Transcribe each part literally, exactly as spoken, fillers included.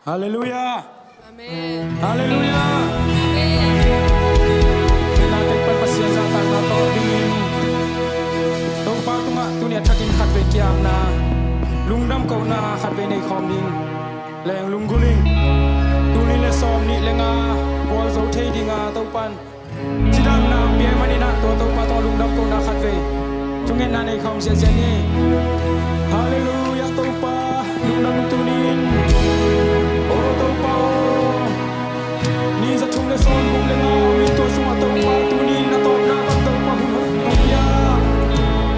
Halleluiah. Amen. Halleluiah. Amen. Tua tek pan Pasian zahtakna tawh dingin Topa tungah tuni a thakin khatvei kiamna, lungdam kohna khatvei nei khawm ding. Leng lunggulh ing. Tul nih le sawmnih le nga gualzo thei dinga Topan cidamna hong pia ahih manin ah tua Topa tawh lungdam kohna khatvei thungetna nei khawm ziahziah ni. Halleluiah Topa, lungdam tuni-in. O Topa aw, ni za thum le sawmguk le nga om in tua sungah Topa tuni-in na tawpna bang Topa hun hong pia.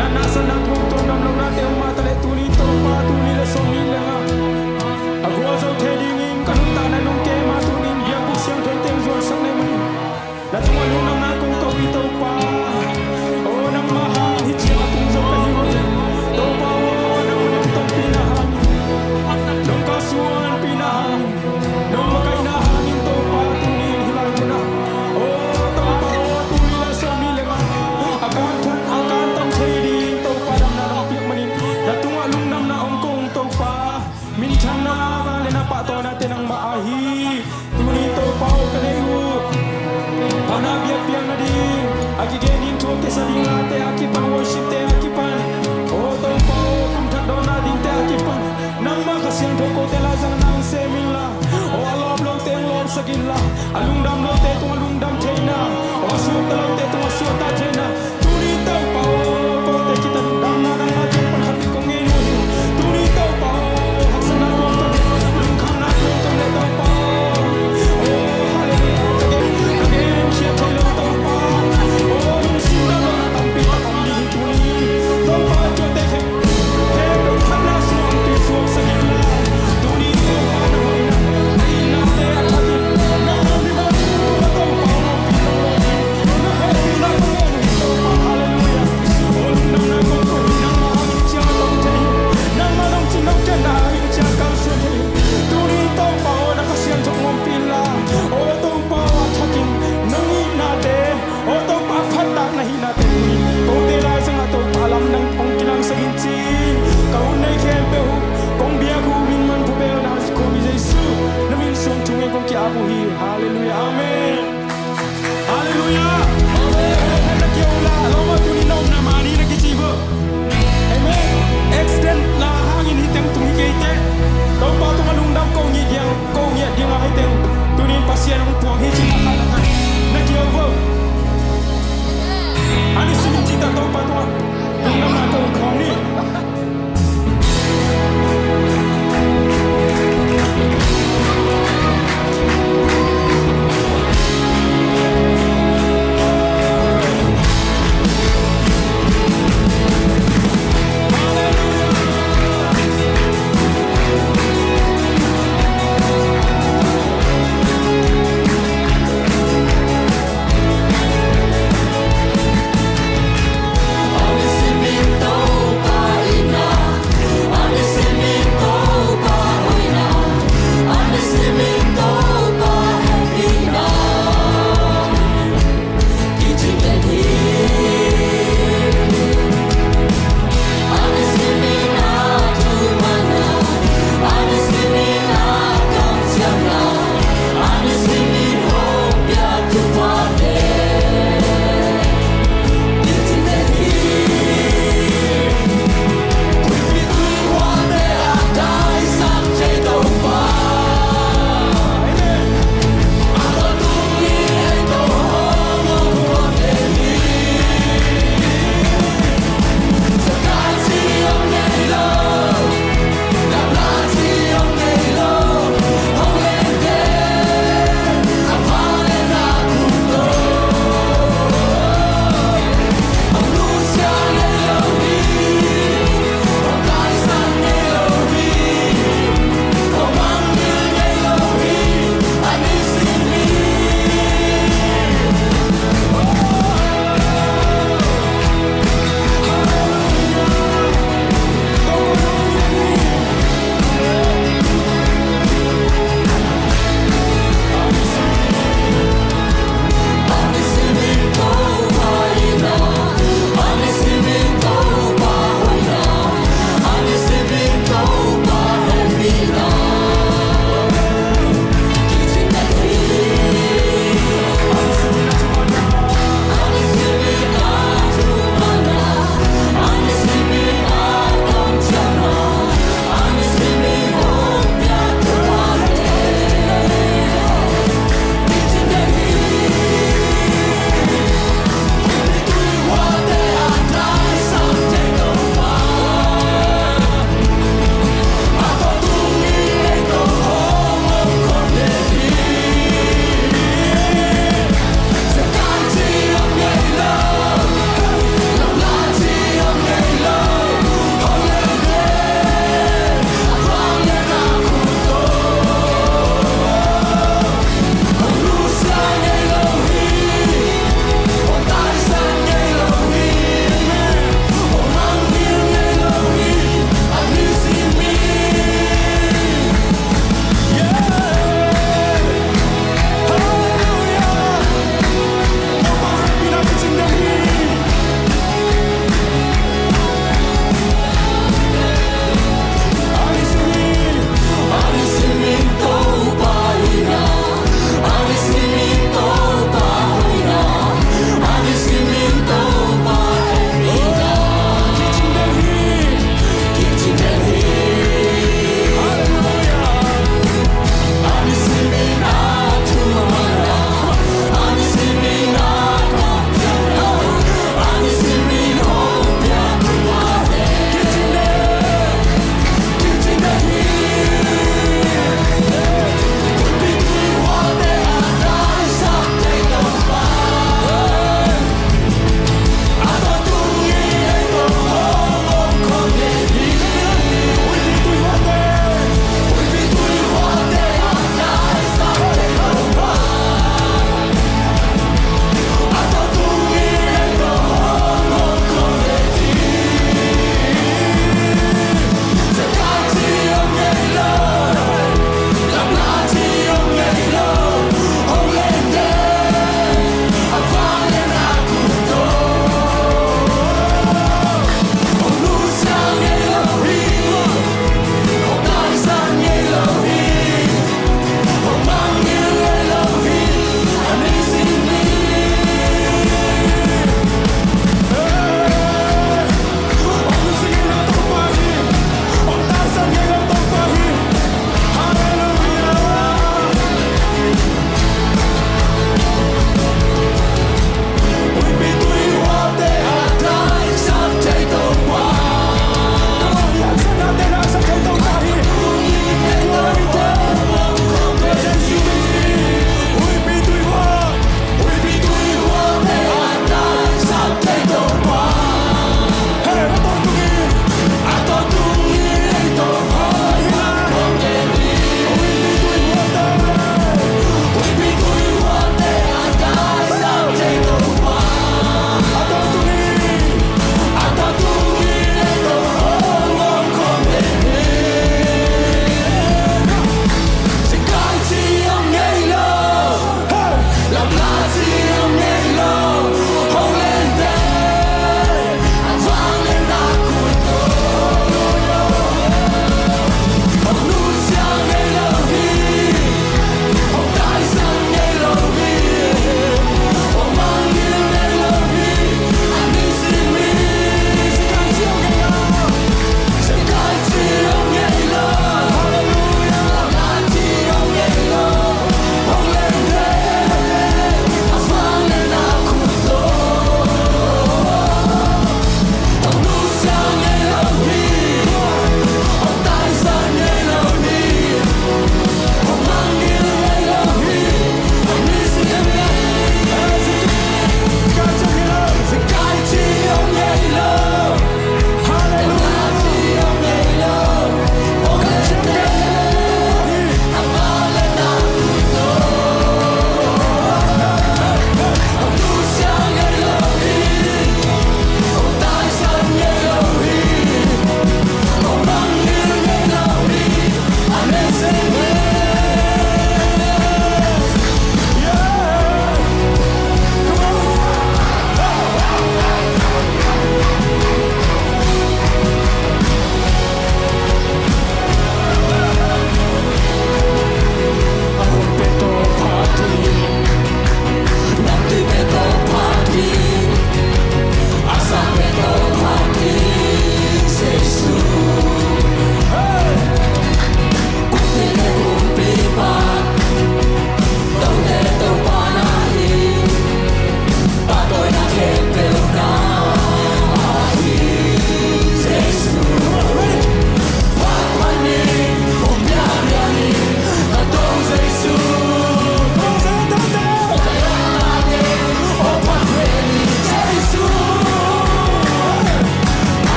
Na nasepna thu tuamtuam damlohnate om mah taleh tuni Topa tul nih le sawmnih le nga a gualzo thei dingin ka nuntakna nong kem a tuni-in biakbuk siangtho teng zuansak na hih manin na tungah lungdamna kong ko hi Topa. O nangmah hangin hih ciang a tung zo ka hi uh. Topa aw, nangmah nong tonpihna hangin, nong kalsuanpihna hangin, nong makaihna hangin Topa tuni-in hih lai munah, o Topa aw, tul nih le sawmnih le nga a kan thuk a kan tong thei dingin Topa damna nong piak manin na tungah lungdamna hong ko ung Topa. Minthanna, vangliatna, pahtawinate nangmah ahi. Tuni Topa aw ka nei uh. Phatna biakpiakna ding a kigen in thu a kisa ding late a kipan, worshipte a kipan, o Topa aw kum thak dawnna dingte a kipan nangmah Kha Siangtho kote laizang nang sem inla, o a lawp lote hong lawpsak inla, a lungdam lote tungah lungdam theihna, o a suakta lote tungah suakta theihna, tuni Topa aw kote kitan damna nangmah tung pan khat kong ngen uh hi. Tuni Topa aw haksatna tuamtuam, lungkhamna tuamtuam le Topa aw, o halleluiah, ka gen, ka gen khiat theih lo Topa aw, lungsim damlohna tampi tak om ding hi tuni. Topa aw tuate khempeuh phatna sungah hong tuisuaksak inla, tuni Topa na hoihna, na itnate a thakin nangmah mi bang thu Topa aw hong pi lo. Halleluiah. Amen. Halleluiah. Amen. Na kiang uh la, lawm a tuni na omna mah ni na kici uh. Amen. Accident la hangin hih teng tung hi kei teh, Topa tungah lungdam ko ngiat ding, ko ngiat ding a hih teng tuni Pasian hong puang hi ci na khat na khat na kiang uh. Ani simin ci ta Topa tungah lungdamna ko khawm ni.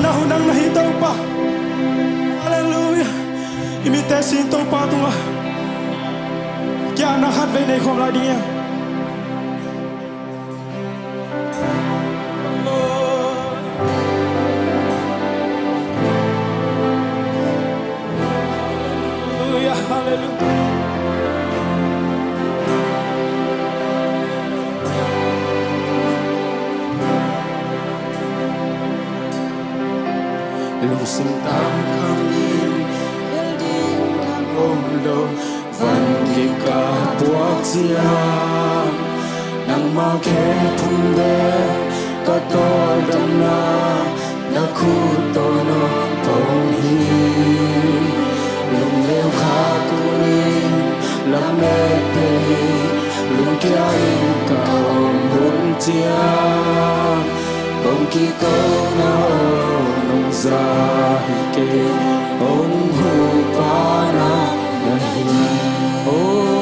Na hun ang na hi Topa. Halleluiah. I mitte sin Topa tungah kiatna khatvei nei khawm lai ding hi. Halleluiah, halleluiah. Lungsim tangkham in, bel ding dang om lo, van kikah puak ciang, nangmah khe phung bek ka tawldamna, na khut tawh nong pawng hi. Lungneu khak un in, lamet pia in, lungkia in ka om hun ciang, kong kiko na aw nong za hi kei, hong hupa na na hi. O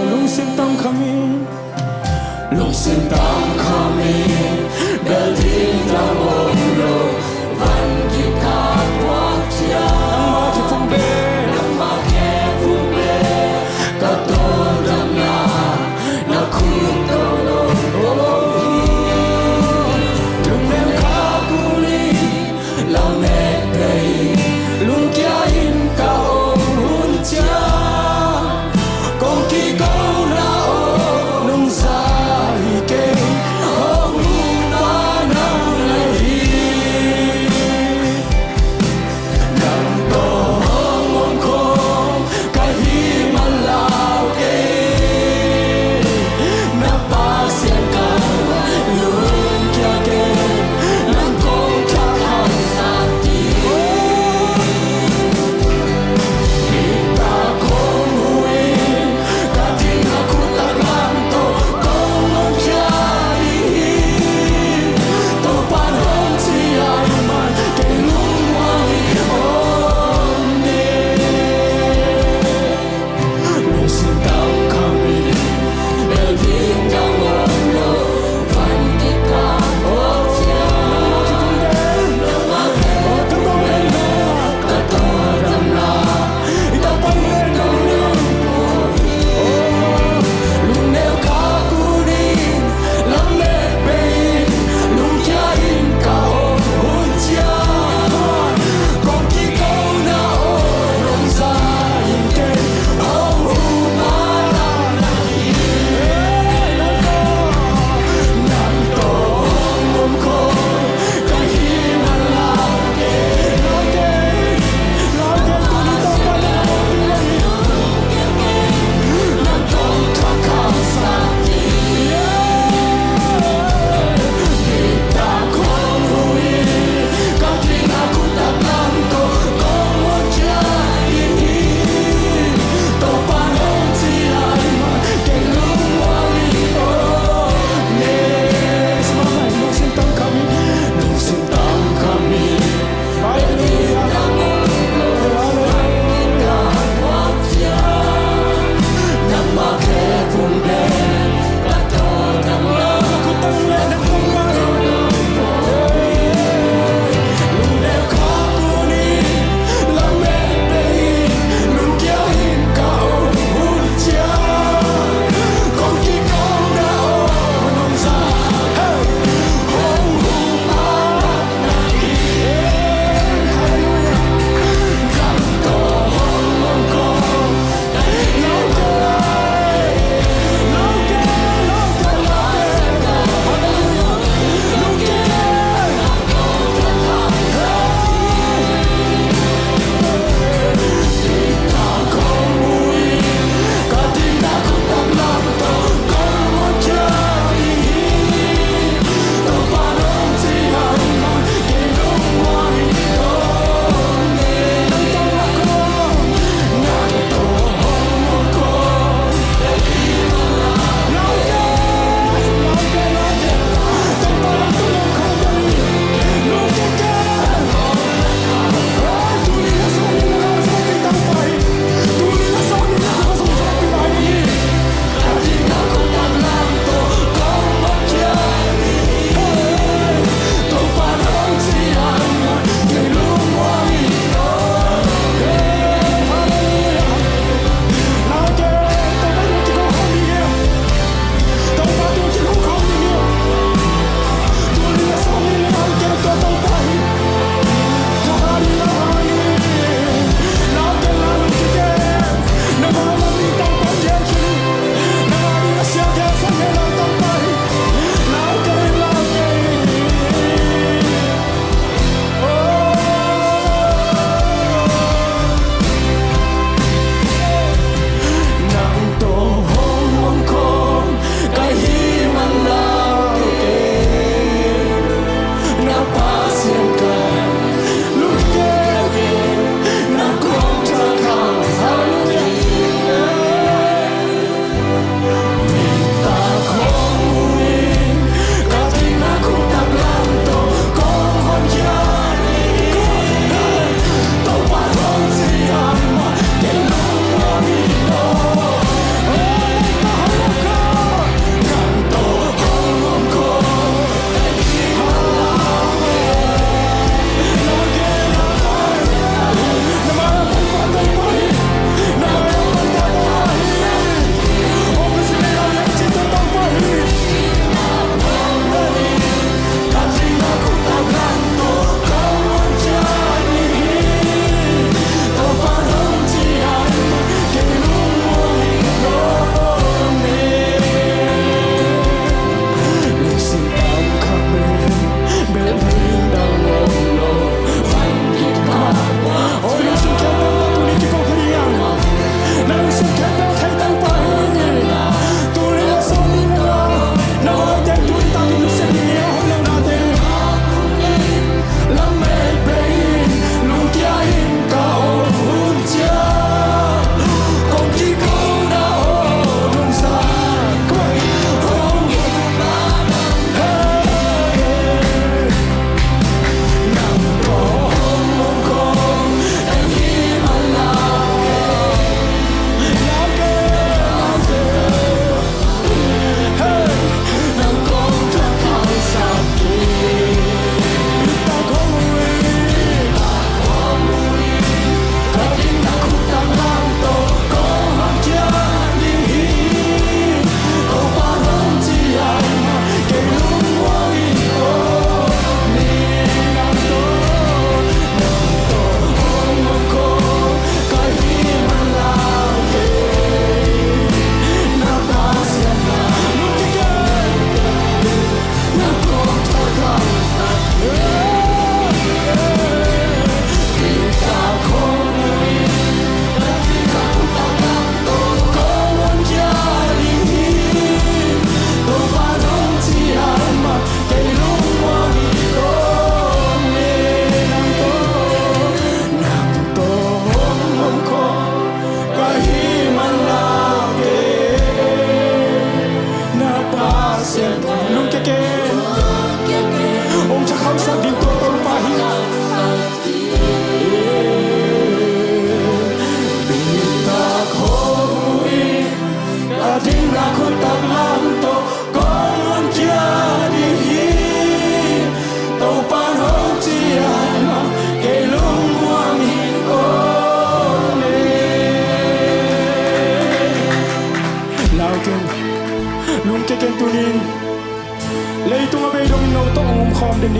lungsim tangkham in, lungsim tangkham in, bel ding dang om lo, van kikah puak ciang, nangmah khe phung bek, nangmah khe phung bek ka tawldamna, na khut tawh nong pawng hi. Lungneu khak un in, lamet pia in, lungkia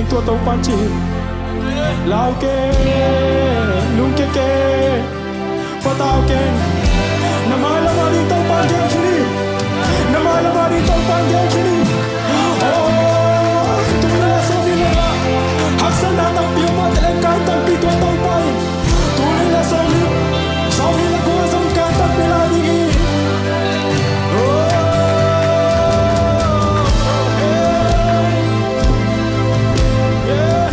Tua Topa'n ci hi. Lau kei, lungkia kei, patau kei. Na mailam a ding Topa'n gen khin hi. Na mailam a ding Topa'n gen khin hi. Oh, tuni le sawmni le nga, haksatna tampi om a, talent kai tampi tua Topa in. Tuni le sawmni, sawmni le kua zong kai tampi lai ding hi. Oh, hey. Yeah.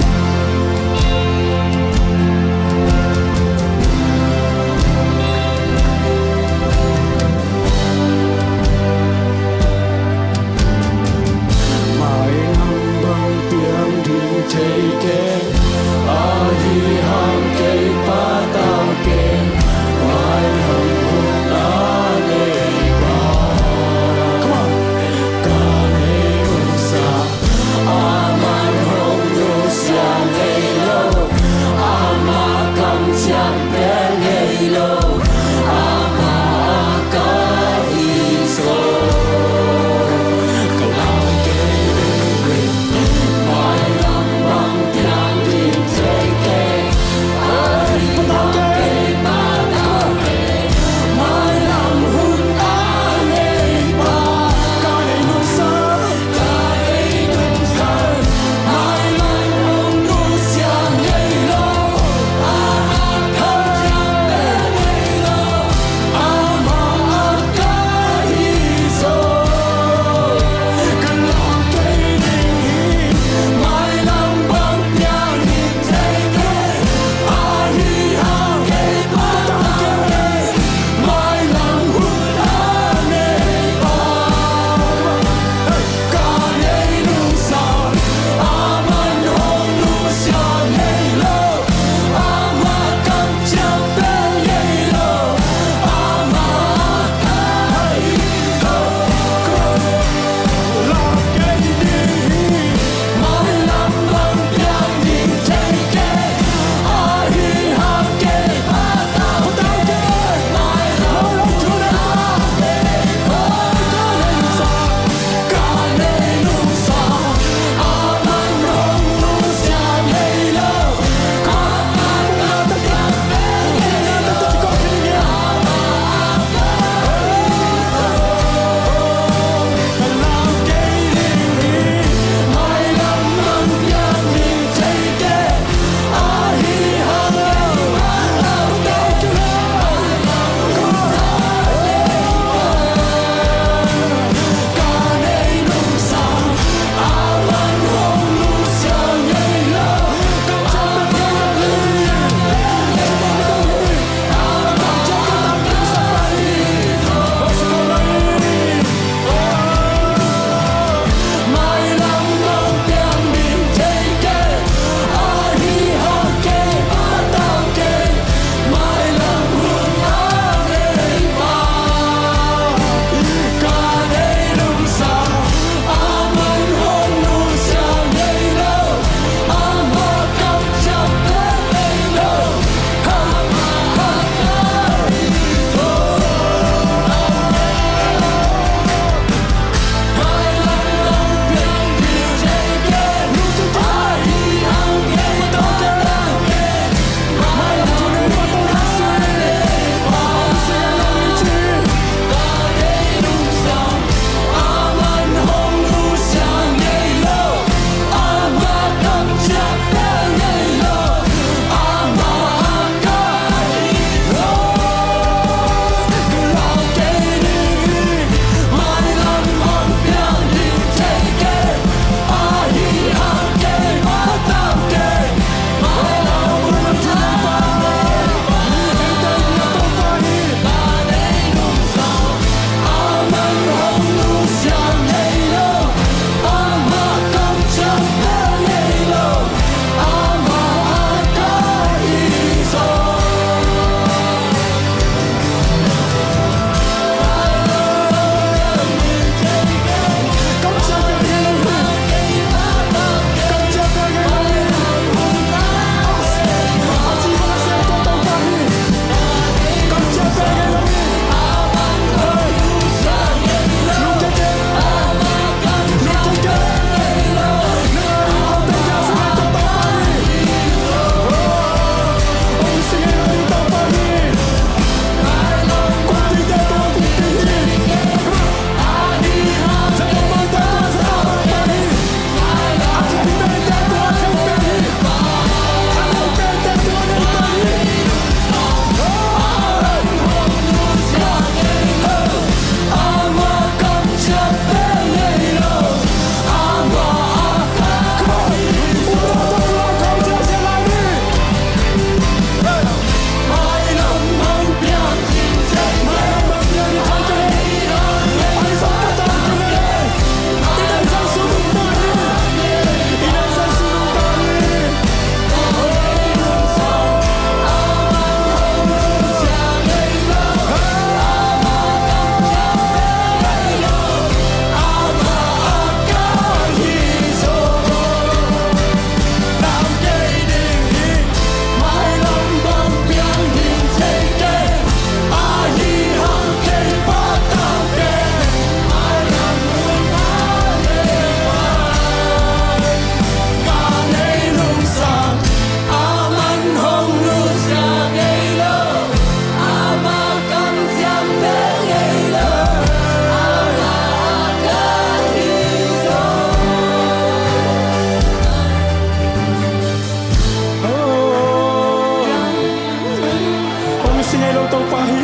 Topa hi.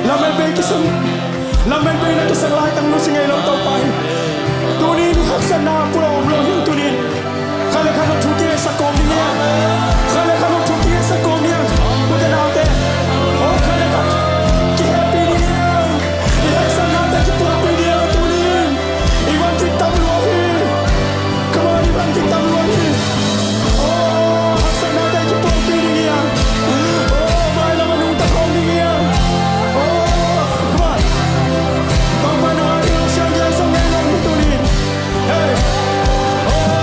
Lamet bei kisam, lamet bei na kisam lai tang nusia ngei lo Topa hi. Tuni in haksatna pulak om lo hi tuni in. Khat le khat hong thu kingaisak kawm ding hi hang. Khat le khat hong thu kingaisak kawm ding hi hang. Ute naute. Oh, khat le khat kihehpih ding hi hang. I haksatnate kipulakpih ding hi hang tuni in. I van kitam lua hi. Come on, i van kitam lua hi. Oh, haksatnate kipulakpih ding hi hang. Oh, mailam a nungta khawm ding hi hang. Oh, come on. Bangmah nang a ding lo siang kiang song ngei lo hi tuni in. Hey. Oh.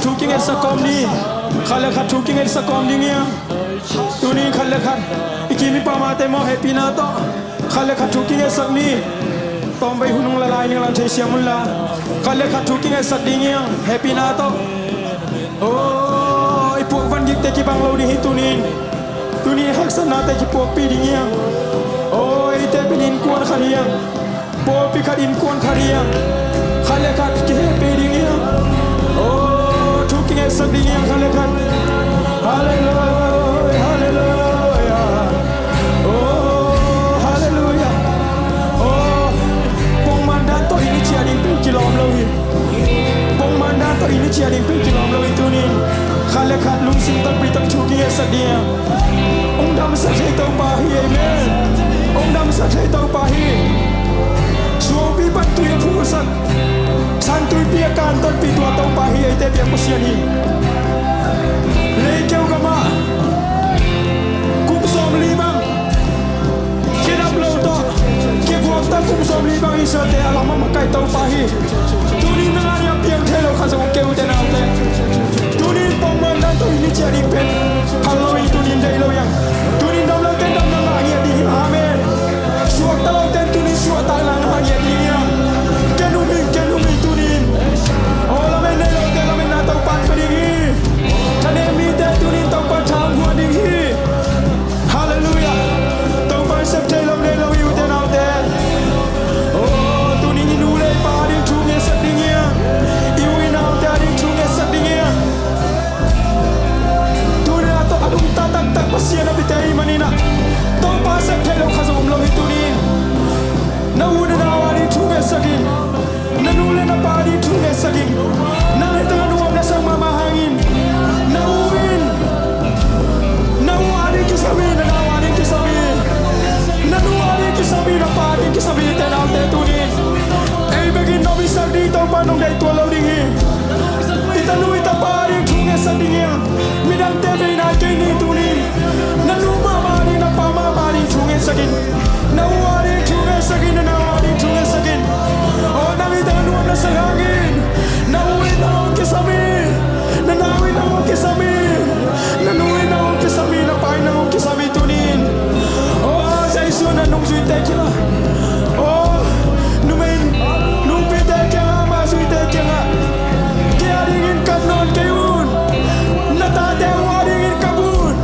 Thu kingetsak kawm ni. Khat le khat thu kingetsak kawm ding hi hang. Tuni khat le khat i kim i pam a te maw, hehpihna tawh khat le khat thu kingetsak ni. Tawmvei hun hong la lai ning, lang thei siam un la. Khat le khat thu kingetsak ding hi hang, hehpihna tawh. Oh, i puak van gikte kibang lo ding hi tuni in. Tuni haksatnate kipuakpih ding hi hang. Oh, eite pen innkuan khat hi hang. Pawlpi khat, innkuan khat hi hang. Khat le khat kihehpih ding hi hang. Oh, thu kingetsak ding hi hang khat le khat. Halleluia, halleluia. Oh, halleluia. Oh, pongman dan tawh inn i ciah ding pen kilawm lo hi. Pongman dan tawh inn i ciah ding pen kilawm lo hi tuni in. Khat le khat lungsim takpi tak thu kingetsak ding hi hang. Hong damsak thei Topa hi, amen. Hong damsak thei Topa hi. Suangpi pan tui a phulsak, San Tuipi a kan tonpih tua Topa hi, eite biak Pasian hi. Leikeu gamah kum sawmli bang kidap lo tawh, kiguak tak kum sawmli bang Israelte a lam a makaih Topa hi. Tuni nang a ding a piang thei lo khat zong kei, ute naute. Tuni pongman dan tawh inn i ciah ding pen phal lo hi, tuni deih lo hi hang. Tuni dam lote damna ngah ngiat ding hi. Amen. Suakta lote tuni suahtakna ngah ngiat ding hi hang. Ken um ing, ken um ing tuni in. Aw, lamen nei lote lametna Topa'n pia ding hi. Thanem mite tuni in Topa'n tha hong huan ding hi. Halleluia. Topa'n sep thei lo nei lo hi, ute naute. Oh, tuni in i nu le i pa a ding thu ngetsak ding hi hang. I u i naute a ding thu ngetsak ding hi hang. Tuni a tawh a lungta taktak Pasian a pite i hih manin ah, Topa sep thei lo khat zong om lo hi tuni in. Na u na nau a ding thu ngetsak in. Na nu le na pa a ding thu ngetsak in. Nang hi tangah nuam na sak mahmah hangin, na u in, na u a ding kisam hi, na nau a ding kisam hi. Na nu a ding kisam hi, na pa a ding kisam hi, ute naute tuni in. Ei bekin nong itsak ding Topa nong deih tuan lo ding hi. I tanu i tapa a ding thu ngetsak ding hi hang. Midangte veina kei ni tuni in. Na nu mahmah a ding, na pa mahmah a ding thu ngetsak in. Na u a ding thu ngetsak in, na nau a ding thu ngetsak in. Aw, nang hi tangah nuam na sak hangin, na u in nang hong kisam hi. Na nau in nang hong kisam hi. Na nu in nang hong kisam hi, na pa in nang hong kisam hi tuni in. Aw, Jesu na nungzuite kiangah. Aw, numei, nupite kiangah, amah zuite kiangah, kei a dingin kap nawn kei un. Na tate uh a dingin kap un.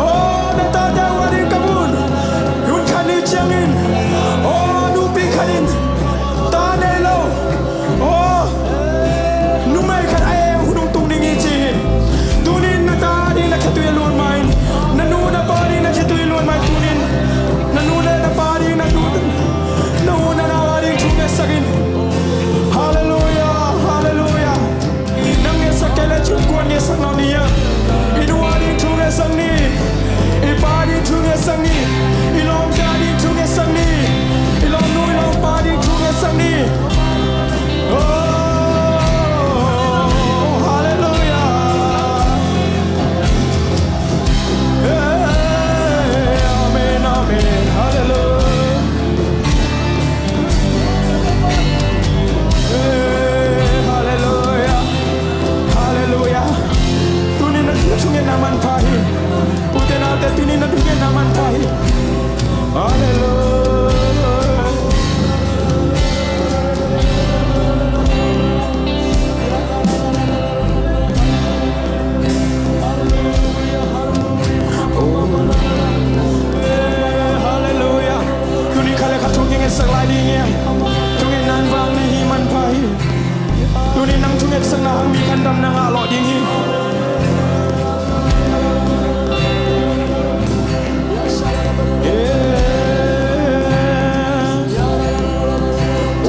Aw, na tate uh a dingin kap un. Hun khat ni ciangin, aw, nupi khat in ta nei lo, aw, numei khat a eng hun hong tung ding hi ci hi. Tuni in na ta a ding na khetui a luan ma in, na nu na pa a ding na khetui a luan ma in, tuni in na nu le na pa a ding, na nu, na u na nau a ding thu ngetsak in. Halleluia, halleluia. Nang ngetsak kei le cin kuan ngetsak nawn ni a. I nu a ding thu ngetsak ni. I pa a ding thu ngetsak ni. I lawmte a ding thu ngetsak ni. I lawmnu i lawmpa a ding thu ngetsak ni. Oh, halleluia. Eh, amen, amen. Halleluia. Eh, halleluia. Halleluia. Tuni na, na thungetna manpha hi. Ute naute, tuni na thungetna manpha hi. Halleluia. Halleluia. Tuni khat le khat thu kingetsak lai ding hi hang. Thungetna in vang na hi, manpha hi. Tuni nang thungetsakna hang mi khat in damna ngah lawh ding hi. Eh.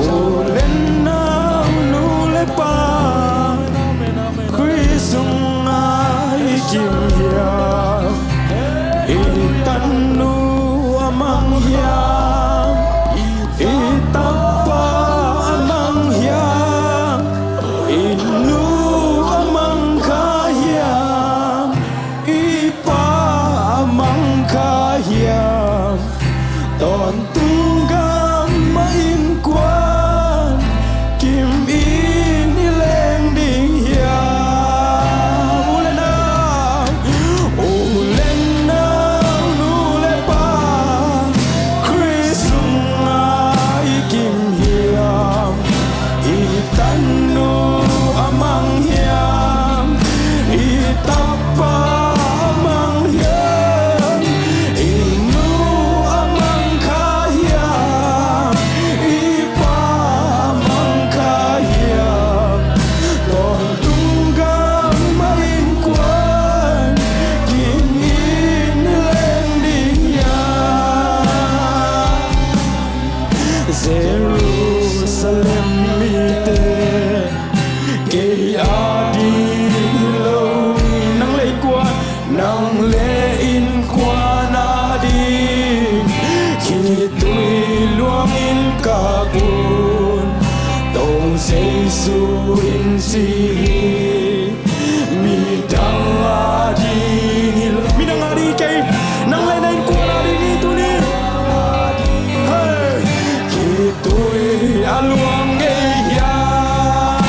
U le nau, nu le pa, Khrih sungah i kim hiam? I tanu a mang hiam? I tapa a mang hiam? I nu a mang kha Jerusalem mite, kei ading hi lo. Nang le innkuan, nang le innkuan ading, khitui luangin ka kun, Topa Jesu in ci hi. Midang ading hi lo. Midang ading kei, nang le na innkuan ading hi tuni. Hey. Khitui a luang ngei hiam?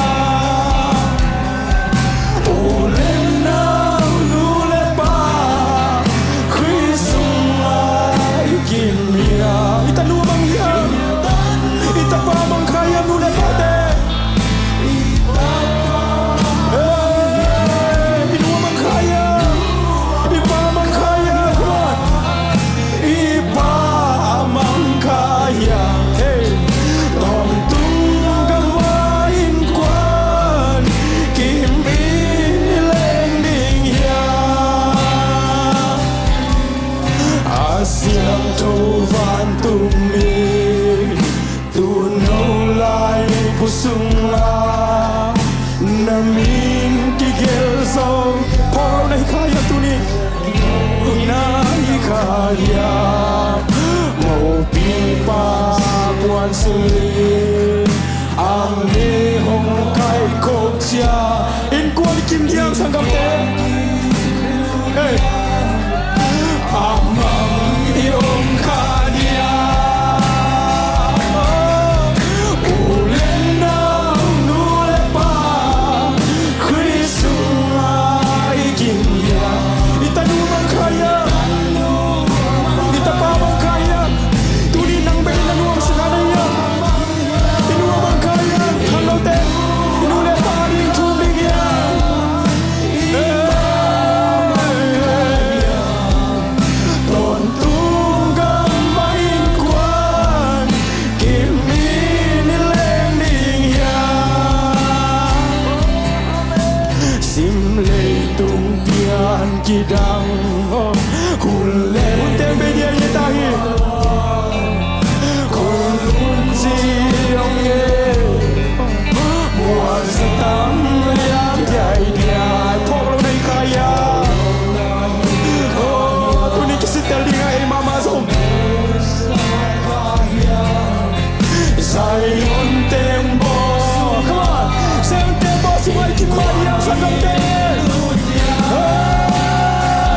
U le nau, nu le pa, Khrist sungah i kim hiam? I tanu a mang hiam? I tapa mang kha hiam, nu le pate? Hey, i nu a mang kha hiam? I pa mang kha hiam? Come on. I pa mang kha hiam? Hey. Tawntung gam a innkuan kimin i leng ding hiam? A siangtho vantung mi, tu no lai pu sungah na min kigelh zo. Phawk lo na hi kha hiam tuni? Na hi kha hiam? Mopipa puan sil in a mi hong kaikhop ciang, innkuan i kim diam, sanggamte? Hey. A mang i om kha diam? U le nau, nu le pa, Khrist sungah i kim hiam? I tanu mang kha hiam? I tapa mang kha hiam? Tuni nang bek na nuamsa kha na hiam? I nu a mang kha hiam? Khangnote, i nu le pa ding thum ding hiam? Tawntung gam a innkuan kimin i leng ding hiam? Sim leitung pian kidang, oh, hun le hun teng bei dia hi ta hi. Hun ci ong e, muan sa tam liam diai diai. Phawk lo na hi kha hiam? Oh, tuni kisit tel ding a, ei mahmah zong. Zion tembaw, come on. Zion tembaw sungah i kim mah hiam, sanggamte? Hey!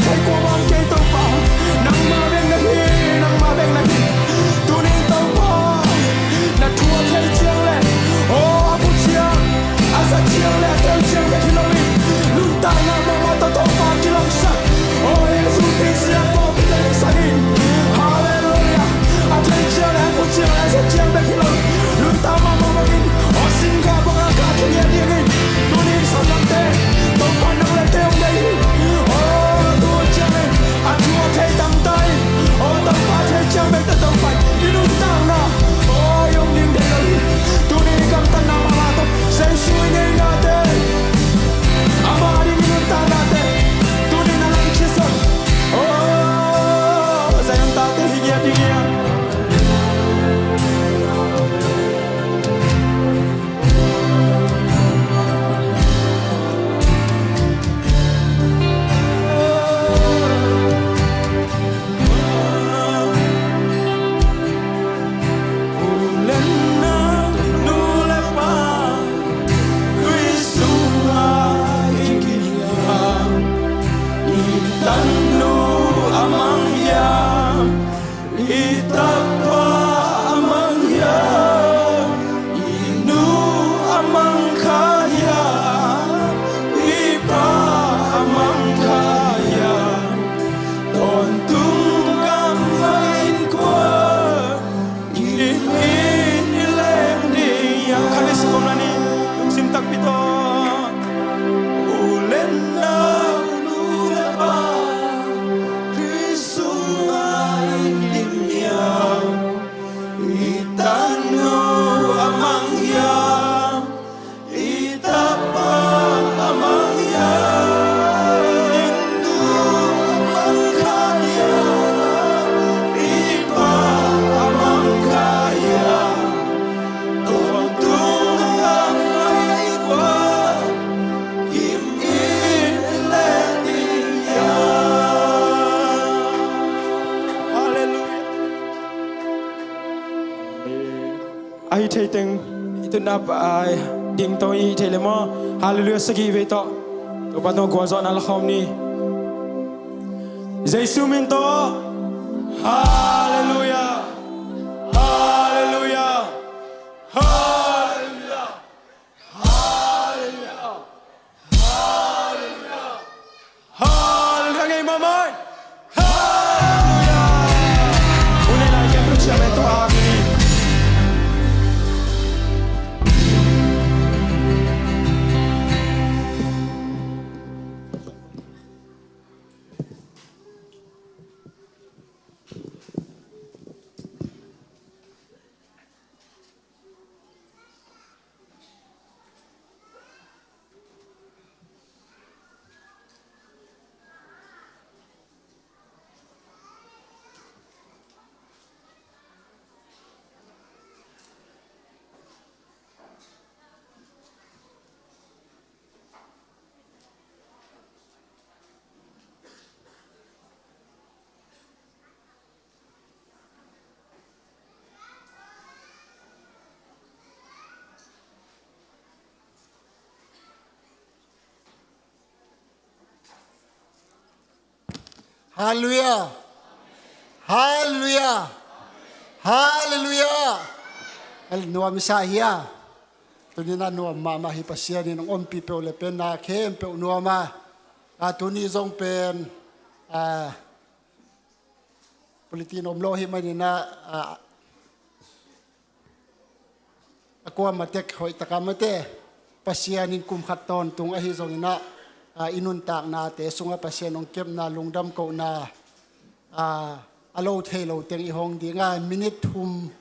Thei kua bang kei Topa, nangmah bek na hi, nangmah bek na hi. Tuni Topa, na thu a thei ciang le, aw, a bu ciang, a za ciang le, a tel ciang bek hi lo in, nuntakna mahmah tawh Topa kilangsak. Aw, Jesu Khrist siangtho pite lei sa in. Halleluiah. A thei ciang le, a bu ciang le, a za ciang bek hi lo in, nuntak mahmah bangin, aw, singkha bangin ka kingiat dingin. Tuni in sawltakte, Topa nang le kei hong deih hi. Aw, tu ciangin a thu a thei tamta in, aw, Topa thei ciang bek tawh Topa i nuntakna, aw, i om ding deih lo hi. Tuni i gamtatna mahmah tawh Jesu i ngeina te, ama ding i nuntakna te, tuni in a langkhiasak. Aw, Zion tate hi ngiat, hi ngiat. I tanu a mang hiam, i tapa a mang hiam, i nu a mang kha hiam, i pa a mang kha hiam, tawntung gam mah in kua kim in i leng ding hiam. Khat i si khawm la ni, lungsim takpi tawh. U le nau, nu le pa, Khrih sungah i kim hiam, i tanu a mang hiam, i tapa a mang hiam, i nu a mang kha hiam, i pa a mang kha hiam, tawntung gam mah in kua kim in i leng ding hiam. Halleluiah. Ahi thei teng i tutna, a, ding tawh i hih thei le maw? Halleluiah sagih vei tawh Topa tungah gualzawhna la khawm ni. Jesu min tawh. Halleluiah. Halleluiah. Halleluiah. Halleluiah. Halleluiah. Halleluiah. Ngei mahmah. Halleluiah. U le nau, i kemtu ciang le tua a ni. Halleluiah. Halleluiah. Halleluiah. Nuam i sa hia? Tuni-in ah nuam mahmah hi. Pasian in hong ompih peuh le pen na khempeuh nuam a. A, tuni zong pen, a, pulitin om lo hi manin ah, a, a kuamah tek hoih taka mate, Pasian in kum khat tawntung ahi zongin ah, a, i nuntaknate sungah Pasian hong kepna, lungdam kohna, a, a lo thei lo teng i hong ding a, minute thum,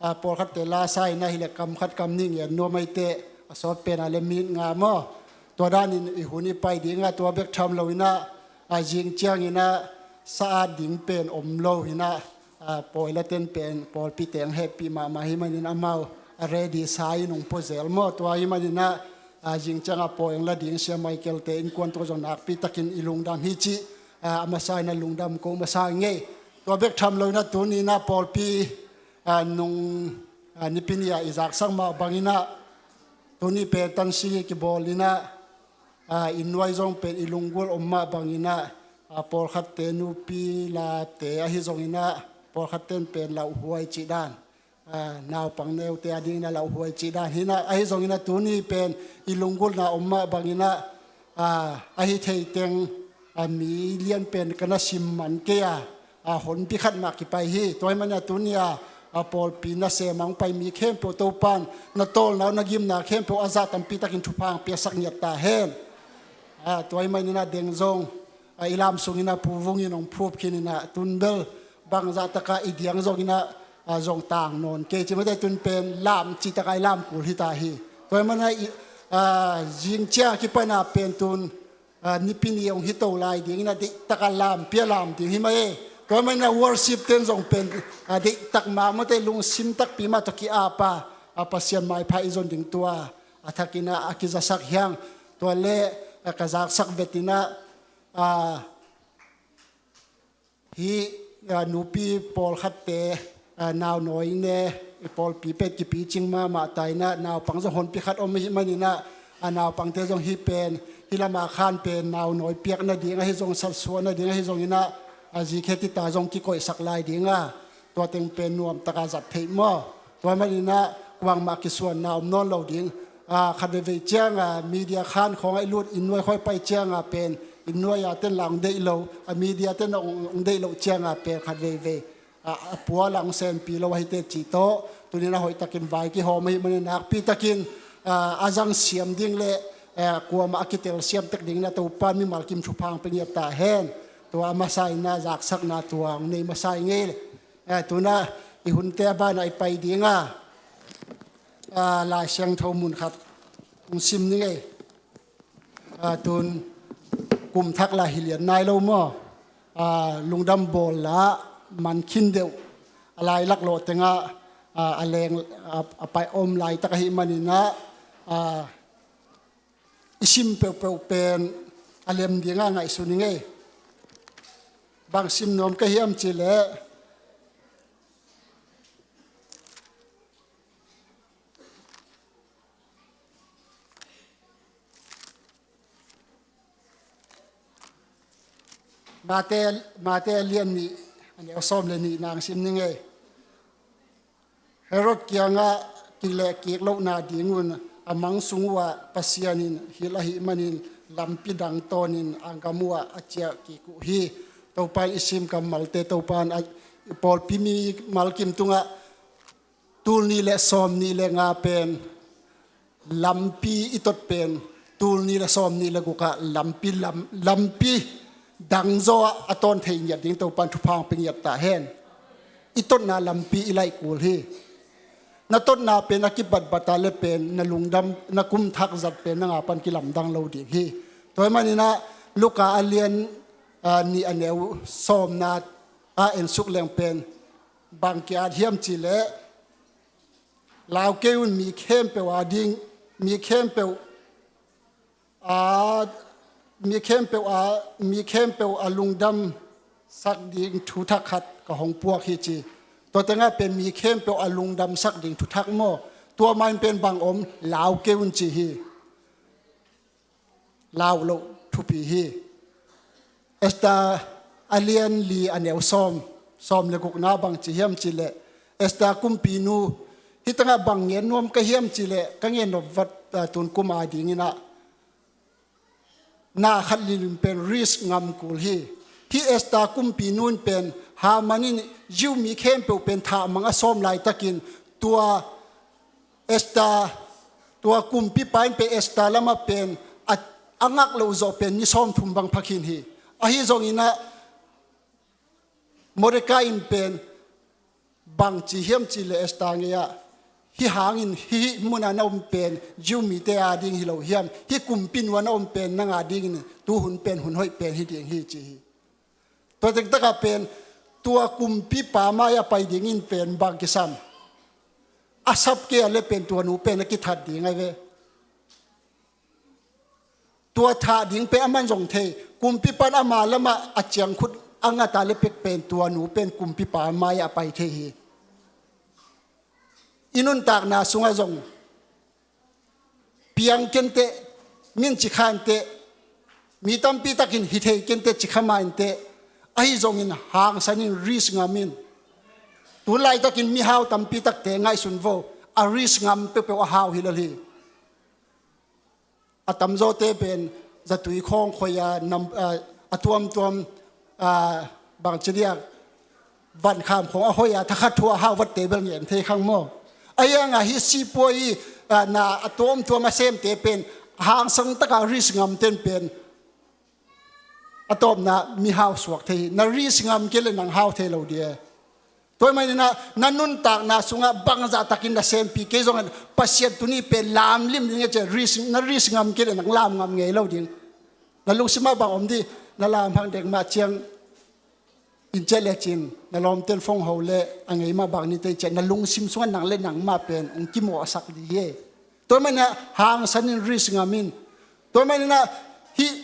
a, pawlkhatte la sa in ah, hi leh kam khat kam nih ngen nuam ahih teh, a sawt pen ah le minute nga maw? Tua danin i hun i pai ding a, tua bek tham lo in ah, a, zing ciangin ah sa at ding pen om lo in ah, a, pawi la ten pen pawlpi teng hehpih mahmah hi manin amau a ready sa in hong pua zel maw? Tua hi manin ah, a, zing ciang a pawi hong la ding Sia Michael te innkuan tungah zong nakpi takin i lungdam hi cih, a, a masa in ah lungdam ko masa ing ei. Tua bek tham lo in ah tuni in ah pawlpi, a, nung, a, Nipi ni-a i zaksak mah bangin ah, tuni pen tansi kibawl in ah, a, i nuai zong pen i lunggulh om mah bangin ah, a, pawlkhatte nupi late ahi zongin ah, pawlkhatte in pen lauhuai cih dan, a, naupang neute a dingin ah lauhuai cih dan hi in ah, ahi zongin ah tuni pen i lunggulhna om mah bangin ah, a, ahi thei teng, a, mi lian pen ka na sim man kei a, a, honpi khat mah kipai hi. Tua ahih manin ah tuni a, a, pawlpi nasem a hong pai mi khempeuh Topa'n na tawlna uh, na gimna khempeuh a zah tampi takin thupha hong piaksak ngiat ta hen. A, tua ahih manin ah deng zong, a, i lam sungin ah Pu Vung in hong phup khin in ah, tun bel bangzah tak a i diang zongin ah, a, zong tang nawn kei ci mate, tun pen lam cih tak a i lam kul hi ta hi. Tua ahih manin ah i, a, zing ciang a kipan a pen tun, a, Nipi ni hong hi to lai dingin ah deihtak a lampi a lam ding hi mah e. Tua ahih manin ah worship ten zong pen, a, deihtak mah mate, lungsim takpi mah tawh ki-ap a, a, Pasian maipha i zon ding tua a thakin ah a kizasak hi hang. Tua leh, a, ka zaksak vet in ah, a, hih, a, nupi pawlkhatte, a, naunawi ne, i pawlpi pen kipicing mahmah ta in ah, naupang zong honpi khat om ahih manin ah, a, naupangte zong hih pen, hih lam a khan pen naunawi piak nading ahi zong, satsuah nading ahi zongin ah, a, zikhe tita zong kikoihsak lai ding a, tua teng pen nuamtak a zat theih maw? Tua ahih manin ah kuamah kisuanna om nawn lo ding. A, khat veivei ciang a media khan khawng ah i lut, inn nuai khawng i pai ciang a pen inn nuai a ten la hong deih lo, a, media ten hong, hong deih loh ciang a pen khat veivei, a, a pua la hong senpi lo ahi teh cih tawh, tuni in ah hoihtakin vai kihawm ahih manin nakpi takin, a, a zang siam ding leh, a, kuamah a kitel siam tek dingin ah Topa'n mimal kim thupha hong pia ngiat ta hen. Tua a masa in ah zaksakna tua hong nei masa ing ei. Eh, tu in ah i hunte a ban ah i pai ding a, ah, Lai Siangtho mun khat hong sim ning ei. Ah, tun kum thak la hi lian nai lo maw? Ah, lungdam bawl la man khin deuh, a lai laklawh teng ah, ah, a leng, ah, a pai om laitak ahih manin ah, ah, i sim peuhpeuh pen a lem ding a ngaihsun ing ei. Bang sim nuam ka hiam cih leh, Mate, Mate a lian nih, a neu sawm le nih nang sim ning ei. Herod kiangah kilehkik lohna dingun a mang sung uhah Pasian in hilh ahih manin lampi dang tawnin a gam uhah a ciah kik uh hi. Topa in i sim kammalte, Topa in a pawlpi mimal kim tungah tul nih le sawm nih le nga pen lampi i tot pen, tul nih le sawm nih le gukah lampi, lam, lampi dang zaw ah a tawn thei ngiat ding Topa in thupha hong pia ngiat ta hen. I totna lampi i laih kul hi. Na totna pen a kipatpat a le pen na lungdam, na kum thak zat pen nang a pan kilamdang lo ding hi. Tua ahih manin ah Luka a lian, ah, nih a neu sawmna ah en suk leng pen bang ki-at hiam cih leh, lau kei un, mi khempeuh a ding, mi khempeuh a, mi khempeuh a, mi khempeuh a lungdamsak ding thuthak khat ka hong puak hi ci. Tua tengah pen mi khempeuh a lungdamsak ding thuthak maw? Tua mah in pen bang om, lau kei un ci hi. Lau loh thupi hi. Esther a lian li a neu sawm, sawm le gukna bang ci hiam cih leh, Esther kumpinu, hih tengah bang ngen nuam ka hiam cih leh, ka ngen nop vat, ah, tun kum a dingin ah, na khat lilin pen risk ngam kul hi. Hih Esther kumpinu in pen Haman in Jew mi khempeuh pen thahmang a sawm laitakin tua Esther, tua kumpipa in pen Esther lamah pen a, a ngak loh zawh pen ni sawmthum bang pha khin hi. Ahi zongin ah Mordecai in pen bang ci hiam cih leh Esther ngei ah, hih hangin hih, hih mun a na om pen Jew mite a ding hi lo hiam? Hih kumpinu a na om pen nang a dingin tuhun pen hun hoih pen hi ding hi ci hi. Tua tektak ah pen tua kumpipa mai-ah pai dingin pen bang kisam? A sap kei a le pen tua nu pen a kithat ding ahi ve. Tua thah ding pen aman zong thei, kumpipa in ama lamah a ciangkhut a ngat a le pek pen tua nu pen kumpipa mai-ah a pai thei hi. I nuntakna sungah zong piang kenteh, min ci khanteh, Mi tampi takin hi thei kei inteh ci kha mah inteh, ahi zongin hangsan in, risk ngam in. Tu laitakin mihau tampi takte ngaihsun vo, a risk ngam peuhpeuh a hau hi lel hi. A tamzawte pen zatui khawng khoi a, nam, a, a tuamtuam, a, bangci diak, vankham khawng a hoi a, thakhat thu a hau vatte bel ngen thei khang maw. Ahi hangah hih sipuai i, a, na a tuamtuam a semte pen hangsan taka risk ngamten pen a tawpna mihau suak thei hi. Na risk ngam kei leh nang hau thei lo ding e. Tua ahih manin ah na nuntakna sungah bangzah takin na sempi kei zongin Pasian tuni pen lamlim ding e ci a, risk, na risk ngam kei leh nang lam ngam ngei lo ding. Na lungsimah bang om ding, na lam hang dek mah ciang in ciah lecin, na lawmten phone ho leh a ngei mah bang ni tei ciah, na lungsim sungah nang leh nangmah pen hong kimawhsak ding hi. Tua ahih manin ah hangsan in, risk ngam in. Tua ahih manin ah hih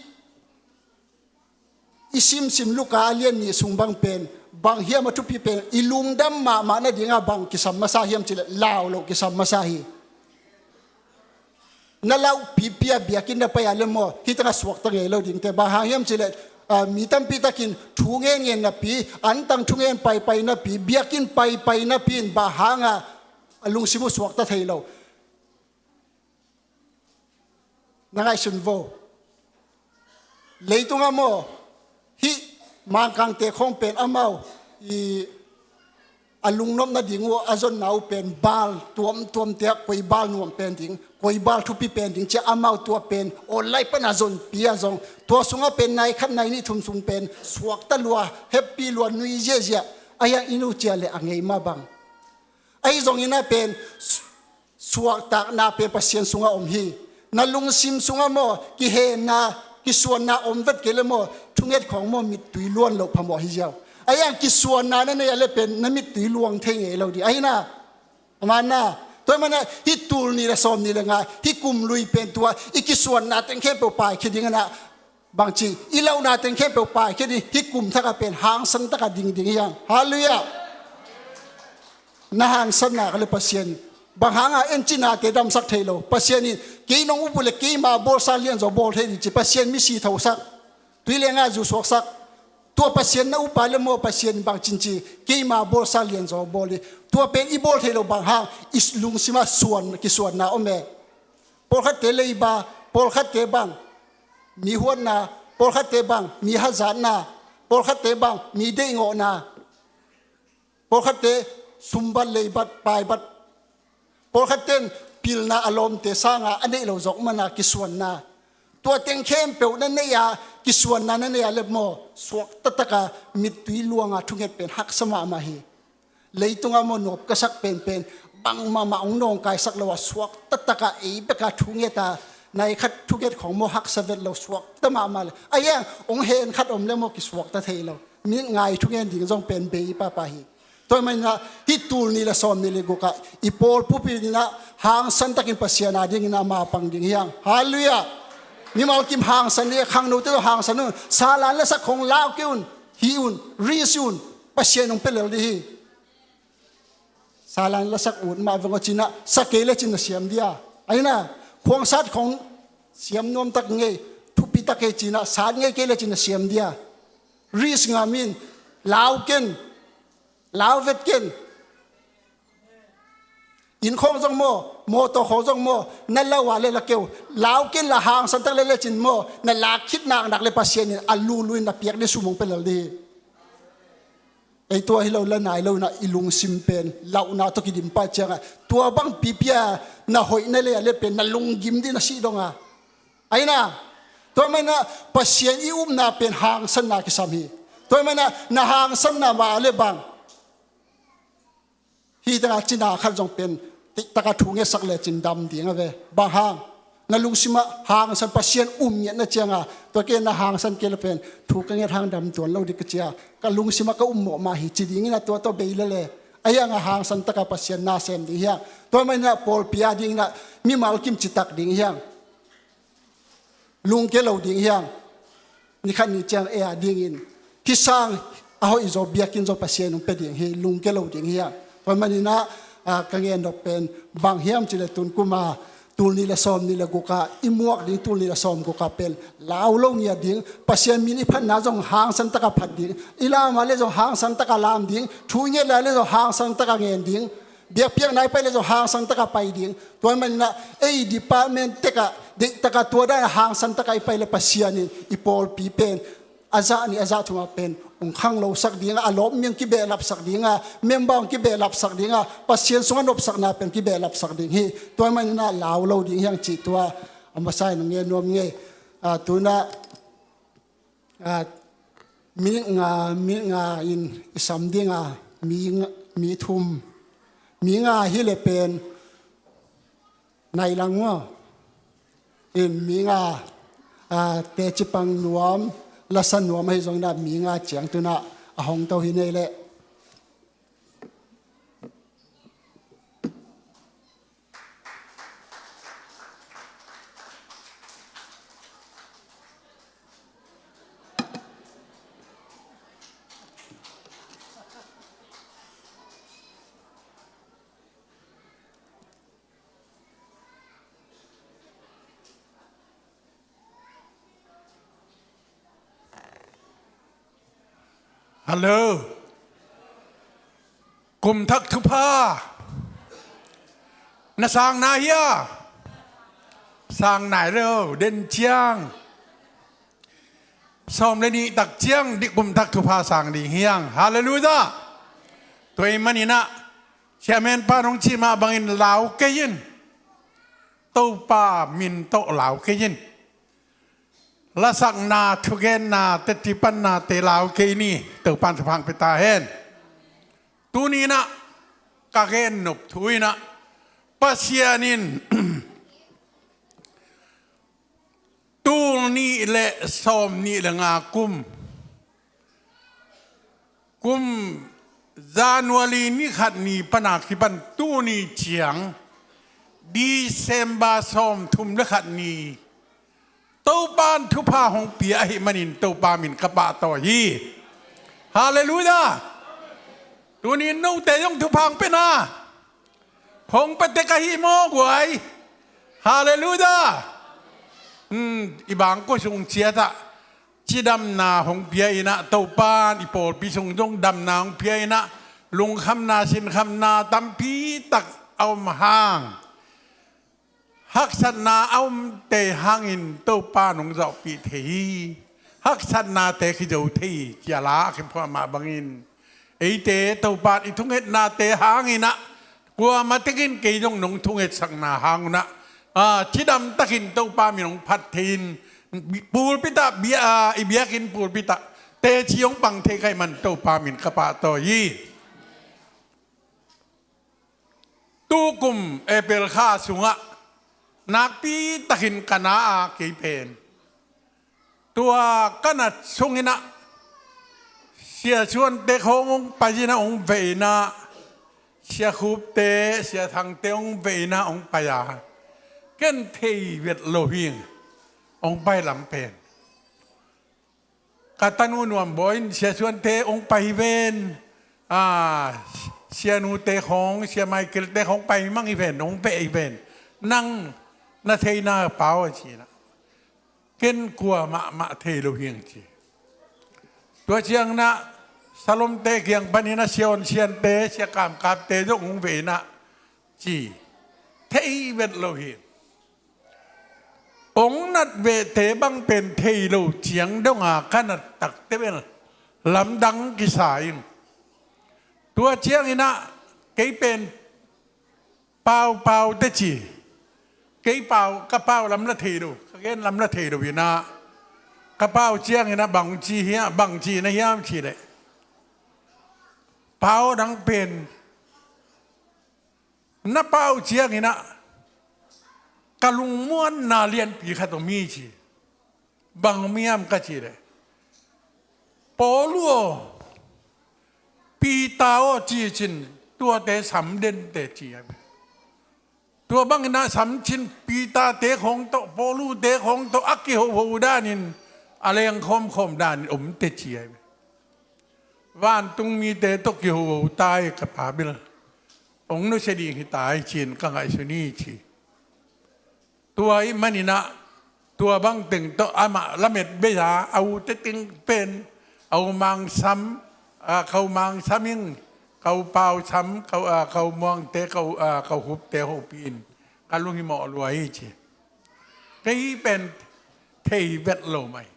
i simsim Luka a lian nih sung bang pen, bang hiam a thupi pen, i lungdam mahmah nadingah bang kisam masa hiam cih leh lau loh kisam masa hi. Na lauh pipi a biakinn na pai a leh maw, hih tengah suakta ngei lo dingte, bang hang hiam cih leh, a, mi tampi takin thu ngen ngen napi, antang thungen paipai napi, biakinn paipai napi in bang hangah a lungsim uh suakta thei lo. Na ngaihsun vo. Leitungah maw, hih Mangkangte khawng pen amau i a lungnop nading uh a zonna uh pen bal tuamtuamte ah koi bal nuam pen ding, koi bal thupi pen ding ci a, amau tua pen online pan a zonpi a zong, tua sungah pen nai khat nai nih thum sung pen suakta lua, happy lua, nui ziahziah. Ahi hang in uh ciah leh a ngei mah bang. Ahi zongin ah pen su-, suahtakna pen Pasian sungah om hi. Na lungsim sungah maw, kihenna, kisuanna om vet kei leh maw, thunget khawng maw, mittui luang loh phamawh hi ziau. Ahi hang kisuanna na nei a leh pen na mittui luang thei ngei lo ding. Ahi na, a man na. Tua ahih manin ah hih tul nih leh sawm nih leh nga, hih kum lui pen tua i kisuanna teng khempeuh paikhia ding a na, bangci, i lauhna teng khempeuh paikhia ding, hih kum thakah pen hangsan takah ding ding hi hang. Halleluiah. Na hangsan nak leh Pasian, bang hangah en ci nate damsak thei lo. Pasian in kei nong up uh leh keima bawlsa lianzaw bawl thei ding ci, Pasian misi thosak, tui leh nga zu suaksak. Tua Pasian na up a leh maw, Pasian in bangcin ci, keima bawlsa lianzaw bawl hi. Tua pen i bawl thei lo, bang hang, i lungsimah suan, kisuanna om e. Pawlkhatte leiba, pawlkhatte bang mi huatna, pawlkhatte bang mi hazatna, pawlkhatte bang mi deihgawhna, pawlkhatte sumbat leibat paibat, pawlkhatte in pilna a lawmte sangin a neih loh zawk manin kisuanna. Tua teng khempeuh na nei a, kisuanna na nei a leh maw, suakta takah mittui luangah thunget pen haksa mahmah hi. Leitungah maw, nop ka sak penpen, bangmahmah hong nawngkaisak lo a, suakta takah ei bekah thunget a, nai khat thunget khawng maw, haksa vet lo, suakta mahmah leh. Ahi hang hong hen khat om leh maw, kisuakta thei lo. Minit nga i thungen ding zong pen bei pahpah hi. Tua ahih manin ah hih tul nih leh sawm nih leh gukah i pawl pumpi in ah hangsan takin Pasian a dingin ah mapang ding hi hang. Halleluiah. Mimal kim hangsan ding, khangnote zong hangsan un. Salan lasak khawng lau kei un. Hih un, risk un, Pasian hong pia lel ding hi. Salan lasak ut mah veng aw ci-in ah sa kei lecin na siam dia. Ahi na, khuangsat khawng siam nuamtak ngei, thupitak hi ci-in ah sat ngei kei lecin na siam dia. Risk ngam in, lau ken, lau vet ken. Inn khawng zong maw, mawtaw khawng zong maw, na lau a leh la kei un. Lau ken la, hangsan tak leh lecin maw, na lak khit naknak leh Pasian in a lulu in na piak ding sum hong pia lel ding hi. Ei, tua hi lo la nai lo in ah i lungsim pen lauhna tawh kidim pah ciangah, tua bang pipi a na hoih na lei a leh pen na lunggim ding na sih dong a. Ahi na, tua ahih manin ah Pasian i upna pen hangsanna kisam hi. Tua ahih manin ah na hangsanna mah a leh bang, hih tengah cina khat zong pen tiktakah thu ngetsak lecin dam ding a ve. Bang hang? Na lungsimah hangsan, Pasian um ngiat na ciangah, tua kei na hangsan kei leh pen thu ka nget hang dam tuan lo ding ka ci a, ka lungsimah ka um mawhmawh hi ci dingin ah tua tawh bei lel e. Ahi hangah hangsan takah Pasian na sem ding hi hang. Tua ahih manin ah pawlpi a dingin ah mimal kim citak ding hi hang. Lungkia lo ding hi hang. Ni khat ni ciang ei a dingin hih sang a hoih zaw, biakinn zaw Pasian hong pia ding hi, lungkia lo ding hi hang. Tua ahih manin ah, a, ka ngen nop pen bang hiam cih leh tun kum a Tul nih le sawm nih le guk ah i muak ding, tul nih le sawm guk ah pen lau lo ngiat ding, Pasian min i phatna zong hangsan taka phat ding, i lam ah le zong hangsan taka lam ding, thu i nget lai le zong hangsan taka ngen ding, biakpiakna i pai le zong hangsan taka pai ding. Tua ahih manin ah ei department tek ah deih taka tua dan hangsan taka i pai le Pasian in i pawlpi pen a zah nih a zah thum ah pen hong khanglosak ding a, a lawpmi hong kibehlapsak ding a, member hong kibehlapsak ding a, Pasian sungah nopsakna pen kibehlapsak ding hi. Tua ahih manin ah lau lo ding hi hang cih tua a masa in hong ngen nuam ing ei. Ah, tu-in ah, ah, mi nga, mi nga in i sam ding a, mi nga, mi thum, mi nga hi le pen nai lang maw? In mi nga, ah, teci pang nuam, lasa nuam ahi zongin ah mi nga ciang tu-in ah a hong to hi nei leh. Hallo. Kum thak thupha na sang na hia? Sang nai lo, den ciang sawm le nih tak ciang dih kum thak thupha sang ding hi hang. Halleluiah. Tua ahih manin ah siamen pa in hong cih mah bangin lau kei in. Topa min tawh lau kei in. Lasakna, thugenna, teci panna te lau kei ni. Topa in thupha hong pia ta hen. Tuni-in ah ka gen nop thu in ah Pasian in tul nih le sawm nih le nga kum, kum January ni khat ni pan a kipan tuni ciang December sawm thum le khat ni Topa in thupha hong pia ahih manin Topa min ka pahtawi hi. Halleluiah. Tuni-in note zong thupha hong pia na. Hong pia tek ahi maw guai? Halleluiah. Hmm, i bangkua sung ciat ah cidamna hong pia in ah, Topa in i pawlpi sung zong damna hong pia in ah, lungkhamna sinkhamna tampi tak a om hang, haksatna a omte hangin Topa in hong zawhpih thei hi. Haksatnate khizo thei hi, ci-a la a kiphuah mah bangin, eite Topa in i thungetnate hangin ah, kuamah tekin kei zong nong thungetsakna hang un ah, ah, cidamtakin Topa min hong phat thei in, pulpit ah bia, ah, i biakinn pulpit ah teci hong pang thei ka hih man Topa min ka pahtawi hi. Tukum April kha sungah nakpi takin ka na a, kei pen tua ka nat sungin ah Sia Suante khawng hong pai in ah, hong veh in ah, Sia Khupte, Sia Thangte hong veh in ah hong pai a, ken thei vet lo hi. Hong pai lam pen ka tanu Nuam Bawi in, Sia Suante hong pai hi ven, ah, Sia Nute khawng, Sia Michaelte khawng pai mang hi ven, hong veh hi ven, nang na theina pau a ci in ah, ken kuamah mah thei lo hi, hong ci. Tua ciangin ah Salomte kiang panin ah Sia Awn Siante, Sia Kam Kapte zong hong veh in ah ci, thei vet lo hi. Hong nat vehte bang pen thei lo ciang dong a ka nat takte bel lamdang kisa in. Tua ciangin ah kei pen pau, pau teci. Kei pau, ka pau lam la thei lo, ka gen lam la thei lo in ah, ka pau ciangin ah bang ci hiam, bang ci na hiam cih leh, pau dang pen na pau ciangin ah ka lungmuanna lianpi khat om hi ci. Bang om hiam ka cih leh, Paulu aw, Peter aw ci cin, tuate sam den teh ci a. Tua bangin ah sam cin, Peterte khawng tawh, Paulute khawng tawh a kihoho danin a leng khawmkhawm danin om teh ci a. Vantung mite tawh kihoho ta hi ka pa, bel hong nusia ding hi ta hi ci-in ka ngaihsun hi ci. Tua ahih manin ah, tua bang teng tawh amah lamet bei a, a ute teng pen, a u Mang Sam, a, ka u Mang Sam in, ka u Pau Sam, ka u, a, ka u Muangte, ka u, a, ka u Khupte hopih in, ka lunghimawh lua hi ci. Kei pen thei vet lo mai.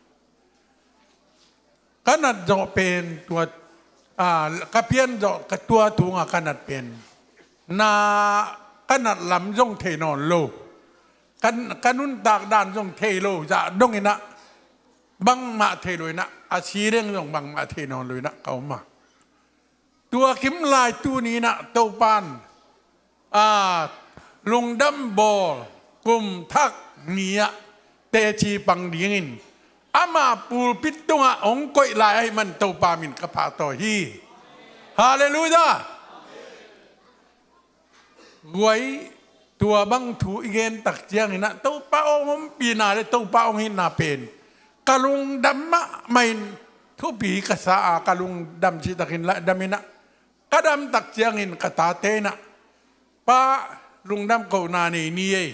Ka nat zawh pen tua, a, ka pian zawh ka tua tunga ka nat pen. Na ka nat lam zong thei nawn lo. Ka, ka nuntak dan zong thei lo. Zah dong in ah bangmah thei lo in ah, a si deng zong bangmah thei nawn lo in ah ka om a. Tua kim lai tuni in ah Topan, a, lungdam bawl kum thak ni ah teci pang dingin ama pulpit tungah hong koih lai ahih man Topa min ka pahtawi hi. Halleluiah. Guai, tua bang thu i gen tak ciangin ah Topa hong ompihna le Topa hong itna pen ka lungdam mahmah in, thupi ka sa a, ka lungdam cihtakin lah dam in ah, ka dam tak ciangin ka tate in ah, "Pa, lungdam kohna nei ni ei."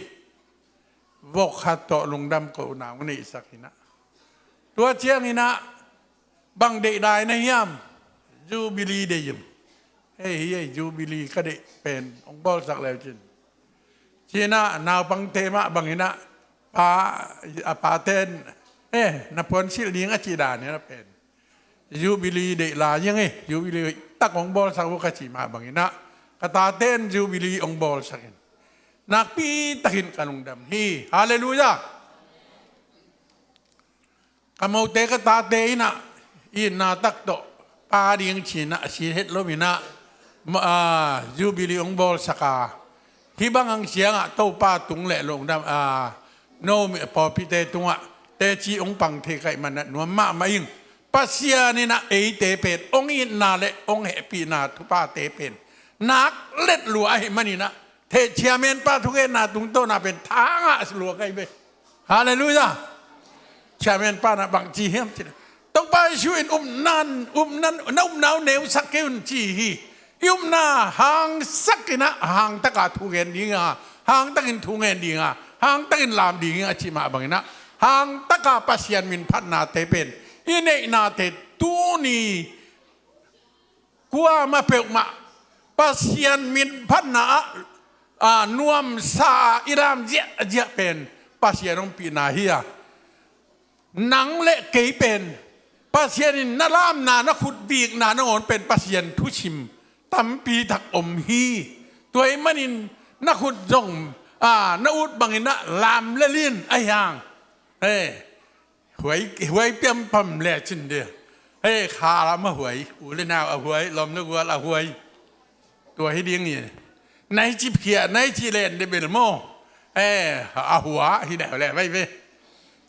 Vok khat tawh lungdam kohna hong neihsak in ah, tua ciangin ah, "Bang deih lai na hiam?" "Jubilee deih ing." "Hei, hi ei, Jubilee ka deih pen hong bawlsak leu cin," ci in ah, naupangte mah bang in ah, pa, a paten, "Eh, na puansilh ding," a cih dan in ah pen, "Jubilee deih lai ing ei, Jubilee hoih tak hong bawlsak uh," ka cih mah bang in ah, ka taten Jubilee hong bawlsak in, nakpi takin ka lungdam hi. Halleluiah. Ka mote ka tate in ah, itna tak tawh, pa ding ci in ah, a si het lo in ah, ma, a, Jubilee hong bawlsak a, hih bang hang ciangah Topa tung le lungdam, a, no mi pawlpite tungah teci hong pang thei ka hih man ah nuam mahmah ing. Pasian in ah eite pen hong itna le hong hehpihna thuphate pen nak let lua ahih manin ah, theh chairman pa thugenna tungtawna pen thangah lua ka hi ve. Halleluiah. Chairman pa na bang ci hiam cih leh, "Topa Jesuh in upna, upna, na upna uh neusak kei un," ci hi. I upna hangsak in ah, hangtaka thugen ding a, hangtakin thugen ding a, hangtakin lam ding a, a cih mah bang in ah, hangtaka Pasian min phatnate pen i neihnate tuni kuamah peuhmah Pasian min phatna ah, a, nuamsa a i lam ziahziah pen Pasian ompihna hi a, nang le kei pen Pasian in na lamna, na khut vikna nangawn pen Pasian thusim tampi tak om hi. Tua ahih manin na khut zong, a, na ut bang in ah lam le lin a hiang, eh, huai, huai piampam le cin dia. Hei, kha lam a huai, u le nau a huai, lawm le gual a huai. Tua hi ding hi. Nai ci phia, nai ci len de bel maw. Eh, a hua hi deuh le vai ve.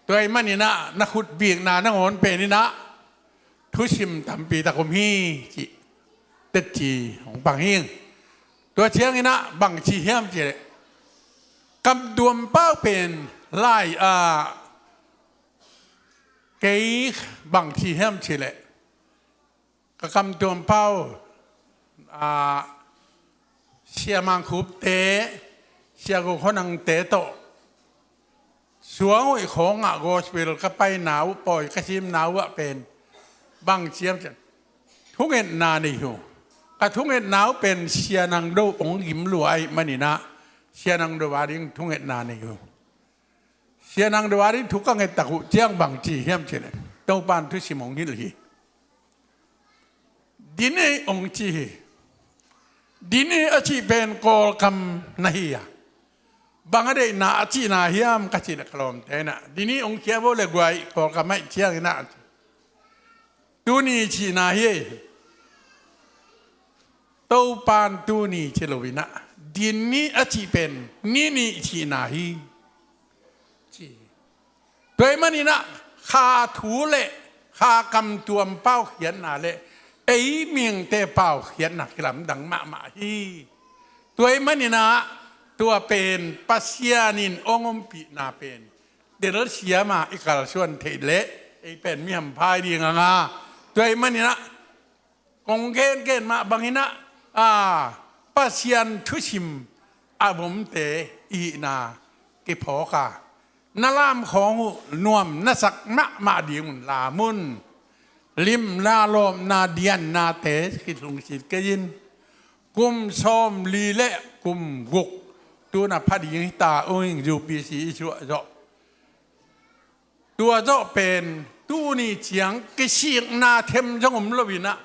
Tua ahih manin ah, na khut vikna nangawn pen in ah, thusim tampi tak om hi ci. Teci hong pang hi. Tua ciangin ah bang ci hiam cih leh, Kam Tuam Pau pen lai, a, kei bang ci hiam cih leh, ka Kam Tuam Pau, a, Sia Mang Khup te, Sia Go Khua Nang te tawh suang hoih khawngah gospel ka paina uh, pawi ka simna uh ah pen bang ci hiam cih leh, thungetna nei uh. Ka thungetna uh pen Sia Nang Do hong gim lua ahih manin ah, Sia Nang Do a ding thungetna nei uh. Sia Nang Do a ding thu ka nget tak uh ciang bang ci hiam cih leh, Topan thusim hong hilh hi. Dini hong ci hi. Dini a cih pen Kawlkam na hi a, bang a deihna a cihna hiam ka cih leh, ka lawmte in ah, Dini hong khia bo le guai, Kawlkam ahih ciangin ah, tuni cihna hi. Topan tuni ci lo in ah, Dini a cih pen ni nih cihna hi ci. Tua ahih manin ah, kha thu le kha Kam Tuam Pau khiatna le ei mihingte pau khiatna kilamdang mahmah hi. Tua ahih manin ah, tua pen Pasian in hong ompihna pen telsiam a i kalsuan theih leh, ei pen mi hampha hi ding a nga. Tua ahih manin ah, kong gengen mah bangin ah, a, Pasian thusim a vomte i hihna kiphawk a, na lam khawng uh nuam na sak mahmah dingun lam un. Limna lawpna diannate kilungsit kei in. Kum sawmli le kum guk tu-in a pha ding hi ta uh ing, U P C i suah zawh. Tua zawh pen tuni ciang kisikna them zong om lo-in ah,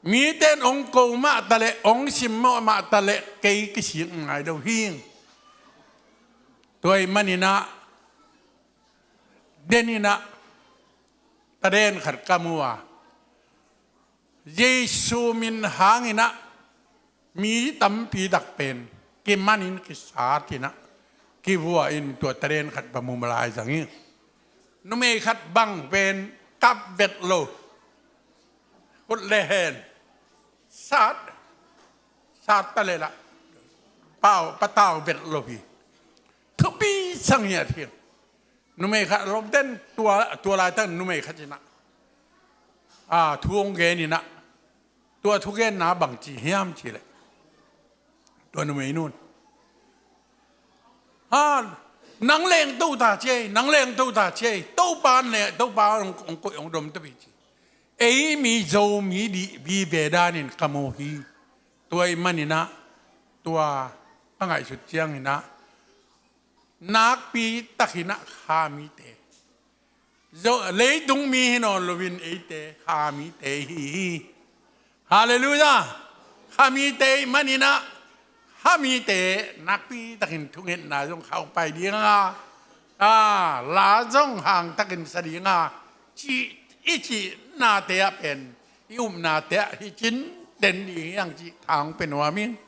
mite in hong ko mah ta leh, hong sim mah ta leh, kei kisik ngai lo hi. Tua ahih manin ah, den in ah, taden khat ka mu a, Jesu min hangin ah, mi tampi tak pen kimanin kisat in ah, kivua in tua taden khat va mu lai zang hi. Numei khat bang pen kap vet lo, khut le hen sat, sat ta leh lah, pau, patau vet lo hi. Thupi sang hi a thiang. Numei khat lawm ten tua, tua laitak numei khat in ah, a, thu hong gen in ah, tua thugenna bang ci hiam cih leh, tua numei nu in, ha, nang leng to ta ci ei, nang leng to ta ci ei, Topa ne, Topa hong, hong koih hong dom ta pi ci. Ei mi Zomi dih vive danin ka mu hi. Tua ahih manin ah, tua ka ngaihsut ciangin ah, nakpi takin ah Kha mite, Zo, leitung mi hi nawn loin eite Kha mite i hi hi. Halleluiah. Kha mite ahih manin ah, Kha mite nakpi takin thungetna zong khauh pai ding a, a, la zong hang takin sa ding a, cih, i cihnate ah pen, i upnate ah hi cin den ding hi hang cih tha hong pia nuam ing.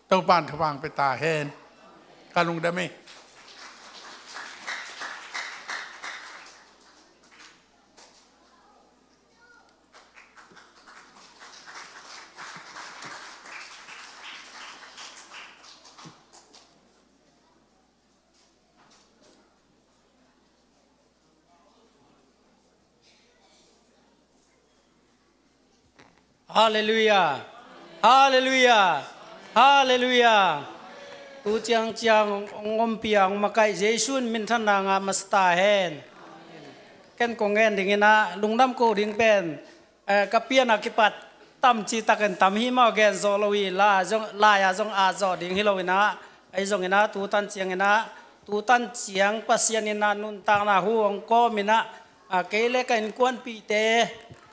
Topa'n thupha hong pia ta hen. Ka lungdam hi. Halleluiah. Halleluiah. Halleluiah. Tu ciangciang hong ompih a hong makaih Jesu in minthanna ngah masa ta hen. Ken kong gen ding in ah, lungdam ko ding pen, eh, ka pian a kipat tam citakin tam hi maw, gen zawh lo hi. La zong, lai-a zong a zawh ding hi lo in ah, ahi zongin ah, tu tan ciangin ah, tu tan ciang Pasian in ah nuntakna hu hong kawm in ah, a, kei le ka innkuanpihte,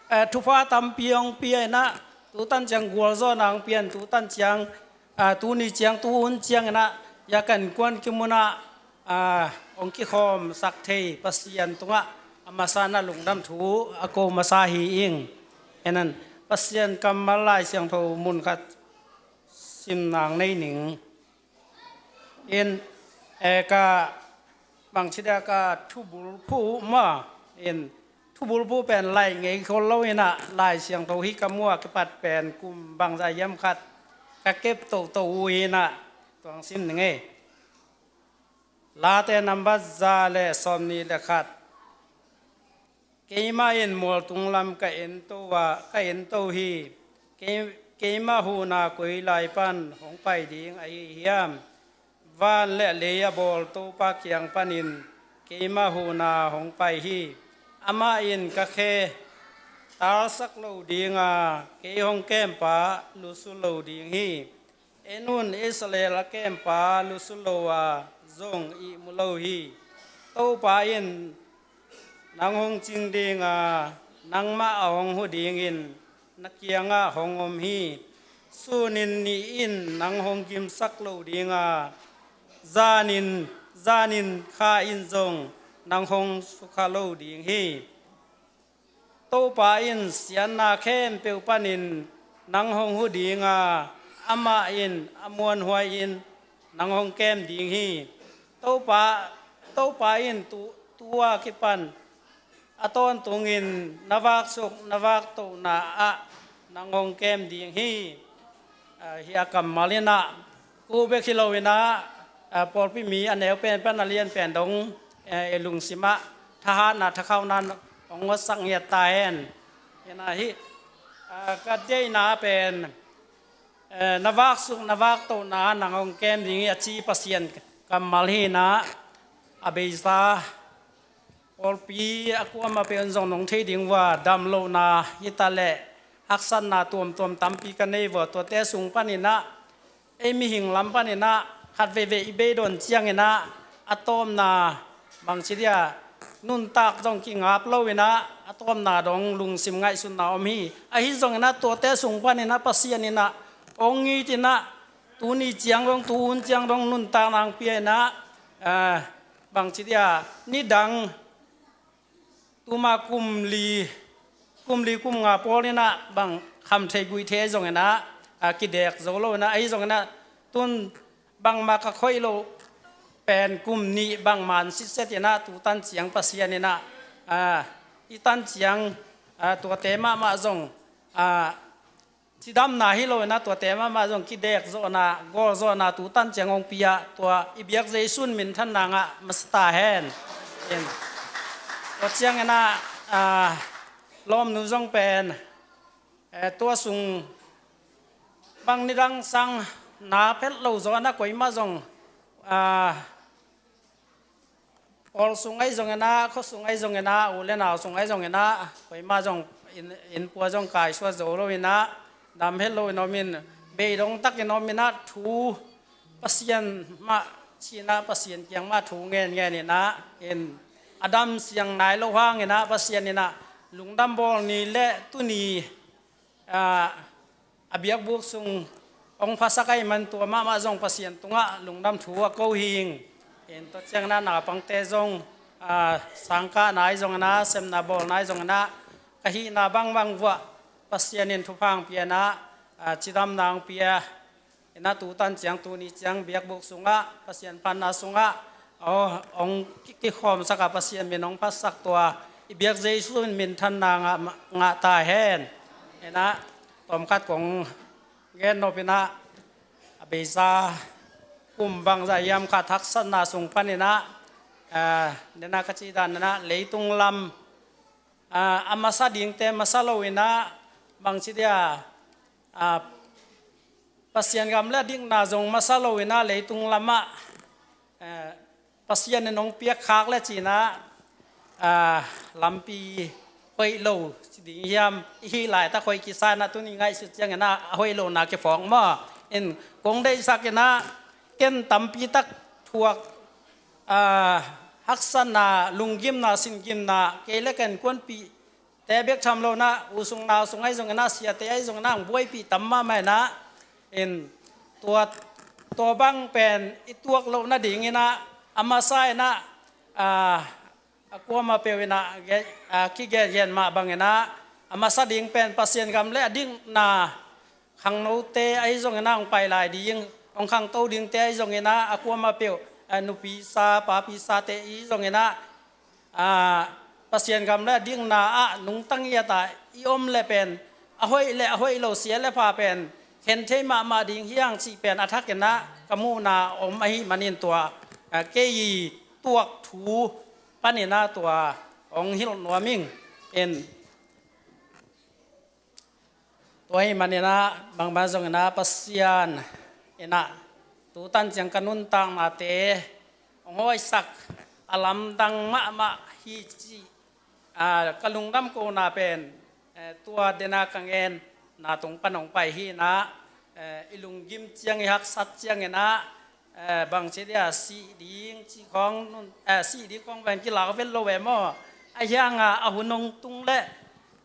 a, thupha tampi hong pia in ah, tu tan ciang gualzawhna hong pia in, tu tan ciang, a, tuni ciang, tu hun ciangin ah, ya ka innkuan kimun ah, a, hong kikhawmsak thei Pasian tungah a masa in ah lungdam thu a ko masa hi ing. Amen. Pasian kammal Lai Siangtho mun khat sim nang nei ning. In, eh, ka bangci dia ka thubulphuh maw, in, thubulphuh pen laih ngei khol lo in ah, Lai Siangtho hih ka mu a kipat pen kum bangzah hiam khat ka kep toto uh in ah, tua hong sim ning ei. Late nambat za le sawmnih le khat. Keimah in mualtung lam ka ento a, ka ento hi. Kei, keimah huhna koi lai pan hong pai ding ahi hiam? Van le lei a bawl Topa kiang panin keimah huhna hong pai hi. Amah in ka khe talsak lo ding a, kei hong kempa lusu lo ding hi. En un, Israel a kempa lusu lo a zong ihmu lo hi. Topa in nang hong cing ding a, nangmah a hong hu dingin na kiangah hong om hi. Sun in ni in nang hong gimsak lo ding a, zan in, zan in kha in zong nang hong sukha lo ding hi. Topa in siatna khempeuh panin nang hong hu ding a, amah in a muanhuai in nang hong kem ding hi. Topa, Topa in tu, tu a kipan a tawntungin na vaksuk, na vaktohna ah nang hong kem ding hi. Ah, hih a kammal in ah, ko bek hi lo in ah, ah, pawlpi mi a neu pen pan a lian pen dong, eh, i lungsim ah thahatna, thakhauhna hong ngawtsak ngiat ta hen. In ah hih, ah, ka deihna pen, eh, na vaksuk, na vaktohna nang hong kem ding hi a ci Pasian kammal hi in ah, a beisa pawlpi a kuamah peuh in zong nong thei ding vua, damlohna hi ta leh haksatna tuamtuam tampi ka nei vua, tuate sung paninah ei mihing lam paninah khat veivei i beidawn cianginah a tawpna bangci dia nuntak zong kingap loinah a tawpna dong lungsim ngaihsutna om hi. Ahi zonginah tuate sung paninah Pasian inah hong ngitinah tuni ciang dong, tu hun ciang dong nuntakna hong pia inah, ah, bangci dia nidang tuma kum li, kum li kum nga pawl inah bang kham thei guih thei zonginah, ah, kidek zo lo inah, ahi zonginah tun bangmah ka khoih loh pen kum nih bangmah an sitset inah tu tan ciang Pasian inah, ah, i tan ciang, ah, tuate mahmah zong, ah, cidamna hi lo inah tuate mahmah zong kidek zawhna, gawl zawhna tu tan ciang hong pia, tua i biak Jesu in minthanna ngah masa ta hen. In. Tua cianginah, ah, lawmnu zong pen, eh, tua sung bang nidang sang na phet lo zawhna koimah zong, ah, pawl sung ahi zonginah, khua sung ahi zonginah, u le nau sung ahi zonginah, koimah zong inn, inn pua zong kaisuah zo lo inah, dam het lo in om in, beidong takin om inah, thu Pasian mah cinah, Pasian kiang mah thu ngen ngen inah, in a dam siang nai lo hanginah, Pasian inah lungdam bawl ni le tuni, ah, a biakbuk sung hong phasak ahih man tua mahmah zong Pasian tungah lungdam thu a ko hing. In tua cianginah naupangte zong, ah, sangkahna ahi zonginah, semna bawlna ahi zonginah, ka hihna bangbang vuah Pasian in thupha hong pia inah, ah, cidamna hong pia inah tu tan ciang, tuni ciang biakbuk sungah, Pasian phatna sungah, aw, hong ki, kikhawmsak a Pasian min hong phatsak tua i biak Jesu in minthanna ngah, ngah ta hen. Inah tawmkhat kong gen nop inah, a beisa kum bangzah hiam khat haksatna sung paninah, ah, nena ka cih dan inah leitung lam, ah, a masa dingte masa lo inah bangci dia, ah, Pasian gam le a dikna zong masa lo inah leitung lamah, eh, Pasian in hong piakkhak le cinah, ah, lampi hoih lo ci ding hiam, i hih laitak hoih kisa inah tuni ngaihsut cianginah a hoih lohna kiphawk maw? In kong deihsak inah ken tampi tak thuak, ah, haksatna, lunggimna, singgimna, kei le ka innkuanpih te bek tham lo inah, u sung nau sung ahi zonginah, siate ahi zonginah hong buaipih tam mahmah inah, in tua, tua bang pen i tuak loh nadinginah a masa inah, ah, a kuamah peuh inah, ge-, ah, kigengen mah banginah a masa ding pen Pasian gam le a dikna, khangnote ahi zonginah hong pai lai ding, hong khangto dingte ahi zonginah a kuamah peuh, ah, nupi sa, papi sate ahi zonginah, ah, Pasian gam le a dikna ah nungta ngiat a i om le pen a hoih le a hoih lo, sia le pha pen khen thei mahmah ding hi hang cih pen a thakinah ka muhna om ahih manin tua, ah, kei i tuak thu paninah tua hong hilh nuam ing. In tua ahih maninah bangmah zonginah Pasian inah tu tan ciang ka nuntaknate hong hoihsak a lamdang mahmah hi cih, ah, ka lungdam kohna pen, eh, tua dena ka ngenna tung pan hong pai hi inah, eh, i lunggim ciang, i haksat cianginah, eh, bangci dia sih ding cih khawng nun, eh, sih ding khawng ven kilak vet lo ve maw? A hianga a hun hong tung le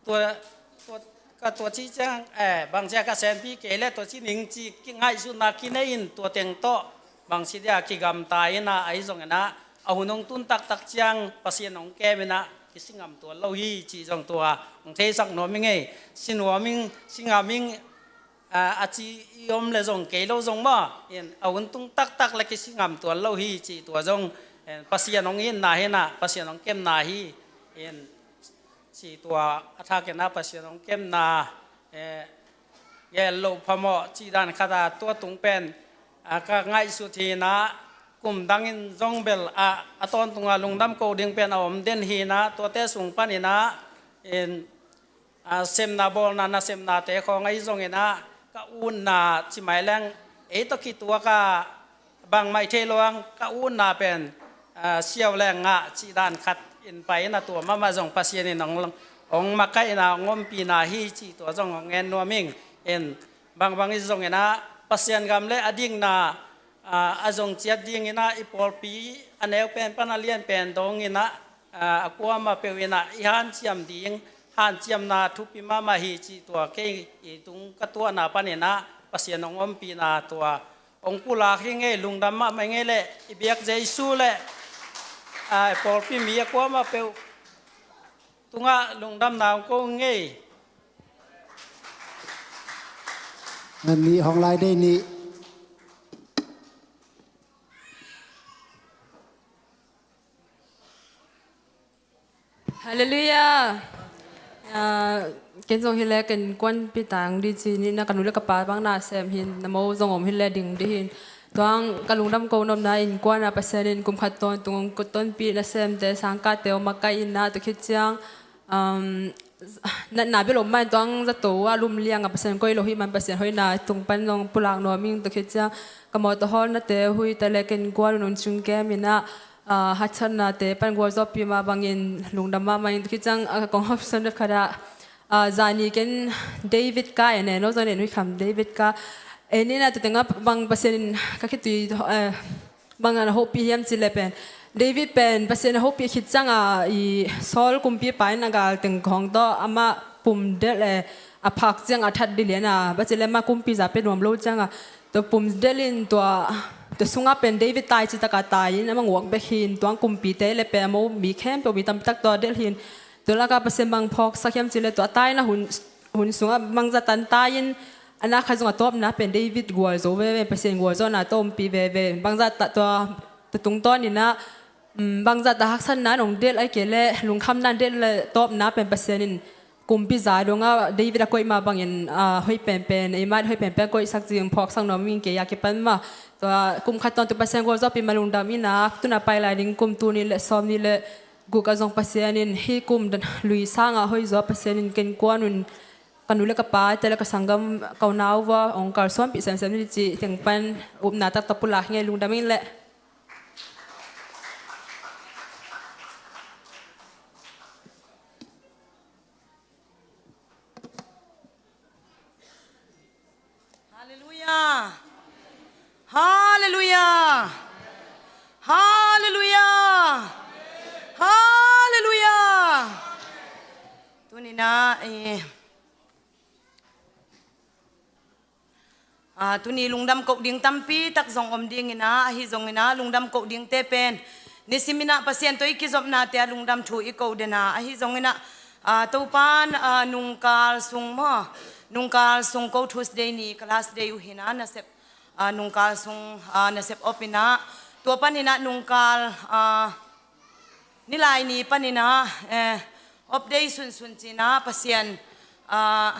tua, tua, ka tua cih ciang, eh, bangci a ka senpi kei le tua ci ning cih kingaihsutna kinei in tua teng tawh bangci dia kigamta inah, ahi zonginah a hun hong tun taktak ciang Pasian hong kem inah kisi ngam tuan lo hi cih zong tua hong theisak nuam ing ei. Si nuam ing, si ngam ing, ah, a ci i om le zong kei lo zong maw? In a hun tung taktak le kisi ngam tuan lo hi cih tua zong, eh, Pasian hong itna hi inah, Pasian hong kemna hi. In cih tua a thakinah Pasian hong kemna, eh, gel loh phamawh cih dan khat a tua tung pen, ah, ka ngaihsut hi inah, kum dangin zong bel, ah, a tawntunga lungdam ko ding pen a om den hi inah, tuate sung paninah, in, ah, semna bawlna, nasemnate khawng ahi zonginah ka utna ci mai leng ei tawh kituak a bangmah i thei lo ang, ka utna pen ah, siau le ngah cih dan khat in pai in a, tua mahmah zong Pasian in hong, hong makaihna, hong ompihna hi cih tua zong hong ngen nuam ing. In bangbang hi zongin ah Pasian gam le a dikna, ah, a zong ciat dingin ah i pawlpi a neu pen pan a lian pen dongin ah, ah, a kuamah peuh in ah i hanciam ding, hanciamna thupi mahmah hi cih tua kei i tung ka tuahna panin ah Pasian hong ompihna tua hong pulak hi ngei. Lungdam mahmah hi ngei leh i biak Jesu le, ah, pawlpi mi a kuamah peuh tungah lungdamna hong ko hi ngei. Ngan nih hong lai dei nih. Halleluiah. Ah, ken zong hi le ken kuanpi tang di ci ni na, ka nu le ka pa bang na sem hin, na mo zong om hi le ding di hin. Tuang ka lungdam ko nopna innkuan a Pasian in kum khat tawntung hong kuttonpi, na semte sangkahte hong makaih in ah, tua khit ciang, um, na, na bel om mah in tuang zato a lum liang a Pasian koih lo hi man Pasian hoihna tung pan hong pulak nuam ing. Tua khit ciang ka mawtaw hawlnate, huite le ken gual un hong cing kem in ah, ah, haksatnate pan gualzawhpih mah bangin lungdam mahmah ing. Tua khit ciang, ah, kong hopsan bek khat ah, ah, zani ken David ka en e, no zong en hui kham David ka en in ah, tua tengah bang Pasian in ka khitui, eh, bang a na hopih hiam cih leh pen, David pen Pasian a hopih khit ciangin, i Saul kumpipa in a gal teng khawng tawh amah pum delh e, a phak ciang a that dih lian a, bang ci leh amah kumpi za pia nuam lo ciangin, tua pum delh in tua, tua sungah pen David tai cih takah tai in amah nguak bek hi in, tuang kumpite le pen a mo mi khempeuh mi tampi tak tawh delh hi in, tua lakah Pasian bang phawksak hiam cih leh tua taina hun, hun sungah bangzah tan tai in, a na khat zong a tawpna pen David gualzo veve, Pasian gualzawhna tawh ompih veve. Bangzah ta tua, tua tungtawn in ah, um, bangzah ta haksatna in hong delh ahih kei leh lungkhamna in delh leh tawpna pen Pasian in kumpi za dongah David a koih mah bangin, ah, hoih penpen, eimah hoih penpen koihsak ding phawksak nuam ing. Kei a kipan mah tua kum khat tawntung Pasian gualzawhpih mah lungdam in ah, tu-in a pai lai ding kum tul nih le sawmnih le guk ah zong Pasian in hih kum lui sangah hoih zaw Pasian in ken kuan un, ka nu le ka pate le ka sanggam, ka unau va hong kalsuanpih semsem ni cih teng pan upna taktak pulak hi ngei. Lungdam ing leh. Halleluiah. Halleluiah. Halleluiah. Halleluiah. Tuni-in ah, eh, ah, tuni lungdam koh ding tampi tak zong om dingin ah, ahi zongin ah lungdam koh dingte pen nisimin ah Pasian tawh i kizopnate ah lungdam thu i koh den a, ahi zongin ah, ah, Topa'n, ah, nungkal sung maw, nungkal sung ko Tuesday ni ka last day uh hi-in ah, nasep, ah, nungkal sung, ah, nasep op in ah, tua panin ah nungkal, ah, nilai ni panin ah, eh, off day sunsun ci-in ah Pasian, ah,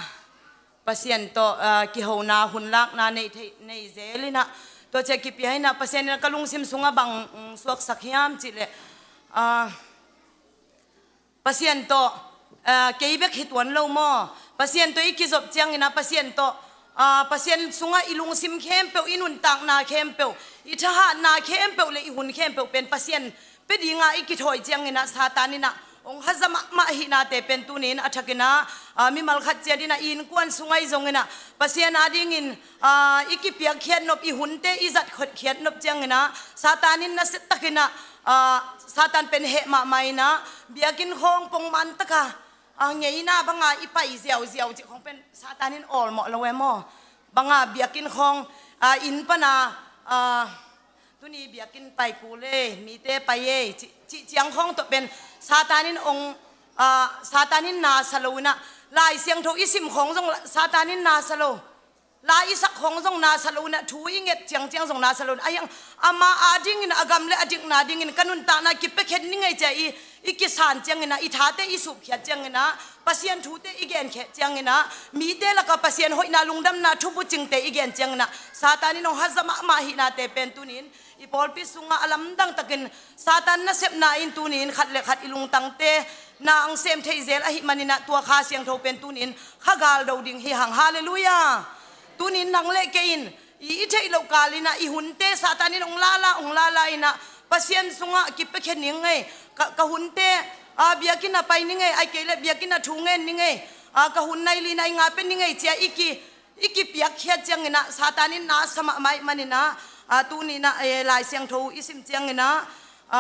Pasian tawh, ah, kihona hun lakna nei thei, nei zel in ah, tua ciang kipia in ah Pasian in ah ka lungsim sungah bang, mm, suaksak hiam cih leh, ah, Pasian tawh, ah, kei bek hi tuan lo maw? Pasian tawh i kizop ciangin ah Pasian tawh, ah, Pasian sungah i lungsim khempeuh, i nuntakna khempeuh, i thahatna khempeuh le i hun khempeuh pen Pasian pia dinga i kithawi ciangin ah Satan in ah hong haza mahmah ahihnate pen tuni-in a thakin ah, ah, mimal khat ciat in ah i innkuan sungah ahi zongin ah Pasian adingin, ah, i kipiakkhiat nop, i hunte i zatkhiat nop ciangin ah Satan in nasiatakin ah, ah, Satan pen heh mahmah in ah, biakinn khawng pongman taka, ah, ngeina banga i pai ziauziau cih khawng pen Satan in awlmawh lo e maw? Banga biakinn khawng, ah, inn pana, ah, tuni biakinn pai kul e, mite pai e, cih, cih ciang khawng tawh pen Satan in ong, ah, Satan in na sa lo in ah, Lai Siangtho i sim khawng zong la-, Satan in na sa lo. La i sak khawng zong na sa lo in ah, thu i nget ciangciang zong na sa lo in ah, ahi hang ama adingin, a gam le a dikna dingin ka nuntakna kipiakhiat ning ei ci-a i, i kisan ciangin ah, i thate i supkhiat ciangin ah, Pasian thute i genkhiat ciangin ah, mite lakah Pasian hoihna lungdamna thubucingte i gen ciangin ah, Satan in hong haza mahmah ahihnate pen tuni-in i pawlpi sungah a lamdang takin Satan nasepna in tuni-in khat le khat i lungtangte na ang sem thei zel ahih manin ah, tua Kha Siangtho pen tuni-in kha galdo ding hi hang. Halleluiah. Tuni-in nang le kei in i, i theih loh kal in ah i hunte Satan in hong lala, hong lala in ah Pasian sungah kipiakhia ning ei, ka, ka hunte, a, biakinn a pai ning ei, ai kei le biakinn a thu ngen ning ei, a, ka hun nai li nai nga pe ning ei cia i ki, i kipiakkhiat cianginah Satan in na sa mahmah ih maninah, a, tuninah, e, Lai Siangtho i sim cianginah, a,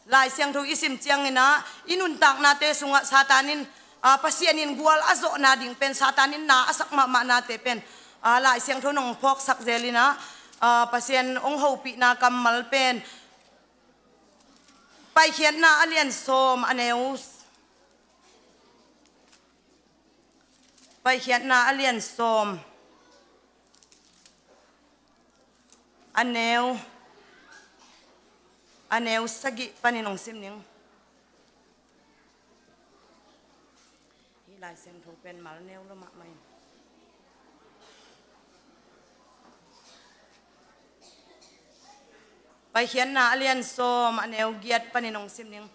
Lai Siangtho i sim cianginah i nuntaknate sungah Satan in, a, Pasian in gual a zawhna ding pen, Satan in na a sak mahmahnate pen, a, Lai Siangtho nong phawksak zelinah, a, Pasian hong hopihna kammal pen Paikhiatna a lian sawm a neu, Paikhiatna a lian sawm a neu, a neu sagih panin hong sim ning. Hih Lai Siangtho pen mal neu lo mahmah in. Paikhiatna a lian sawm a neu giat panin hong sim ning.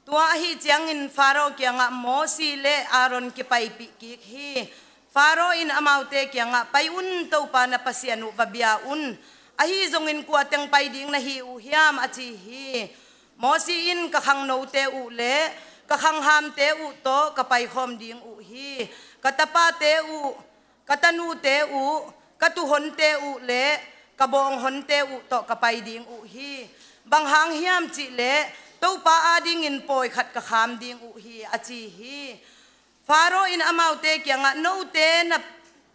Tua ahi ciangin Faro kiangah Mosi le Aaron kipaipih kik hi. Faro in amaute kiangah, "Pai un, Topa na Pasian uh va bia un. Ahi zongin kua teng pai ding na hi uh hiam?" a ci hi. Mosi in, "Ka khangnote uh le ka khanghamte uh tawh ka paikhawm ding uh hi. Ka tapate uh, ka tanute uh, ka tuuhonte uh le ka bawnghonte uh tawh ka pai ding uh hi. Bang hang hiam cihleh Topa adingin pawi khat ka kham ding uh hi," a ci hi. Faro in amaute kiangah, "Note na,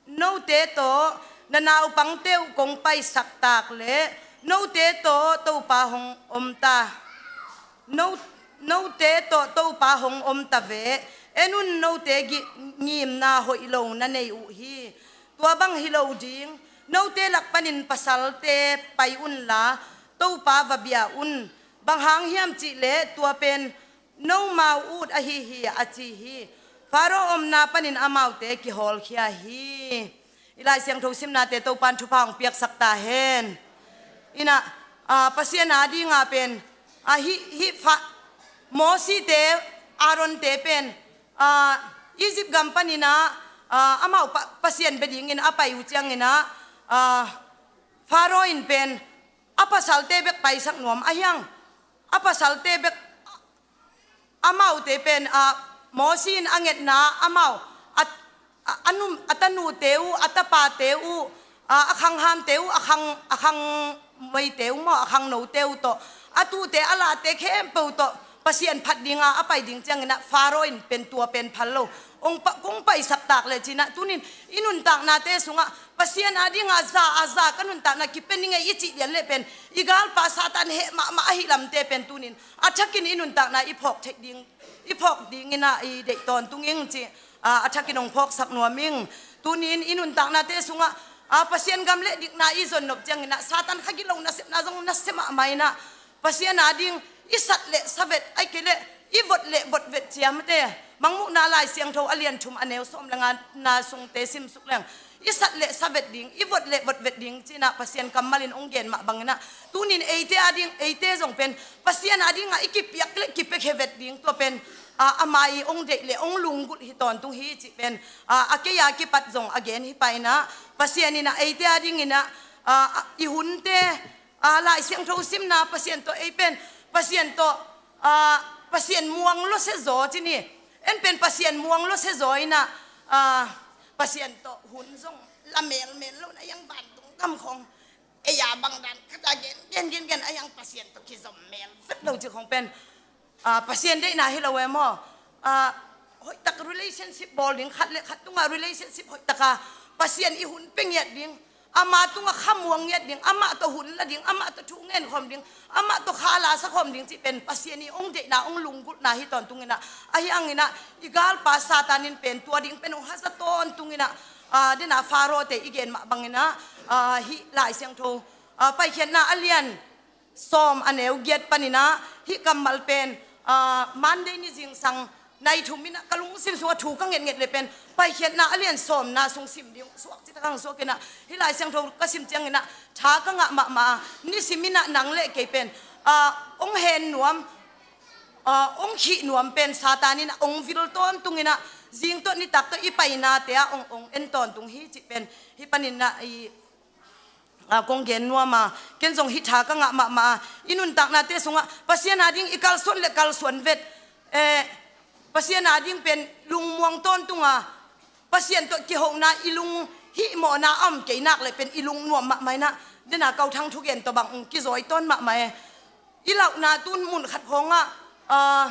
note tawh na naupangte uh kong paisak tak leh note tawh Topa hong om ta. No, note tawh Topa hong om ta ve. En un, note gi-, ngimna hoih lo na nei uh hi. Tua bang hi lo ding. Note lak panin pasalte pai unla Topa va bia un. Bang hang hiam cihleh tua pen nomau ut ahi hi," a ci hi. Faro omna panin amaute kihawlkhia hi. I Lai Siangtho simnate Topan thupha hong piaksak ta hen. Inah, a, Pasian adinga pen, a, hih, hih fa-, Mosite, Aaronte pen, a, Egypt gam paninah, a, amau pa-, Pasian bia dingin a pai uh cianginah, a, Faro in pen a pasalte bek paisak nuam ahiang. A pasalte bek, amaute pen, a, Mosi in a ngetna amau, a, a, a num-, a tanute uh, a tapate uh, a, a khanghamte uh, a khang, a khangmeite uh maw, a khangnote uh tawh a tuute a late khempeuh tawh Pasian phat dinga a pai ding cianginah Faro in pen tua pen phal lo. Hong pa-, kong paisak tak leh cinah tunin i nuntaknate sungah Pasian adinga za a za ka nuntakna kipia ning ei i cih lian leh pen i galpa Satan heh mahmah ahi lamte pen tunin a thakin i nuntakna i phawk theih ding, i phawk dinginah i deih tawntung ing ci, a, a thakin hong phawksak nuam ing. Tunin i nuntaknate sungah, a, Pasian gam le dikna i zon nop cianginah Satan kha gilo nasepna zong nasia mahmah inah Pasian ading i sat le sa vet, ai kei le i vot le vot vet ciamte. Mangmuhna Lai Siangtho a lian thum a neu sawm le ngana sungte simsuk leng i sat le sa vet ding, i vot le vot vet ding cinah Pasian kammalin hong gen mah banginah tunin eite ading, eite zong pen Pasian adinga i kipiak le kipiakhia vet ding tua pen, a, ama i hong deih le hong lunggulh hi tawntung hi cih pen, a, a kei a kipat zong a gen hi pah inah Pasian inah eite adinginah, a, a, i hunte, a, Lai Siangtho simna Pasian tawh ei pen Pasian tawh, a, Pasian muang lua sia zaw ci ni. En pen Pasian muang lua sia zaw inah, a, Pasian tawh hun zong la melmel lo na iang vantung kam khong ei a bang dan khat a gen, gen, gen, gen a iang Pasian tawh kizom mel vet lo ci khong pen, a, Pasian deihna hi lo e maw? A, hoihtak relationship bawl ding, khat le khat tungah relationship hoihtaka Pasian i hun pia ngiat ding, ama tungah khamuang ngiat ding, amah tawh hun la ding, amah tawh thu ngen khawm ding, amah tawh kha la sa khawm ding cih pen Pasian i hong deihna, hong lunggulhna hi tawntung inah, ahi anginah i galpa Satan in pen tua ding pen hong haza tawntung inah, a, dena Faro te i gen mah banginah, a, hih Lai Siangtho, a, Paikhiatna a lian sawm a neu giat paninah hih kammal pen, a, Monday ni zingsang nai thum inah ka lungsim sungah thu ka ngetnget le pen Paikhiatna a lian sawmna sung sim ding suak citak hong suak inah hih Lai Siangtho ka sim cianginah tha ka ngah mahmah a, nisim inah nang le kei pen, a, hong hen nuam, ah, hong khih nuam pen Satan in ah hong vil tawntung in ah, zing tawh nitak tawh i painate ah hong, hong en tawntung hi cih pen hih panin ah i, ah, kong gen nuam a, ken zong hih tha ka ngah mahmah a, i nuntaknate sungah Pasian a ding i kalsuan le kalsuan vet, eh, Pasian a ding pen lungmuang tawntung a, Pasian tawh kihona i lung hihmawhna a om kei nak le pen i lung nuam mahmah in ah, den a Kau Thang thugen tawh bang hong kizawi tawn mahmah e. I lauhna tun mun khat khawngah, ah,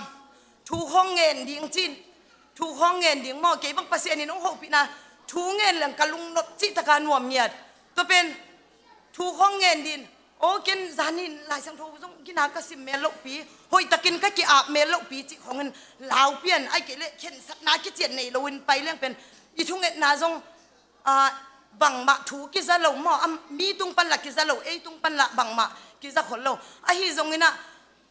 thu khawng ngen ding cin, thu khawng ngen ding maw, kei bang Pasian in hong hopihna thu ngen leng ka lungnop cih taka nuam ngiat. Tua pen thu khawng ngen din, aw ken zanin Lai Siangtho zong gina ka sim mel lohpi, hoihtakin ka ki-ap mel lohpi cih khawngin lau pian, ai kei leh khensatna kician nei loin pai leng pen i thungetna zong, ah, bangmah thu kiza lo maw, am, mi tung pan lah kiza lo, ei tung pan lah bangmah kiza khol lo. Ahi zongin ah,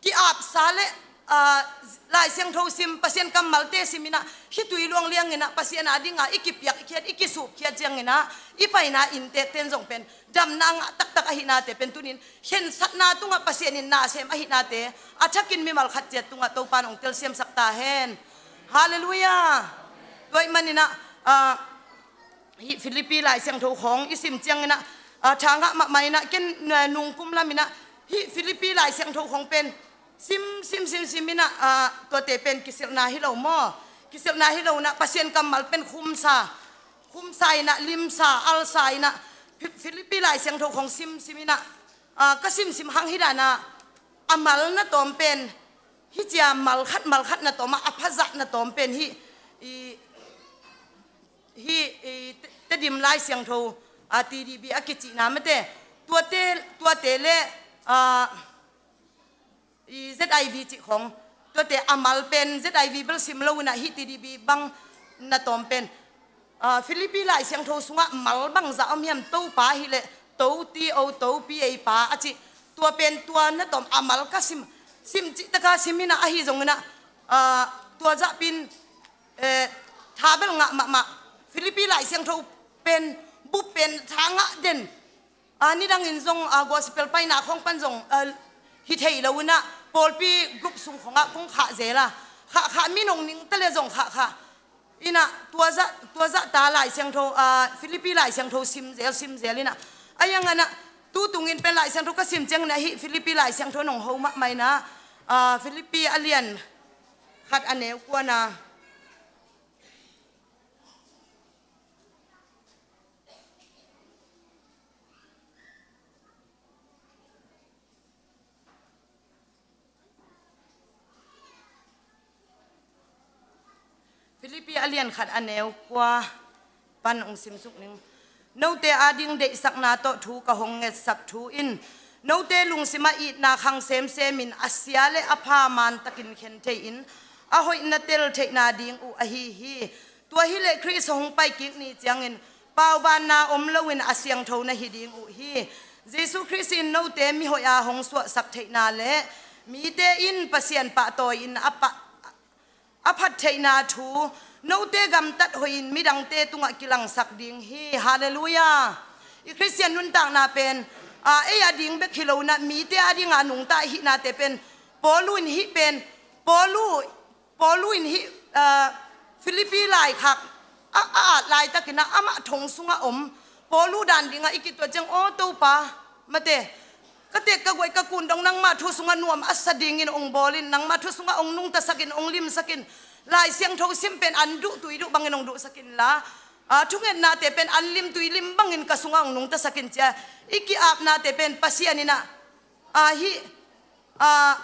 ki-apsa le, ah, Lai Siangtho sim, Pasian kammalte sim in ah, khitui luang liangin ah, Pasian a dingah i kipiakkhiat, i kisupkhiat ciangin ah, i paina inntekte in zong pen damna ngah taktak ahihnate pen tunin khensatna tungah Pasian in na sem ahihnate a thakin mimal khat ciat tungah Topa in hong telsiamsak ta hen. Halleluiah. Tua ahih manin ah, ah, hih Filipi Lai Siangtho khawng i sim ciangin ah, ah, tha ngah mahmah in ah, ken, ah, nungkum lam in ah, hih Filipi Lai Siangtho khawng pen sim, sim, sim, sim in ah, ah, tuate pen kisilhna hi lo maw? Kisilhna hi lo in ah, Pasian kammal pen khumsa, khumsa in ah, limsa, alsa in ah, Fi-, Filipi Lai Siangtho khawng sim, sim in ah, ah, ka sim, sim hang hi dan ah, a mal na tawm pen, hih cia mal khat, mal khat na tawm ah, a phazah na tawm pen hih, i, hih, i, Te-, Tedim Lai Siangtho, ah, T D B a kicihna mate, tuate, tuate le, ah, i, Z I V cih khawng, tuate a mal pen Z I V bel sim lo in ah hih T D B bang na tawm pen, ah, Filipi Lai Siangtho sungah mal bangzah om hiam, Topa hi leh, To, T O, To, P A, Pa a cih, tua pen tua na tawm a mal ka sim, sim cih taka sim in ah, ahi zongin ah, ah, tua zahpi in, eh, tha bel ngah mahmah. Filipi Lai Siangtho pen, bup pen tha ngah den. Ah, nidangin zong, ah, gospel paina khawng pan zong, ah, hi thei lo in ah, pawlpi group sung khawngah kong khah zel a. Khah, khah, mi nong ning ta le zong khah, khah. In ah, tua zah, tua zah ta Lai Siangtho, ah, Filipi Lai Siangtho sim zel, sim zel in ah. A yang in ah, tu tungin pen Lai Siangtho ka sim ciangin ah hih Filipi Lai Siangtho nong ho mahmah in ah, ah, Filipi a lian khat a neu kua na. Filipi a lian khat a neu kua pan hong simsuk ning. Note ading deihsakna tawh thu ka hong ngetsak thu in, note lungsimah itna khang semsemin a sia le a pha mantakin khen thei-in a hoihna tel theihna ding uh ahi hi. Tua hileh Khrih hong paikik ni ciangin paubanna om loin a siangtho na hi ding uh hi. Jesuh Khrih in note mihoih a hong suahsak theihna le mite in Pasian pahtawi-in a pah, a phat theihna thu note gamtat hoihin midangte tungah kilangsak ding hi. Halleluiah. I Khristian nuntakna pen, ah, ei ading bek hi lo in ah, mite adinga nungta ahihnate pen Paulu in hih pen, Paulu, Paulu in hih, ah, Filipi laikhak a, a at laitakin ah amah thong sungah om Paulu dan dingah i kituat ciang, aw Topa, mate, ka tek ka guai ka kun dong nangmah thu sungah nuam a sa dingin ong bawl in, nangmah thu sungah ong nungtasak in, ong limsak in, Lai Siangtho sim pen an duh tui duh bangin ong duhsak inla, ah, thungetnate pen an lim tui lim bangin ka sungah ong nungtasak in ci-a i ki-apnate pen Pasian in ah, ah, hih, ah,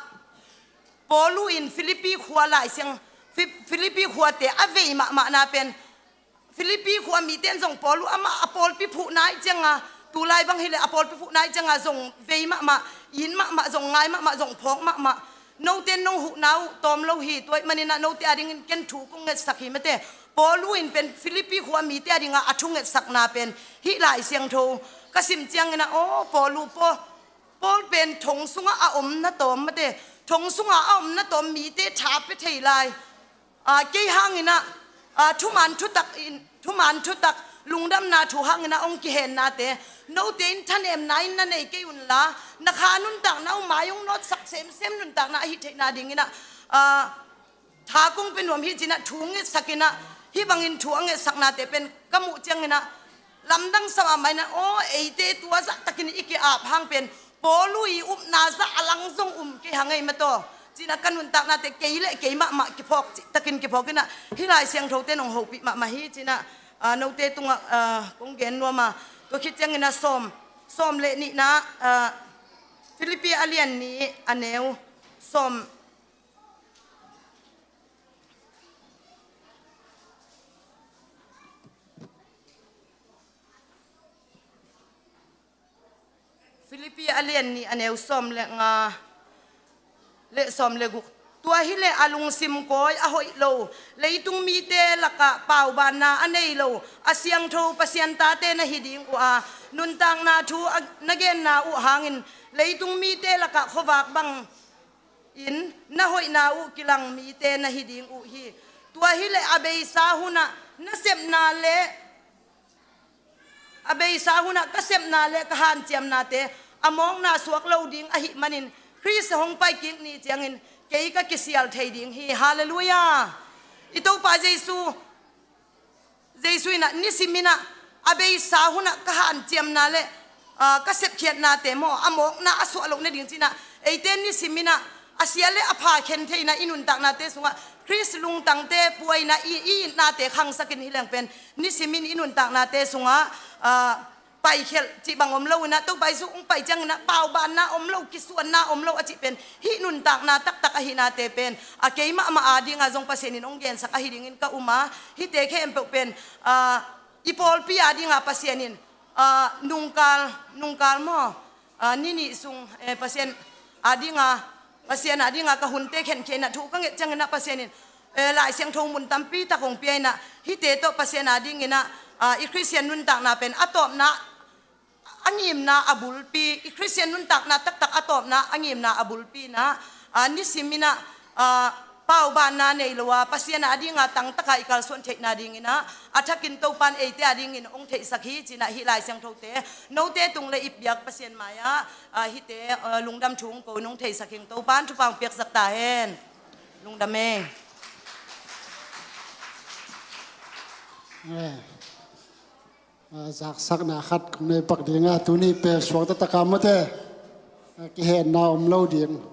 Paulu in Filipi khua Lai Siang, Fi-, Filipi khuate a vei mahmahna pen Filipi khua mite in zong Paulu amah a pawlpi phuh nai cianga, tulai bang hileh a pawlpi phuh nai cianga zong vei mahmah, in mahmah, zong ngai mahmah, zong phawk mahmah. Note nong huhna uh tawm lo hi, tua ahih manin ah note adingin ken thu kong ngetsak hi, mate. Paulu in pen Filipi khua mite adinga a thungetsakna pen hih Lai Siangtho ka sim ciangin ah, aw Paulu, Paul, Paul pen thong sungah a omna tawm, mate, thong sungah a omna tawm mite tha pia thei lai. Ah, kei hangin ah, ah, thuman thutak in, thuman thutak lungdamna thu hangin ah ong kihennate, note in thanemna in na nei kei unla, na kha nuntakna uh mai ong nawtsak semsem nuntakna ahi theihna dingin ah, ah, tha kong pia nuam hi ci-in ah thu ngetsak in ah, hih bangin thu a ngetsaknate pen ka muh ciangin ah lamdang sa mahmah in ah, aw, eite tua zahtakin i ki-ap hang pen Paul i upna zah a lang zong um kei hang ei maw taw, ci-in ah ka nuntaknate kei le kei mahmah kiphawk, cihtakin kiphawk in ah, hih Lai Siangthote in hong hopih mahmah hi ci-in ah, ah, note tungah, ah, kong gen nuam a, tua khit ciangin ah sawm, sawm le nihna, ah, Filipi a lian nih a neu sawm, Filipi a lian nih a neu sawm le nga le sawm le guk. Tua hileh a lungsim kawi, a hoih lo, leitung mite lakah paubanna a nei lo, a siangtho Pasian tate na hi ding uh a, nuntakna thu a na genna uh hangin leitung mite lakah khuavak bangin na hoihna uh kilang mite na hi ding uh hi. Tua hileh a beisa hunah na sepna le a beisa hunah ka sepna le ka hanciamnate a mawkna suak lo ding ahih manin, Khrist hong paikik ni ciangin kei ka kisial thei ding hi. Halleluiah. I Topa Jesu, Jesu in ah nisim in ah a beisa hunah ka hanciamna le, ah, ka sepkhiatnate maw, a mawkna a suah loh nading ci-in ah, eite nisim in ah a sia le a pha khen theihna i nuntaknate sungah, Khrist lungtangte puaina i, i itnate khangsakin hi leng pen, nisimin i nuntaknate sungah, ah, paikhelh cih bang om lo in ah, Topa Jesu hong pai ciangin ah paubanna om lo, kisuanna om lo a cih pen, hih nuntakna taktak ahihnate pen a kei mahmah adingah zong Pasian in hong gensak ahi dingin ka um a, hihte khempeuh pen, ah, i pawlpi adingah Pasian in, ah, nungkal, nungkal maw, ah, ni nih sung, eh, Pasian adinga, Pasian adinga ka hunte khenkhiatna thu ka nget ciangin ah Pasian in, eh, Lai Siangtho mun tampi tak hong pia in ah, hihte tawh Pasian adingin ah, ah, i Khristian nuntakna pen a tawpna a ngimna a bulpi, i Khristian nuntakna taktak a tawpna a ngimna a bulpi in ah, ah, nisimin ah, ah, paubanna nei lo a, Pasian adinga tangtaka i kalsuan theihna dingin ah, a thakin Topan eite adingin hong theihsak hi ci-in ah hih Lai Siangthote note tung le i biak Pasian mai-ah, ah, hihte, ah, lungdam thu hong ko in hong theihsak hi ing. Topan thupha hong piaksak ta hen. Lungdam e. Eh. Ah, zaksakna khat kong nei pak ding a, tuni pen suak taktak a maw te, ah, kihenna om lo ding.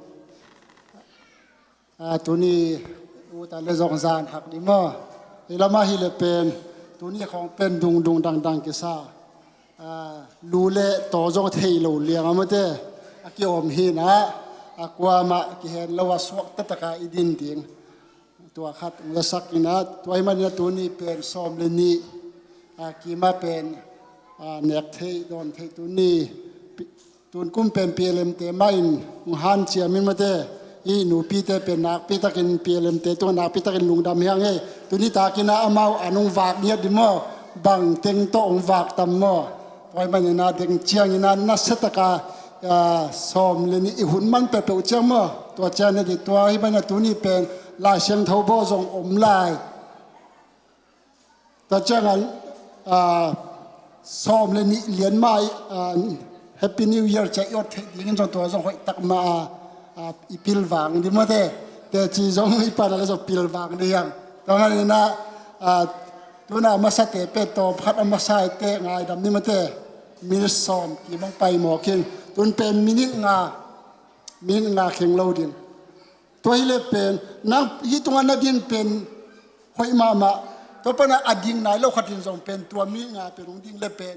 Ah, tuni u ta le zong zan hak ding maw. Ei lamah hi le pen tuni khawng pen dungdung dangdang kisa. Ah, lu le taw zong thei lo liang a maw te, a kiom hi in ah, a kuamah kihen lo a suak taktak a i din ding. Tua khat hong zasak in ah, tua ahih manin ah tuni pen sawm le nih, ah, kim ah pen, ah, nek theih, dawn theih tuni, pi-, tun kum pen P L M te mah in hong hanciam in maw te, i nupite pen nakpi takin P L M te tungah nakpi takin lungdam hi hang e. Tuni takin ah amau an hong vak ngiat ding maw, bang teng tawh hong vak tam maw. Tua ahih manin ah deng ciangin ah nasia taka, ah, sawm le nih i hun man peuhpeuh ciang maw, tua ciang na dih. Tua ahih manin ah tuni pen Lai Siangtho bawl zong om lai. Tua ciangin, ah, sawm le nih lian mah, ah, Happy New Year ci-a i awt theih dingin zong tua zong hoih tak mah a, ah, i pilvang ding maw te. Teci zong i pan a le zong pilvang ding hi hang. Tua ahih manin ah, ah, tuna masate pen tawm khat a masa i te ngaidam ni maw te. Minit sawm kim hong pai mawk in. Tun pen minit nga, minit nga kheng lo ding. Tua hi le pen, nang hih tungah na din pen hoih mahmah. Tua pan a ding nai lo khat in zong pen tua minit nga pen hong ding le pen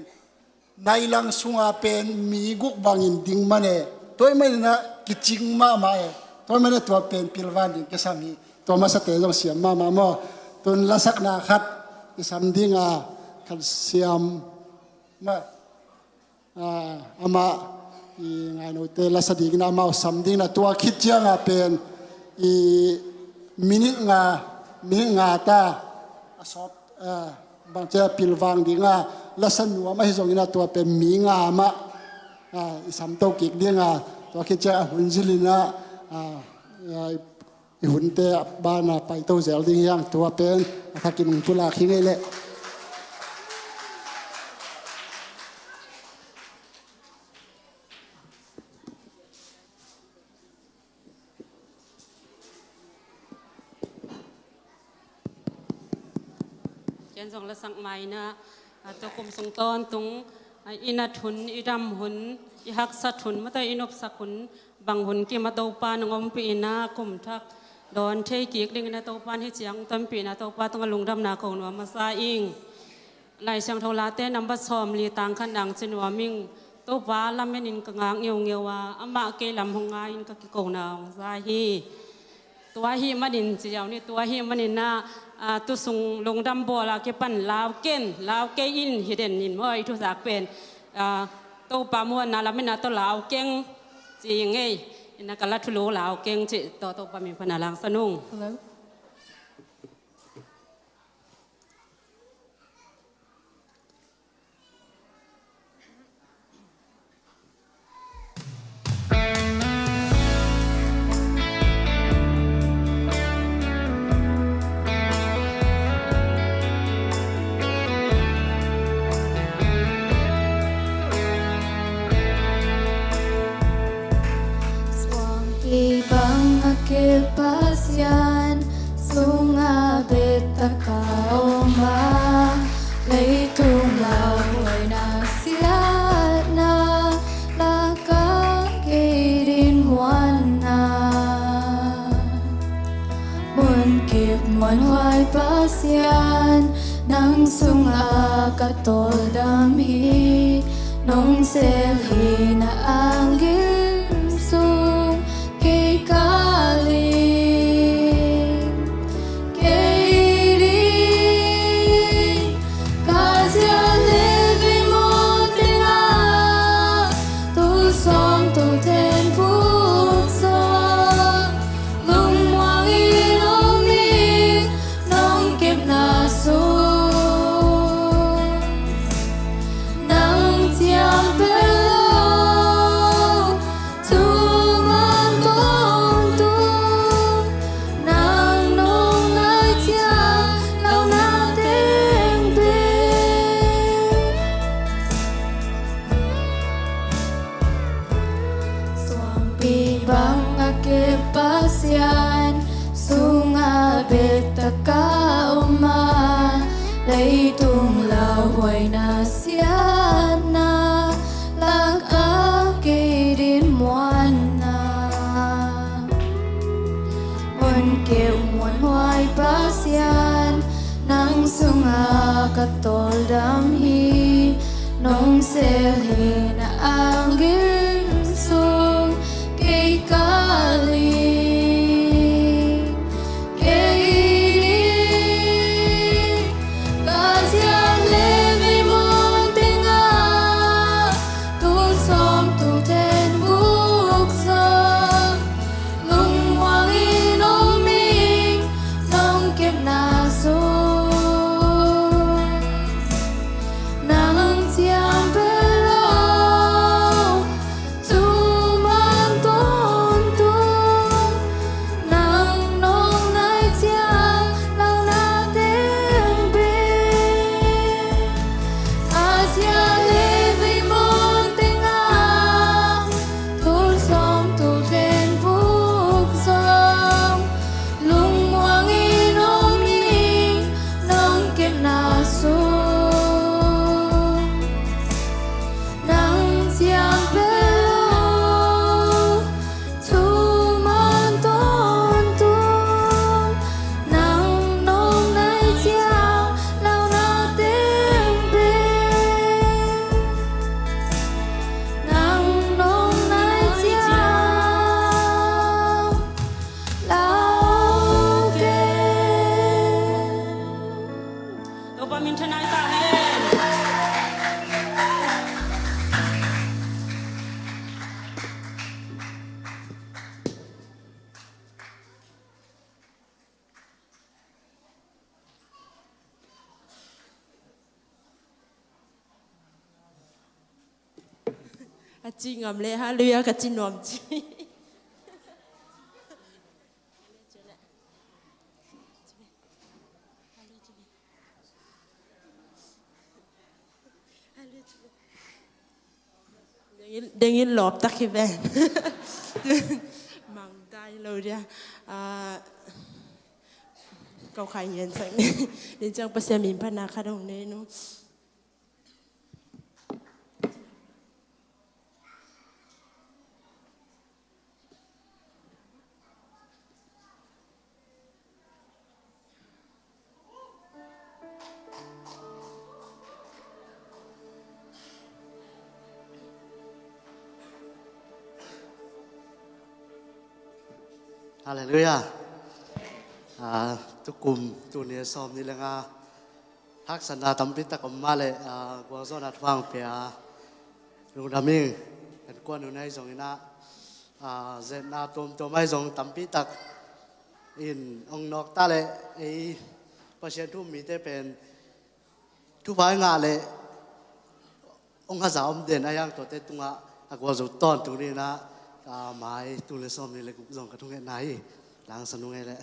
nai lang sunga pen mi guk bangin ding man e. Tua ahih manin ah kicing mahmah e. Tua ahih manin ah tua pen pilvan ding kisam hi. Tua masate zong siam mahmah maw. Tun lasakna khat kisam ding a, khat siam mah. Ah, amah i ngainote lasa dingin ah amau sam dingin ah tua khit ciang a pen i minit nga, minit nga ta a sawt, ah, bangcia pilvang ding a, lasa nuam ahi zongin ah tua pen mi nga mah, ah, i samto kik ding a, tua khit ciang a hun zilin ah, ah, ah, i hunte a ban a paito zel ding hi hang. Tua pen a thakin hong pulak hi ngei leh. Ken zong la sak mai na, a, tua kum sung tawntung, a, i nat hun, i dam hun, i haksat hun, mata i nopsak hun, bang hun kim a Topa nong ompih ina kum thak dawn thei kik dingin a Topa hi ciang tampih na Topa tungah lungdamna ko nuam masa ing. Lai Siangtho Late number sawm li tang khat nang ci nuam ing. Topa lamen in ka ngak ngeungeu a, amah kei lam hong ngai in ka kikona hong za hi. Tua hi manin ci ziau ni, tua hi manin na, a, tu sung lungdam bawl a kipan lau ken, lau kei in hi den nin maw i thuzak pen, a, Topa muanna lamen a tawh lau keng ci ngei, ina ka la thulu lau keng ci tawh Topa min pana langsa nung. Hello. Suangpi bang a kep Pasian, sungah bek taka om a, leitung lauhuaina siatna, laka kei din muanna. Munkip muanhuai Pasian, nang sungah ka tawldam hi, nong sel hi na anggil sung kei ka ling. Kei ding ka zial le vei muang tengah, tul sawm tul ten buk sawm, lungmuang in om ing nong kepna sung. Nang ciang pen lo, thuman tawntung, nang nong nai ciang lauhuaina teng pen. Suangpi bang a kep Pasian, sungah bek taka om a, leitung lauhuaina siatna, laka kei din muanna. Munkip muanhuai Pasian, nang sungah ka tawldam hi, nong sel hi na anggil sung kei ka ling. Kei ding ka zial le vei muang tengah, tul sawm tul ten buk sawm, lungmuang in om ing nong kepna sung. Nang ciang pen lo, thuman tawntung, nang nong nai ciang lauhuaina teng pen. Asia le vei muang tengah, tul sawm tul ten buk sawm, lungmuang in om ing nong kepna sung. Nang ciang pen lo, thuman tawntung, nang nong nai ciang lauhuaina teng pen. Nang nong nai ciang lau kei. Topa min thanai ta hen. A ci ngam le, halleluiah ka ci nuam ci. Dengin, dengin lawp tak hi ven. Mang dai lo dia. Ah, Kau khai ngen sak ni. Nin ciang Pasian min phatna khat hong nei nu. Halleluiah. Ah, tukum tuni sawm ni le nga haksatna tampi tak om mah leh, ah, gualzawhna thu hong pia lungdam ing. Kan kuan uh nai zongin ah, ah, zetna tuamtuam ahi zong tampi tak in hong nawk ta leh ei Pasian thu um mite pen thupha i ngah leh hong haza om den a hiang tuate tungah a gualzo tawntung dingin ah, ah, mai tul le sawm ni le guk zong ka thungetna hi. Langsan uh ngei leh.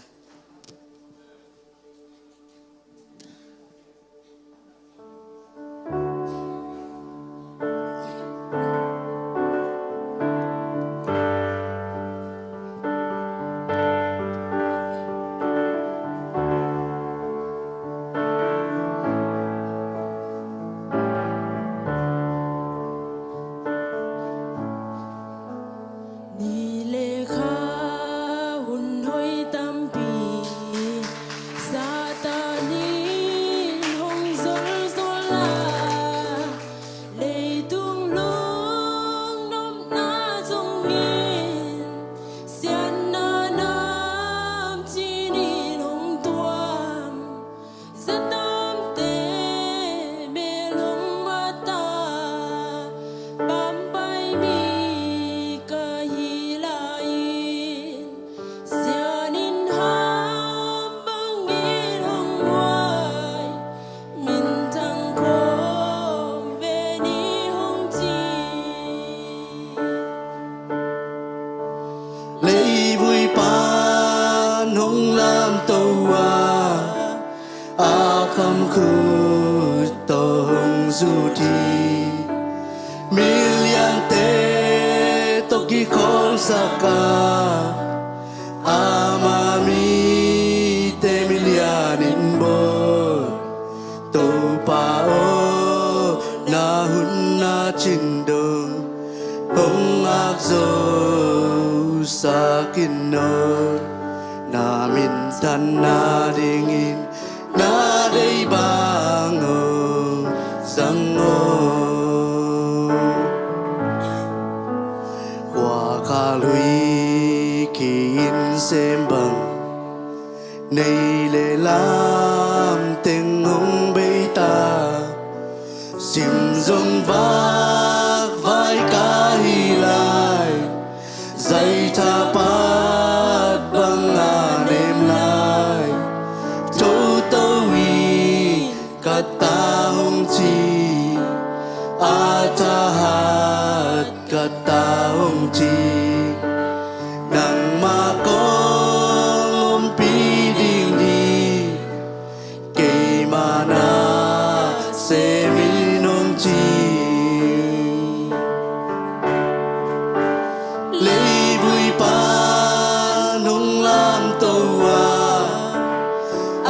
Ni le kha hun hoi tampi Satan in hong zolzol a, leitung lungnopna zongin siatna nam cinin hong tuam. Zatamte mel hong mat a, pampai mi ka hi lai-in, sianin ham bangin hong huai, minthang khawm ve ni hong ci. Leivui pan hong lamto a, a kham khut tawh hong zut hi. Miliante tawh kikholhsak a, ama mite milianin bawl. Topa aw, na hun na cin dong hong ngak zosak in aw. Na minthanna dingin na deih bang hong zang aw. Khua kha lui ki-in sem bang, nei le lam teng hong bei ta. Sim zong vakvai ka hi lai, zaitha pat bang a nem lai. Toto in ka ta hong ci, a thahat ka ta hong ci. Nangmah kong ompih ding hi, keimah na sem in hong ci. Leivui pan hong lamto a, a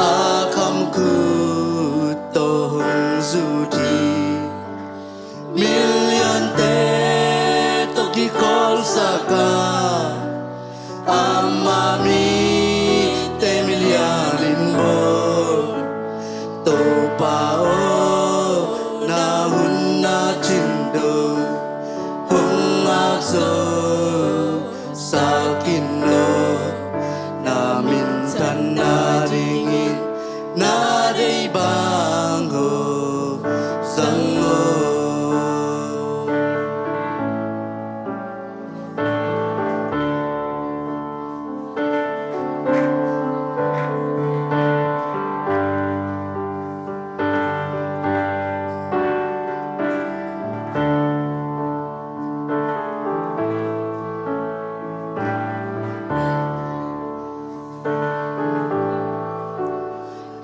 kham khut tawh hong zut hi. Miliante tawh kikholhsak a, ama mite milianin bawl. Topa aw, na hun na cin dong hong ngak zosak in aw. Na minthanna dingin na deih bang hong zang aw.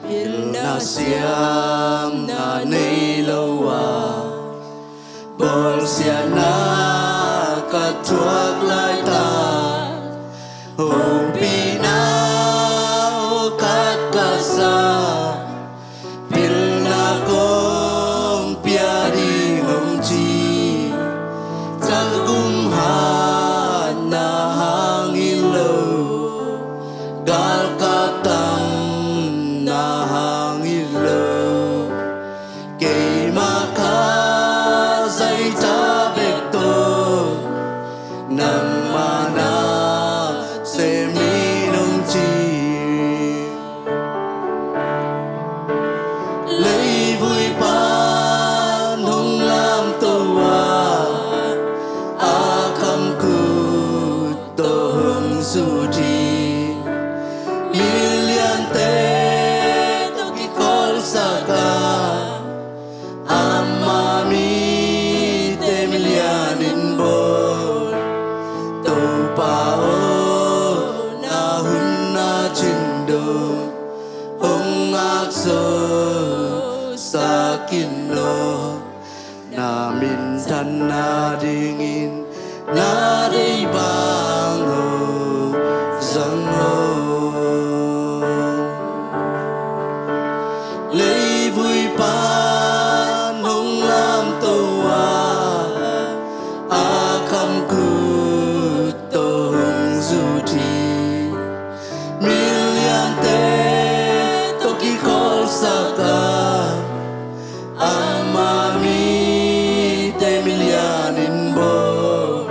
Pilna siamna nei lo a, bawlsiatna ka thuak laitak, hopihna aw khat ka saka, ama mite milianin bawl. Topa aw, na hun na cin dong hong ngakso sakin aw. Na minthanna dingin na deih bang hong zang aw. Leivui pan hong lamto a, a khamkhut tawh hong zut hi. Miliante tawh kikhawlsak a, ama mite milianin bawl.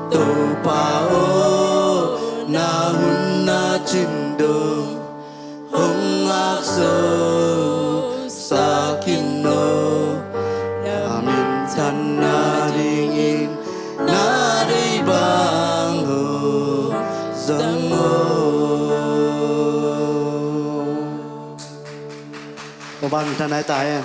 Topa aw, na hun na cin dong hong ngakso sakin aw. Na minthanna dingin na deih bang hong zang aw. Topa minthanna hi ta hen.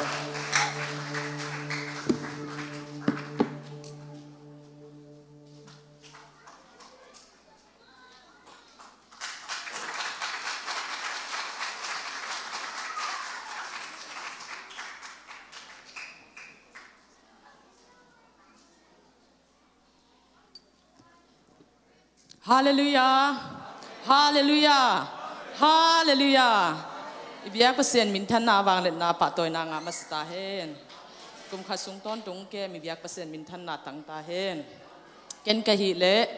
Halleluiah. Halleluiah. Halleluiah. I biak Pasian minthanna vangliatna pahtawina ngah masa ta hen. Kum khat sung tawntung kem i biak Pasian minthanna tang ta hen. Ken ka hih leh,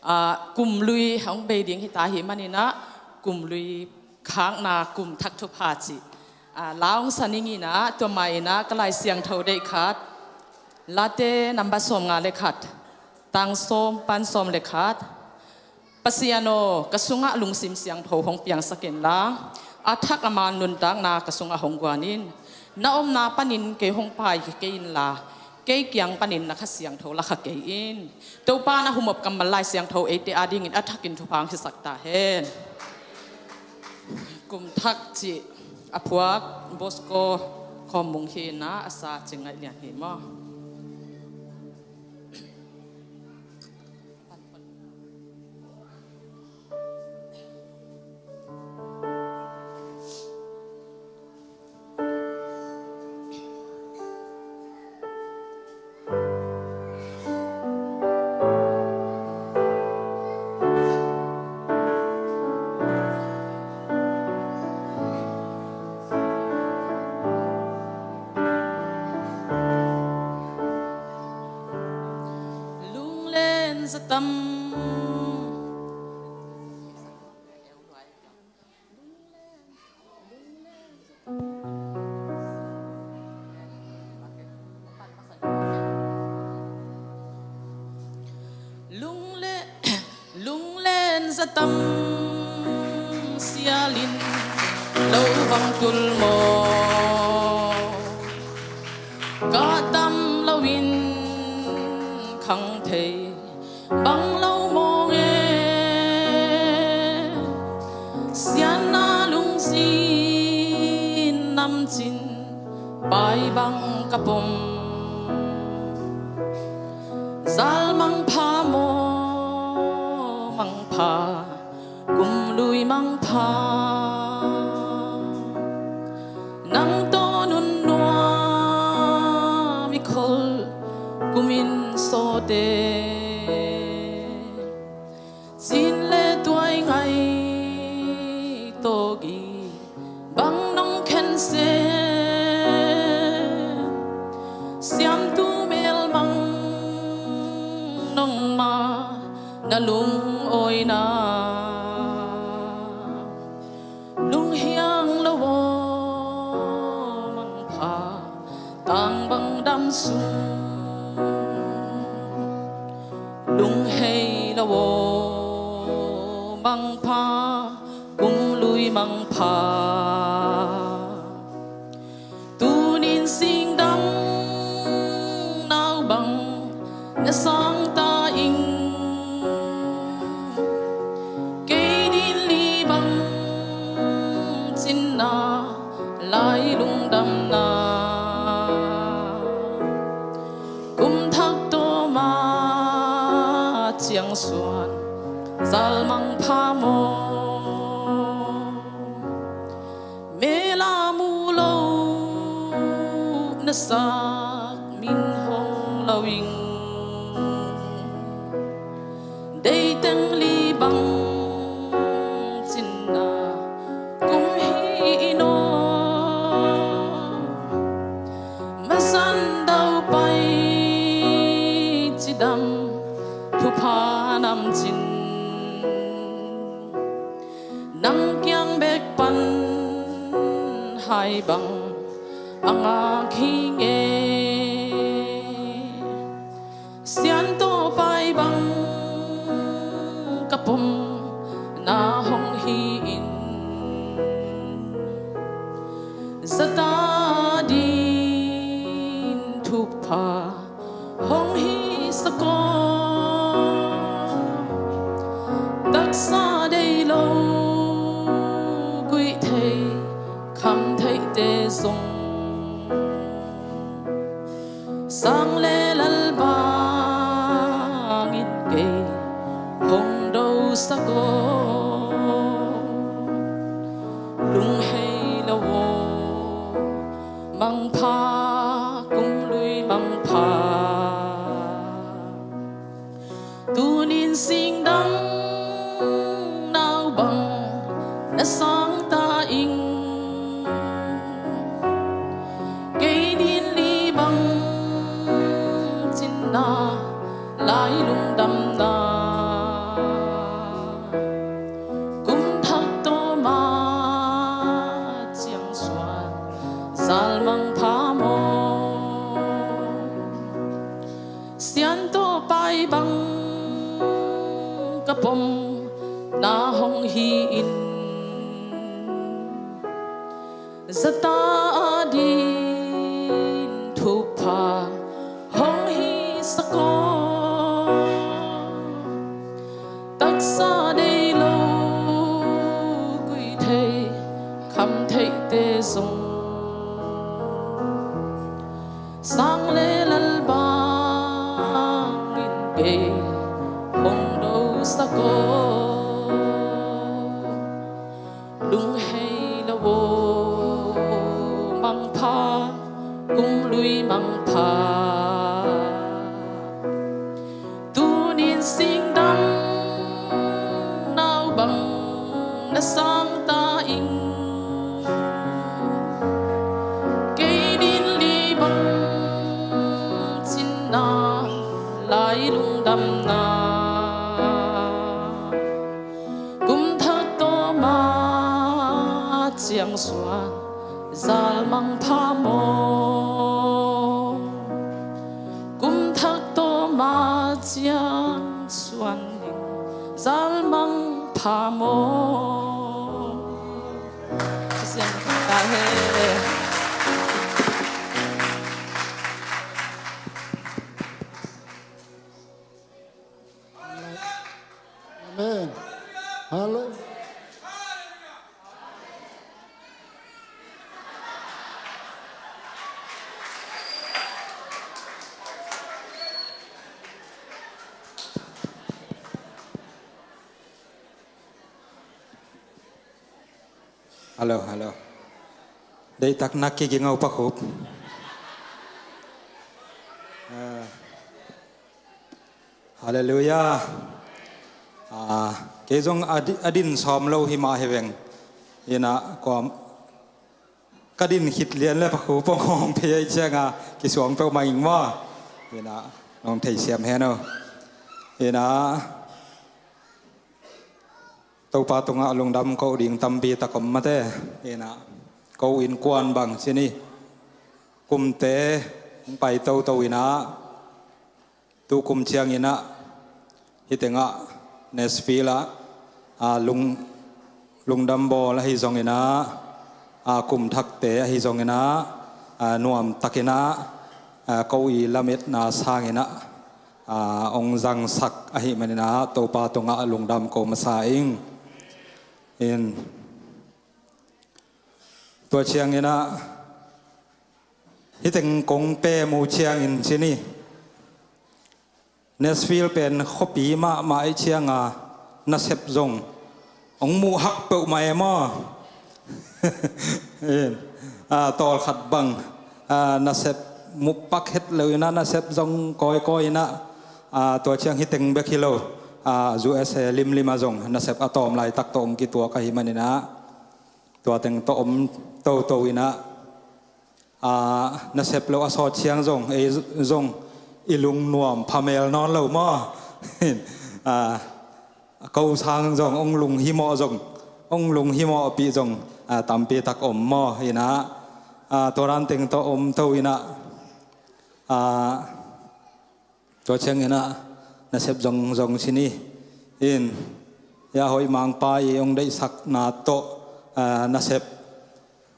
ah, kum lui hong bei ding hi ta hi maninah, kum lui khakna kum thak thupha cih, ah, la hong sa ning inah, tua mah inah ka Lai Siangtho deih khat, Late number sawm nga le khat, tang sawm pan sawm le khat. Pasian aw, ka sungah lungsim siangtho hong piangsak inla, a thak a man nuntakna ka sungah hong guan in. Na omna panin kei hong pai kei inla, kei kiang panin na Kha Siangtho la kha kei in. Topa na humop kammal Lai Siangtho eite adingin a thakin thupha hong hisak ta hen. Kum thak cih a phuak Bosco Khawm Mung hi inah, a sa Cing Ngaih Lian hi maw. Lunglen zatam. Lungle, lunglen zatam sialin lo vang tul maw? Kahtam loin khang thei bang lo mawng e. Siatna lungzin namcin pai bang ka pom. Zal mangpha maw mangpha, kum lui mangpha. Nang tawh nun nuam i khol kumin sawte. Cin le tuai ngai tawgi bang nong khen se. Siamtu melmang nongma na lungawina. Lunghiang lo aw mangpha, tang bang dam sung. Lunghei lo aw mangpha, kum lui mangpha. Tunin singdang nau bang na sang ta ing. Kei din li bang cinna lai lungdamna, kum thak tawma ciang suan zal mangpha maw? Mela mu lo na sak min hong lo ing. Deiteng li bang cinna kum hi in aw, mazan dau pai cidam thupha nam cin. Nang kiang bek pan hai bang a ngak hi nge. Sian tawh pai bang ka pom na hong hi in, zata din thupha hong hi sak aw. Taksa dei lo guih thei kham theihte zong sang le lal bangin kei hong do sak aw. Lung hei lo aw, mangpha, kum lui mangpha. Tunin singdang nau bang na sang ta ing. Kei din li bang cinna lai lungdamna, kum thak tawma ciang suan zal mangpha maw? Sian tawh pai bang ka pom na hong hi in, zata din thupha hong hi sak aw. Taksa dei lo guih thei kham theihte zong sang le lal bangin kei hong do sak aw. Lung hei lo aw, mangpha, kum lui mangpha. Tunin singdang nau bang na sang ta ing. Kei din li bang cinna lai lungdamna, kum thak tawma ciang suan zal mangpha maw? Kum thak tawma ciang suan ding zal mangpha maw? Siam ta he. Amen. Hallelujah. Hello, hello. Deihtak nak kiging a upa khup. Ah, Hallelujah. Ah, kei zong a di-, a din sawm lo hi mah hi veng. Ina, kuam, ka din khit lian le pakhu pong hong phei ai cianga kisuang peuh mah ing maw. Ina, nong theisiam hen o. Ina, Topa tungah lungdam ko ding tampi tak om mate. Ina, ko innkuan bang cini kumte hong pai toto ina, tu kum ciang ina, hih tengah Nashville ah, a, lung, lungdam bawl ahi zong ina, a, kum thakte ahi zong ina, a, nuam tak ina, a, ko i lametna sang ina, a, ong zangsak ahih man ina, Topa tungah lungdam ko masa ing. In, tua ciang ina, Hih teng kong pem uh ciangin ci ni. Nashville pen khuapi mahmah ahih cianga nasep zong hong muh hak peuhmah e maw. In, ah, tawlkhat bang, ah, nasep muh pak het lo inah, nasep zong kawikawi inah, ah, tua ciang hih teng bek hi lo, ah, U S A limlim ah zong nasep a tawm laitak tawh hong kituak ahih maninah tua teng tawh om toto inah, ah, nasep lo a sawt ciang zong ei zong i lungnuam phamel nawn lo maw. Ah, ko sang zong hong lunghimawh zong, hong lunghimawhpih zong, ah, tampitak om maw inah, ah, tua dan teng tawh om to inah, ah, tua cianginah nasep zongzong ci ni. In, ya hoih mangpa i hong deihsakna tawh, ah, nasep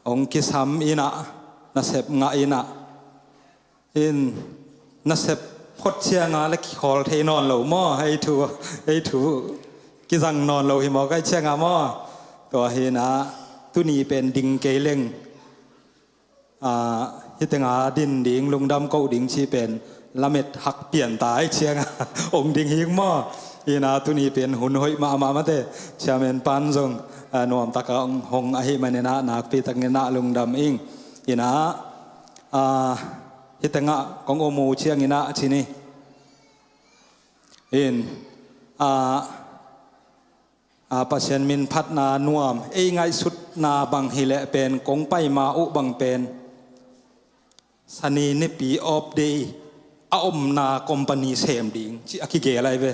hong kisam inah, nasep ngah inah. In, nasep phot cianga le kikhawl thei nawn lo maw, ei thu, ei thu kizang nawn lo hi maw, kai cianga maw. Tua hinah tuni pen ding kei leng, ah, hih tenga din ding, lungdam koh ding cih pen lamet hak pian ta ahih cianga hong ding hing maw. Inah tuni pen hun hoih mahmah mate, chairman pan zong, ah, nuamtaka hong, hong ahih maninah nakpitakinah lungdam ing. Inah, ah, hih tengah kong om uh cianginah ci ni. In, ah, ah, Pasian min phatna nuam, ei ngaihsutna bang hileh pen kong pai ma uh bang pen Sani nipi off day a omna company sem ding cih a kigel ahi ve.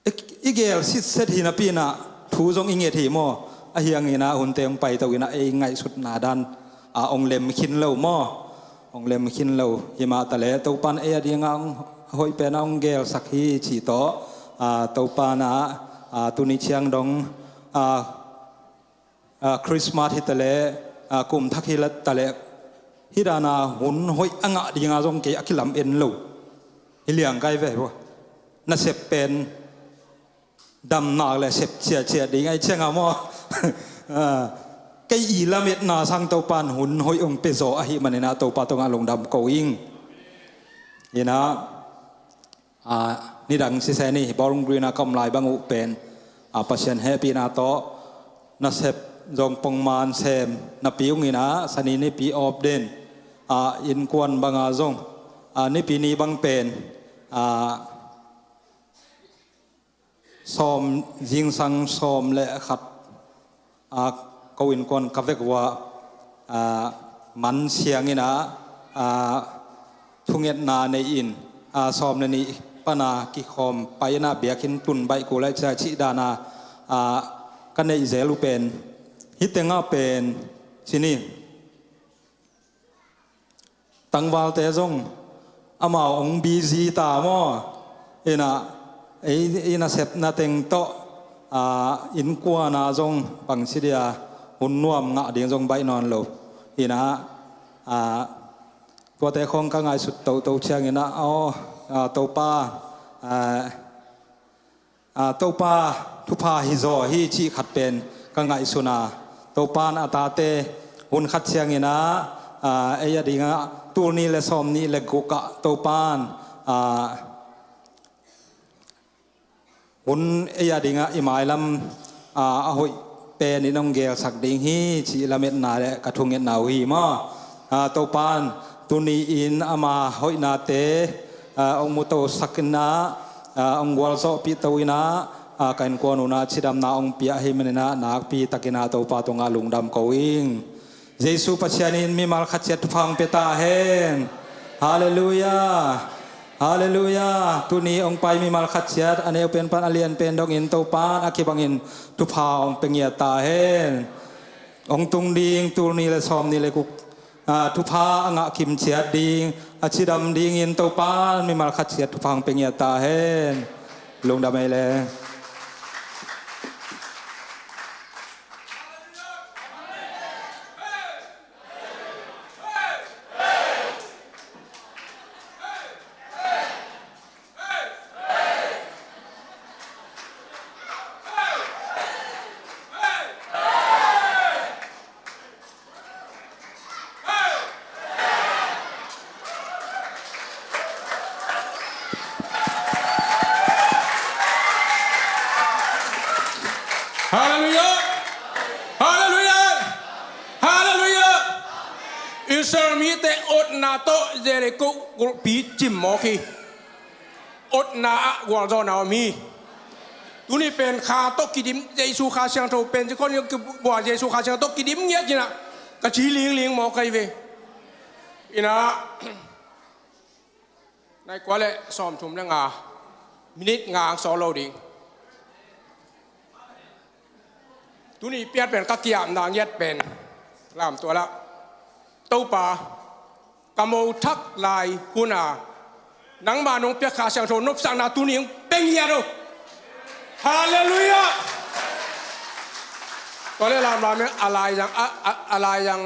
I, i gel sitset hi napi inah thu zong i nget hi maw. Ahi hanginah hunte hong paito inah ei ngaihsutna dan, ah, hong lem khin lo maw. Hong lem khin lo hi mah taleh Topan ei a dingah hong hoih penah hong gelsak hi cih tawh, ah, Topan ah, ah, tuni ciang dong, ah, ah, Christmas hi taleh, ah, kum thak hi taleh, hih dana hun hoih a ngah dinga zong kei a kilam en lo. Hi liang kai ve. Nasep pen damnak le sep ciacia ding ahih cianga maw. Ah, kei i lametna sang Topan hun hoih hong pia zaw ahih maninah Topa tungah lungdam ko ing. Inah, ah, nidang siseh ni, Bowling Green ah ka om lai bang uh pen, ah, Pasian hehpihna tawh nasep zong pongman sem napi ung inah, Sani nipi off day, ah, innkuan banga zong, ah, nipi ni bang pen, ah, sawm, zingsang sawm le khat, ah, ko innkuan ka vek uh ah, ah, man siang inah, ah, thungetna nei in, ah, sawm le nih pana kikhawm pai inah biakinn tun baih kul ahih ciang cih dana, ah, ka neih zel uh pen hih tengah pen ci ni. Tangvalte zong amau hong busy ta maw. Inah, ei, i nasepna teng tawh, ah, innkuana zong bangci dia hun nuam ngah ding zong baih nawn lo. Inah, ah, tuate khawng ka ngaihsut toto cianginah, aw, ah, Topa, ah, ah, Topa thupha hi zaw hi cih khat pen ka ngaihsun a, Topan a tate hun khat cianginah, ah, ei a dingah tul nih le sawm nih le gukah Topan, ah, hun ei a dingah i mailam, ah, a hoih penin hong gelsak ding hi cih lametna le ka thungetna uh hi maw. Ah, Topan tuni-in ama hoihnate, ah, hong mutosak inah, ah, hong gualzawhpih to inah, ah, ka innkuan unah cidamna hong pia ahih maninah nakpi takinah Topa tungah lungdam ko ing. Jesu Pasian in mimal khat ciat thupha hong pia ta hen. Halleluiah. Halleluiah. Tuni hong pai mimal khat ciat a neu pen pan a lian pen dongin Topan a kibangin thupha hong pia ngiat ta hen. Hong tung ding tul nih le sawm nih le guk, ah, thupha a ngah kim ciat ding, a cidam dingin Topan mimal khat ciat thupha hong pia ngiat ta hen. Lungdam ei le. Israel mite otna tawh Jericho gulhpi cim mawk hi. Otna ah gualzawhna om hi. Tuni pen Kha tawh kidim, Jesu Kha Siangtho pen ci khon, kibua Jesu Kha Siangtho kidim ngiat ci-in ah ka ci lingling mawk ahi ve. Ina, nai kua le sawmthum le nga, minit nga ang sawt lo ding. Tuni piat pen ka kiamna ngiat pen lamtual ah, Topa, ka mo thak lai hun a nangma nong piak Kha Siangtho nopsakna tuni hong pia ngiat o. Halleluiah. Tua le lamlam a laizang, a, a, a laizang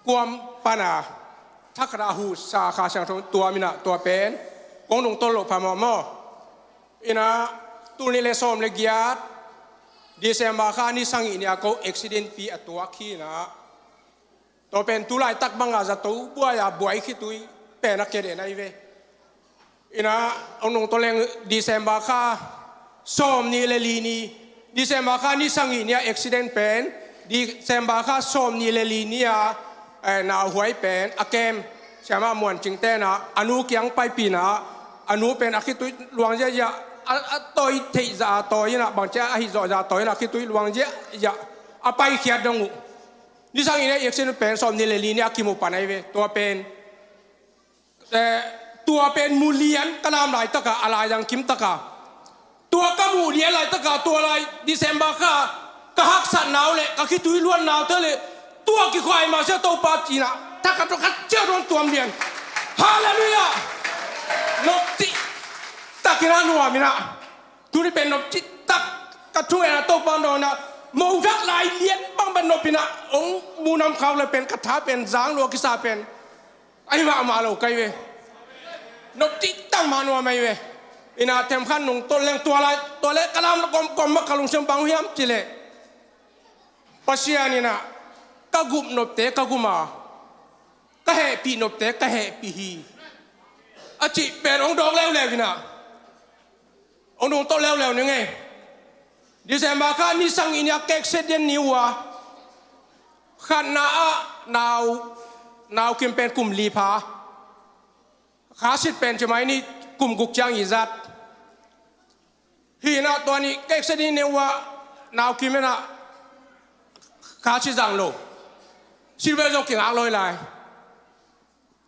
kuam pan a thakhat a huhsa Kha Siangtho tuam in ah, tua pen kong nungtolh loh phamawh maw. Ina, tul nih le sawm le giat, December kha ni sagih ni-a ko accident pi a tuak hi ina, tua pen tu laitak banga zato buai-a buai khitui pen a keden ahi ve. Ina, hong nungtolh leng, December kha sawmnih le li ni, December kha ni sagih ni-a accident pen, December kha sawmnih le li ni-a, eh, nauhuai pen a kem, siamah Muan Cing ten ah a nu kiang paipih in ah, a nu pen a khitui luang ziahziah, a, a tawi theih zah a tawi in ah, bangci a hih zawh zah a tawi in ah, a khitui luang ziahziah, a paikhiat dong uh. Ni sagih ni-a accident pen sawmnih le li ni-a kimu pan ahi ve. Tua pen, eh, tua pen mu lian ka lam laitaka, a laizang kim taka, tua ka muh lian laitaka, tua lai December kha ka haksatna uh le ka khitui luanna uh te le, tua kikhuai mah sia Topa ci-in ah thakhat tua khat ciah tuam lian. Halleluiah. Nop cihtak in ah nuam in ah, tuni pen nop cihtak ka thu en a Topa dawn in ah, mo thak lai lian bang pen nop in ah hong mu nam khak le pen ka tha pen zang lua kisa pen ahi mahmah lo ka hi ve. Nop cihtak mah nuam ahi ve. Ina, themkhat nungtolh leng tua lai, tua le ka lam kawmkawm mah ka lungsim bang hiam cih leh, Pasian in ah ka gum nopte ka gum a, ka hehpih nopte ka hehpih hi, a cih pen hong dawk leuleu in ah, hong nungtolh leuleu ning ei. December kha ni sagih ni-a kek set den ni uh a, khatna ah nau, nau kim pen kum li pha, Kha Sit pen ci mai ni, kum guk ciang i zat. Hi in ah tua ni kek set ni uh a, nau kim in ah Kha Sit zang lo, silver zong kingak lo hi lai.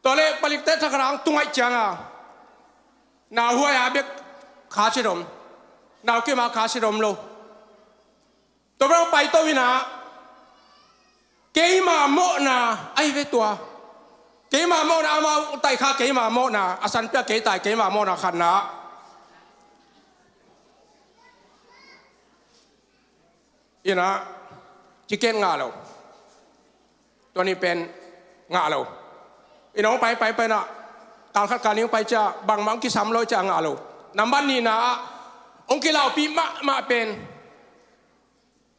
Tua le palikte thakhat ang tungaih ciang a, nauhuai a bek Kha Sit om, nau kim a Kha Sit om lo. Tua bang paito in ah, keima mawhna ahi ve tua. Keima mawhna, amau tai kha keima mawhna, a san pia kei tai keima mawhna khatna. Ina, ticket ngah lo. Tua ni pen ngah lo. Ina, hong pai pai pai in ah, kal khat kal nih hong pai ciah, bangmah hong kisam lo ciah ngah lo. Nambat nihna ah hong kilaupih mahmah pen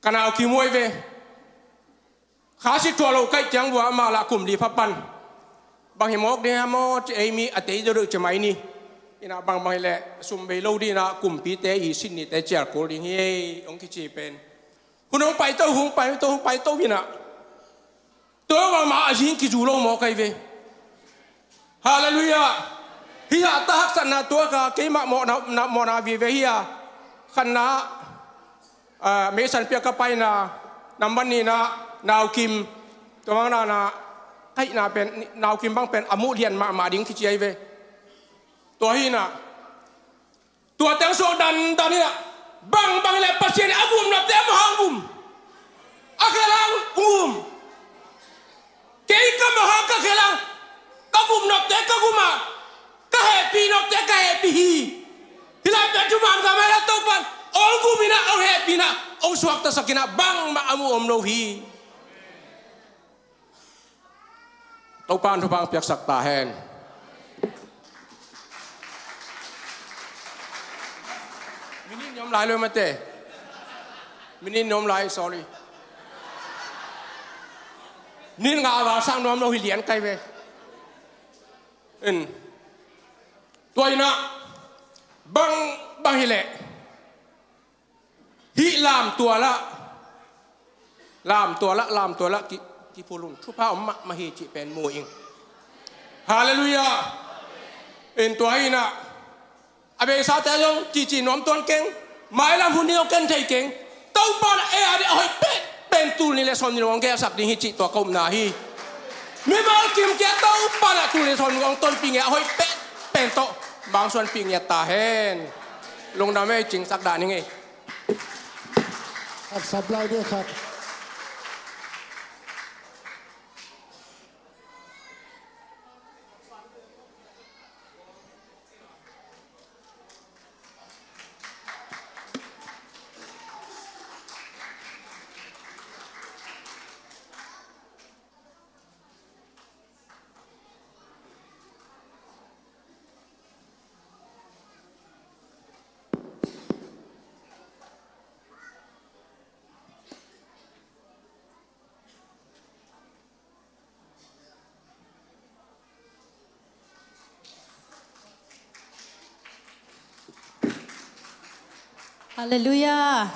ka nau kim uh ahi ve. Kha Sit thuah lo kaih ciang vua, amah lah kum li pha pan. Bang hi mawk ding hiam maw ci, ei mi a tei deuhdeuh ci mai ni. Ina, bangbang hi leh sum bei lo ding in ah, kumpite i Sydney-te cial kul ding hi ei, hong kici pen. Hun hong paito, hong paito, hong paito in ah, tua bangmah a zing kizu lo mawk ahi ve. Halleluiah. Hih a ta haksatna tuak a, keimah mawhna, na, mawhna vive hi a. Khatna, ah, meisan pia ka paina, nambat nihna, nau kim, tua bang nana, kaihna pen, nau kim bang pen a muh lian mahmah ding kici ahi ve. Tua hi in ah, tua teng suak dandan in ah, bangbang hi leh Pasian in a gum nopte amah hong gum. A khel hang gum. Kei ka mawh hang ka khel hang, ka gum nopte ka gum a, ka hehpih nopte ka hehpih hi. Hih lai pia thuman ka mai la Topan hong gum in ah, hong hehpih in ah, hong suaktasak in ah, bangmah a muh om lo hi. Topan thupha piaksak ta hen. Minit ni om lai lo mate. Minit ni om lai, sorry. Minit nga a val sang nuam lo hi lian kai ve. In. Tua in ah, bang, bang hi leh, hih lamtual ah, lamtual ah, lamtual ah ki, Phulun thupha om mahmah hi cih pen mu ing. Halleluiah. In tua hi inah a beisate zong cici nuam tuan keng. Mailam hun ni zong ken thei keng. Topa in a ei a ding a hoih pen pen tul nih le sawm nih le nga hong gelsak ding hi cih tua ka upna hi. Mimal kim kia Topa in a tul nih le sawm nih hong tonpih ngei a hoih pen pen tawh bangsuanpih ngiat ta hen. Lungdam ei, cingsak dah ning ei. Khat sap lai dih khat. Halleluiah.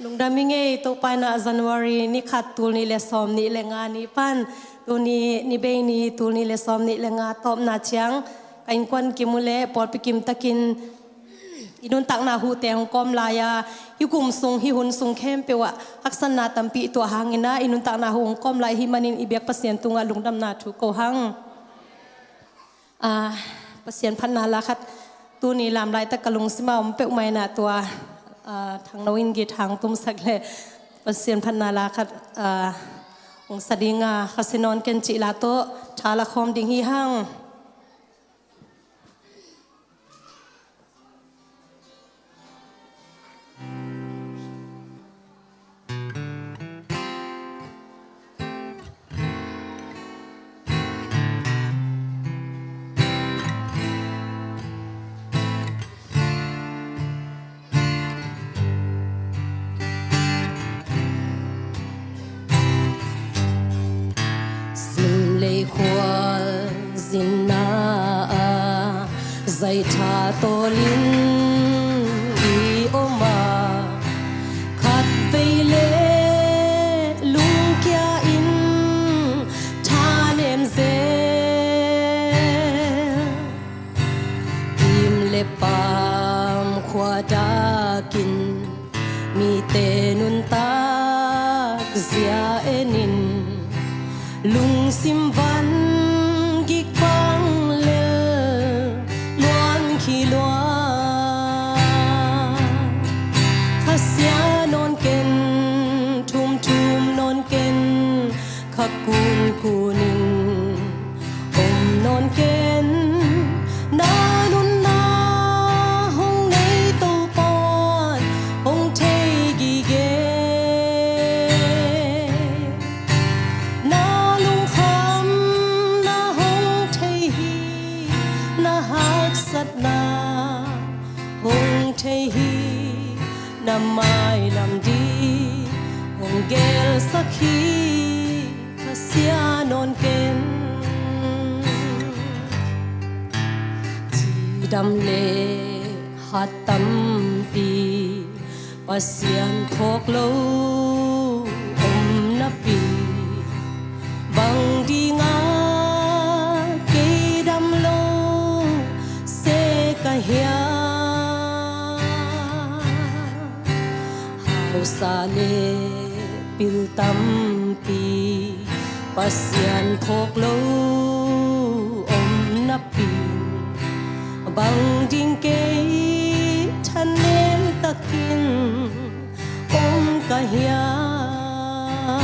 Lungdam ing ei. Topa in a January ni khat tul nih le sawm nih le nga ni pan tuni ni bei ni tul nih le sawm nih le nga tawpna ciang ka innkuan kim uh leh pawlpi kim takin i nuntakna huhte hong kawm lai-a, hih kum sung, hih hun sung khempeuh ah haksatna tampi tuah hangin ah i nuntakna huh hong kawm lai ahih manin i biak Pasian tungah lungdamna thu ko hang. Ah, Pasian phatna la khat tuni lam laitak ka lungsim ah om peuhmah in ah tua, ah, Thangno in git hang tumsak leh Pasian phatna la khat, ah, hong sa ding a, Kha sia nawn ken cih la tawh tha la khawm ding hi hang. Zin lei khual zinna ah zaitha tawlin i om a, khatvei le lungkia in thanem zel. Kim le paam khua dakin mite nuntak zia enin, lungsim van gik bang lel luan khi lua. Kha sia nawn ken, thum thum nawn ken, kha kun kunin om nawn ken. Na nunna hong nei Topa'n hong thei gige. Na lungkhamna hong thei hi, na haksatna hong thei hi, na mailam ding hong gelsak hi. Kha sia nawn ken. Cidam le hat tampi, Pasian phawk lo om napi, bang dinga kei dam lo se ka hiam? Hausa le pil tampi, Pasian phawk lo om napi, bang ding kei thanem takin om ka hiam?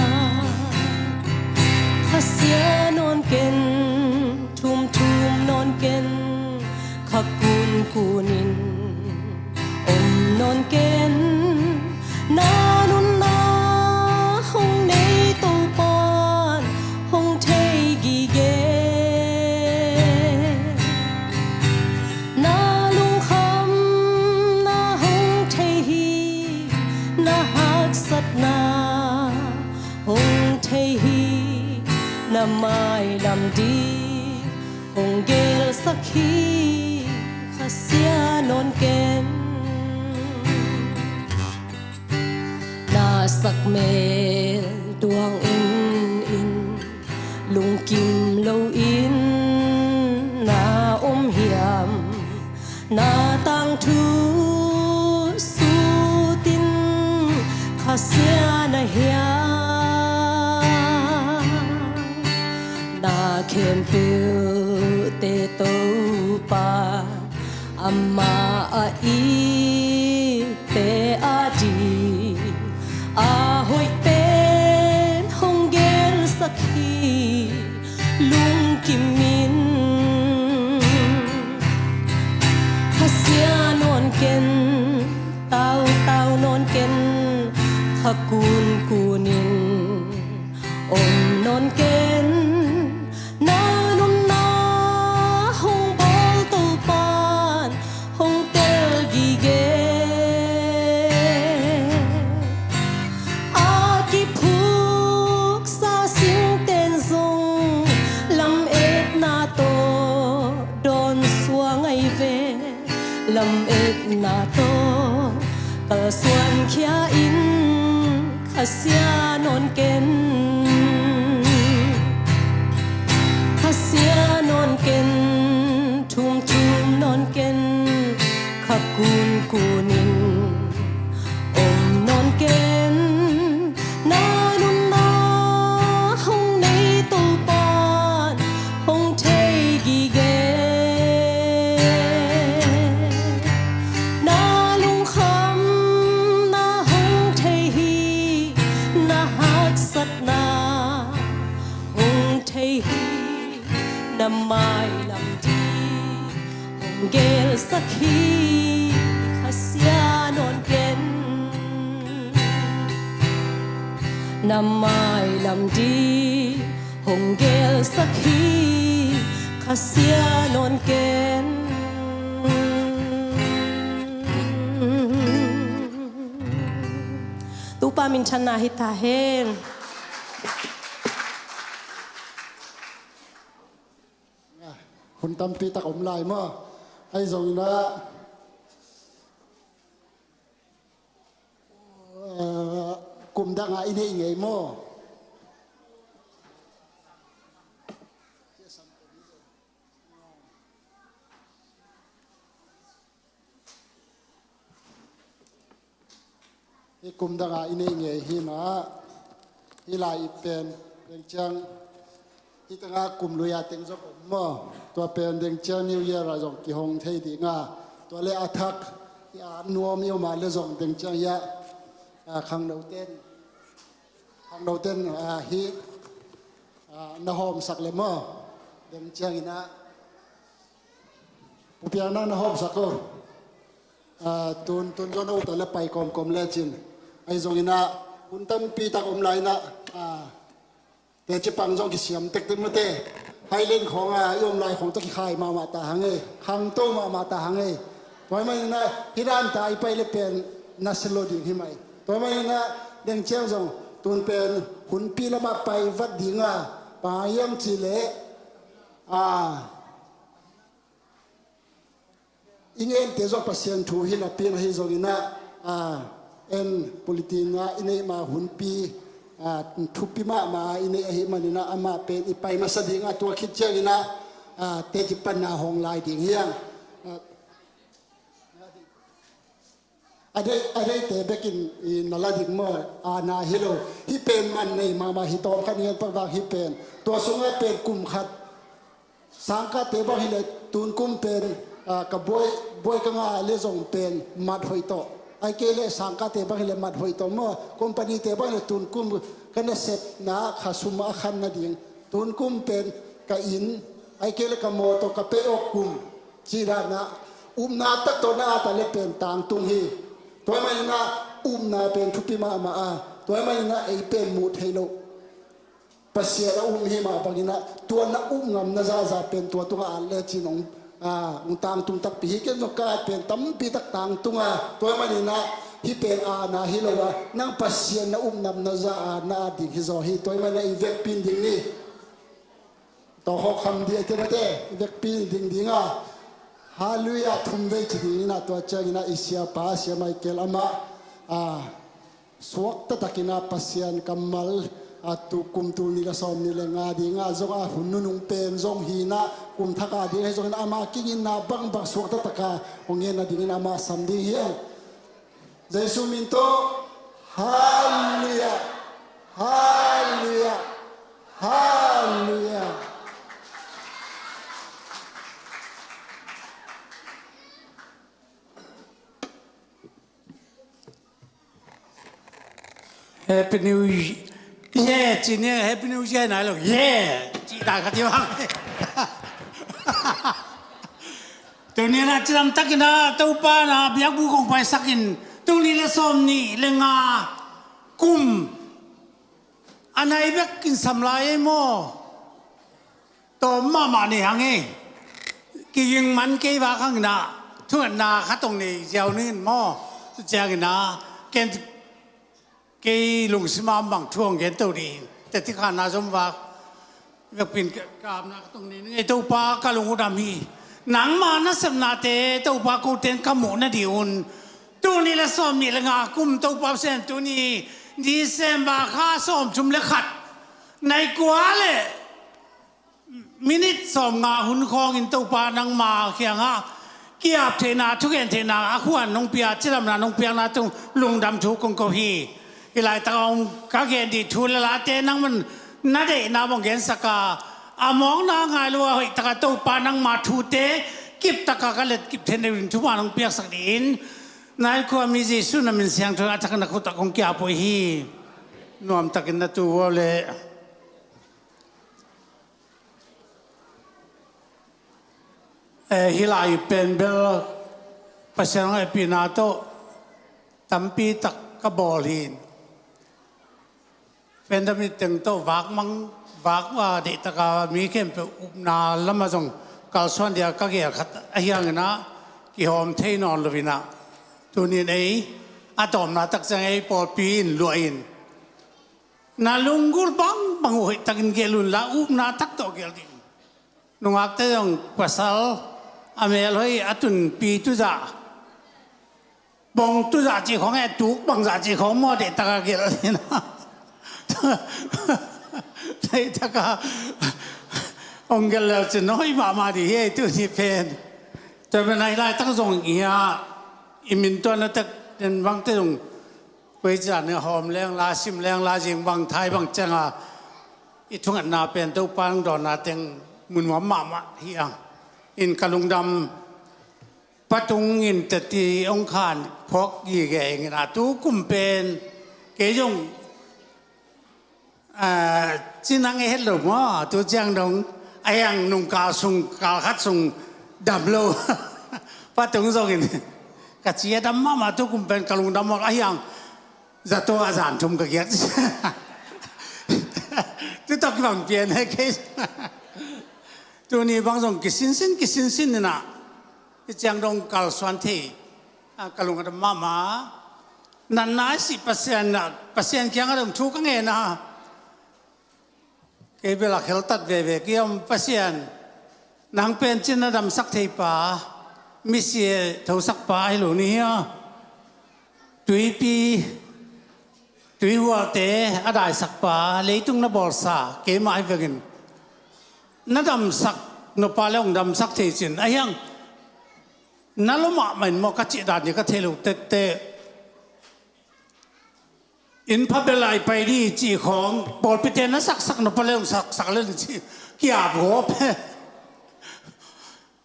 Kha sia nawn ken, thum thum nawn ken, kha kun kunin om nawn ken. Na nunna hong nei Topa'n hong thei gige. Na lungkhamna hong thei hi, na haksatna hong thei hi, na mailam ding hong gelsak hi. Kha sia nawn ken. Na sak mel tuang in in, Na tangthu sutin Kha Sian a hiang, na khempeuhte Topa, amah a i pe a di, a hoih pen hong gelsak hi lungkimin. Kha Sia nawn ken, tautau nawn ken, kha kunkunin om nawn ken. Na nunna hong bawl Topan hong tel gige. A kiphuksa singten zong lametna tawh dawn suang ahi ve. Lametna tawh kalsuan khia in, Kha Sia nawn ken. Kha Sia nawn ken, thumthum nawn ken, kha kunkunin om nawn ken. Na nunna hong nei Topan hong thei gige. Na lungkhamna hong thei hi, na haksatna hong thei hi, na mailam di hong gelsak hi, Kha Sia nawn ken. Na mailam di hong gelsak hi, Kha Sia nawn ken. Topa minthanna hi ta hen. Hun tampi tak om lai maw? Ahi zongin ah, kum dangah i neih ngei maw? Hih kum dangah i neih ngei hi mah. Hih lai pen deng ciang hih tengah kum lui-a teng zong om maw? Tua pen deng ciang New Year ah zong kihong thei ding a, tua le a thak hih a nuam i om a le zong deng ciang hiah, a, khangnoten, khangnoten, a, hih, a, na hawmsak le maw? Deng ciangin ah Pu Piang, nang na hawmsak o. Ah, tun, tun zong no ta le pai kawmkawm lecin. Ahi zongin ah hun tampi tak om lai-in ah, ah, teci pang zong kisiam tektek mate. Highland khawng ah i om lai khawng tawh kikhai mahmah ta hang e. Khangto mahmah ta hang e. Tua ahih manin ah hih dan ta i pai le pen na sia lo ding hi mah e. Tua ahih manin ah deng ciang zong tun pen hunpi lamah pai vat ding a, bang hang hiam cih leh, ah, i ngente zong Pasian thu hi napi-in ahi zongin ah, a, en pulitin ah i neih ma hunpi, a, thupi mahmah i neih ahih manin ah amah pen i pai masa ding a, tua khit ciangin ah, a, teci panna hong lai ding hi hang. A, a deih, a deihte bekin i na la ding maw? A, na hi lo. Hih pen man nei mahmah hi, tawm khat i ngen pak bang hih pen. Tua sungah pen kum khat sangkahte bang hileh tun kum pen, a, ka buai, buai ka ngah le zong pen mat hoih tawh. Ahih kei leh sangkahte bang hileh mat hoih tawh maw? Company-te bang hileh tun kum ka nasepna ah kha sum a khan nading. Tun kum pen ka inn, ahih kei leh ka mawtaw, ka pay-off kum cih dan ah upna tak tawh na at a le pen tangtung hi. Tua ahih manin ah upna pen thupi mahmah a, tua ahih manin ah ei pen muh theih loh Pasian a um hi mah bangin ah, tua na up ngam na zahzah pen tua tungah at lecin hong, a, hong tangtung takpi hi. Ken zong ka at pen tampi tak tangtung a, tua ahih manin ah hih pen atna hi lo a, nang Pasian na up ngam na zah a na at ding hi zaw hi. Tua ahih manin ah i vekpi ding ni. Tawkhawk kham dih a, i te mate, i vekpi ding ding a. Halleluiah thum vei ci dingin ah, tua ciangin ah i siapa, Sia Michael amah, a, suak taktakin ah Pasian kammal A tu kum tul nih le sawm nih le nga dingah zong a hun nunung pen zong hi-in ah, kum thak a ding ahi zongin ama kingin na bangbang suakta taka hong ngen nadingin ama sam ding hi. Jesu min tawh. Halleluiah. Halleluiah. Halleluiah. Happy New Year ci ni, Happy New Year nai lo. Yeah ci nai khat hi bang. Tuni-in ah cidam takin ah Topa na biakbuk kong paisakin, tul nih le sawm nih le nga kum a nai bekin sam lai ei maw? Tawm mahmah nei hang ei. Kiging man kei vak hangin ah thungetna khat hong nei ziau ning maw? Tua ciangin ah ken kei lungsim a bang thu hong gen to ding, teci khanna zom vak. Vekpi-in ka apna ka tong ni ngei, Topa, ka lung uh dam hi. Nangma nasepnate Topa, kote in ka muh nading un tul nih le sawm nih le nga kum, Topa Pasian, tuni December kha sawmthum le khat, nai kua le minit sawmnga hun khawngin Topa nangma kiangah ki-ap theihna, thugen theihna a khuan nong pia, cidamna nong piakna tung lungdam thu kong ko hi. Hih laitak a om ka gen ding thu le late nangman na deihna bang gensak a, a mawkna ngai lo a hoih taka Topa nangma thute kip taka ka let kip theih nading thupha nong piaksak dingin nai khuami Jesu na min siangtho a thak na khut ah kong ki-ap uh hi. Nuamtakin na tu uh le. Eh, hih lai pen bel Pasian hong hehpihna tawh tampi tak ka bawl hi. Pandemic teng tawh vakmang, vak a deih taka mi khempeuh upna lamah zong kalsuan dia ka gel khat ahi hangin ah kihawm thei nawn lo-in ah, tuni-in ei a tawpna tak ciang ei pawlpi in luah in, na lunggulh bangbang uh hoih takin gelh un la, upna tak tawh gelh ding. Nungakte zong pasal a melhoih a tunpi tuzah, bong tuzah cih khawng, eh, tuk bangzah cih khawng maw, deih taka gelh ding. Deih taka hong gelh le cin hoih mahmah ding hi ei, tuni pen. Tua pen a hih laitak zong hi a, i min tuan a tak den bangte zong koi ciang ni hawm leng la, sim leng la, zing bang thai bang ciang a i thungetna pen Topa hong dawnna teng mu nuam mahmah hi hang. In ka lungdam, Pa Tung in teci hong khan phawk gige ing in ah, tu kum pen kei zong, ah, ci nang i het lo maw, tu ciang dong a hiang nung kal sung, kal khat sung dam lo. Pa Tung zong in ka ci a dam mahmah, tu kum pen ka lungdam maw, a hiang zato a zan thum ka giat. Tu tawh kibang pian he kei. Tuni bang zong kisinsin, kisinsin in ah, i ciang dong kalsuan thei, ah, ka lung a dam mahmah. Natna a sih Pasian ah, Pasian kiang a dong thu ka ngen a, kei bel a kheltat veve ki om. Pasian, nang pen cin a damsak thei pa, misi thosak pa ahi lo ni hia? Tuipi, tuihualte a daisak pa, leitung na bawlsa keimah ahi vengin, na damsak nop a le hong damsak thei cin, a hiang na lua mahmah in maw, ka cih dan hi ka thei lo tektek. Inn pha bel lai pai ding cih khawng, pawlpite na saksak nop a le hong saksak le cih ki-ap gawp.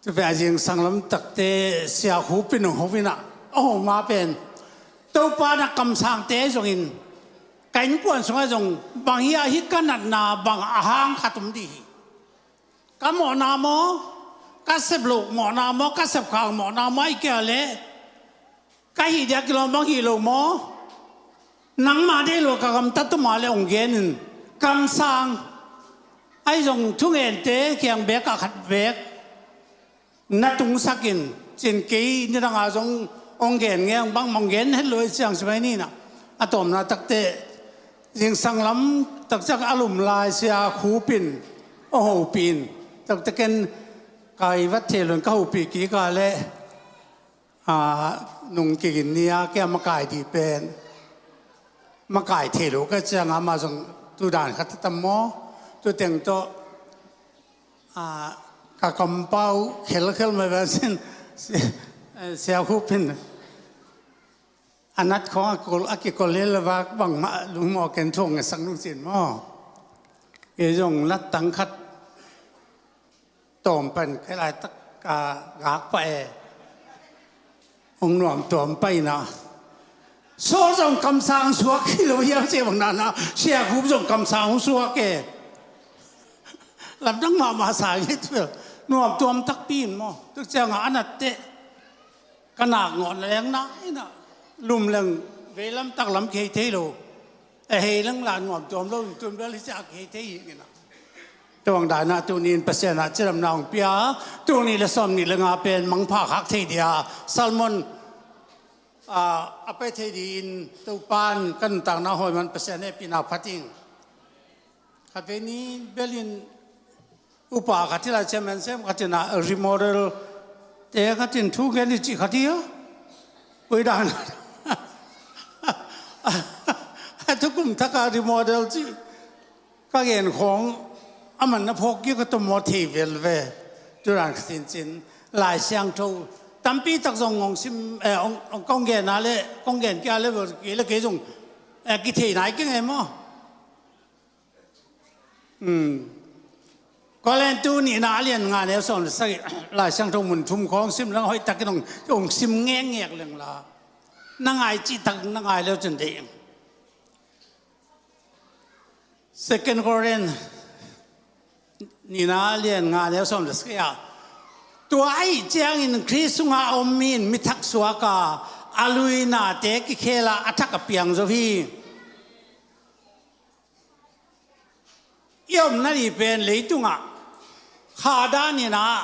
Tua pen a zingsang lamtakte Sia Khup in hong ho in ah, a ho ma pen Topa na kamsangte zongin, ka innkuan sungah zong bang hi a, hih ka natna bang a hang khat om ding hi. Ka mawhna maw, ka sep loh mawhna maw, ka sep khak mawhna maw, ahih kei leh ka hih dia kilawm bang hi lo maw? Nangmah deih lo ka gamtat uh mah le hong gen in, kamsang. Ahi zong thungente kiang bek ah khat bek na tungsak in, cin kei nidang a zong hong gen ngei, bangmah hong gen het lo, i ciang ci mai ni in ah. A tawpna takte zingsang lam takciang a lum lai Sia Khup in hong hopih in, takte ken kai vat thei lo in ka hopih kik a leh, a, nung kigin ni a kei a makai dih pen makai thei lo ka ciang a, amah zong Tu dan khat a tam maw? Tu teng tawh, ah, ka kampau khelkhel mai ven sin, si-, eh, Sia Khup in a nat khawng a kol, a kikol hi le vak bangmah lungmawh ken thu hong ngetsak nung cin maw? Kei zong nat tang khat tawm pan kei laitak ka gak pah e. Hong nuam tuam pah ina. Saul zong kamsang suak hi lo hiam ci bang nana, Sia Khup zong kamsang hong suak e. Lamdang mahmah sa hi tu. Nuam tuam takpi in maw? Tuk ciangah a nat teh ka nak ngawh na leng na ina. Lum leng veilam taklam kei thei lo. A hei leng la nuam tuam lo, tun bel hi ciah kei thei hi ina. Tua bang daina tuni in Pasian ah cidamna hong pia, tul nih le sawm nih le nga pen mangpha khak thei dia, Salmon, ah, a pai thei di in Topan kan nuntakna hawi man Pasian hehpihna phat ing. Khatvei ni bel in upa khat hi lai, chairman sem khat in a remodel te khat in thu gen hi cih khat hi a. Ui dan. A thukum thak a remodel cih ka gen khawng a man na phawk kik ka tawm maw thei vel ve. Tu dan ka cincin Lai Siangtho tampi tak zong hong sim, eh, hong, hong kong gen a le, kong gen kia le, kei le kei zong, eh, kithei nai keng e maw? Hmm. Korin tu nihna a lian nga neu sawm le sagih, Lai Siangtho mun thum khawng sim leng hoih takin hong, hong sim ngekngek leng la. Na ngai cih tak na ngai leu cun deih. Second Korin nihna a lian nga neu sawm le sagih ah, tua ahih ciangin Khrist sungah a om mi in mi thak suak a, a luinate kikhel a, a thak a piang zo hi. I omna dih pen leitungah kha dan in ah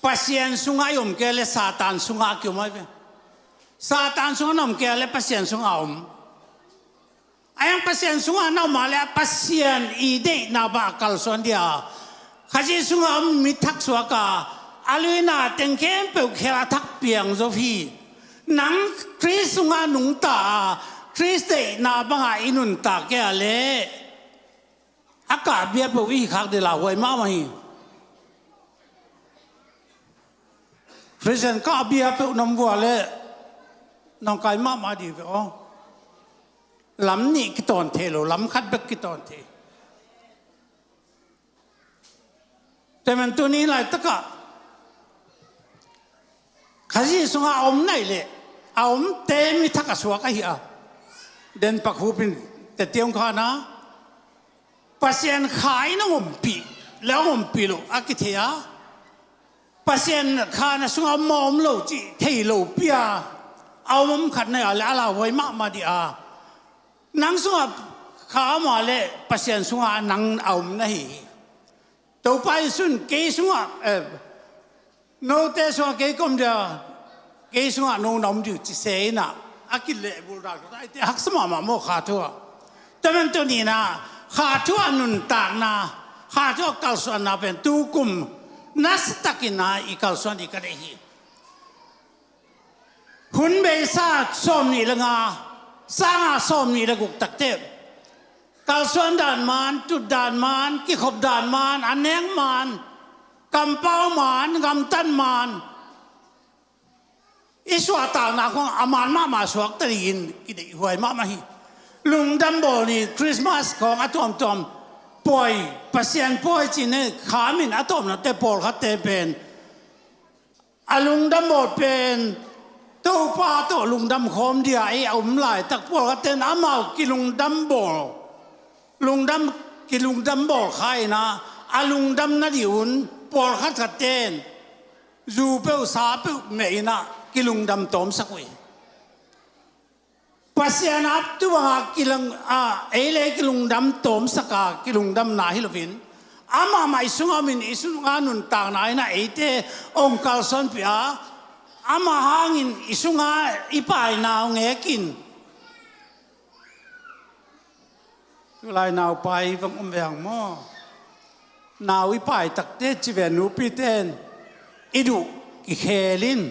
Pasian sungah i om kei le Satan sungah a kiom ahi ve. Satan sungah na om kei le Pasian sungah a om. A yang Pasian sungah na om a le Pasian i deihna bang a kalsuan dia. Khazih sungah a om mi thak suak a, a luina teng khempeuh khel a thak piang zo hi. Nang Khrist sungah nungta a, Khrist deihna bangah i nuntak kei a leh a kah bia peuh i hi khak dih lauhuai mahmah hi. Khristian kah bia peuh na om vua leh nong kai mahmah dih ve aw. Lam nih kitawn thei lo, lam khat bek kitawn thei. Tua man tuni laitakah Khazih sungah a om nai leh a omte mi thak a suak ahi a. Den pak hupin tetiang khana Pasian kha in a ompih le a ompih lo a kithei a. Pasian kha na sungah om maw om lo cih thei lo pia a om om khat nai a le a lauhuai mahmah dih a. Nang sungah kha om a le Pasian sungah nang a om na hi hi. Topa Jesuh in kei sungah, eh, note sungah kei ka om dia, kei sungah no na om dih uh ci se in ah a kilehbulh dan khat a eite haksa mahmah maw kha thu ah. Tua man tuni in ah kha thu ah nuntakna, kha thu ah kalsuanna pen tukum nasatakin ah i kalsuan dih ka deih hi. Hun beisa sawm nih le nga, sanga sawm nih le guk takteh kalsuan dan man, tut dan man, kikhop dan man, a nek man, kampau man, gamtat man, i suahtakna khong a man mahmah suakta dingin kideihhuai mahmah hi. Lungdam bawl ni, Christmas khong a tuamtuam pawi, Pasian pawi cih ne khamin a tawpnate pawlkhatte pen a lungdam bawl pen Topa tawh lungdam khawm dia i a um laitak pawlkhatte in amau kilungdam bawl, lungdam, kilungdam bawl kha in ah a lungdam nadih un pawlkhat khatte in zu peuh sa peuh meh in ah kilungdam tawmsak uh hi. Pasian a tu bangah kilang, a, ei le kilungdam tawmsak a kilungdamna hi loin amah mah i sungah om in i sungah nuntakna in ah eite hong kalsuanpih a, amah hangin i sungah i paina hong ngekin. Tulai naupai vang om veng maw? Nau i pai takte ci ve, nupite in i duh kikhel in.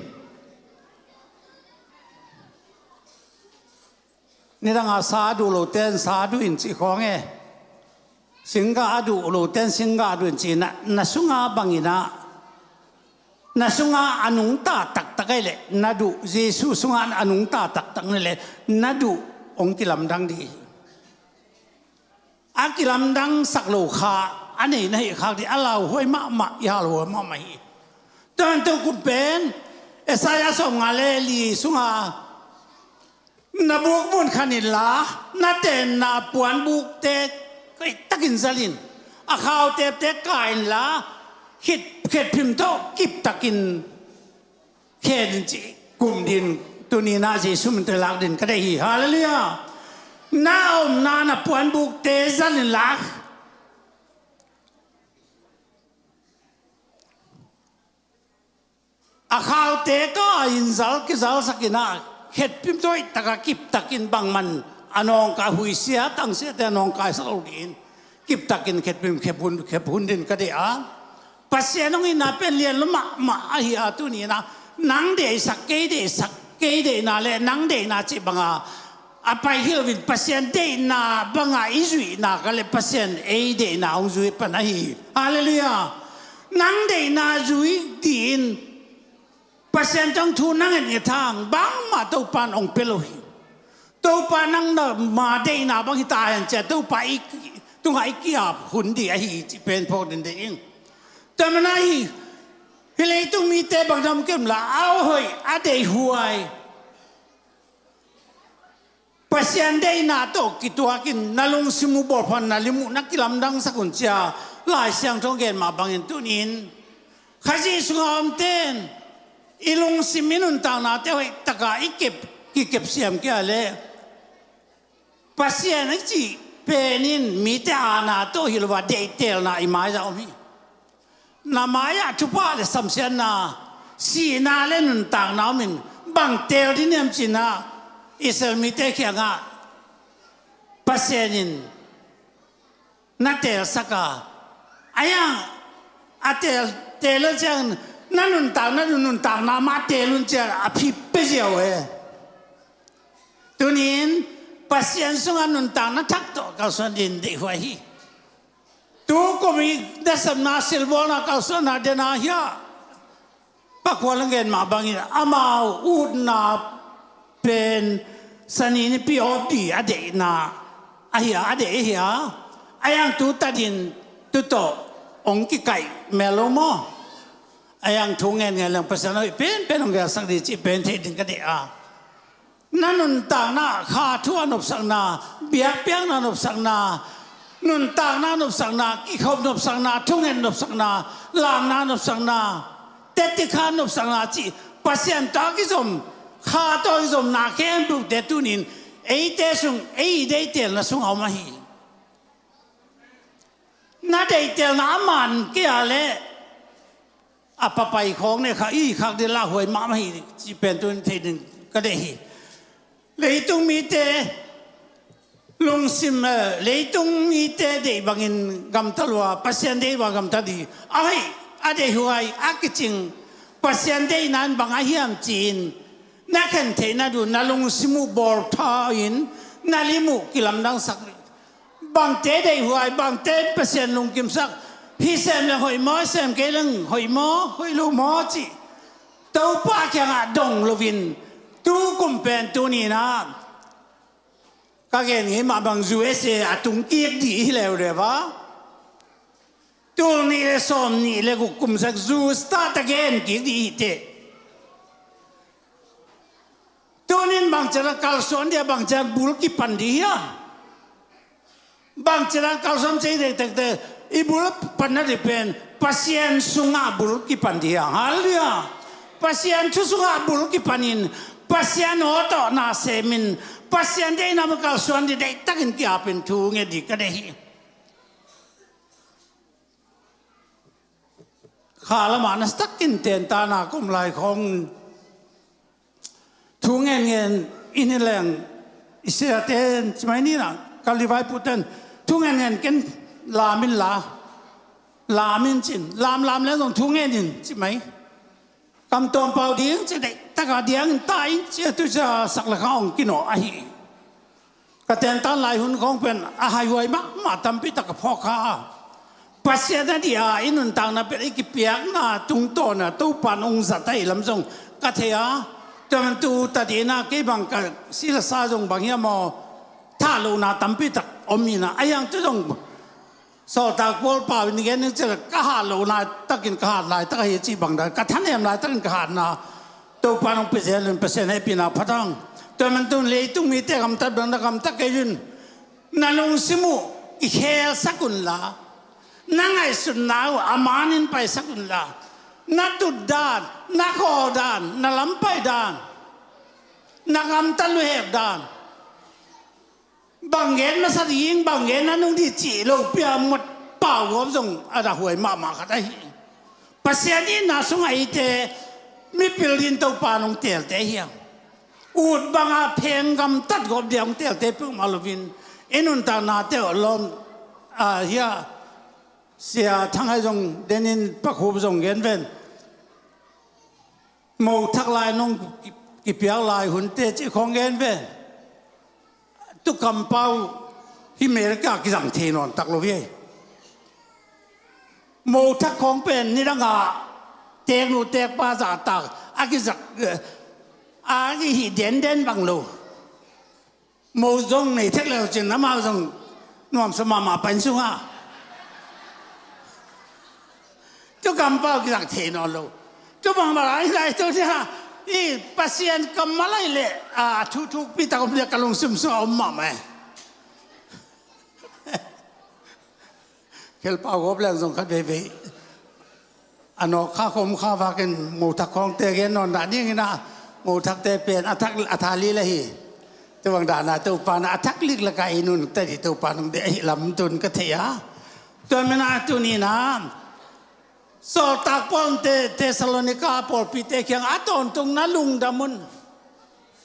Nidanga sa a duh lote in sa duh in cih khawng e. Singgah a duh lote in singgah duh in cih na, na sunga bangin ah, na sunga a nungta taktak ahih leh na duh, Jesu sunga a nungta taktak na hih leh na duh hong kilamdang ding hi. A kilamdangsak lo kha a nei na hih khak ding, a lauhuai mahmah, i halhuai mahmah hi. Tua ahih manin tu kum pen Isaiah sawmnga le li sunga, na bukmun khan inla, na tenna puanbukte hoihtakin zal in, a khautepte kai inla, khit, khetphim tawh kiptakin khen in cih kum ding, tuni-in ah Jesu min tawh lak ding ka deih hi. Halleluiah. Na omna, na puanbukte zal inla, a khaute kai in zal, kizalsak in ah, khetphim tawh hoihtaka kiptakin bangmah in a nawngkai, huisiate, tangsiate a nawngkaisak lo dingin kiptakin khetphim khep hun, khep hun ding ka deih a. Pasian hong itna pen lian lua mahmah ahi a, tuni-in ah nang deihsak, kei deihsak, kei deihna le nang deihna cih banga a pai hi loin, Pasian deihna banga i zuihna ka le Pasian ei deihna hong zui pan ahi hi. Halleluiah. Nang deihna zui dingin Pasian tawh thu na ngetnget hang bangmah Topa in hong pia lo hi. Topa nangma deihna bang hi ta hen ci-a Topa i tungah i ki-ap hun ding ahi hi cih pen phawk ding deih ing. Tua manin ah hih, hih leitung mite bang dam kem la, a hoih, a deihhuai, Pasian deihna tawh kituakin na lungsim uh bawlphan, na lim uh na kilamdangsak un ci-a Lai Siangtho gen mah bangin tuni-in Khazih sunga omte in i lungsim, i nuntaknate hoihtaka i kep, kikepsiam kei a leh Pasian i cih pen in mite aana tawh hi lo a, deihtelna i mai-ah om hi. Na mai-ah thupha le samsiatna, sihna le nuntakna om in, bang teel ding hiam ci-in ah Israel mite kiangah Pasian in na teelsak a, a hiang a teel, teel a ciang na nuntakna, nuntakna mah teel un ci-a a phi pia ziau e. Tuni-in Pasian sungah nuntakna thak tawh kalsuan ding deihhuai hi. Tu kum i nasepna, silbawlna, kalsuanna dena hi a, Pakhual in gen mah bangin amau utna pen Sani nipi awp ding a deihna ahi a, a deih ahi a, a hiang tu tadin tu tawh hong kikaih mel lo maw? A hiang thu ngen ngen leng Pasian hoih penpen hong gelsak ding cih pen theih ding ka deih a. Na nuntakna ah kha thu a nopsakna, biakpiakna nopsakna, nuntakna nopsakna, kikhop nopsakna, thunget nopsakna, lamna nopsakna, tetikha nopsakna cih Pasian tawh kizom, kha tawh kizomna khempeuhte tuni-in eite sung, ei deihtelna sungah om ahi. Na deihtelna a man kei a leh a papai khawng ne kha i khak ding lauhuai mahmah hi cih pen tu-in theih ding ka deih hi. Leitung mite lungsim, eh, leitung mite deih bangin gamta lua, Pasian deih bangin gamta ding. A hoih, a deihhuai, a kicing, Pasian deihna in bang a hiam ci-in na khen theih na duh, na lungsim uh bawltha in, na lim uh kilamdangsak. Bangte deihhuai, bangte Pasian lungkimsak, hih sem leng hoih maw, hih sem kei leng hoih maw, hoih lo maw cih Topa kiangah dong loin, tu kum pen tuni-in ah ka gen ngei mah bang U S A a tung kik ding hi leuleu a, tul nih le sawm nih le guk kum sak zu start again kik ding hi teh. Tuni-in bangci a kalsuan ding a, bangci a bul kipan ding hiam? Bangci a kalsuan cih dekdekte i bul panna ding pen Pasian sungah bul kipan ding hiam? Halleluiah. Pasian thu sungah bul kipanin, Pasian aw tawh na semin, Pasian deihna mah kalsuan ding deihtakin ki-apin thu nget ding ka deih hi. Kha lamah na sitakin tentana ka om lai khawng thu ngen ngen in hi leng, i siate in ci mai ni na, ka Levi pute in thu ngen ngen ken lam in la, lam in cin, lam lam leng zong thu ngen in ci mai. Kam tawm pau ding ci, deihtaka diang in ta in ci, a tu cia sak le kha hong kinawh ahi. Ka tentan lai hun khawng pen a haihuai mahmah tampi tak ka phawk kha a. Pasian a dih a i nuntakna pen i kipiakna tungtawna Topa nong zat ahih lam zong ka thei a. Tua man tu ta dihna kei bang ka silasa zong bang hiam aw, thah lohna tampi tak om hi na a hiang tu zong Sawltak Paul pau in gen ning cil ka hat lo laitakin ka hat laitak ahi cih bang dan ka thanem laitakin ka hatna Topa nong pia zel in Pasian hehpihna phat ang. Tua man tun leitung mite gamtat bang na gamtat kei un. Na lungsim uh i khelsak unla, na ngaihsutna uh a manin paisak unla, na tutdan, na khawldan, na lampai dan, na gamtat luhek dan, bang gen masa ding, bang gen na nung dih cih lo pia mat pau gawp zong a dahhuai mahmah khat ahi. Pasian itna sungah eite mipil din Topa nong teelte hiam? Ut banga pheng gamtat gawp dia hong teelte peuhmah loin i nuntaknate uh lawm a hia. Sia Thanghai zong denin pakhup zong gen ven. Mothak lai nong ki- kipiak lai hunte cih khawng gen ve. Tu kampau hi America kizang thei nawn tak lo hi. Mothak khawng pen nidanga teknu tekpa zahtak a kizak a kihih denden bang lo. Mo zong nei thek leu cin amau zong nuamsa mahmah pa inn sungah tu kampau kizak thei nawn lo. Tu bang bang lai lai tu cia i Pasian kammal lai le a thu thukpi tak om cia ka lungsim sungah om mahmah e. Khelpau gawp leng zong khat veivei a nawk kha khom kha vakin mothak khawngte gen nawn dah dingin ah, mothakte pen a thak a tha li le hi. Tua bang dahna Topa na a thak lik lakah i nun tadi Topa nong deh ahi lam tun ka thei a. Tua mena tuninah Sawltak Paul te Thessalonika pawlpite kiang a tawntung na lungdam un.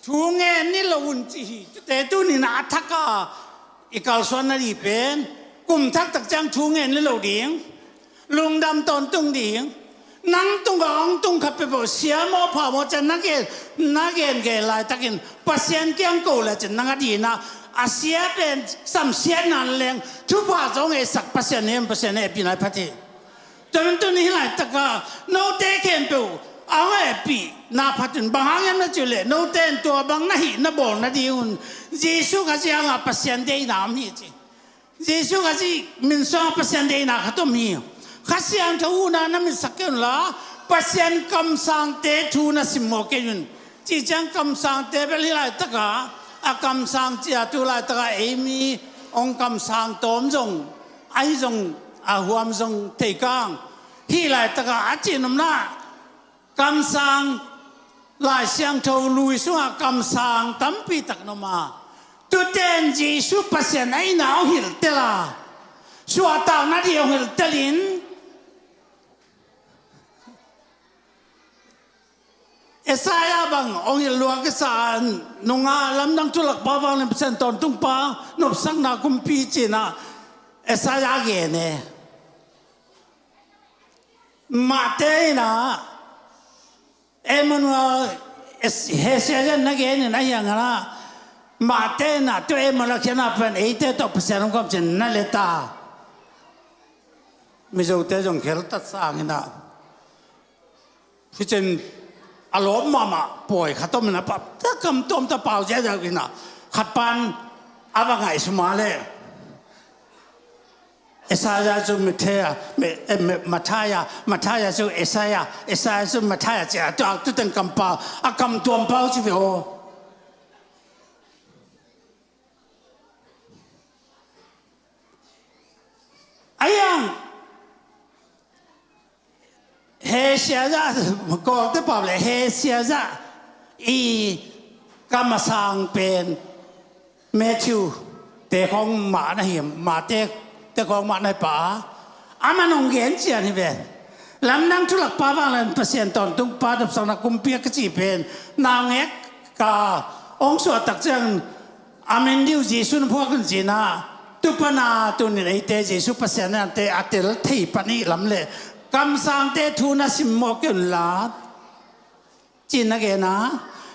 Thu ngen ni lo un ci hi. Tute tuninah a thaka i kalsuan na dih pen kum thaktak ciang thu ngen ni lo ding. Lungdam tawntung ding. Nang tungah hong tung khat peuhpeuh sia maw pha maw cian na gen na gen gen laitakin Pasian kiang ko le cin nang a dinah a sia pen samsiatna leng thupha zong eisak Pasian hem Pasian hehpihna i phat hi. Tua man tuni hih laitakah note khempeuh a hong hehpihna phat un bang hang hiam na cih leh note in tua bang na hih na bawl nadingun Jesuh Khazih hangah Pasian deihna om hi ci. Jesuh Khazih min sungah Pasian deihna khat om hi. Kha Siangtho huhna na mitsak kei unla Pasian kamsangte thu na simmawh kei un. Cih ciang kamsangte bel hih laitakah a kamsang cia tu laitakah eimi hong kamsang tawm zong ahi zong a huam zong thei kang. Hih laitakah a cihnopna kamsang Lai Siangtho lui sungah kamsang tampi tak na om a, tuten Jesuh Pasian a inn ah hong hilh tel a, suahtakna dih hong hilh telin Isaiah bang hong hilh lua kisa a, nunga lamdang thu lakpa vanglian Pasian tawntungpa nopsakna kumpi cinah Isaiah gen e. Mahte inah Emmanuel, Hesia zan na gen in a hiang inah mahte inah tu Emmanuel khiatna pen eite tawh Pasian hong kam cin na leta. Mizote zong kheltat sang inah Hicin a lawp mahmah pawi khat om inah pa ta kam tuam ta pau ziahziah inah khat pan a va ngaih suma le Isaiah cu Matthai, Matthai, Matthai cu Isaiah, Isaiah cu Matthai cia tu a tu teng kam pau a kam tuam pau ci ve aw. A hiang Hesia zah, Kawlte pau le Hesia zah i kamasang pen Matthew te khawng mah na hi, Mate te khawng mah na hi pa a, a man hong gen cian hi ve. Lamdang thulak pa vang le Pasian tawntung pa dopsakna kumpi a ka ci pen naungek ka hong suah tak ciang a min diu Jesuh na phuak in cina tupana tunin eite Jesuh Pasian nante a tel thei pan ih lam le kamsangte thu na simmawh kei unla. Cina gena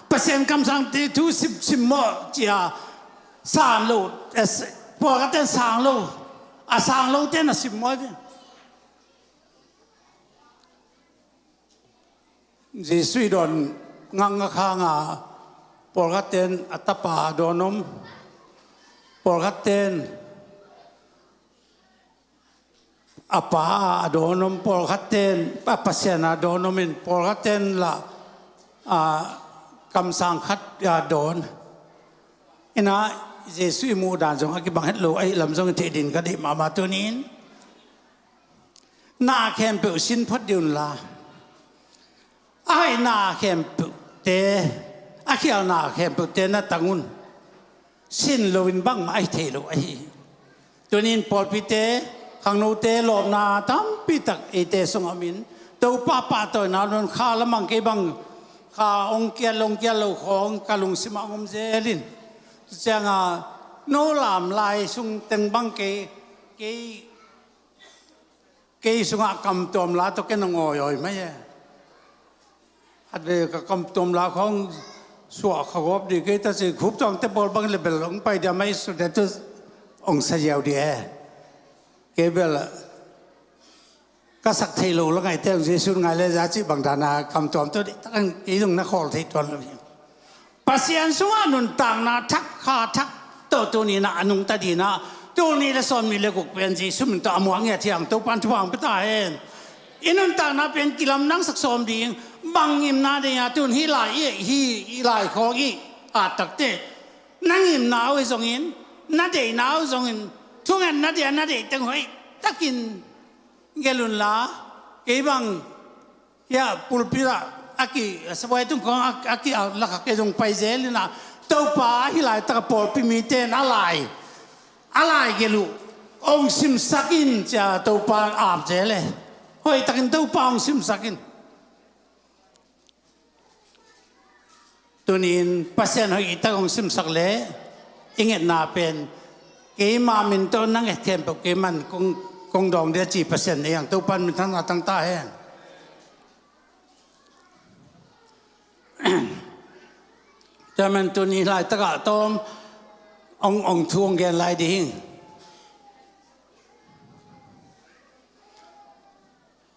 Pasian kamsangte thu sim simmawh cia Sang lo, eh, s-, pawlkhat ten sang lo, a sang lo ten a sim mawi ve. Jesuh i dawn ngakngak hanga pawlkhat ten a tapa a dawn om, pawlkhat ten a pa a dawn om, pawlkhat ten a Pasian a dawn om in, pawlkhat ten lah, a, kamsang khat a dawn. Ina Jesuh i muh dan zong a kibang het lo ahih lam zong i theih din ka deih mahmah tunin. Na khempeuh sin phot dih unla, a hoihna khempeuhte, a khialhna khempeuhte na tang un. Sin loin bangmah ahi thei lo ahi hi. Tunin pawlpite, khangnote lawpna tampi tak eite sungah om in, Topa pahtawina lon kha lamang kei bang kha ong kial, ong kial lo khawng ka lungsimah ong om zel in. Tu cianga no lam lai sung teng bang kei, kei, kei sungah kamtuam la tawh ken a ngawiawi mai e. Khatvei ka kamtuam la khawng suah kha gawp dih kei ta ci, khup tuangte pawl bang le bel ong pai dia mai su de tu ong sa ziau dih e. Kei bel ka sak thei lo la ngaite ong Jesuh ngai le za cih bang dana kamtuam tu dih takin kei zong na khawl thei tuan lo hi. Pasian sungah nuntakna thak, kha thak tawh tuninah a nungta dinah, tul nih le sawm nih le guk pen Jesuh min tawh a muang ngiat hiang Topan thupha ang pia ta hen. I nuntakna pen kilamdangsak sawm ding, bang ngimna dei a tun hih lai i, hih i lai khawng i at takte na ngimna uh zongin, na deihna uh zongin, thungetna dei a na deih teng hoih takin gelh unla, kei bang hia pulpit ah a ki, a sabuai tung khawng a, a ki a lakah kei zong pai zel inah, Topa hih laitaka pawlpi mite in a lai, a lai gelh uh ong simsak in cia Topa ap zel e. Hoihtakin Topa ong simsak in. Tunin Pasian hoih i tak hong simsak le i ngetna pen keima min tawh na nget khempeuh keiman kong, kong dawng dia ci Pasian nei ang Topan min thang a tang ta hen. Tua man tuni laitakah tawm ong, ong thu ong gen lai ding.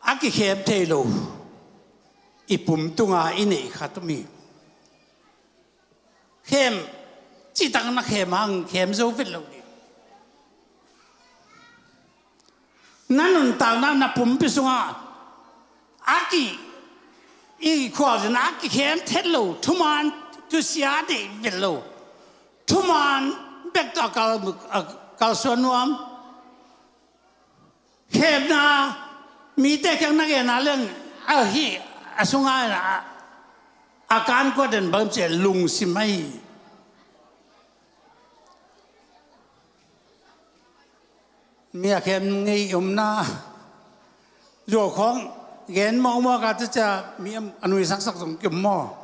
A kikhem thei lo i pum tunga i neih khat um hi. Khem citak na khem hang khem zo vet lo ding. Na nuntakna na pumpi sungah a ki, i khualzin a kikhem thet lo, thuman thusia deih vet lo, thuman bek tawh a kal, a kalsuan nuam. Khemna mite kiang na genna leng ahi a sunga a, a kan kua den bang cia lungsim ahi. Mi a khem ngei omna zuau khawng gen mawkmawk a cia mi a nuisaksak zong kim maw?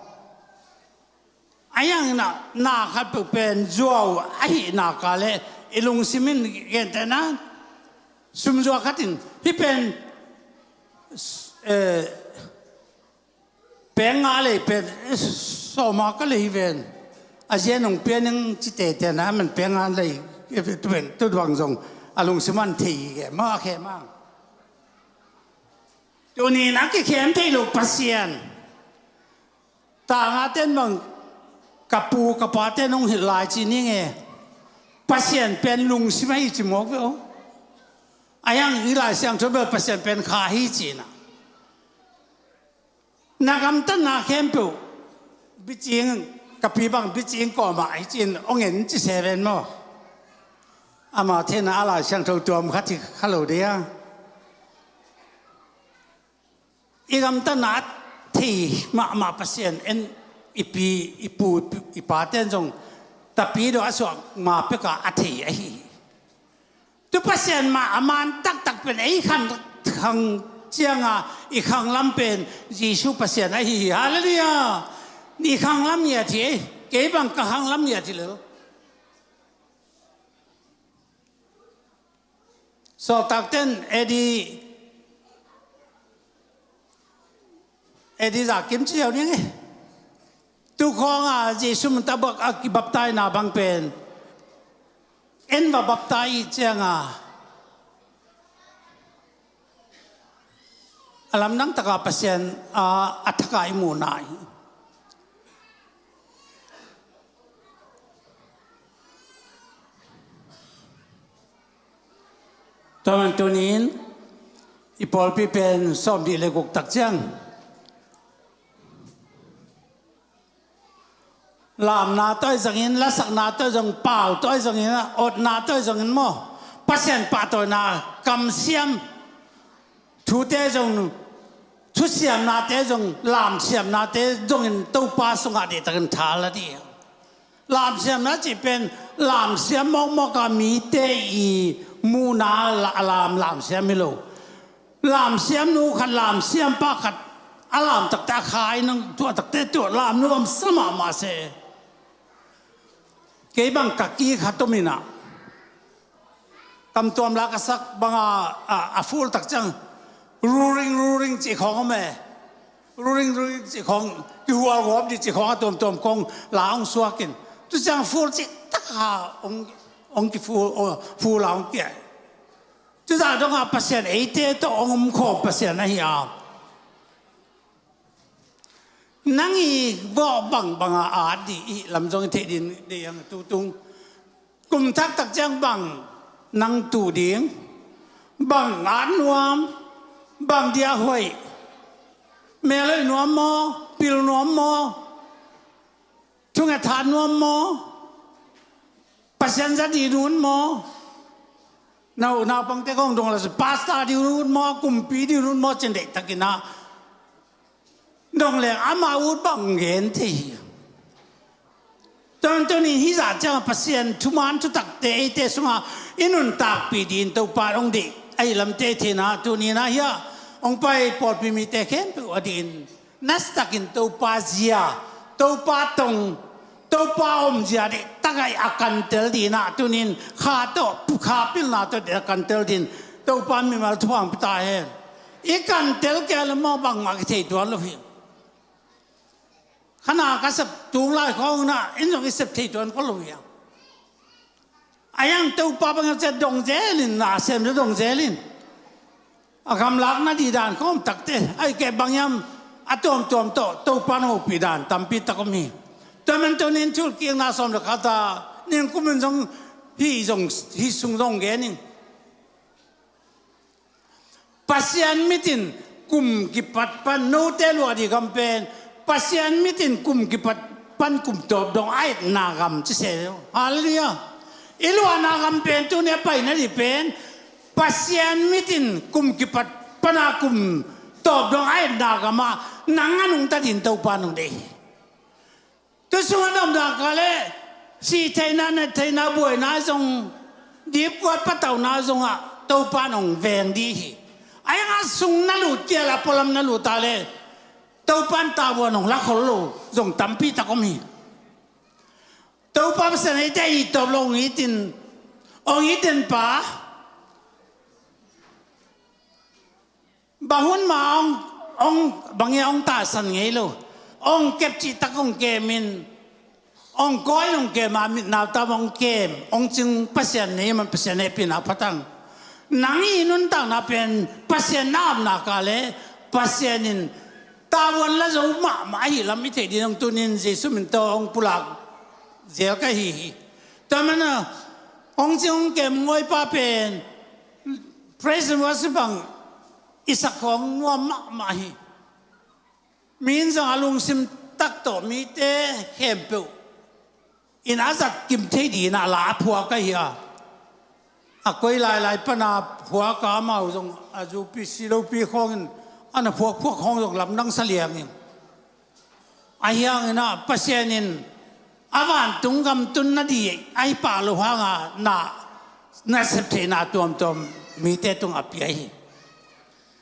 A yang na, na khat peuh pen zuau ahi naka le i lungsim in gentehna sumzua khat in hih pen, eh, peng nga lei pen, eh, sawma ka lei hi ven a zia nung pian ning ci tete na man peng nga lei, eh, tu pen tu duang zong a lungsim an thei hi ke ma khe ma. Tunin a kikhem thei lo Pasian. Tanga ten bang ka pu ka pa ten hong hilh lai ci ning e. Pasian pen lungsim ahi ci mawk ve aw. A yang i Lai Siangtho bel Pasian pen kha hi ci na. Na gamtatna khempeuh bicing ka pi bang bicing kawmah hi cin hong en ci se ven maw? Ama thena a Lai Siangtho tuam khat hi kha lo dia. I gamtatna a thei mahmah Pasian en i pi, i pu, i pa ten zong tapi dawh a suak ma peka a thei ahi hi. Tu Pasian mah a man taktak pen ei khan khang cianga i khanglam pen Jesu Pasian ahi hi. Halleluiah. I khanglam ngiat hi ei. Kei bang ka khanglam ngiat hi lel. Sawltak ten A D, A D za kim ci ziau ning e. Tu khawng a Jesu mun tabak a kibaptaina bang pen En va baptai cianga a lamdang taka Pasian a, a thaka i muhna hi. Tua man tunin i pawlpi pen sawm dih le guk tak ciang lamna tawh i zangin, lasakna tawh i zong, pau tawh i zangin, otna tawh i zangin maw, Pasian pahtawina kamsiam thute zong, thusiamnate zong, lamsiamnate zongin Topa sungah dihtakin tha la dih. Lamsiamna cih pen lamsiam mawkmawk a mite i muhna la, lam, lamsiam hi lo. Lamsiam nu khat, lamsiam pa khat a lam takte a khai nang tuah takte tuah lam nuam sa mahmah se. Kei bang ka ki khat om inah, kamtuam la ka sak banga a, a ful tak ciang ruring ruring cih khawng om e. Ruring ruring cih khawng, kihual gawp dih cih khawng a tuamtuam khawng la hong suakin, tu ciang ful cih taka hong, hong kiful, ful a hong kiai. Tuta dongah Pasian eite tawh hong om khawm Pasian ahi a. Nang i vawh bangbanga at dih i lam zong i theih din dih ang tutung. Kum thak tak ciang bang nang tuh ding, bang at nuam, bang dia hoih, mel hoih nuam maw, pil nuam maw, thunget hat nuam maw, Pasian za dih nuam maw, nau, naupangte kong dong la pasta dih nuam maw, kumpi dih nuam maw, cin deihtakinah dong leng ama ut bang gen thei hi. Tuamtuam in hih zah ciang Pasian thuman thutakte eite sungah i nuntakpih dih in Topa hong deih ahi lamte theinah tuninah hiah hong pai pawlpi mite khempeuh a dih in nasatakin Topa zia, Topa tong, Topa omzia deihtakai a kantel dinah tunin kha tawh, kha pilna tawh deih a kantel din Topa mimal thupha hong pia ta hen. I kantel kei le maw bangmah kithei tuan lo hi. Khana ka sep tung lai khawng inah in zong i sep thei tuan khol lo hi. A hiang Topa bang hiam ciah dong zelin na sem dong zelin a gamlak na dih dan khawm takte ai keh bang hiam a tuamtuam tawh Topa na hopih dan tampi tak om hi. Tua man tunin thulkikna sawm le khat a ning kumin zong hih zong hih sung zong genin Pasian mitin kum kipat pan note luah dih gam pen Pasian mitin kum kipat pan kum tawp dong a etna gam ci se. Halleluiah. I luahna gam pen tuni a paina dih pen Pasian mitin kum kipat pana kum tawp dong a etna gamah nang a nungta din Topa nung deih hi. Tu sungah na omna ka le sih theihna, nat theihna, buaina zong, dipkuat patauna zongah Topa nong veng dih hi. A hiangah sung na lut kial a pualam na lut a le Topa in tavuan nong lakhol lo zong tampi tak om hi. Topa Pasian eite i tawp lo hong itin, hong itin pa Bang hun ma ong, ong, bang ia ong tahsan ngei lo. Ong kep cih tak ong kem in. Ong kawi ong kem a mit nau tam ong kem. Ong cing Pasian nei man Pasian nei pina patang. Nang i nuntakna pen Pasian na apna ka le Pasian in tavuan la zo mahmah ahi lam i thei din ong tunin Jesu min tawh ong pulak zel ka hi hi. Tua mana ong cing ong kem ngoi pa pen Praise and worship bang i sak khawng nuam mahmah hi. Mi in zong a lungsim tak tawh mite khempeuh in a zat kim thei dina la a phuak ahi a. A koi lailai pana phuak a amau zong a zupi si lopi khawngin a na phuak phuak khawng zong lamdang sa liangin. Ahi hangin ah Pasian in a vantung gam tun na dih ahi pah lo hanga na, na sep theihna tuamtuam mite tungah pia hi.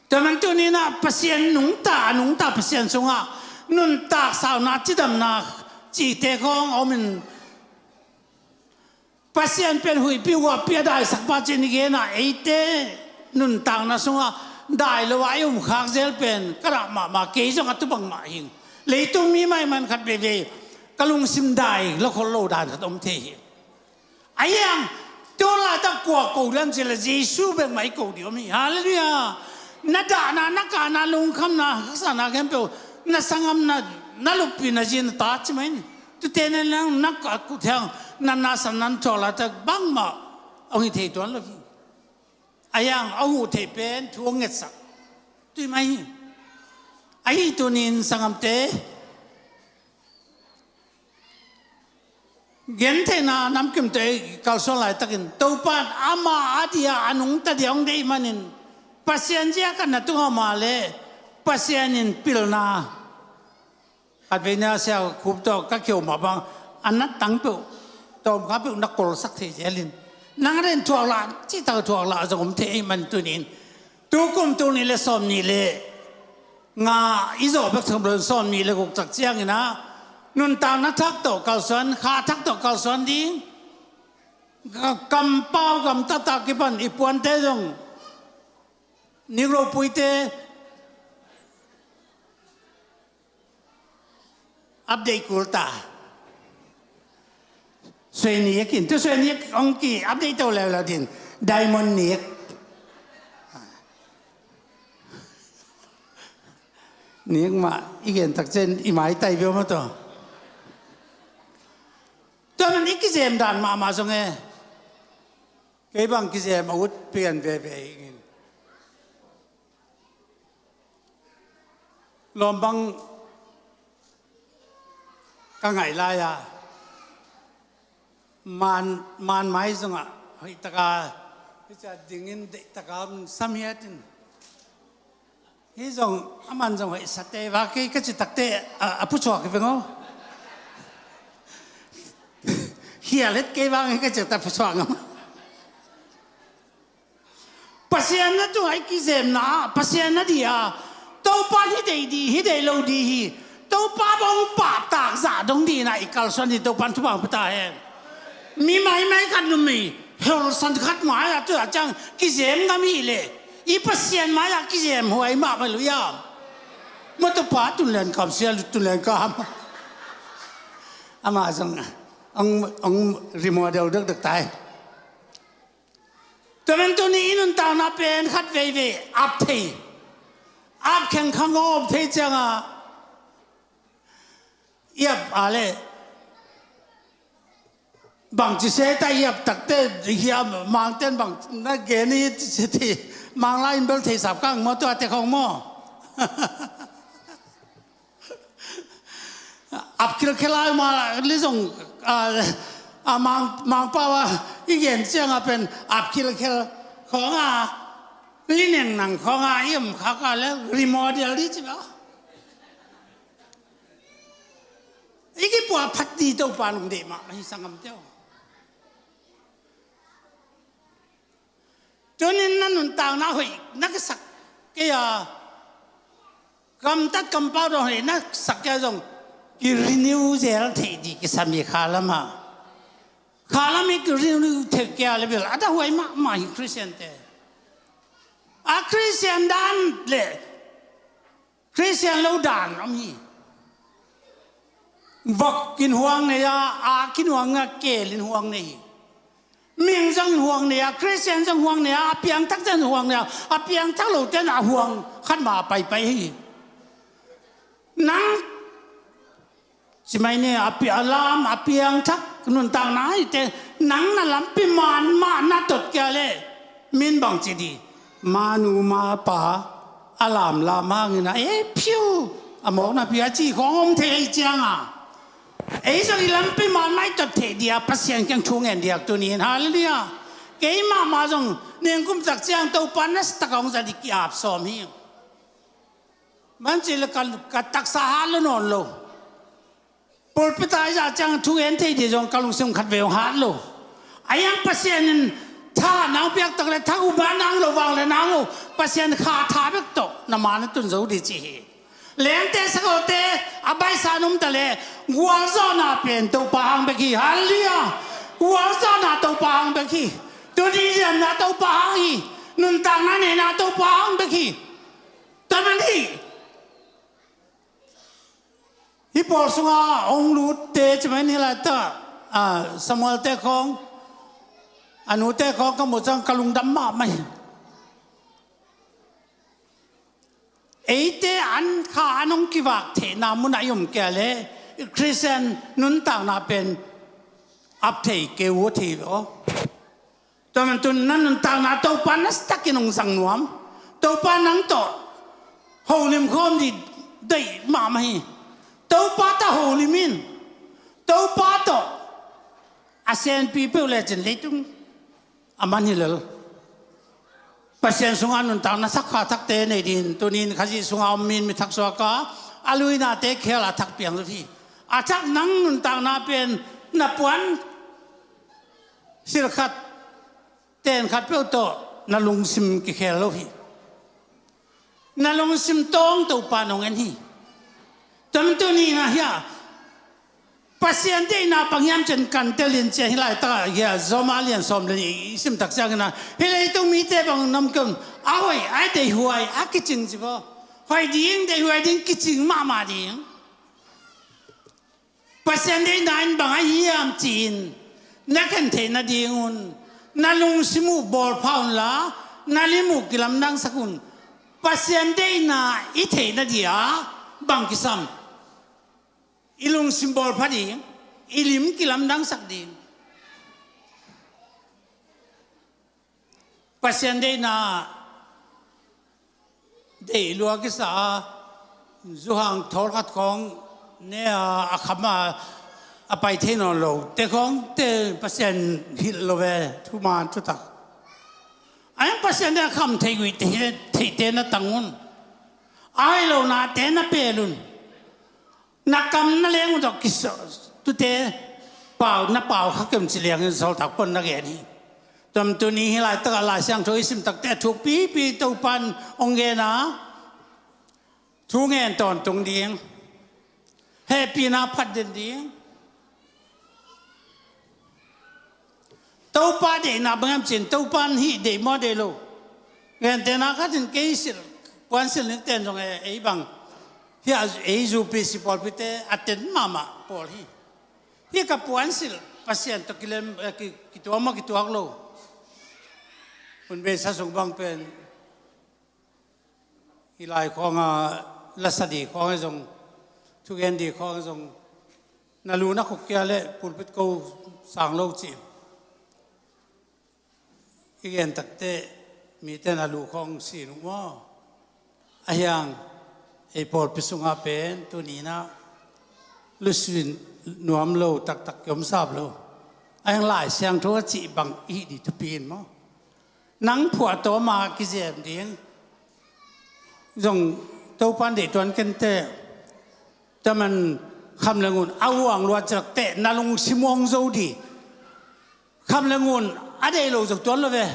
Tua man tuninah Pasian nungta, a nungta Pasian sungah nuntak sauna cidamna cihte khawng a omin Pasian pen huihpi huahpi a daisak pa cin i genah eite nuntakna sungah dai lo a i umkhak zel pen ka dah mahmah kei zong a tu bangmah hing. Leitung mi maiman khat veivei ka lungsim dai lokhol lo dan khat om thei hi. A hiang Tun laitak kua ko diam cih leh Jesu bek mah i ko ding om hi. Halleluiah. Na dahna, na kahna, lungkhamna, haksatna khempeuh, na sanggam, na, na luppi, na zi, na ta ci mah in. Tute na nang, na ka kut hiang, na na san nan thuak laitak bangmah hong hi thei tuan lo hi. A hiang a huh theih pen thu hong ngetsak. Tui mah hi. Ahi tunin sanggamte, gentheihna namkim tawh i kalsuan laitakin Topa in ama a dia a nungta dia hong deih manin Pasian zia khat na tungah mah leh Pasian in pilna. Khatvei na sia khup tawh ka keu mah bang a na tang peuh, tawmkha peuh na kolsak thei zelin. Nang ren thuak lah, cihtak thuak lah zong om thei ahih man tunin. Tukum tul nih le sawm nih le nga i zawh bek tham lo in sawm nih le guk tak ciangin ah nuntakna thak tawh kalsuan, kha thak tawh kalsuan ding. Ka kampau gamtatah kipan i puante zong nik ropuite update kul ta. Suai nik in, tu suai nik hong ki update to leuleu din. Diamond nik. Nik mah i gen tak ciang i maitai bia mah tawh. Tua man i kizem dan mahmah zong e. Kei bang kizem a ut pian veve hi ngin. Lawm bang ka ngaih lai-a man, man mai zongah hoih taka hi cia dingin deih taka om sam hiatin. Hi zong a man zong hoih sate va kei ka ci takte a, a pusuak hi veng aw. Hial het kei vang hi ka ci takte a pusuak ngam. Pasian na tungah i kizemna ah Pasian na dih a, Topa hi deih dih, hi deih lo dih hi. Topa bang pahtak zah dong dihna i kalsuan dih Topa in thupha pia ta hen. Mi maimai khat numei holsan khat mai-ah tu-ah ciang kizem ngam hi leh i Pasian mai-ah kizem huai mahmah lo hiam? Mawtawpa tun len kam sia tun len kam. Amah zong hong, hong remodel dekdek tai. Tua man tuni i nuntakna pen khat veivei ap thei, ap khengkhang om thei cianga i ap a le bangci se ta i ap takte hiam, Mangten bang na gen i ci ti Manglai in bel thei sap kang maw tua te khong maw? Ap khilkhel a ma li zong a, a mang, Mangpau a i gen cianga pen ap khilkhel khong a, li neng nang khong a i om khak a le remodel di ci ba. I kipua phat di Topa nung deh mah hi sanggam teo. Tunin na nuntakna hoih na kisak kei a, gamtat kampau dong hoih na sak kei a zong ki renew zel theih dih kisam hi kha lamah. Kha lam hi ki renew theih kei a le bel a dah huai mahmah hi Christian te. A Christian dan le Christian lo dan om hi. Vok in huang nei a, ak in huang a, keel in huang nei hi. Mihing zong in huang nei a, Christian zong huang nei a, a piangthak zong huang nei a, a piangthak lo ten a huang khat mah a paipai hi. Nang Ci mai ni a pi-, a lam, a piangthak nuntakna hi te, nang na lampi man mah na tot kia le, min bang ci di, manu mapa a lam lam hangin a, e, phiu, a mawkna pi a ci khong om thei ahi cianga. Ei zong i lampi man mah i tot thei dia, Pasian kiang thu ngen diak tunin, halleluiah. Kei mahmah zong ningkum tak ciang Topa na stak hong za di ki-ap sawm hi. Man ci le ka, ka taksa hat lo nawn lo. Pulpit ah i zah ciang thu en thei dih zong ka lungsim khat vei hong hat lo. A hiang Pasian in tha nang piak tak le tha uba nang lo vang le nang lo. Pasian kha tha bek tawh na ma na tun zo dih ci hi. Lengte sakote a baihsa num ta le gualzawhna pen Topa hang bek hi. Halleluiah. Gualzawhna Topa hang bek hi. Tuni liamna Topa hang hi. Nuntakna neihna Topa hang bek hi. Tua man hi. Hih pawl sungah hong lutte ci mai ni lai ta, a, Samuel te khong. A nute khawng ka muh ciang ka lungdam mahmah hi. Eite an kha an hong kivak theihna munah i om kei leh Khristian nuntakna pen ap thei kei uh a thei aw. Tua man tun na nuntakna Topa nasatakin hong zang nuam. Topa nang tawh holim khawm dih deih mahmah hi. Topa tawh holim in. Topa tawh a senpi peuh lecin leitung a man hi lel. Pasian sungah nuntakna thak kha thakte nei dingin tunin Khazih sungah om mi in mi thak suak a, a luinate khel a thak piang zo hi. A thak nang nuntakna pen na puan silkhat tenkhat peuh tawh na lungsim kikhel lo hi. Na lungsim tawng Topa nong en hi. Tua man tuni-in ah hiah Pasian deihna bang hiam cih kan tel in ciah hi laitakah hiah Rom a lian sawm le nih i sim tak ciangin ah hih leitung mite bang nam kem a hoih a deihhuai a kicing ci baw. Hoih ding deihhuai ding kicing mahmah ding. Pasian deihna in bang ahi hiam ci-in na khen theih nadingun na lungsim uh bawlpha unla na lim uh kilamdangsak un. Pasian deihna i theih nadia bang kisam? I lungsim bawlpha ding, i lim kilamdangsak ding. Pasian deihna deih lua kisa a, zuhang thawl khat khawng ne a, a kham a, a pai thei nawn lo te khawng te Pasian hilh lo ve, thuman thutak. A hiang Pasian deih a kham thei guih te, theihte na tang un. A hoih lo nate na pel un. Na kam na leng uh tawh kisawh tute pau, na pau kha kem ci liangin sawltak pawl na gen hi. Tua man tuni hih laitakah Lai Siangtho i sim takte a thuk pipi Topan hong gen a, thu ngen tawntung ding, hehpihna phat den ding. Topa deihna bang hiam cih in Topa in hih deih maw deih lo? Gentehna khat in kei silh, puan silh ning ten zong e, ei bang hiah ei U P C pawlpite a ten mahmah pawl hi. Hih ka puan silh Pasian tawh kilem, eh, ki, kituak maw kituak lo? Hun beisa sung bang pen i lai khawngah lasa dih khawngah zong, thugen dih khawngah zong, na lu na khuk kia le pulpit ko sang lo ci. I gen takte mite na lu khawng sin uh maw? A hiang ei pawlpi sungah pen tuninah lusin nuam lo taktak kiom sap lo. A hiang Lai Siangtho a cih bang i hih dih thupi in maw? Nang phuahtawma kizem ding zong Topan deih tuan kente. Taman kham le ngun a uang luat ciak teh na lungsim uang zo dih. Kham le ngun a deih lo zok tuan lo ve.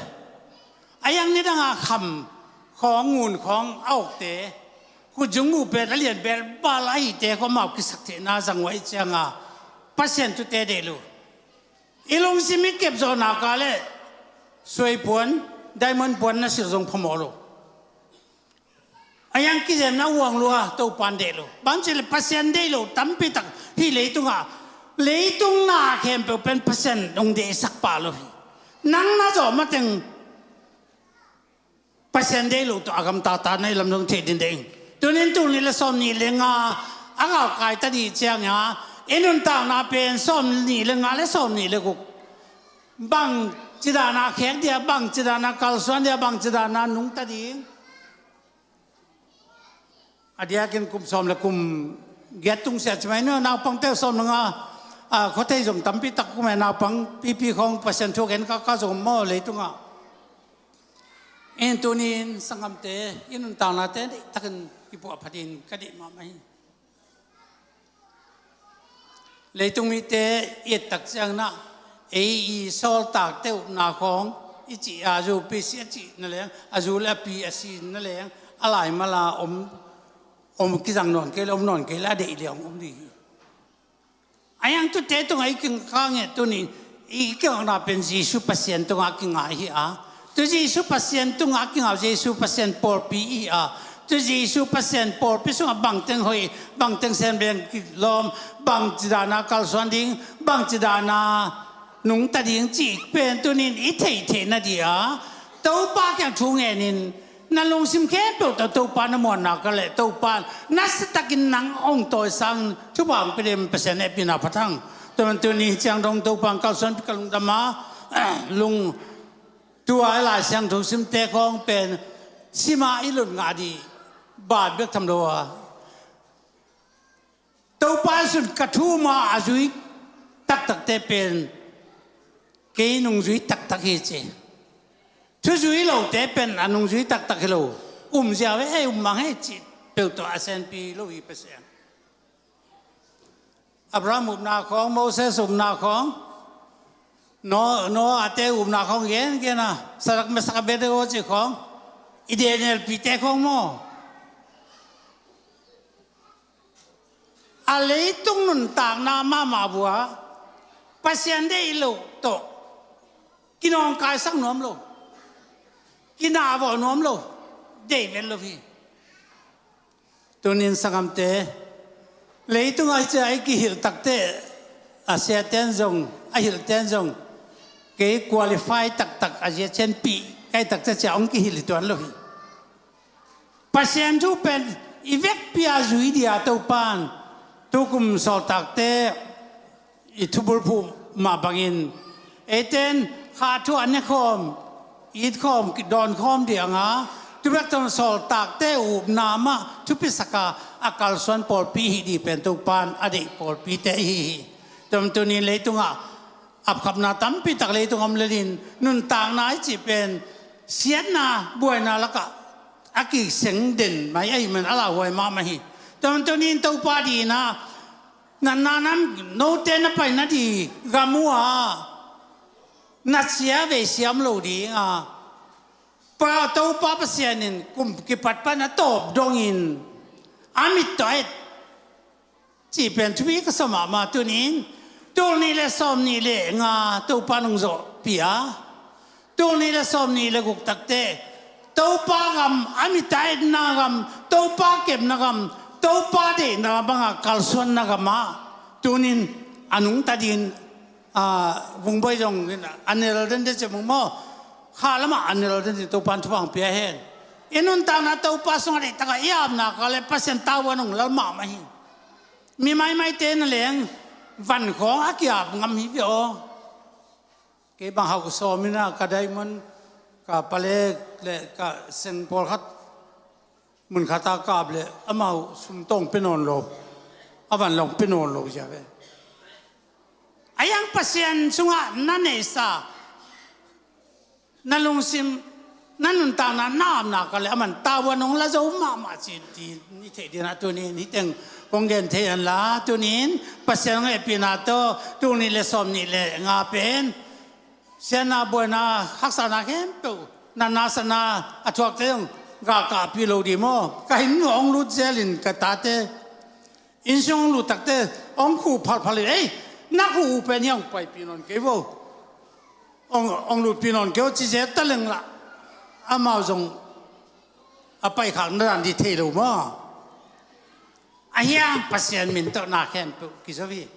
A yang nidanga kham khawng ngun khawng a okte, kutzung mu pen a lian bel bal a hite khawm mau kisak theihna zang uh a i cianga Pasian tute deih lo. I lungsim i kepzawhna ka le suai puan, diamond puan na silh zong phamawh lo. A yang kizemna uang lua Topan deih lo. Bang ci le Pasian deih lo tampi tak hih leitungah, leitung na khempeuh pen Pasian hong deihsak pah lo hi. Nang na zawh mateng Pasian deih lo tawh a gamtata na i lam zong thei dindeng. Tunin tul nih le sawm nih le nga a galkai ta dih cianga i nuntakna pen sawm nih le nga le sawm nih le guk bang cidana khek dia, bang cidana kalsuan dia, bang cidana nungta ding. A diakin kum sawm le kum giat tungsiah cimai no naupangte sawm le nga a khuathei zong tampi tak kume naupang pipi khawng Pasian thu gen kaka zong maw leitungah. In tunin sanggamte i nuntaknate deihtakin kipuah phatin ka deih mahmah hi. Leitung mite i et tak ciangin ah ei i sawltakte upna khawng i cih a zu pi si a cih na leng a zu le a pi a si na leng a lai mala om, om kizang nawn kei le om nawn kei le a deih liang om dih hi. A yang tute tungah i kingkang e tuni i kingakna pen Jesu Pasian tungah a kingai hi a. Tu Jesu Pasian tungah a kingau Jesu Pasian pawlpi i hi a. Tu Jesu Pasian pawlpi sungah bangteng hoih, bangteng sem leng kilawm, bang cidana kalsuan ding, bang cidana nungta ding cih pen tunin i theihtheih nading a, Topa kiang thu ngenin, na lungsim khempeuh tawh Topa na muanna ka leh Topa in na siatakin nang hong tawisang thupha hong pia dingin Pasian hehpihna pha thang. Tua man tunin ciang dong Topa in kalsuanpih ka lungdam a, lung tua i Lai Siangtho simte khawng pen sima i lut ngah ding ban bek tham lo a, Topa in sun ka thu ma a zui taktakte pen kei nungzui taktak hi ci. Thuzui lote pen a nungzui taktak hi lo. Um ziau e, um mang e cih peuh tawh a senpi lo hi Pasian. Abraham upna khawng, Moses upna khawng, No, Noah te upna khawng gengen a, Sadrak, Mesak, Abednego cih khawng, i Daniel pite khawng maw? A leitung nuntakna mahmah bua Pasian deih loh tawh kinawngkaisak nuam lo, kinahvawh nuam lo, deih vet lo hi. Tunin sanggamte, leitungah cia i kihilh takte, a siaten zong, a hilhten zong, kei qualify taktak a zia cianpih kai takte cia hong kihilh hi tuan lo hi. Pasian thu pen i vekpi a zui dia Topan tukum sawltakte i thubulphuh mah bangin eiten kha thu a nekhawm, itkhawm, dawnkhawm ding a nga, tubek tawh sawltakte upna mah thupisaka a kalsuan pawlpi hi ding pen Topan a deih pawlpite ihi hi. Tua tunin leitungah apkhapna tampi tak leitung om lelin nuntakna i cih pen siatna buaina lakah a kiseng den mai ahih man a lauhuai mahmah hi. Tua tunin Topa dina natna nam note na pai nading gam uh a na sia vei siam lo ding a, Pa Topa Pasian in kum kipat pan a tawp dongin a mit tawh a et cih pen thupi ka sa mahmah. Tunin tul nih le sawm nih le nga Topa nungzawhpih a, tul nih le sawm nih le guk takte Topa gam, a mit a etna gam, Topa kepna gam, Topa deihna banga kalsuanna gamah tunin a nungta dingin, a, vungbawi zong in a nel den de cemung maw? Kha lamah a nel den de, Topa in thupha hong pia hen. I nuntakna Topa sungah deihtakah i apna ka le Pasian tavuan hong lal mahmah hi. Mi maimaite na leng van khawng a kiap ngam hi ve aw. Kei bang hauh sawm in a ka diamond, ka palek le ka seng pawlkhat mun khat a kap le amau sum tawng pe nawn lo, a van long pe nawn lo zia ve. A yang Pasian sungah na neihsa, na lungsim, na nuntakna, na apna ka le a man tavuan hong la zo mahmah ci ti i theih dingin a tunin hih teng kong gen thei an la, tunin Pasian hong hehpihna tawh tul nih le sawm nih le nga pen siatna buaina haksatna khempeuh, natna satna a thuakte zong galkahpih lo ding maw? Ka inn hong lut zelin ka tate innsung hong lut takte hong khuh phalphal in, ei, na khuh uh pen hi hong paipih nawn kei vo, hong, hong lutpih nawn kei vo ci zel ta leng lah amau zong a paikhak na dan ding thei lo maw? A hiang Pasian min tawh na khempeuh kizo hi.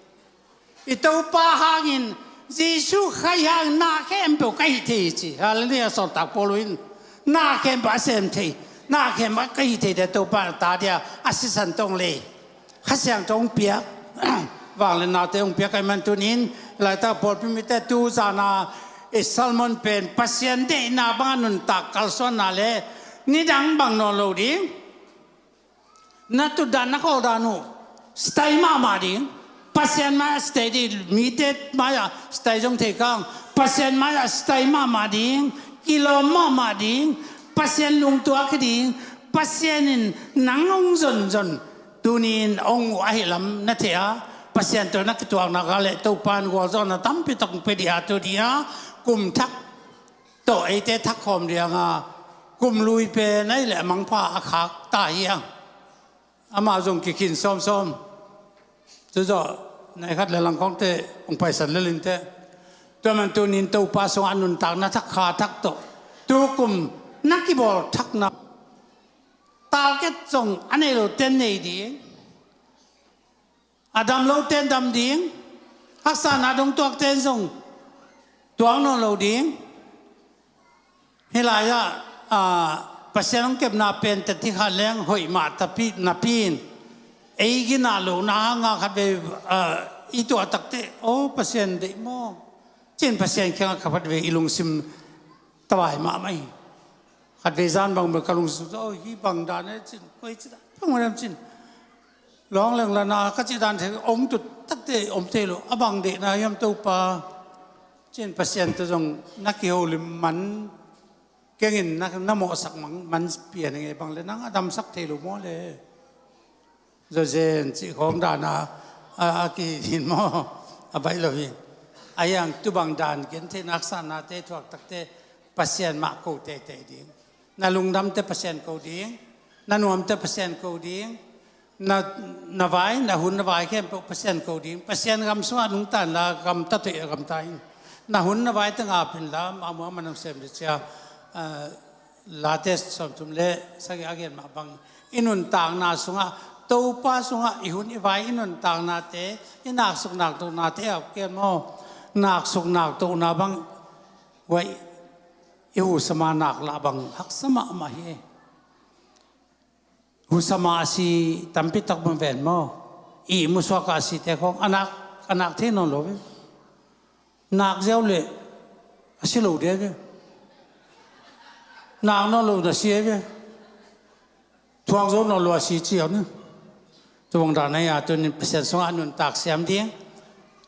I Topa hangin, Jesuh Khrih hangin na khempeuh ka hih thei hi ci. Halleluiah. Sawltak Paul in na khempeuh a sem thei, na khempeuh ka hih thei dia Topa in a ta dia a sisan tawh hong lei, Kha Siangtho hong piak, vangliatna te hong piak ahih man tunin laitak pawlpi mite tu zana i sermon pen Pasian deihna banga nuntak kalsuanna le nidang bang nawn lo ding. Na tutdan, na khawldan uh style mahmah ding. Pasian mai-ah style ding, mite mai-ah style zong thei kang. Pasian mai-ah style mahmah ding, kilawm mahmah ding, Pasian lungtuak hi ding, Pasian in nang hong zonzon, tuni-in hong uh ahi lam na thei a, Pasian tawh na kituakna ka le Topa in gualzawhna tampi tak hong pia ding a, tu ding a, kum thak tawh eite thak khawm ding a, kum lui pen ahih leh a mangpha a khak ta hi a. Amau zong kikhin sawmsawm. Cuzawh nai khat le lang khawngte hong paisan lel inteh. Tua man tunin Topa sungah a nuntakna thak kha thak tawh tukum na kibawl thakna target zong a nei lote nei ding. A dam lote dam ding, haksatna dong tuakte zong Tuak nawn lo ding. Hih lai-ah, ah, Pasian hong kepna pen teti khat leng hoih mah tapi napi in, ei ginah lohna hanga khatvei, ah, i tuah takte, aw, Pasian deih maw? Cin Pasian kiangah khatvei i lungsim tawai mahmah hi. Khatvei zan bang bel ka lungsim, aw, hih bang dan e cin, koi ci dan bang mah hiam cin. Lawng leng lana ka cih dan thei, ong tut takte om thei lo, a bang deihna hiam Topa? Cin Pasian tawh zong na kiholim man kengin na, na mawhsak mang man pian ing e, bang le nang a damsak thei lo maw le? Zawzen cih khawng dana a, a kihin maw? A baih lo hi. A hiang tu bang dan gen thei nak sa nate thuak takte Pasian mah ko teitei ding. Na lungdamte Pasian ko ding, na nuamte Pasian ko ding, na, na vai, na hun, na vai khempeuh Pasian ko ding. Pasian gam sungah nungta inla, gamta tawh a gamta in. Na hun, na vaite ngap inla, mahmah man hong sem le cia, ah, Late sawmthum le sagih a gen mah bang, i nuntakna sungah, Topa sungah i hun i vai, i nuntaknate, i naksuk naktohnate a ken maw? Naksuk naktohna bang, wai, i husama nak lah bang haksa mahmah hi. Husama a si tampi tak bang ven maw? I musuak a site khawng a nak, a nak thei nawn lo ve. Nak ziau le a si lo dia ve. Nak nawn lo na si ve. Thuak zo nawn lo a si ciau ni. Tubang dan a tunin Pasian sungah a nuntak siam ding.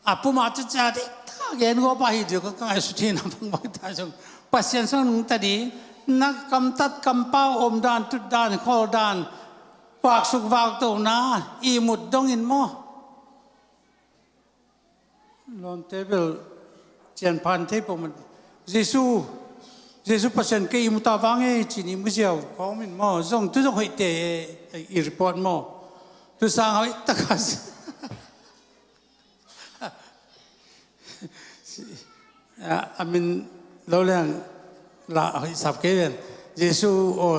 A puma tu cia ding ta gen go pa hi ding ka ngai su thina bang bang ta zong. Pasian sungah nungta ding. Na kamtat kampau om dan, tut dan, khol dan. Vaksuk vaktohna, i mut dongin maw? Lawmte bel cianphan thei pawh man. Jesu, Jesu Pasian kei i mu ta vang e, cin i mu ziau khawng min maw? Zong tu zong hoihte e, i report maw? Tu sang hoih taka si. A, a min lo leng la hoih sap kei ven. Jesu aw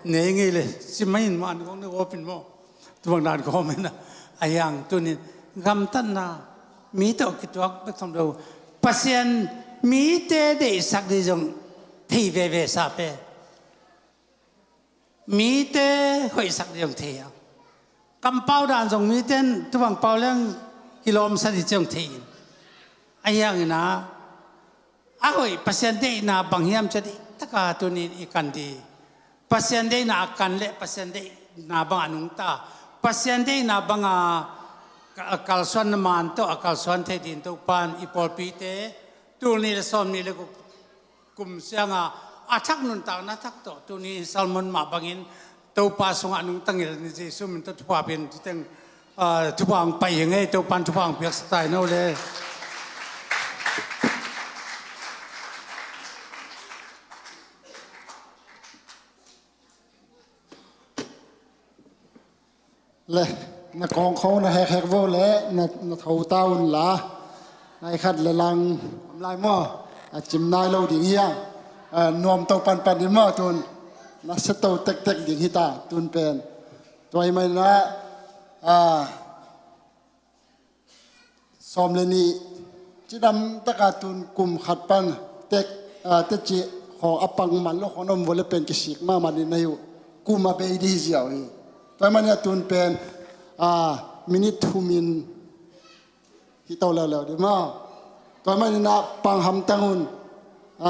nei ngei le, si mai in maw, an kong ne wapin maw? Tubang dan kawm in a, a hiang tunin gamtatna, mi tawh kituak bek tham lo. Pasian mite deihsak ding zong thei veve sa pe. Mite hoihsak ding zong thei a. Kampau dan zong mite in tubang pau leng kilawmsa ding zong thei in. A hiang in a, a hoih Pasian deihna bang hiam cia dih taka tunin i kan dih. Pasian deihna a kan le Pasian deihna bang a nungta. Pasian deihna bang a ka-, a kalsuan na man tawh a kalsuan thei din Topan i pawlpite. Tul nih le sawm nih le guk kum sianga a thak nuntakna thak tawh tuni Salmon mah bangin Topa sungah nungta ngil ni Jesu min tawh thupha pin titeng, ah, thupha ang pai hi ngei, Topan thupha ang piaksa tai no le. Le, na kawngkhawng na hekhek vo le, na, na tho ta un la. Nai khat le lang, om lai maw? A cim nai lo ding hiang. A, nuam to panpan ding maw tun. Na se to tektek ding hita, tun pen. Tua hi mai na, a, sawm le nih, cidam taka tun kum khat pan tek, ah, teci khawng a pang man lo khawng om vua le pen kisik mahmah ding na hi uh. Kum a bei dih ziau hi. Tua hi manin a tun pen, ah, minit thum in hi to leuleu dih maw. Tua hi manin a pang hamtang un. A,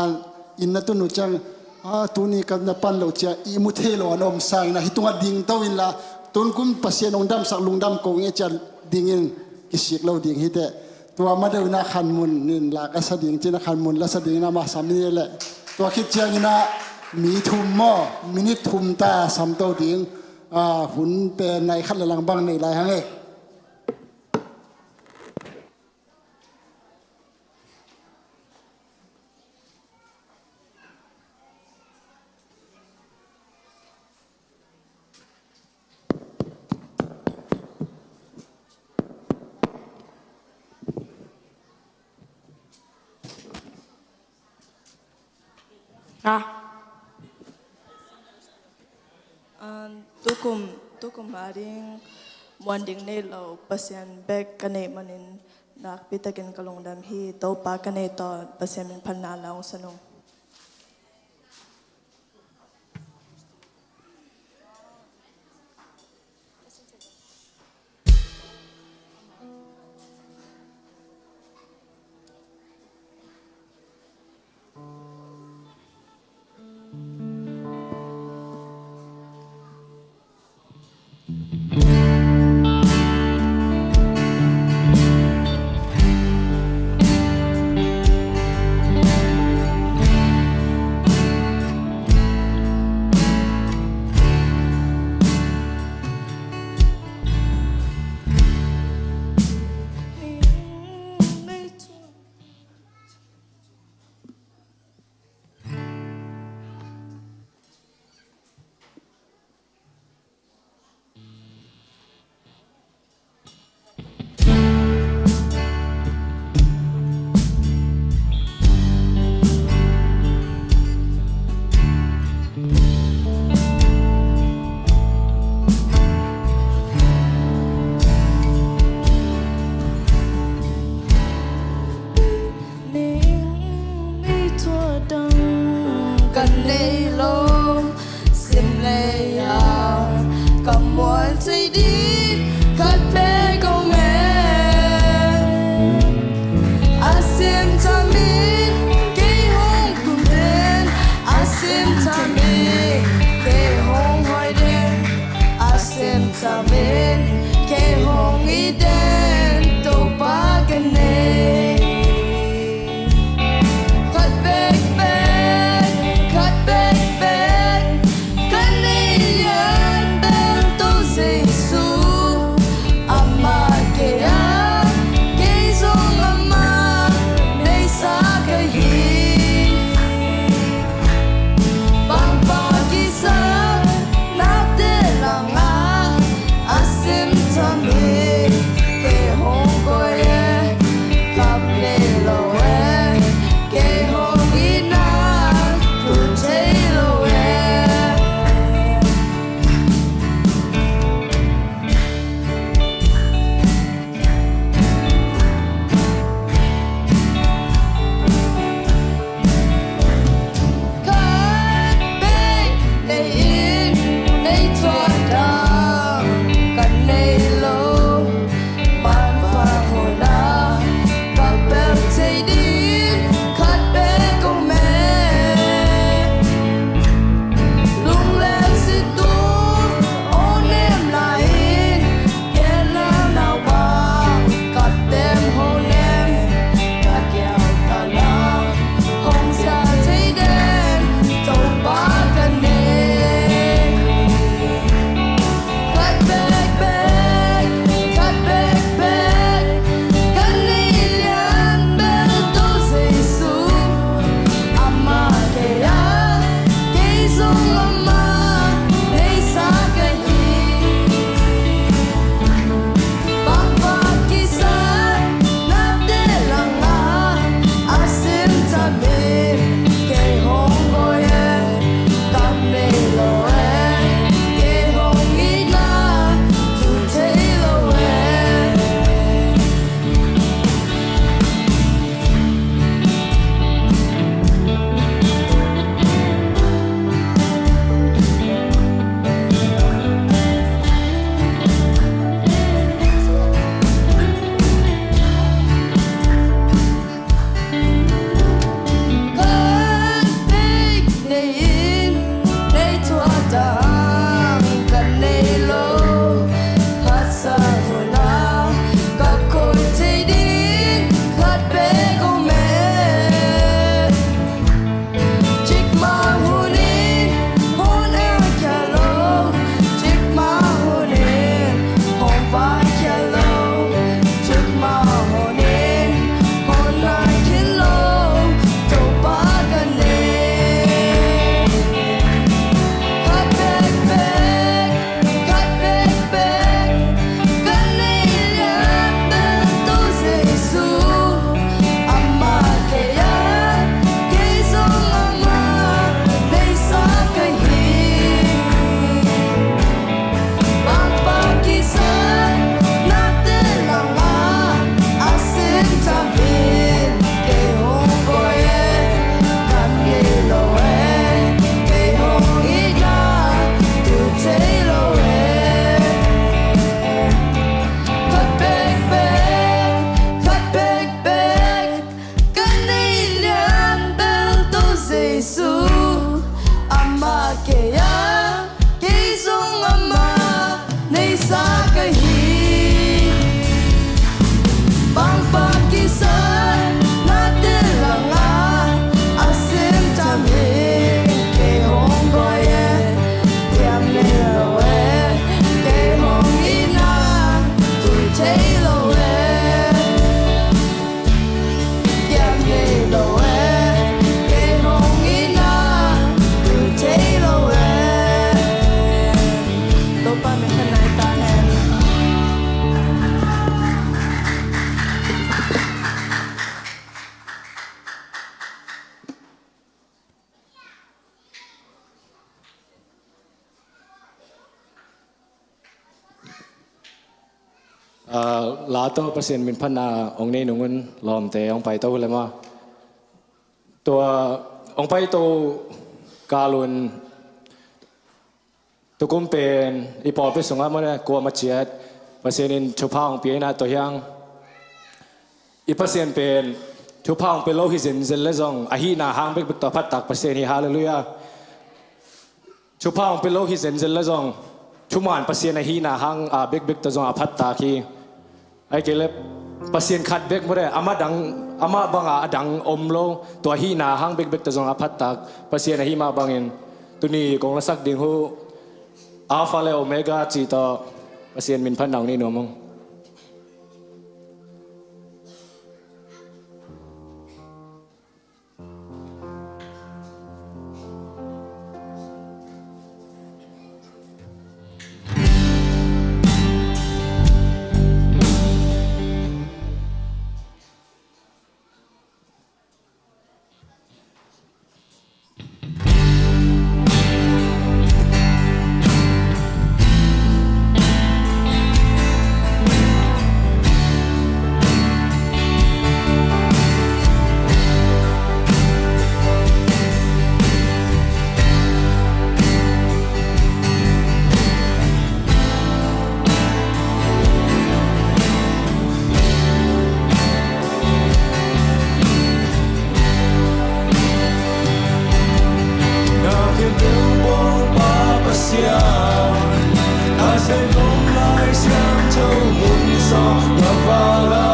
inn na tun uh ciang, a, tuni ka na pan lo cia, i mu thei lo an om sangin a, hi tungah ding to inla, tun kum Pasian hong damsak lungdam ko nge cia dingin kisik lo ding hi teh. Tua ma deuh in a khanmun in la ka sa ding cin a khanmun la sa ding in a ma sam ni le. Tua khit ciangin a mi thum maw, minit thum ta sam to ding, a, hun pen nai khat le lang bang nei lai hang e. Ah. Um, tukum, tukum a ding muan ding nei lo Pasian bek ka neih manin Nakpi takin ka lungdam hi. Topa ka nei tawh Pasian min phatna la hong san ung. Ning ni tua dang ka nei lo, sim lei a ka muan thei ding khat bek om e. A sim tham in kei hong kum den, a sim tham in kei hong hoih den, a sim tham in kei hong it den, Topa ka nei. Khat bek bek, khat bek bek ka nei lian bel Topa Jesu. Amah kei a, kei zong amah neisa ka hi. Pangpang kisap nate langah, Ah, la tawh Pasian minphatna hong nei nung un lawmte hong paito uh le maw. Tua hong paito kal un tukum pen i pawlpi sungah maw le kuamah ciat Pasian in thupha hong pia in ah, tua hiang i Pasian pen thupha hong pia lo hi zenzen le zong a hihna hang bekbek tawh a phattak Pasian hi. Halleluiah. Thupha hong pia lo hi zenzen le zong thuman Pasian a hihna hang a bekbek tawh zong a phattak hi. Ahih kei leh Pasian khat bek maw le, amah dang, amah banga a dang om lo, tua hihna hang bekbek tawh zong a phattak Pasian ahi mah bangin tuni kong lasak ding uh Alpha le Omega ci tawh Pasian minphatna hong nei nuam ung. Na khempeuh bawlpa Pasian, a sem om lai siangtho mun sawm na vala.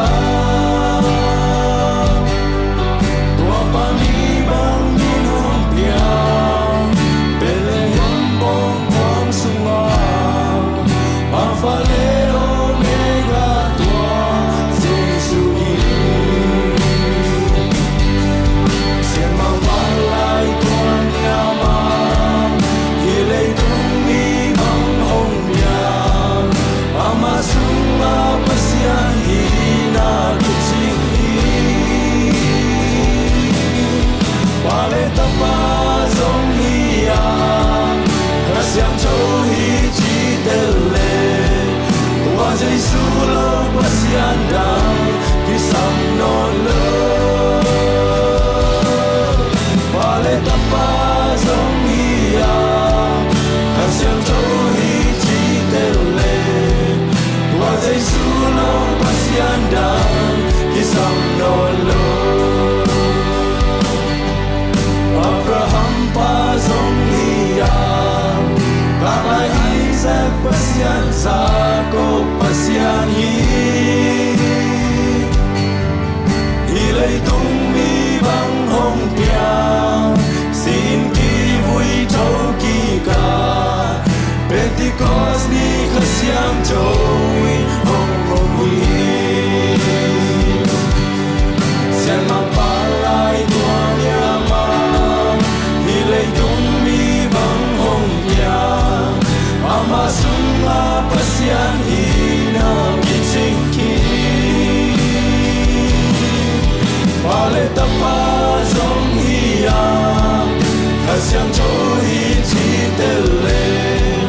Tua pa mi bangin hong piang, Bethlehem bawngkhuang sungah, Alpha le Omega tua Jesu hi. Sianmang palai tua ni a mah, hih leitung mi bang hong piang, amah sungah Pasian hihna kicing hi. Pa le Tapa zong hi a, Kha Siangtho hi cih tel leh, tua Jesu lo Pasian dang kisam nawn lo. Pa le Tapa zong hi a, Kha Siangtho hi cih tel leh, tua Jesu lo Pasian dang kisam nawn lo. Abraham pa zong hi a, tua Isaac Pasian, Jacob Pasian hi. Hih leitung mi bang hong piang, si-in kivui tho kikah, Pentecost ni Kha Siangtho in hong om hi. Sianmang palai tua ni a mah, hih leitung mi bang hong piang, amah sungah Pasian hihna kicing hi. Pa le Tapa zong hi a, Kha Siangtho hi cih tel leh,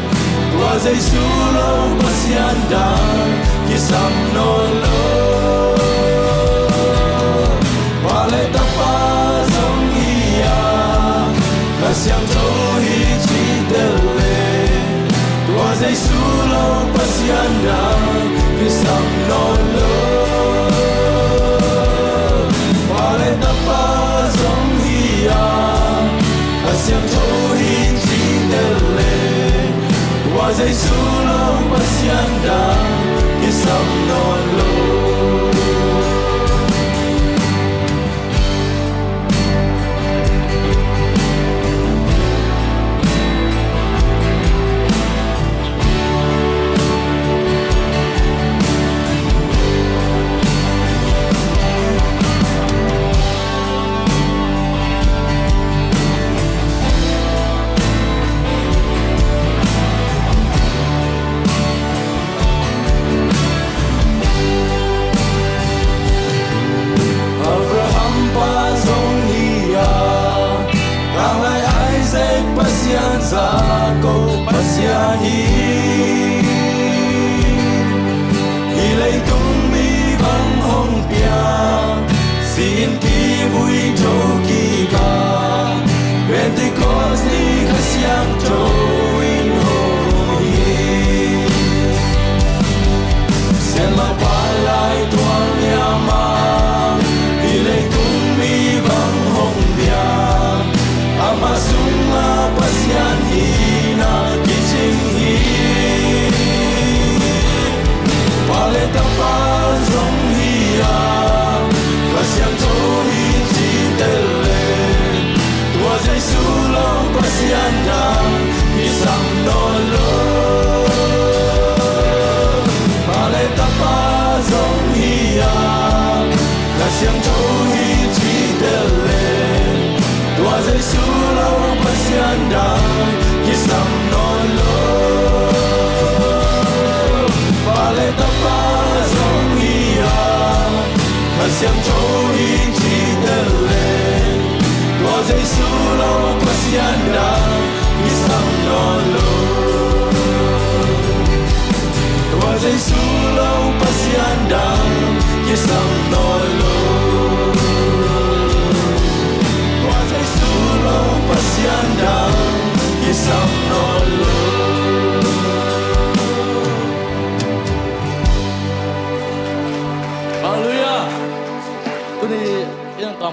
tua Jesu lo Pasian dang kisam nawn lo. Pa le Tapa zong hi a, Kha Siangtho hi cih tel leh, tua Jesu lo Pasian dang kisam nawn lo. Pa le Tapa zong hi a, Kha Siangtho hi cih tel leh, tua Jesu lo Pasian dang kisam nawn lo.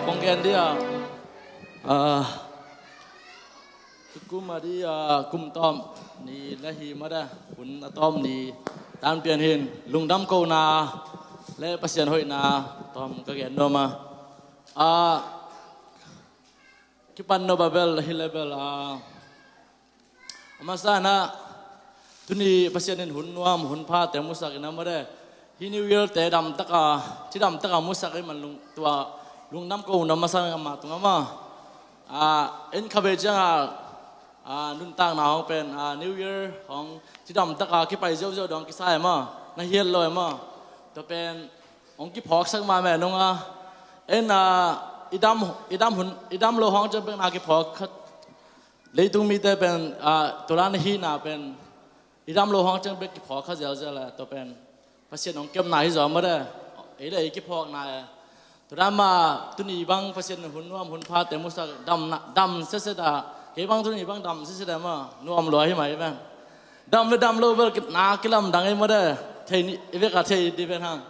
Pong gen dia. Ah, tukum a dia, kum tawm ni le hi mada, hun a tawm ni tan pian hin lungdam kona le Pasian hoihna tawm ka gen nuam a. Ah, kipan no babel hi le bel a. A masa na tuni Pasian in hun nuam hun pha te musak in a made. Hi New Year te dam taka, ci dam taka musak i man lung tua lungdam ko na masa a ma tung a ma. A, en kha ve ciang a, a, nuntakna hong pen, a, New Year hong ci dam taka kipai ziau ziau dong kisa e ma. Na hiat lo e ma. Tua pen hong kiphawk sak ma me nung a. En a, i dam, i dam hun, i dam lo hong ciang pek na kiphawk khat. Leitung mite pen, a, tulan hihna pen i dam lo hong ciang bek kiphawk kha zelzel a, tua pen Pasian hong kepna hi zaw made. Ei le ei kiphawkna e. Tudan ma tuni bang Pasian hun nuam hun pha te musak dam na, dam sese da. Kei bang tuni bang dam sese da ma nuam lua hi mai pen. Dam le dam lo bel na kilamdang ei made. Thei ni, i vek a thei di pen hang.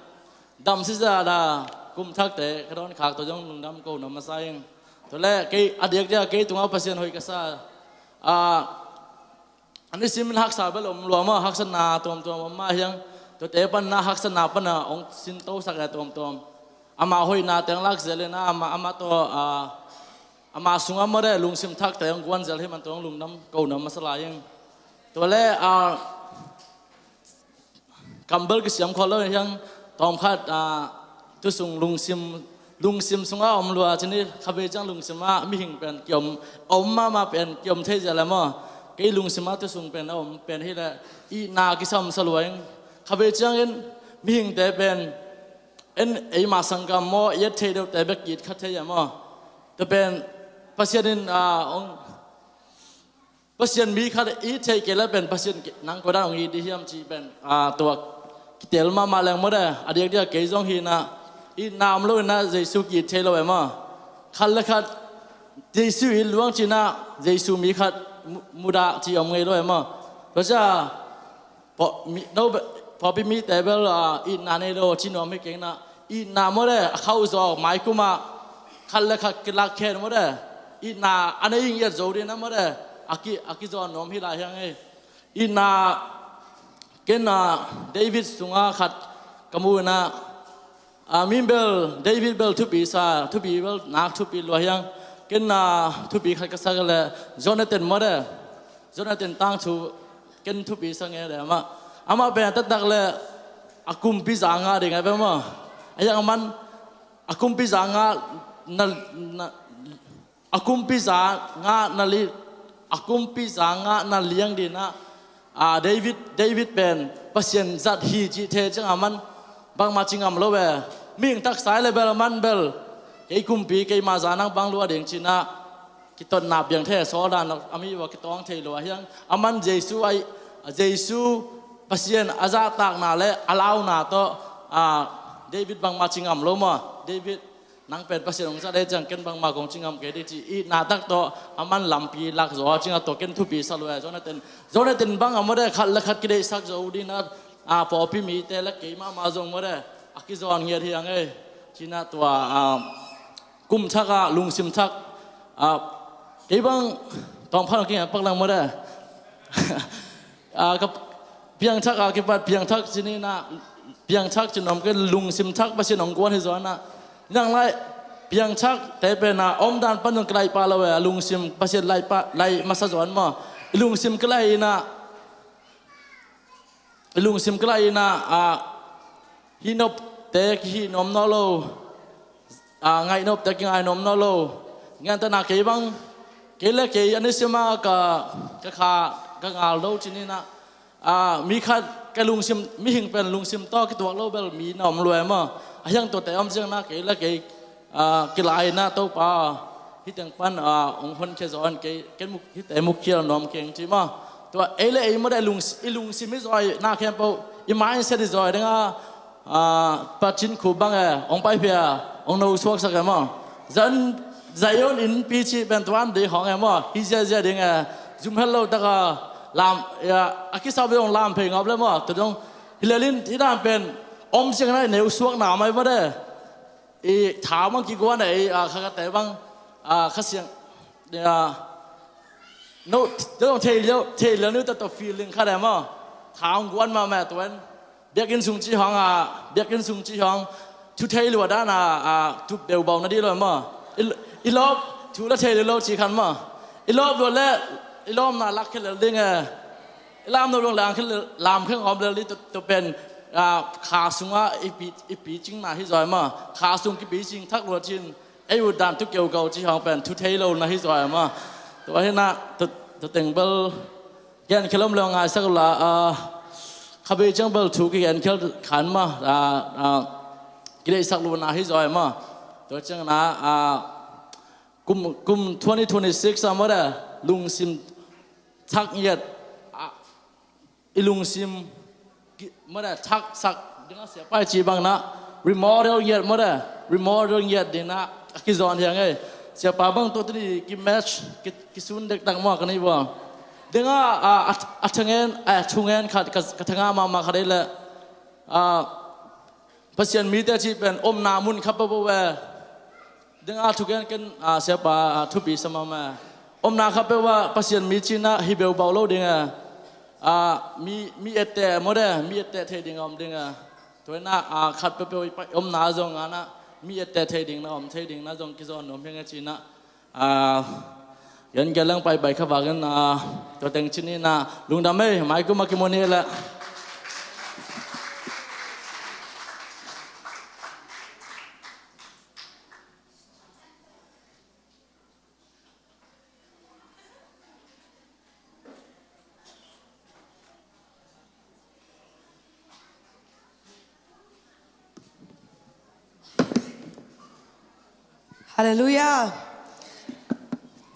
Dam sese da kum thak te ka don khak to zong lungdam ko na masa ing. Tua le kei a diak dia kei tunga Pasian hoih ka sa. A, a ni simin haksa bel om lua ma, haksatna tuamtuam om ma hiang. Tuate panna haksatna pana hong sin to sak e tuamtuam. Ama hoihna teng lak zel in a, ama, ama to, a, ama sunga made lungsim thak te hong guan zel hi man to hong lungdam ko na masa lai ing. Tua le, a, kambel kisiam khol lo hiang tawm khat, a, tusung lungsim, lungsim sunga om lua cini kha ve ciang lungsim a mihing pen kiom, om ma ma pen kiom thei zia le maw. Kei lungsim a tusung pen a om pen hi le i na kisam sa lua ing. Kha ve ciang in mihing te pen en ei ma sangkam maw i et thei deuh te bek kit khat thei a maw. Te pen Pasian in, a, ong Pasian mi khat i thei kei le pen Pasian nang ko dan hong it di hiam ci pen, a, tua kitel mahmah leng made. A diak dia kei zong hi na i nam lo in a Jesu ki it thei lo e ma. Khat le khat Jesu i luang ci na Jesu mi khat mu-, muda ci om ngei lo e ma. Tua cia Pawh mi, no be, pawhpi mite bel, a, itna nei lo ci nuam hi keng na. Itna maw le a khauh zaw maikum ah khat le khat kilak khen maw le. Itna a nei ing iat zo ding na maw le. A ki, a kizawn nuam hi lai hiang ei. Itna ken a David sunga khat ka mu na. A, min bel David bel thupi sa, thupi bel nak thupi lua hiang. Ken a thupi khat ka sak le Jonathan maw le. Jonathan tang thu ken thupi sa nge le amah. Amah pen taktak le a kumpi za ngah ding a ve maw. A hiang a man a kumpi za ngah na, na, a kumpi za ngah na li, a kumpi za ngah na liang ding a, a, David, David pen Pasian zat hi cih thei ciang a man bangmah ci ngam lo ve. Mihing taksa i le bel a man bel kei kumpi keima za nang bang lua ding ci na kitotna piang thei sawl dan a mi ua kitawng thei lua hiang. A man Jesu ai, Jesu Pasian a zahtakna le a launa tawh, a, David bangmah ci ngam lo maw. David nang pen Pasian hong zat ei ciang ken bangmah kong ci ngam kei ding ci itna tak tawh a man lampi lak zaw a cing a tawh ken thupi sa lua. Jonathan, Jonathan bang a maw de khat le khat kideihsak zo ding a, a, pawhpi mite le keimah mah zong maw de a kizawn ngiat hiang ei. Ci na tua, a, kum thak a lungsim thak, a, kei bang tawngphan kei a pak lang maw de. A, ka piangthak a kipat piangthak ci ni na, piangthak ci nuam kei lungsim thak Pasian hong guan hi zaw na. Nang lai piangthak te pen a omdan pan zong kilai pah lo e, a lungsim Pasian lai pah, lai masa zaw maw. I lungsim kilai in a, i lungsim kilai in a, a, hih nopte kihih nuam nawn lo. A, ngaih nopte kingai nuam nawn lo. Ngiantana kei bang, kei le kei a nisim a ka, ka kha, ka ngal lo ci ni na. A, mi khat ka lungsim, mihing pen lungsim tawh kituak lo bel mi na om lua e maw. A hiang tuate om ciang na kei le kei, a, kilai na Topa. Hih teng pan, a, hong honkhia zaw in kei, ken muk, hihte muk khial nuam keng ci maw. Tua ei le ei maw de lungs-, i lungsim i zawi na khempeuh, i mindset i zawi ding a, a, Pacin khu bang e, hong paiphia, hong no suaksak e maw. Zan, Zion innpi cih pen tuan ding hong e maw, hi ziazia ding e, zum het lo taka, lam, a, a kisau ve hong lam phei ngawp le maw, tu dong, hi lelin, hi dan pen, om siang na i neu suak na mai maw de. i tha bang kiguan a, i, a, kha kate bang, a, Kha Siang, a, no, no thei lo, thei lo ni ta to feeling khat e maw. Tha hong guan mahmah tua in. Biakinn sung ci hong a, biakinn sung ci hong. Thu thei lo a dan a, a, tup beuh bau na dih lo maw. I, i lawp, thu la thei lo lo ci khan maw. I lawp lo le, i lawmna lak khe lel ding e. I lam no long lang khe lel, lam khe ngawm lel ding tua, tua pen, a, kha sung a i pi, i picingna hi zaw e maw. Kha sung kipicing thak lo cin. Ei ut dan tu keu kau ci hong pen thu thei lo na hi zaw e maw. Tua hi na, tua, tua teng bel gen khe lom lo ngaisak la, a, kha bei ciang bel thu kigen khe khan maw, a, a, kideihsak lo na hi zaw e maw. Tua ciang na, a, kum, kum twenty twenty-six a maw de, lungsim thak ngiat, a, i lungsim ki, maw de, thaksak ding a siapa i ci bang na, remodel ngiat maw de, remodel ngiat ding na, a kizawn hiang ei. Siapa bang tua tuni ki match, ki, kisun dektak maw ka nei bua. Ding a, a, a, a thangen, a thungen khat ka, ka thanga mahmah khat ei le, a, Pasian mite cih pen omna mun kha peuhpeuh e. Ding a thugen ken, a, siapa, a, thupi sa mahmah e. Omna kha peuh a Pasian mi cihna hi beuh bau lo ding e. A, mi, mi etteh maw de, mi etteh thei ding a om ding e. Tua hi na, a, khat peuhpeuh i pa, omna zong a na, mi etteh thei ding na, om thei ding na zong kizawn nuam hi ing e cihna. A, gen gel lang paipai kha vakin, a, tua teng ci ni na, lungdam ei, maikum a kimu ni le. Halleluiah.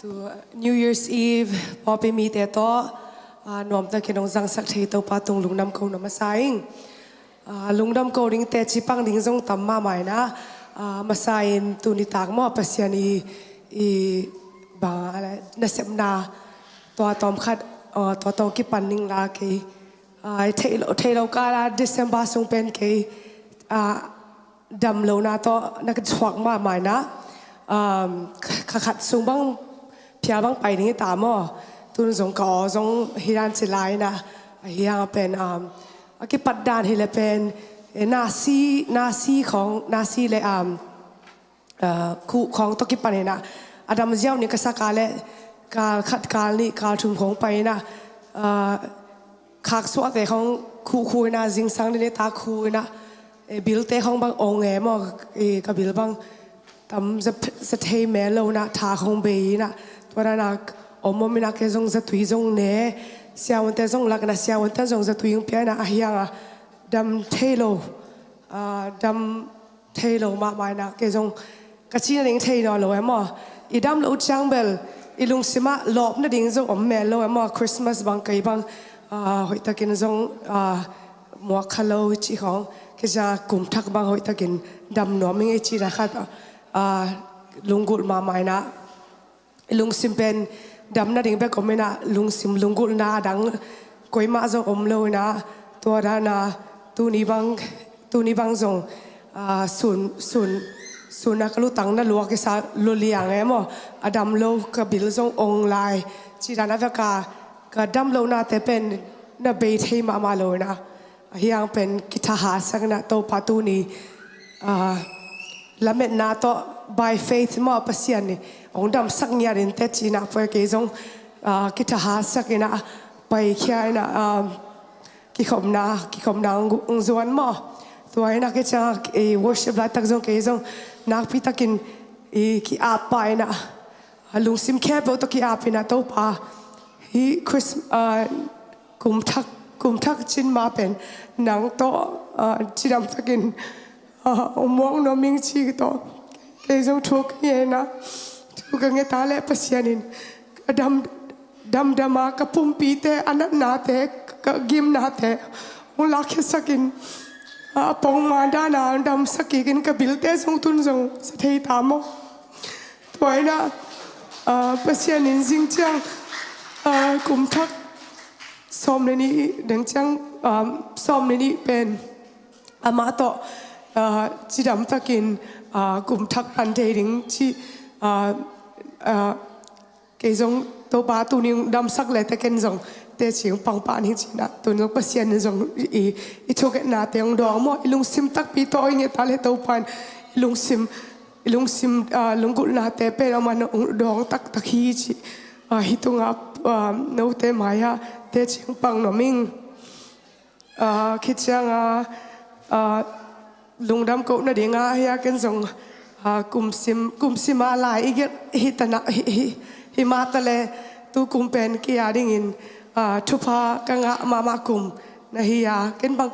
Tu New Year's Eve pawlpi mite tawh, a, nuamtakin hong zangsak thei Topa tung lungdam ko nuam masa ing. A, lungdam ko ding teci pang ding zong tam mahmah in a, a, masa in tu nitak maw Pasian i, i bang a le nasepna tua tawm khat, a, tua tawh kipan ning la kei. A, thei lo, thei lo kal a December sung pen kei, a, dam lohna tawh na kithuak mahmah in a, um, kha khat sung bang phial bang pai ding hi ta maw. Tun zong ka aw zong hi dan ci lai in a, a hi hang pen, um, a kipat dan hi le pen, e, nasi, nasi khawng, nasi le, um, a, khuh khawng tawh kipan in a, a dam ziau ni ka sak a le, kal khat, kal nih, kal thum khawng pai in a, a, khaksuahte khawng khuh khuh in a, zingsang ni le ta khuh in a, e, bilte khawng bang ong e maw, e, ka bil bang tam za, za thei mel lo in a, tha khawng bei in a, tua dan a om om in a kei zong zatui zong ne, siavuante zong lak in a, siavuante zong zatui hong pia in a, a hi hang a dam thei lo, a, dam thei lo mahmah in a, kei zong ka cihna ding thei nawn lo e maw. I dam loh ciang bel i lungsim ah lawp nading zong om mel lo e maw. Christmas bang kei bang, a, hoihtakin zong, a, muak kha lo cih khawng, kei zong kum thak bang hoihtakin dam nuam ing ei cihna khat, a, lunggulh mahmah in a. I lungsim pen dam nading bek om in a, lungsim lunggulhna a dang koimah zong om lo in a, tua dan a tuni bang, tuni bang zong, a, sun, sun, sun a ka lutang na luak i sa lua liang e maw, a dam lo ka bil zong ong lai, cih dan a vek a ka dam lohnate pen na bei thei mahmah lo in a. A hi hang pen kithahatsak in a Topa tuni, a, lametna tawh by faith maw Pasian in hong damsak ngiat in teh cih in a pua kei zong, a, kithahatsak in a paikhia in a, a, kikhopna, kikhopna hong, hong zuan maw. Tua in a kei ciang, e, worship laitak zong kei zong nakpi takin, e, ki-ap pah in a, a lungsim khempeuh tawh ki-ap in a Topa. Hih Christ-, a, kum thak, kum thak cin ma pen nang tawh, a, cidam takin, a, hong muak nuam ing cih tawh kei zong thu ka ngen a, thu ka nget a leh Pasian in ka dam, damdam a ka pumpite a natnate, ka gimnate hong lakkhiatsak in, a, a pongman dan a damsak kik in ka bilte zong tun zong sa thei ta maw. Tua in a, a, Pasian in zing ciang, a, kum thak sawm le nih deng ciang, a, sawm le nih pen amah tawh Cidam takin kum thak pan thei ding ci. Kei zong Topa tuning damsak le te ken zong teci pangpah ning cina tun zong Pasian in zong i thungetnate hong dawng maw, i lungsim takpi tawh i nget a le Topa in i lungsim i lungsim lunggulhnate pen amah in hong dawng taktak hi ci. Hih tungah note mai-ah teci hong pang nuam ing. Khit cianga lungdam koh nadinga hia ken zong kumsim kumsima lai i gelh hi tana hi mata le tukum pen kei a dingin thupha ka ngah mahmah kum na hi a, ken bang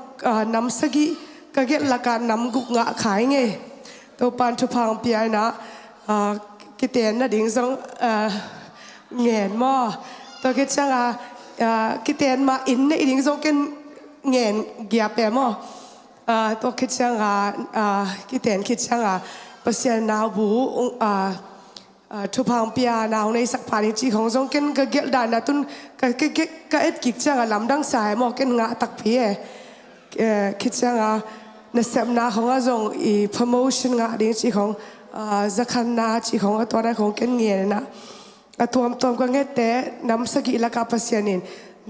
nam sagih ka gelh laka nam guk ngah kha ing e. Topan thupha hong pia inah kiten nading zong ngen maw? Tua khit cianga kiten mah in neih ding zong ken ngen giap e maw? Tua khit cianga kiten khit cianga Pasian naubu thupha hong pia, nau hong neisak pha ding cih khong zong ken ka gelh dan a tun ka et kik cianga lamdang sa e maw, ken ngah takpi e. Khit cianga nasepna khong a zong i promotion ngah ding cih khong, zakhanna cih khong a tua dan khong ken ngen inah a tuamtuam ka ngette nam sagih laka Pasian in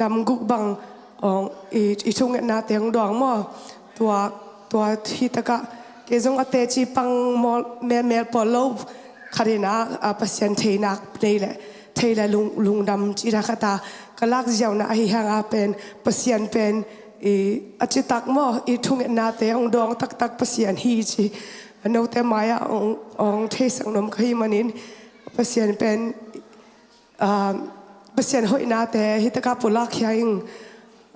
nam guk bang hong i thungetnate hong dawng maw? Tua tua hi takah kei zong a teci pang melmel pawl lo khat inah Pasian theinak nei le thei le lungdam cih takhat a ka lak ziauna ahi hanga pen Pasian pen a citak maw, i thungetnate hong dawng taktak Pasian hi ci. A note mai-ah hong theisak nuam ka hi manin Pasian pen Pasian hoihnate hi taka pulak khia ing.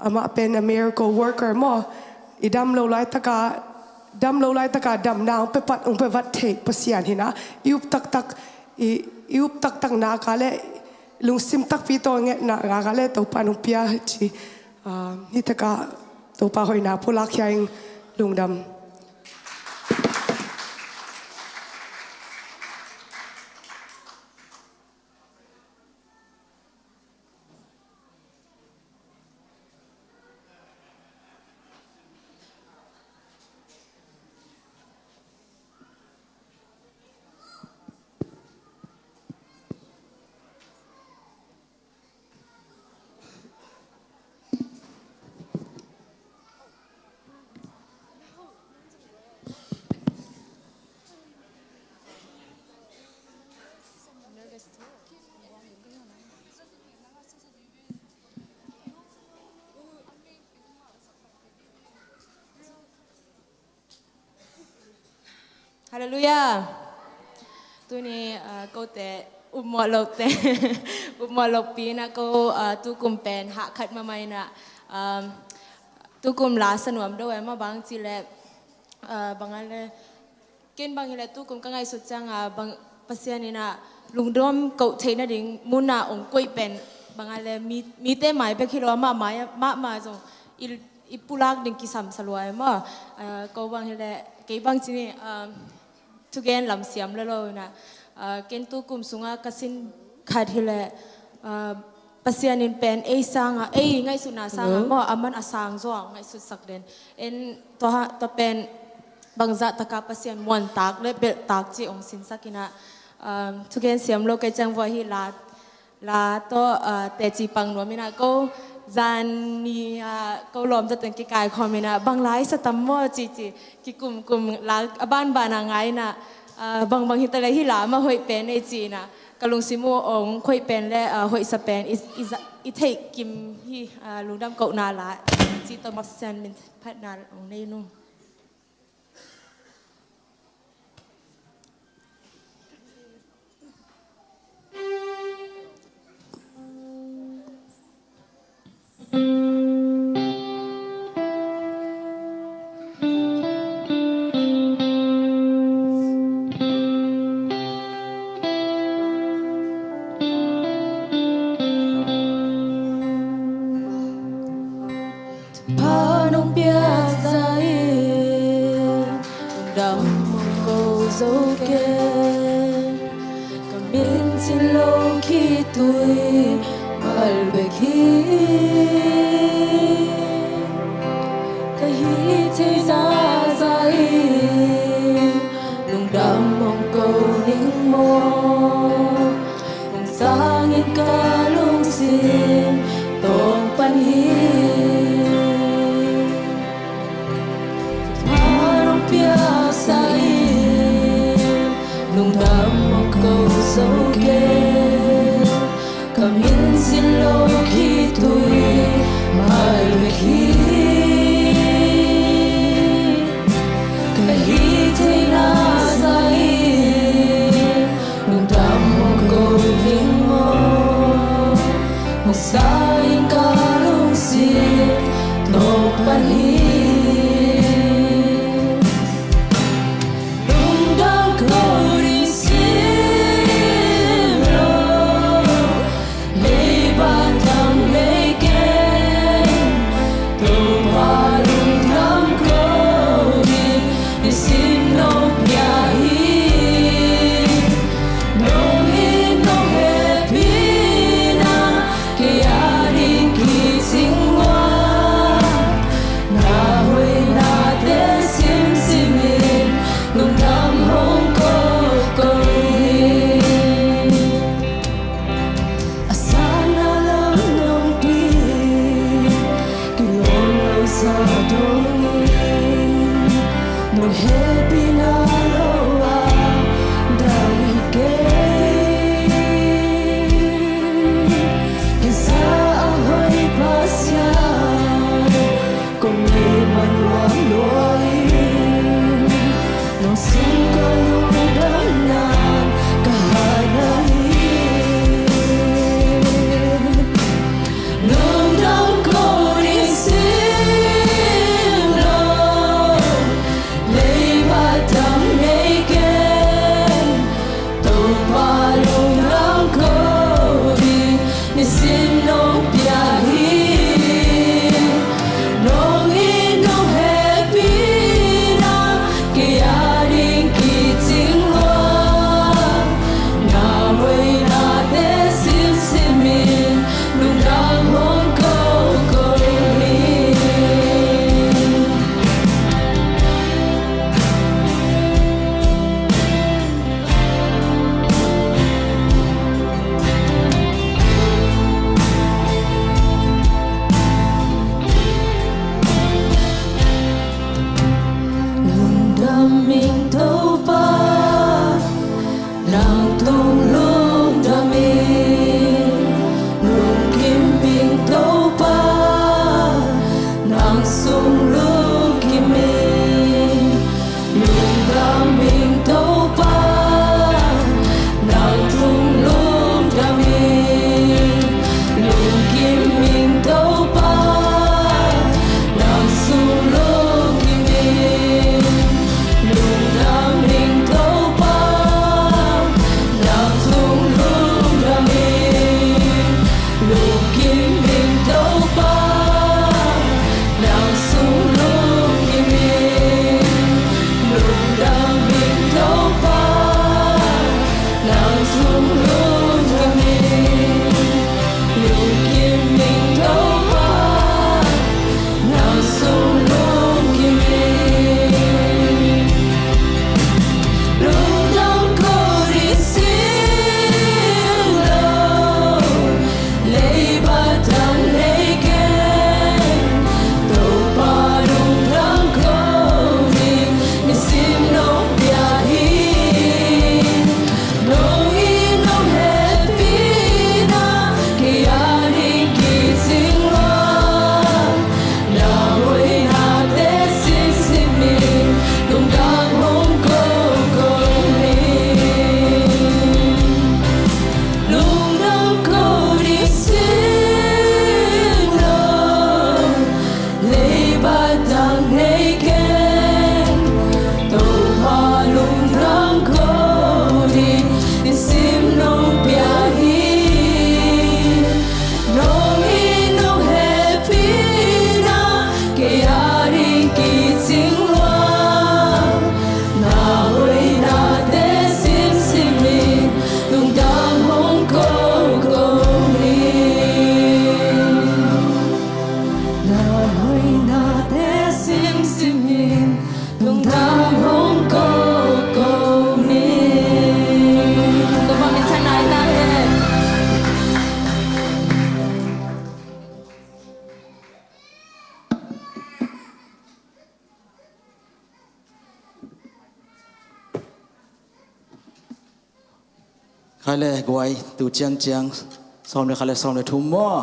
Amah pen a miracle worker maw? I dam lo laitaka dam lo laitaka damna hong pepat hong pevat thei Pasian hinah i up taktak i up taktak naka le lungsim takpi tawh ngetna ngaka le Topa hong pia ci. Hi taka Topa hoihna pulak khia ing. Lungdam. Halleluiah. Tuni kote upmawh lote upmawh lopi inah ko tukum pen hahkhat mahmah inah tukum la sanuam do e mah bang cileh bang a le ken bang hileh tukum ka ngaihsut cianga bang Pasian inah lungdam koh theih nading muna ong koih pen bang a le mite mai bek hi lo amah mai mahmah zong i pulak ding kisam salua e maw? Ko bang hileh kei bang cini thugen lam siam lalo inah ken tukum sunga ka sin khat hileh Pasian in pen ei sanga ei ngaihsutna sanga maw, aman a sang zaw a ngaihsutsak den en tua pen bangzah taka Pasian muantak le belhtak ci ong sinsak inah thugen siam lo kei ciang vua hi la la tawh teci pang nuam inah ko zan ni a ko lawm zaten kikai khawm inah bang lai sa tam maw cici kikumkum la a banbana ngai inah bang bang hi ta le hi la mah hoih pen ei ci inah ka lungsim uh ong khoih pen le hoihsa pen i theih kim hi. Lungdam kohna la ci tawh Pasian min phatna ong nei nung. Pha nong piak zah in dam ko zo ken ka min cin lo khi tui mal bek hi. Ka hi thei zahzah in Dam hong ko ning maw, hong sangin ka lungsim tawng pan hi. Tha hong piaksa in, lungdam hong ko zo kei. Ka min sin lo khitui mai bek hi. Ka hih theihna zah in, lungdam hong ko ning maw, hong sangin ka lungsim tawng pan hi. Lungdam ko ding sim lo, leiba tang nei kei. Topa lungdam ko ding nisim nong pia hi. Nong it nong hehpihna kei a ding kicing lua. Na hoihnate simsim in, lungdam hong ko ko hi. A sanna lam nong pia, kilawm lo sa dong in, nong hehpihna lo a dang hi kei. Kei zah a hoih Pasian, kong nei man nuam lua in, nong sung ko lungdamna ka hana hi. Lungdam ko ding sim lo, leiba tang nei kei. Topa lungdam ko ding nisim nong pia hi. Nong it nong hehpihna kei a ding kicing lua. Na hoihnate simsim in, lungdam hong ko ko hi. Lungdam ing Topa, nang tung lungdam ing. Lungkim ing Topa, nang sung lungkim ing. Lungdam ing Topa, nang tung lungdam ing. Lungkim ing Topa, nang sung lungkim ing. Lungdam ing Topa, nang tung lungdam ing. Lungkim ing Topa, nang sung lungkim ing. Lungdam ing Topa, nang sung lungdam ing. Lungkim ing Topa, nang sung lungkim ing. Lungdam ko ding sim lo, leiba tang nei kei. Topa lungdam ko ding nisim nong pia hi. Nong it nong hehpihna kei a ding kicing lua. Na hoihnate simsim in, lungdam hong ko ko hi. Lungdam ko ding sim lo, leiba tang nei kei. Topa lungdam ko ding nisim nong pia hi. Nong it nong hehpihna kei a ding kicing lua. Na hoihnate simsim in, lungdam hong ko ko hi. Na hoihnate simsim in, lungdam hong ko ko Hai le guai, tu ciangciang sawm le khat le sawm le thum maw?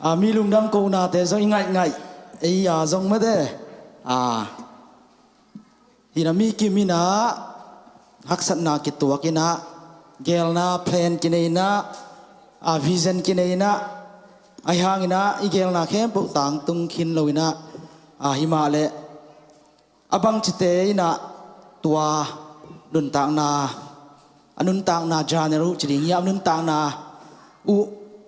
A, mi lungdam konate zong i ngaih ngaih ei a zong mate. A, hina mi kim inah haksatna kituak inah, gelna plan kinei inah, a, vision kinei inah, ahi hang inah i gelna khempeuh tangtung khin lo inah, a, himah le a bangcite inah tua nuntakna, a nuntakna genre uh ci ding hiam, nuntakna uh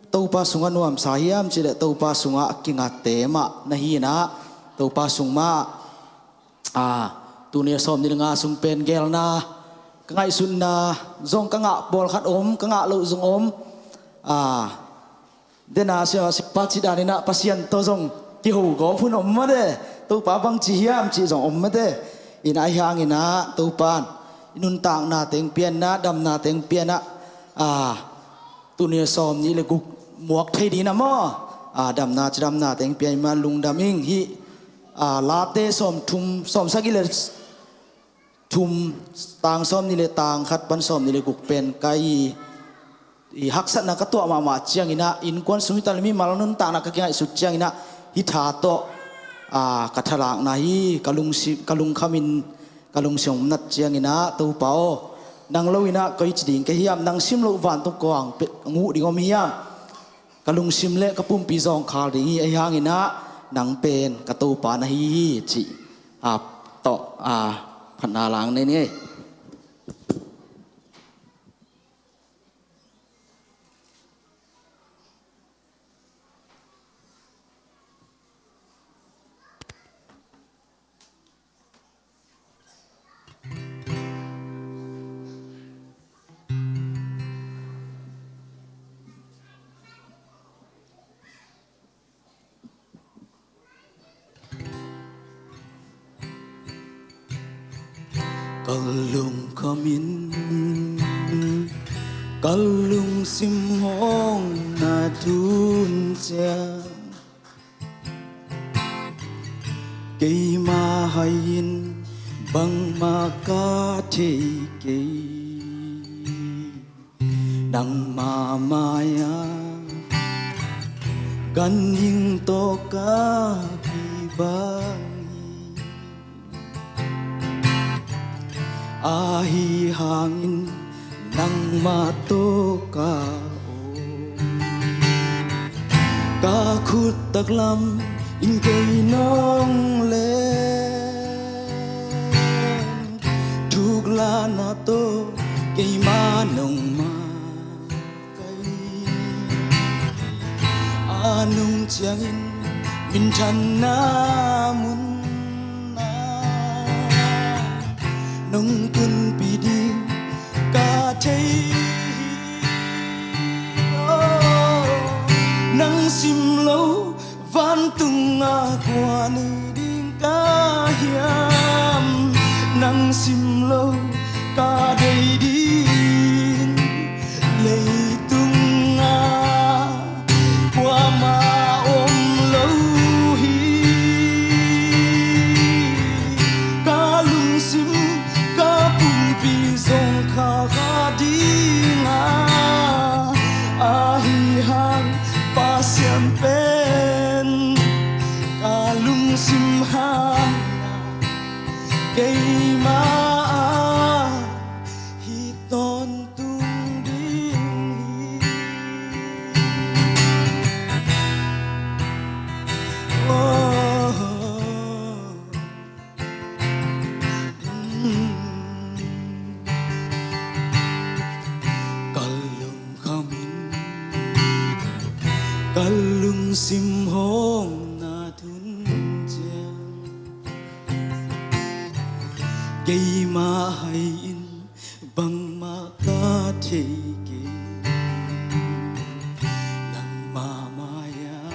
Topa sungah nuamsa hiam cih leh Topa sungah a kingatte mah na hi inah, Topa sung mah, a, tuni a sawm nih le nga sung pen gelna, ka ngaihsutna zong ka ngah pawlkhat om, ka ngah loh zong om. A, dena sia sipa ci dan inah Pasian tawh zong kiho gawp hun om mate. Topa bangci hiam cih zong om mate. Inah ahi hang inah Topa in i nuntakna teng pia inah, damna teng pia inah, a, tuni a sawm nih le guk muak thei ding inah maw? A, damna ci damna teng pia inah lungdam ing. Hih, a, Late sawm thum, sawm sagih le thum, tang sawm nih le tang khat pan sawm nih le guk pen ka i, i haksatna ka tuah mahmah ciang inah, innkuan sung hi ta le mimal nuntakna ka kingaihsut ciang inah, hih tha tawh, a, ka thalakna hi, ka lungsi-, ka lungkham in, ka lungsim om nat ciang inah, Topa aw, nang lo inah koi ci ding ka hiam, nang sim loh vantung kua hong pia, hong huh ding om hiam? Ka lungsim le ka pumpi zawngkhal ding hi, ahi hang inah nang pen ka Topa na hi hi cih, a, tawh, a, phatna lang nei ni ei. Ka lungkham in ka lungsim hong na tun ciang, keima hai in bangmah ka thei kei. Nangmah mai-ah ganhing tawh ka kibang hi. Ahi hangin nangmah tawh ka om. Ka khut taklam in kei nong len, thuklahna tawh keima nong makaih. A nung ciangin minthanna munah nong tunpih ding ka thei hi. Oh, nang sim lo vantung ah kua nei ding ka hiam? Nang sim lo ka deih ding leitung ah kuamah om lo hi. Ka lungsim ka pumpi zawngkhal kha ding a, ahi hang Pasian pen ka lungsim hang keima ah hi tawntung ding hi. Oh. Ka lungkham in ka lungsim hong na tun ciang, keima hai in bangmah ka thei kei. Nangmah mai-ah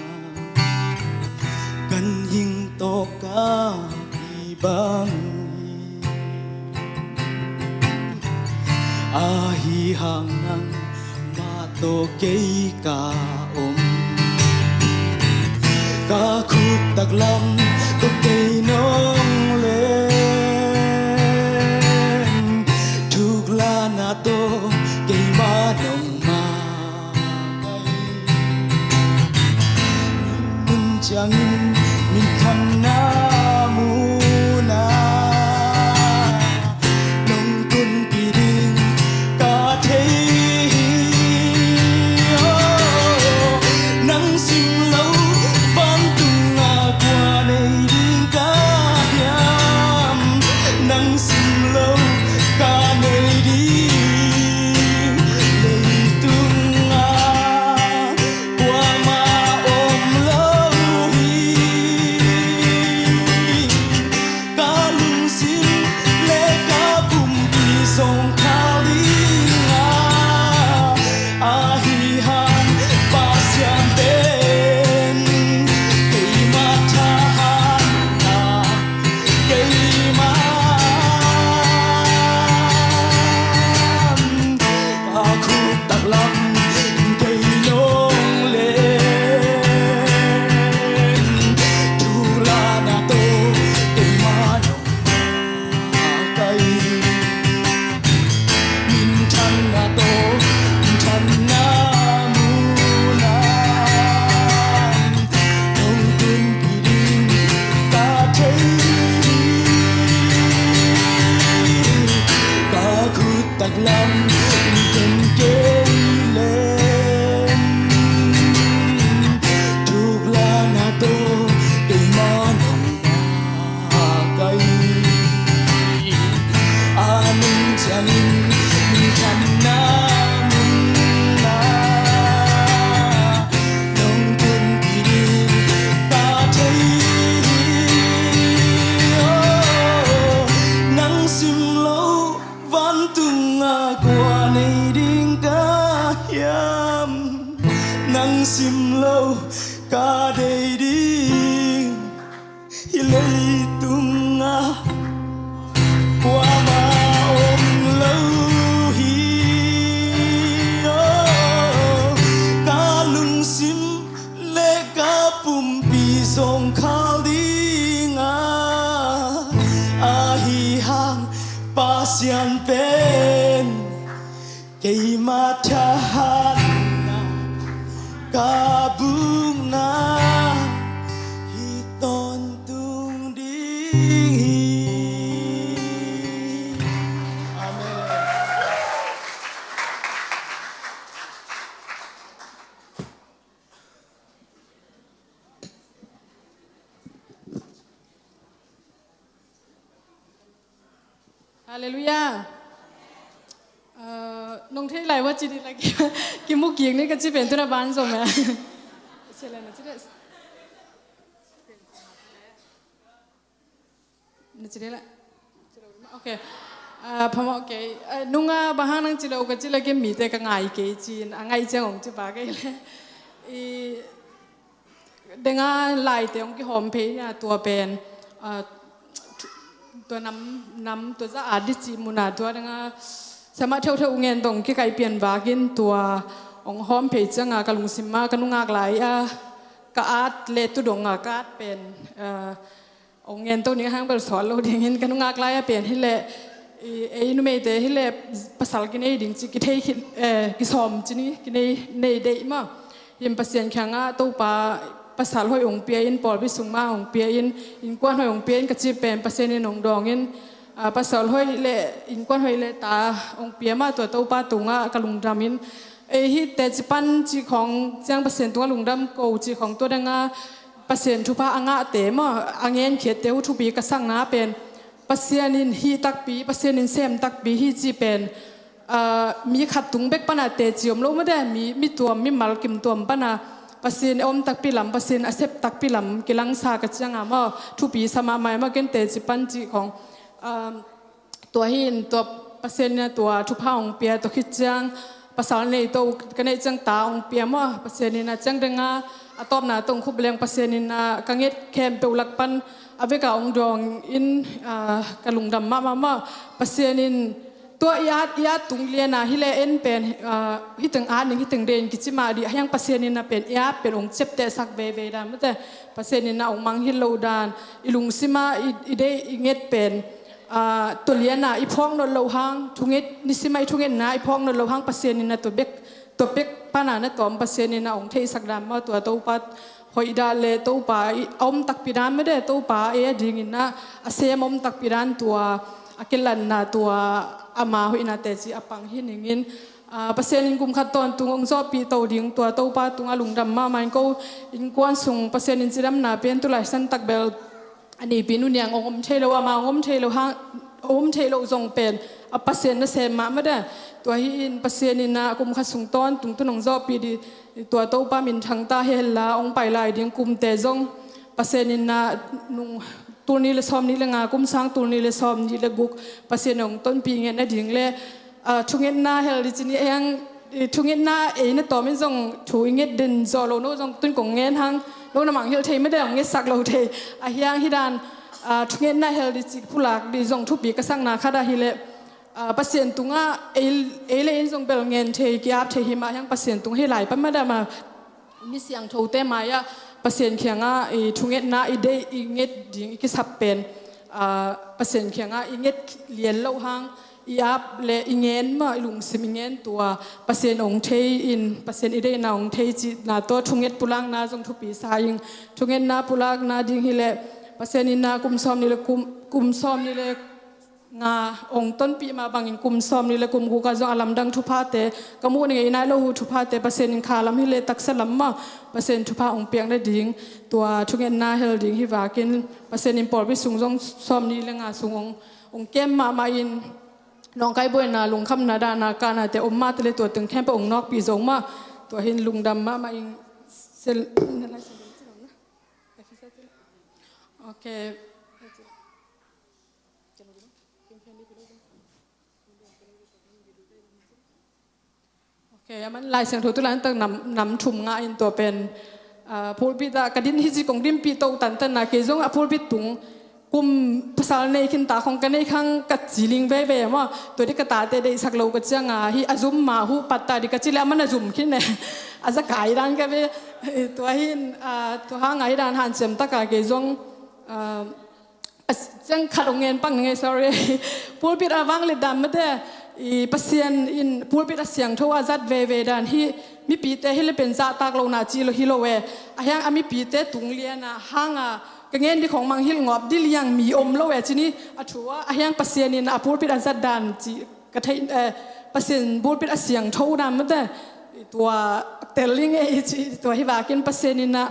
ganhing tawh ka kibang hi. Ahi hang nangmah tawh kei ka om. Ka khut taklam tawh kei nong len, thuklahna tawh kei Lam in ken kei leng, thuk lana tawh keima nong ngak hi. A nung ciangin min khanna mun ah nong tunpih ding ka thei hi. Oh, nang sim lo vantungah kua nei ding ka hiam? Nang sim lo ka deih ding hih leitungah kuamah om lo hi. Oh, ka lungsim le ka pumpi zawngkhal dingah, ahi hang Pasian pen keima thahatna, ka bukna hi tawntung ding hi. Amen. Halleluiah. Ah, nong thei lai ua ci dih la ki, kimu kik ni ka ci pen tu na ban zom e. Na ci dih la. Ok. Ah, phamawh kei. Ah, nunga bang hang nang ci lo ka ci la ki mite ka ngai kei ci-in a ngai ciang hong ci pa kei le. I, denga laite hong kihawm phei nia tua pen, ah, tua nam, nam tua za a di ci muna tua denga sama theutheu ngen dong kikaih pian vakin tua hong hawm phei cianga ka lungsim ma ka nungak lai a ka at le tu donga ka at pen, ah, hong ngen to ning hang bel sawt lo dingin ka nungak lai a pen hileh, i, ei numeite hileh pasal kinei ding ci kithei, eh, kisawm ci ni kinei, nei deih ma. Him Pasian kiangah Topa pasal hoih hong pia in, pawlpi sung ma hong pia in, innkuan hoih hong pia in ka ci pen Pasian in hong dawng in, ah, pasal hoih le innkuan hoih le ta hong pia ma tua Topa tungah ka lungdam in, ei hih teci pan cih khawng ciang Pasian tungah lungdam ko cih khawng tua dangah Pasian thupha a ngahte maw, a ngenkhiatte uh thupi ka sakna pen Pasian in hih takpi, Pasian in sem takpi hi cih pen, ah, mi khat tung bek pana teci om lo mate, mi, mi tuam, mi mal kim tuam pana Pasian a om takpi lam, Pasian a sep takpi lam kilangsa ka cianga maw, thupi sa mahmah e maw, ken teci pan cih khawng, ah, tua hi in tua Pasian in a tua thupha hong pia tua khit ciang pasal nei to ka neih ciang ta hong pia maw, Pasian in a ciang denga a tawpna tong khup leng Pasian in a ka nget khempeuh lak pan a veka hong dawng in, ah, ka lungdam mahmah maw. Pasian in tua i at, i at tung liana hileh en pen, ah, hiteng at ning hiteng den kici mah dih a hiang Pasian in a pen i at pen hong ciaptehsak veve dan mate, Pasian in a hong mangngilh loh dan, i lungsima i, i deih i nget pen, ah, tua liana i phawk nawn loh hang, thunget, nisima i thungetna i phawk nawn loh hang Pasian in a tua bek, tua bek pana na tawm Pasian in a hong theihsak dan maw, tua Topa hoih dan le Topa i a om takpi dan mate, Topa ei a dingin a, a sem om takpi dan tua a kilatna tua ama hoihna teci a pang hi ningin, ah, Pasian in kum khat tawntung hong zawhpih to ding tua Topa tungah lungdam mahmah in ko innkuan sung Pasian in cidamna pen tulai santak bel a nipi nu niang hong om thei lo, ama hong om thei lo hang, hong om thei lo zong pen a Pasian nasem mahmah dan. Tua hi in Pasian in a kum khat sung tawntung tun hong zawhpih dih tua Topa minthang ta hi hen la, hong pai lai ding kumte zong Pasian in a nung tul nih le sawm nih le nga kum sang tul nih le sawm nih le guk Pasian hong tonpih ngetna ding le, ah, thungetna hel dih ci ni a hiang, eh, thungetna ei na tawm in zong thu i nget den zawh lo, no zong tun kong ngen hang, no na mangngilh thei mate, hong ngetsak lo thei a hiang hi dan, ah, thungetna hel dih ci pulak dih zong thupi ka sakna khat ah hileh, ah, Pasian tungah ei, ei le in zong bel ngen thei, ki-ap thei hi mah hiang Pasian tung hi lai pan mah dah mah mi siangthote mai-ah Pasian kiangah i thungetna i deih i nget ding i kisap pen, ah, Pasian kiangah i nget lian loh hang i ap le i ngen mah i lungsim i ngen tua Pasian hong thei in Pasian i deihna hong thei cihna tawh thunget pulakna zong thupi sa ing. Thungetna pulakna ding hileh Pasian in a kum sawm nih le kum, kum sawm nih le nga ong tonpih mah bangin kum sawmnih le kum guk ah zong a lamdang thuphate ka muh ni ngei nai lo uh thuphate Pasian in kha lam hi le taksa lam mah Pasian thupha ong piak nading tua thungetna hel ding hi vakin Pasian in pawlpi sung zong sawmnih le nga sung ong ong kem mahmah in nawngkai buaina lungkhamna dahna kahnate om mahte le tua teng khempeuh ong nawkpih zo mah tua hin lungdam mahmah in sel. Okay. Okay, aman Lai Siangtho tu lan tak nam nam thum nga in tua pen ah, pulpit ah ka din hi ci kong dinpih to tantan na kei zong a pulpit tung kum pasal nei khin ta khong ka nei khang ka ciling veve maw tua di ka tate deihsak lo ka cianga hi a zum ma hu pat ta di ka ci le aman a zum khin e a za kai dan ka ve tua hin ah, tua hanga hi dan hanciam taka kei zong ah, a ciang khat ong ngen pang ni ngei sorry pulpit a vang le dan mate i Pasian in pulpit a siangtho a zat veve dan hi mipite hi le pen zahtak lo na ci lo hi lo e a hiang a mipite tung liana hanga ka ngen di khong mang hilh ngawp di liang mi om lo e cini a thu a a hiang Pasian in a pulpit a zat dan ci ka thei eh, Pasian pulpit a siangtho dan mate tua telling e ci tua hi vakin Pasian in a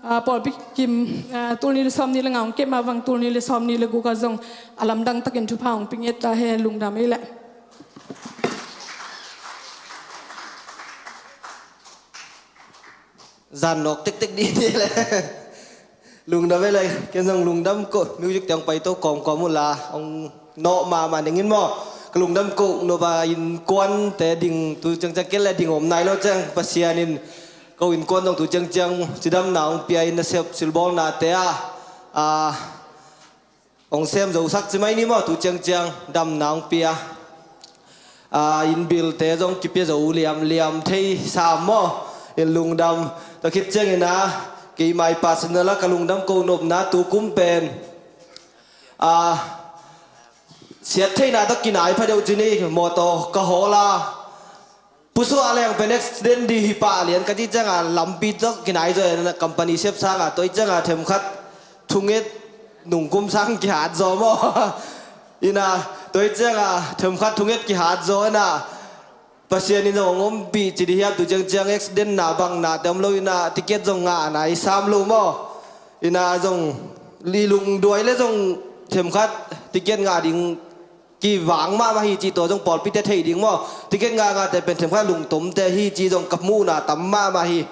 ah, pawlpi kim ah, tulni le sawmni le nga ong kep mah vang tulni le sawmni le guk ah zong a lamdang takin thupha ong pinget ta he lungdam ei le. Zan nawk tektek dih ni le lungdam ei le ken zong lungdam ko music te ong pai to kawmkawm uh la ong nawh mahmah nengin maw ka lungdam ko nova innkuante ding tu ciangciang ken le ding om nai lo ciang Pasian in ko innkuan dong tu ciangciang cidamna ong pia in nasep silbawlnate ah ah, ong sem zosak ci mai ni maw tu ciangciang damna ong pia ah, innbilte zong kipia zo liamliam thei sam maw in lungdam tua khit ciangin ah kei mai personal ah ka lungdam ko nopna tu kum pen ah, siat theihna tawh kinai pha deuh ci ni mawtaw ka hawl a pusuah leng pen accident di hi pah lian ka ci cianga lampi tawh kinai zaw ena company sep sanga tua i cianga themkhat thunget nungkum sang kihat zaw maw ina tua i cianga themkhat thunget kihat zaw ena Pasian in zong hong ompih ci di hiam tu ciangciang accident na bang na te om lo ina ticket zong ngah na i sam lo maw ina zong i lungduai le zong themkhat ticket ngah ding kivang mahmah hi cih tua zong pawlpite thei ding maw ticket ngah ngahte pen themkhat lungtomte hi cih zong ka muhna tam mahmah hi.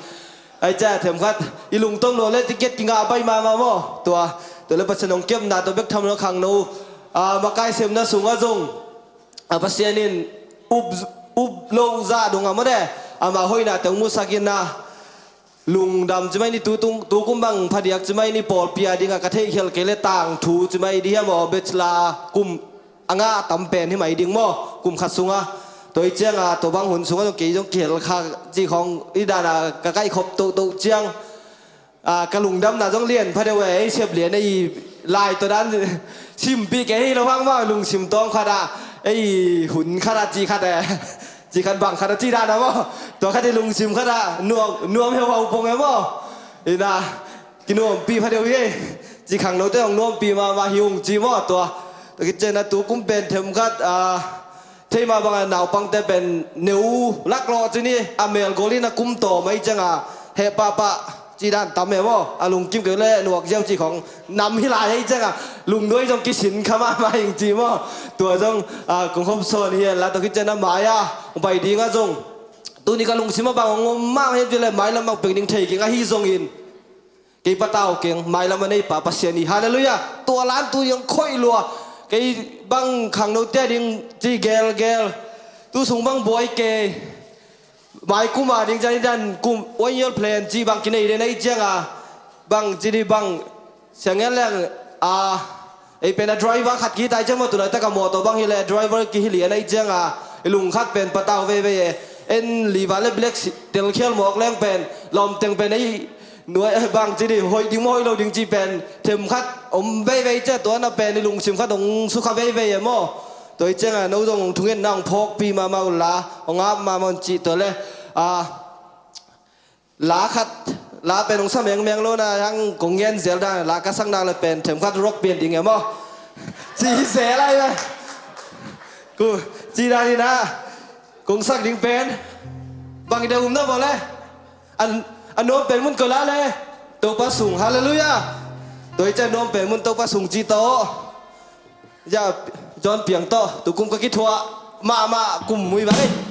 Ai ca themkhat i lungtom lo le ticket kingah bai mahmah maw tua tua le Pasian hong kepna tua bek tham lo khangno ah, makai semna sungah zong a Pasian in up up lo zah dong a maw de ama hoihna te hong musak in a lungdam ci mai ni tu tung tu kum bang phadiak ci mai ni pawlpi a ding a ka theih khial kei le tangthu ci mai di hiam aw bachelor kum a ngah tam pen hi mai ding maw kum khat sungah tua i cianga tua bang hun sungah zong kei zong kihel kha ci khong i dana ka kaih khop tohtoh ciang Ah, ka lungdamna zong lian pha deuh e ei sep lian ei lai tua dan simpih kei hei lo hang mah lungsim tawng khat ah ei hun khat ah ci khat e ci khat bang khat ah ci dan a maw tua khat i lungsim khat ah nuam nuam heuhau pong e maw ina kinuampih pha deuh hi ei ci khangnote hong nuampih mahmah hi ung ci maw tua tua kicen a tu kum pen them khat ah Theih mah bangin naupangte pen neu laklawh ci ni a melgol in a kum tawm ahi cianga heh pahpah ci dan tam e maw a lungkim keu le nuak ziau ci khong nam hi lai ahi cianga lungnuai zong kisin kha mahmah ing ci maw tua zong kong hop sawn hi la tawh khit cian a mai a bai dinga zong tuni ka lungsim a bang hong om mah hiam ci le mailam bang peng ding thei keng ahi zongin Kei patau keng mailam a neipa Pasian hi halleluiah tua lan tu ding khoih lua kei bang khangnote a ding ci gelgel tu sung bang buai kei mai kum a ding cian i dan kum one year plan ci bang kinei den ahi cianga bang ci di bang siangel leng a Ei pen a driver khat kitai ciang maw tulaitak a mawtaw bang hileh a driver kihilian ahi cianga i lung khat pen patau veivei e. En liva le black telkhial mawk leng pen lawmteng pen ei nuai bang ci di hoih ding maw hoih lo ding ci pen them khat om veivei ciah tuana pen i lungsim khat hong sukha veivei e maw? Tua i cianga no zong hong thungetna hong phawkpi mahmah unla hong ap mahmah un cih tua le a La khat la pen hong sa mengmeng lo na hang kong ngen zel dan la ka sang nak le pen them khat rock pian ding e maw? Ci zel ai ve. Ku, ci dan in ah, kong sak ding pen bang deuh um na vawh le, an, a nuam pen mun ko la le, Topa sung, halleluiah. Tua hi ciah nuam pen mun Topa sung ci tawh. Ya, John Piang tawh tukum ka kithuah mahmah kum mui vai.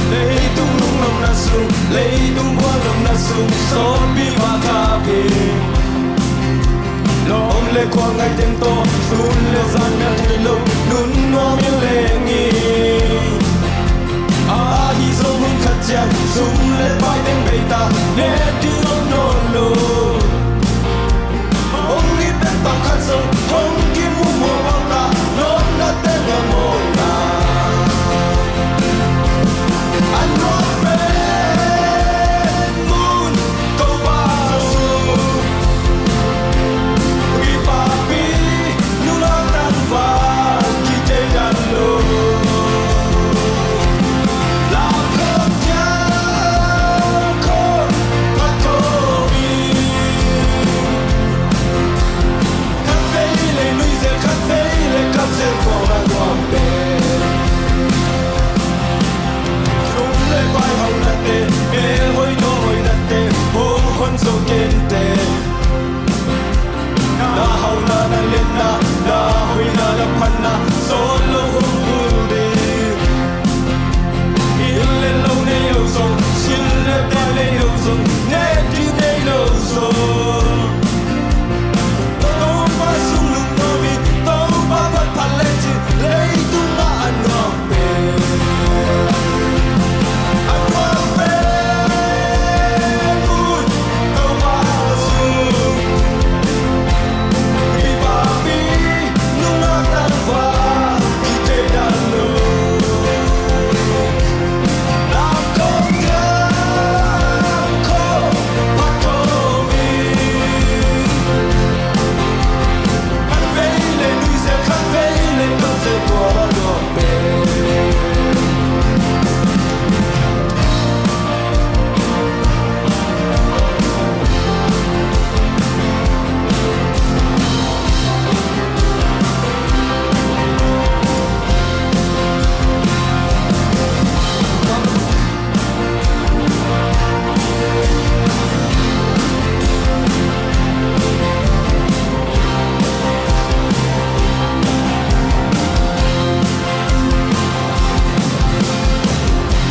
Leitung lungnuamna sung, leitung khualnuamna sung, sawtpi va thak hi. Lawm le khual ngaih teng tawh, sun le zan mel thei lo, nun nuam in leng hi. Ahi zong hun khat ciang, sum le pai teng bei ta, ne ding om nawn lo. Hong it pen pang khat zong hong kimu mawk ta, nawtna teng a mawkna. A nuam pen mun Topa sung. Kipakpi nungak tangval kiteidan lo. Lamkawm kiang khawm phat khawm in. Khat vei le nuizel, khat vei le kapzel kawm a nuam pen. Sum le pai haunate, mel hoih dawn hoihnate, hong hon zo kei inteh. Na hauhna, na liatna, na hoihna, na phatna, sawt lo hong kul ding. Inn le lo nei lo zong, sin le pai nei lo zong, ne ding nei lo zong. Topa sung lungnuam in, Topa phat phat lecin, leitung ah a nuam pen. A nuam pen mun Topa sung. Kipakpi nungak tangval kiteidan lo. Lamkawm kiang khawm phat khawm in. Khat vei le nuizel, khat vei le kapzel kawm a nuam pen.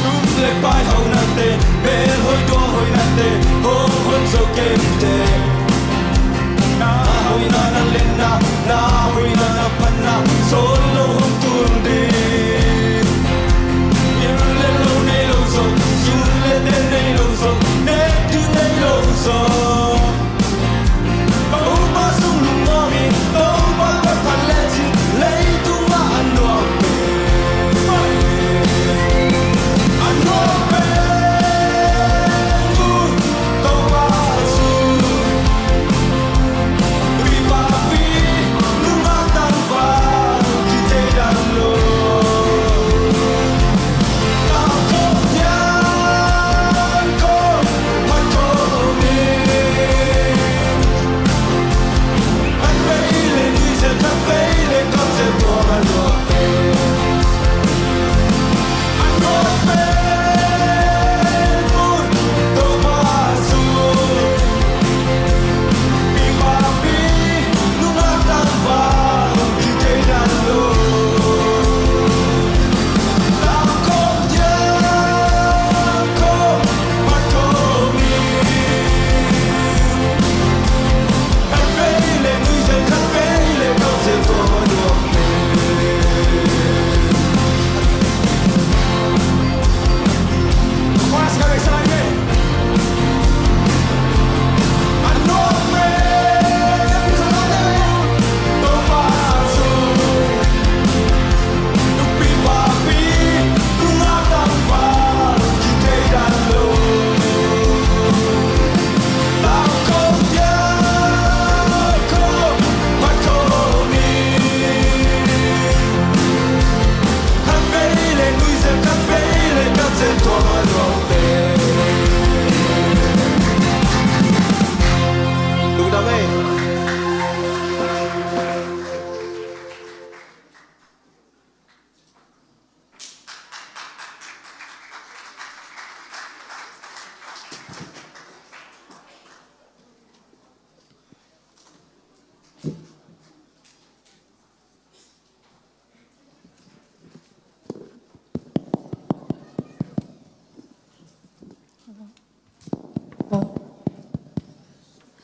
Sum le pai haunate, mel hoih dawn hoihnate, hong hon zo kei inteh. Na hoihna, na liatna, na hoihna, na phatna, sawt lo hong kul ding. Inn le lo nei lo zong, sin le pai nei lo zong, ne ding nei lo zong. Topa sung lungnuam in, Topa phat phat lecin, leitung ah a nuam pen. A nuam pen mun Topa sung. Kipakpi nungak tangval kiteidan lo. Lamkawm kiang khawm phat khawm in.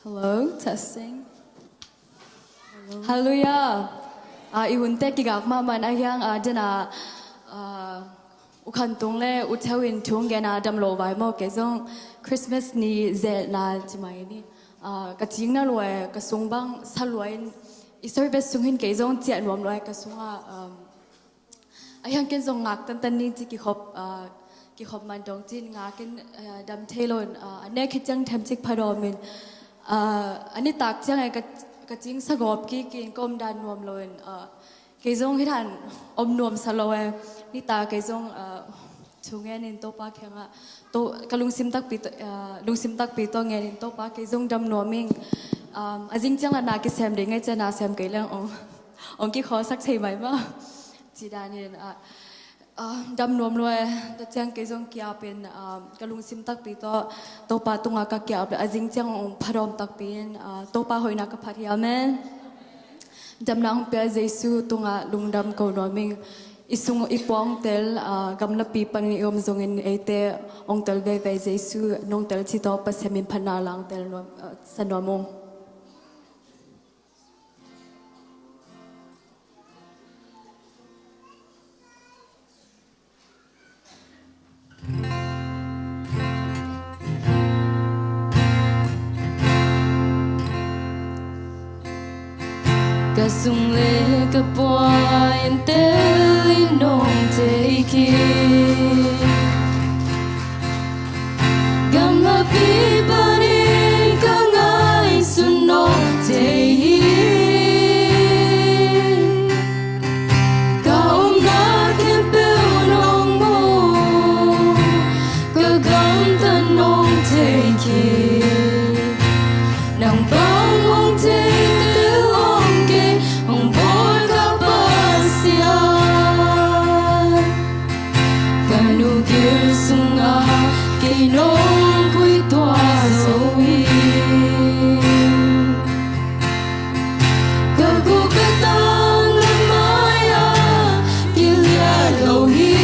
Hello, testing. Hallelujah. Ah, i hunte kigak mahmah in a hiang, ah, dena, ah, U Khan Tung le U Theu in thu gen a dam lo vai maw, kei zong Christmas ni zelhna ci mai ni. Ah, ka cingna lua e, ka sung bang sa lua in, i service sung hin kei zong ciah nuam lua e, ka sungah, um, a hiang ken zong ngak tantan ni ci kikhop, ah, kikhop man dong cin ngak in, ah, dam thei lo in, ah, a nek hi ciang themcik phadawm in, ah, a nitak ciang e ka, ka cing sa gawp kik in ka om dan nuam lo in, ah, kei zong hi dan om nuam sa lo e. Nitak kei zong, ah, thu ngen in Topa kiangah, To, ka lungsim takpi tawh, ah, lungsim takpi tawh ngen in Topa kei zong dam nuam ing. Um, a zing ciang la na kisem ding ngai ciang na sem kei leng ong, ong kikhawlsak thei mai maw. Ci dan in, ah, ah, dam nuam lua e, tua ciang kei zong kiap in, ah, ka lungsim takpi tawh Topa tungah ka kiap le, a zing ciang ong phadawm takpi in, ah, Topa hoihna ka phat hi. Amen. Damna hong pia Jesu tungah lungdam ko nuam ing. I sung i pua hong tel, ah, gamlapi panin i om zongin eite hong tel veve Jesu, nong tel cih tawh Pasian min phatna lang tel nuam, ah, sa nuam ung. Ka sung le ka pua in tel in nong thei khin. Gamlapi panin ka ngaihsun nong thei hi. Ka omna khempeuh nong mu, ka gamtat nong thei khin. Nang bang hong thei tel om kei, hong bawl ka Pasian. Ka nu gil sungah kei nong khuituah zo hi. Ka khuk ka tang lam mai-ah kilian lo hi.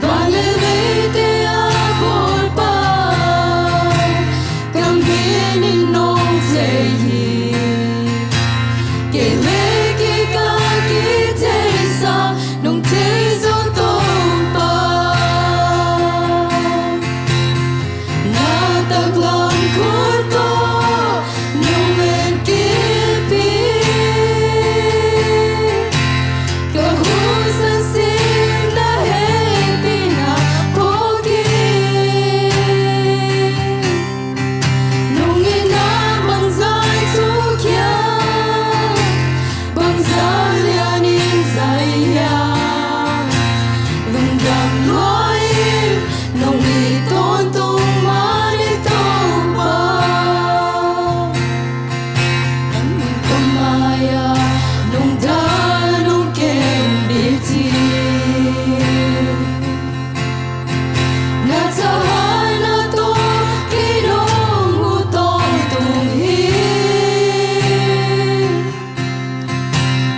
Van le leite a bawlpa, ka min in nong thei hi. Kei le kei ka kitheisak nong thei zo Topa. Na taklam khut tawh nong lenkip hi. Ka husan sim na hehpihna phawk hi. Nong itna bangzah in thuk hiam, bangzah lianin zai hiam. Lungdam lua ing, nong it tawntung man hi Topa. Ka mai-ah nong dal nong kem bit hi. Na thahatna tawh kei nong huh tawntung hi.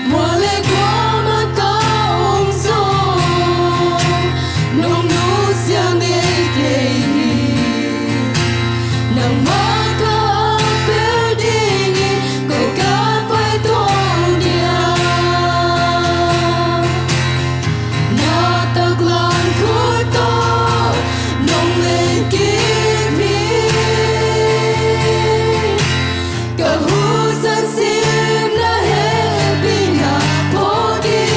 Mual le kuamah ka om zong nong nusia ngei kei hi. Nangmah ka apel dingin koi ka pai tuan dia. Na taklam khut tawh nong lenkip hi. Ka husan sim na hehpihna phawk hi.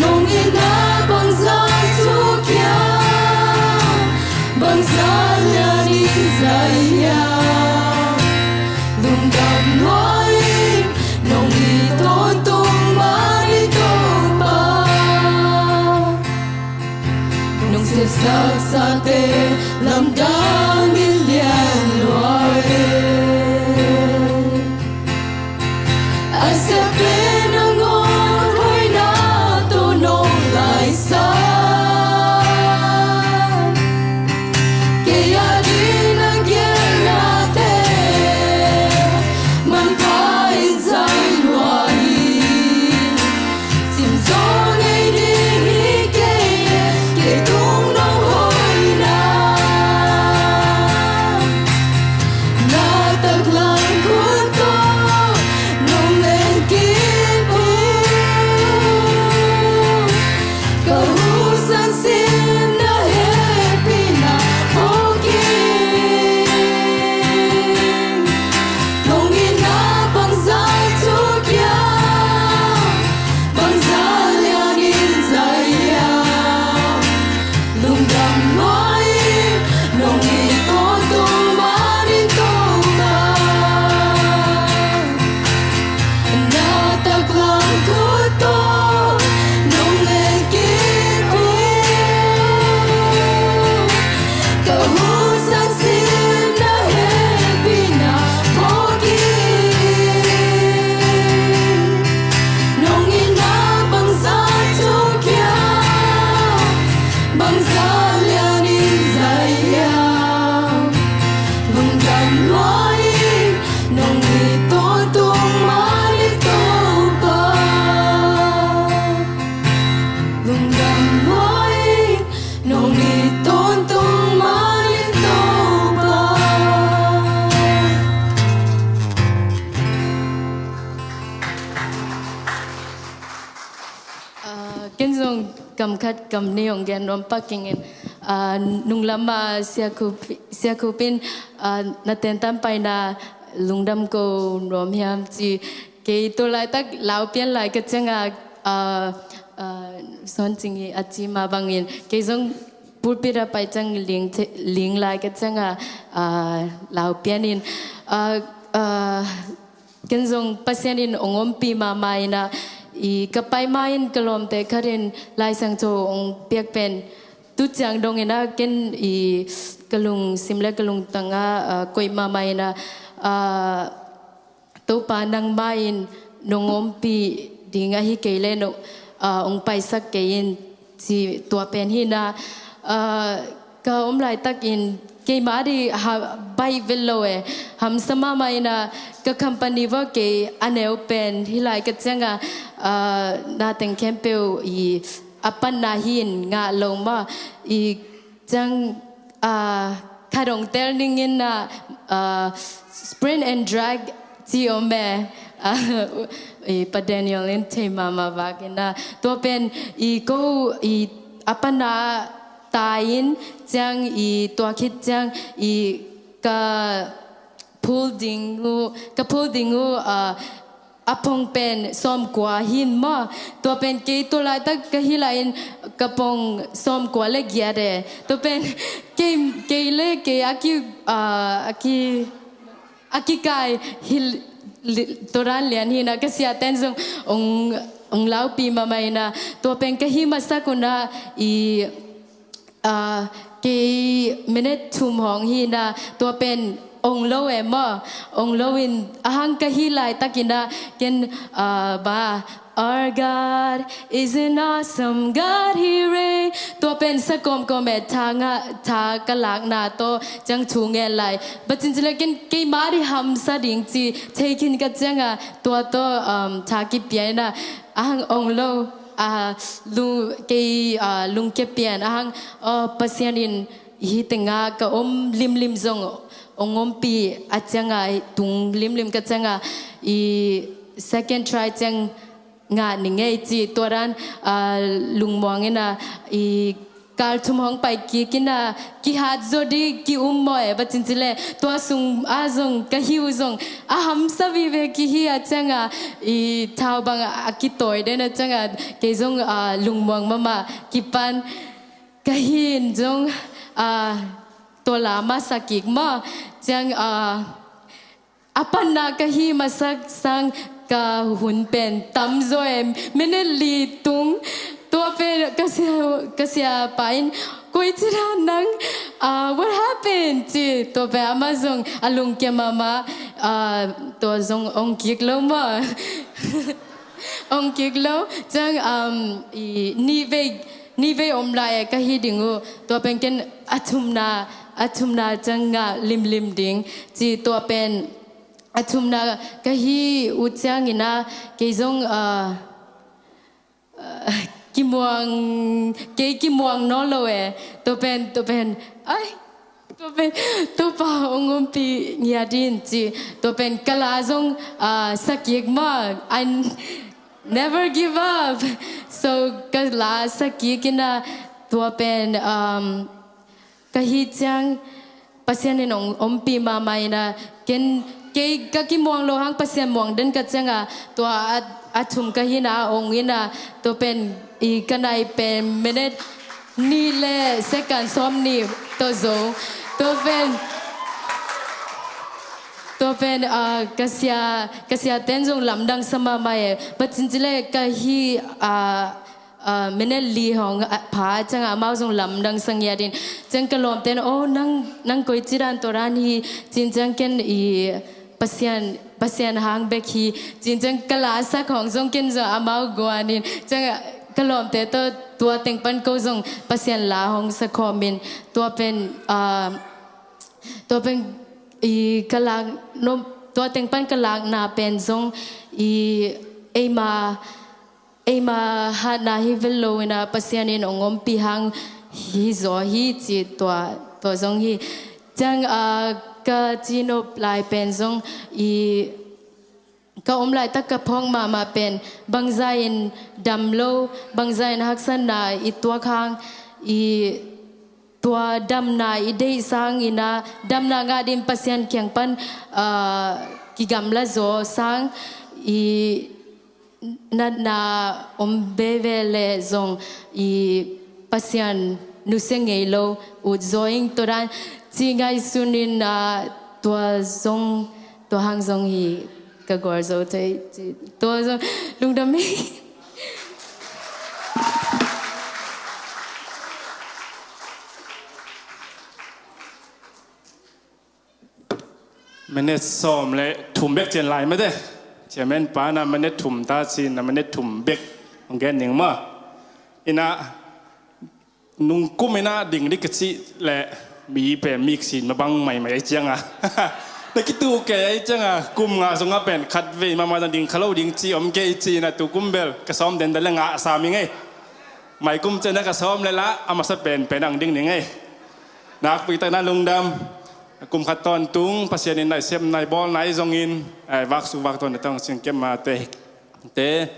Nong itna bangzah in thuk hiam, bangzah lianin zai hiam. Lungdam lua ing, nong it tawntung man hi Topa. Nong sepsaksate lamdang in lian lua e. A sep pen nangawn hoihna tawh nong laisan. Kei adingin na geelnate manpha in zai lua hi. Sim zaw ngei ding hi kei e, kei tung nong Lungdam maw, nong it tawntung manin Topa. Ah, ken zong kam khat kam nih hong gen nuam pak ing in, ah, nunglam a Sia Khup, Sia Khup in, ah, na tentan paina lungdam ko nuam hiam ci. Kei tua laitak lau pian lai ka ciang a, ah, ah, Suan Cing i a ci mah bangin kei zong pulpit a pai ciang ling te-, ling lai ka ciang a, ah, lau pian in, ah, ah, ken zong Pasian in hong ompih mahmah in ah, i ka pai ma in ka lawmte khat in Lai Siangtho hong piak pen tu ciang dong in ah, ken i ka lungsim le ka lungtang ah, ah, koih mahmah in ah, ah, Topa nangmah in nong ompih ding ahi kei leh nong, ah, hong paisak kei in ci, tua pen hi in ah, ah, ka om laitakin keimah ding ha, baih vet lo e, hamsa mahmah in ah, ka company vua kei a neu pen hi lai ka ciang a, ah, na teng khempeuh i a panna hi in ngah lo mah, i ciang, ah, khat hong tel ning in ah, ah, sprain and drag ci om e, ah, i Pa Daniel in thei mahmah vak in ah, tua pen i ko i a panna tai in, ciang i tua khit ciang i ka phul ding uh, ka phul ding uh, ah, a pong pen sawmkua hi in maw, tua pen kei tua laitak ka hi lai in ka pong sawmkua le giat e, tua pen kei, kei le kei a ki, ah, a ki, a kikai hi li-, tua dan lian hi in ah, ka siate'n zong hong, hong laupih mahmah in ah, tua pen ka hih masak un ah i, ah, kei minute thum hong hi in ah, tua pen ong lo e maw, ong lo in ahang ka hih laitakin ah, ken, ah, ba, "Our God is an awesome God, He reign." Tua pen sa kawmkawm e, tha ngah, tha ka lakna tawh ciang thu ngen lai. Bacin ci leh ken keimah ding hamsa ding ci thei khin ka ciang a, tua tawh, um, tha kipia in ah, ahang ong lo, ah, lu-, kei, ah, lungkia pian, ahang, oh, Pasian in hih teng ah ka om limlim zong hong ompih a ciang a, tung limlim ka ciang a, i second try ciang ngah ning ei ci, tua dan, ah, lungmuang in ah, i kal thum hong pai kik in ah, kihat zaw ding ki um maw e, bacin ci leh tua sung ah zong ka hi uh zong a hamsa vive kihi a ciang a, i thau bang a kitawi den a ciang a, kei zong, ah, lungmuang mahmah kipan ka hi in zong, ah, tua la masa kik maw, ciang, ah, a panna ka hih masak sang ka hun pen tam zaw e, minute li tung, tua pen ka sia, ka siapa in, "Koi ci dan nang, ah, what happened?" ci, tua pen amah zong a lungkia mahmah, ah, tua zong ong kik lo maw. Ong kik lo, ciang, um, i nih vei, nih vei om lai e ka hih ding uh, tua pen ken a thumna, a thumna ciang ngah limlim ding ci, tua pen a thumna ka hih uh ciangin ah, kei zong, ah, ah, kimuang, kei kimuang nawn lo e, tua pen, tua pen, ai, tua pen, Topa hong ompih ngiat in ci, tua pen ka la zong, ah, sa kik maw, I never give up. So ka la sa kik in ah, tua pen, um, ka hih ciang Pasian in hong ompih mahmah in ah, ken, kei ka kimuang lo hang Pasian muang den ka ciang a, tua a, a thum ka hi in ah, ong in ah, tua pen i ka nai pen minute nih le second sawmnih tawh zo. Tua pen, tua pen, ah, ka sia, ka siate'n zong lamdang sa mahmah e. Bacin ci leh ka hih, ah, ah, minute li hong, ah, pha ciang a amau zong lamdang sa ngiat in. Ciang ka lawmte'n, "Oh, nang, nang koi ci dan tua dan hi," ci-in ciang ken i Pasian, Pasian hang bek hi, ci-in ciang ka la sak hong zong ken zong amau guan in. Ciang ka lawmte tawh tua teng pan ko zong Pasian la hong sa khawm in. Tua pen, ah, tua pen i ka lak, no, tua teng pan ka lakna pen zong i eima eima hatna hi vet lo in ah Pasian in hong ompih hang hi zaw hi cih tua, tua zong hi. Ciang, ah, ka cihnop lai pen zong i ka om laitak ka phawk mahmah pen bangza in dam lo, bangza in haksatna i tuak hang, i tua damna i deih sang in ah damna ngah ding Pasian kiang pan, ah, kigamla zaw sang i natna om veve leh zong i Pasian nusia ngei lo ut zaw ing. Tua dan cih ngaihsun in, ah, tua zong, tua hang zong hi ka gual zo thei cih, tua zong lungdam hi. Minute sawm le thum bek cian lai mate. Chairman pa na minute thum ta ci-in na minute thum bek hong gen ning maw. In ah nungkum in ah ding dih ka cih leh mi pen mik sin mabang maimai ahi ciang a, na kitu kei ahi ciang a, kum nga sung a pen khat vei mahmah zong ding kha lo ding ci om kei ci-in ah tu kum bel ka sawm den den le ngah sam ing ei. Mai kum ciang na ka sawm le lah a masa pen pen ang ding ning ei. Nakpi tak na lungdam. Kum khat tawntung Pasian in na i sepna i bawlna ahi zongin, eh, vaksuk vaktawn na tawng singkem mate, te,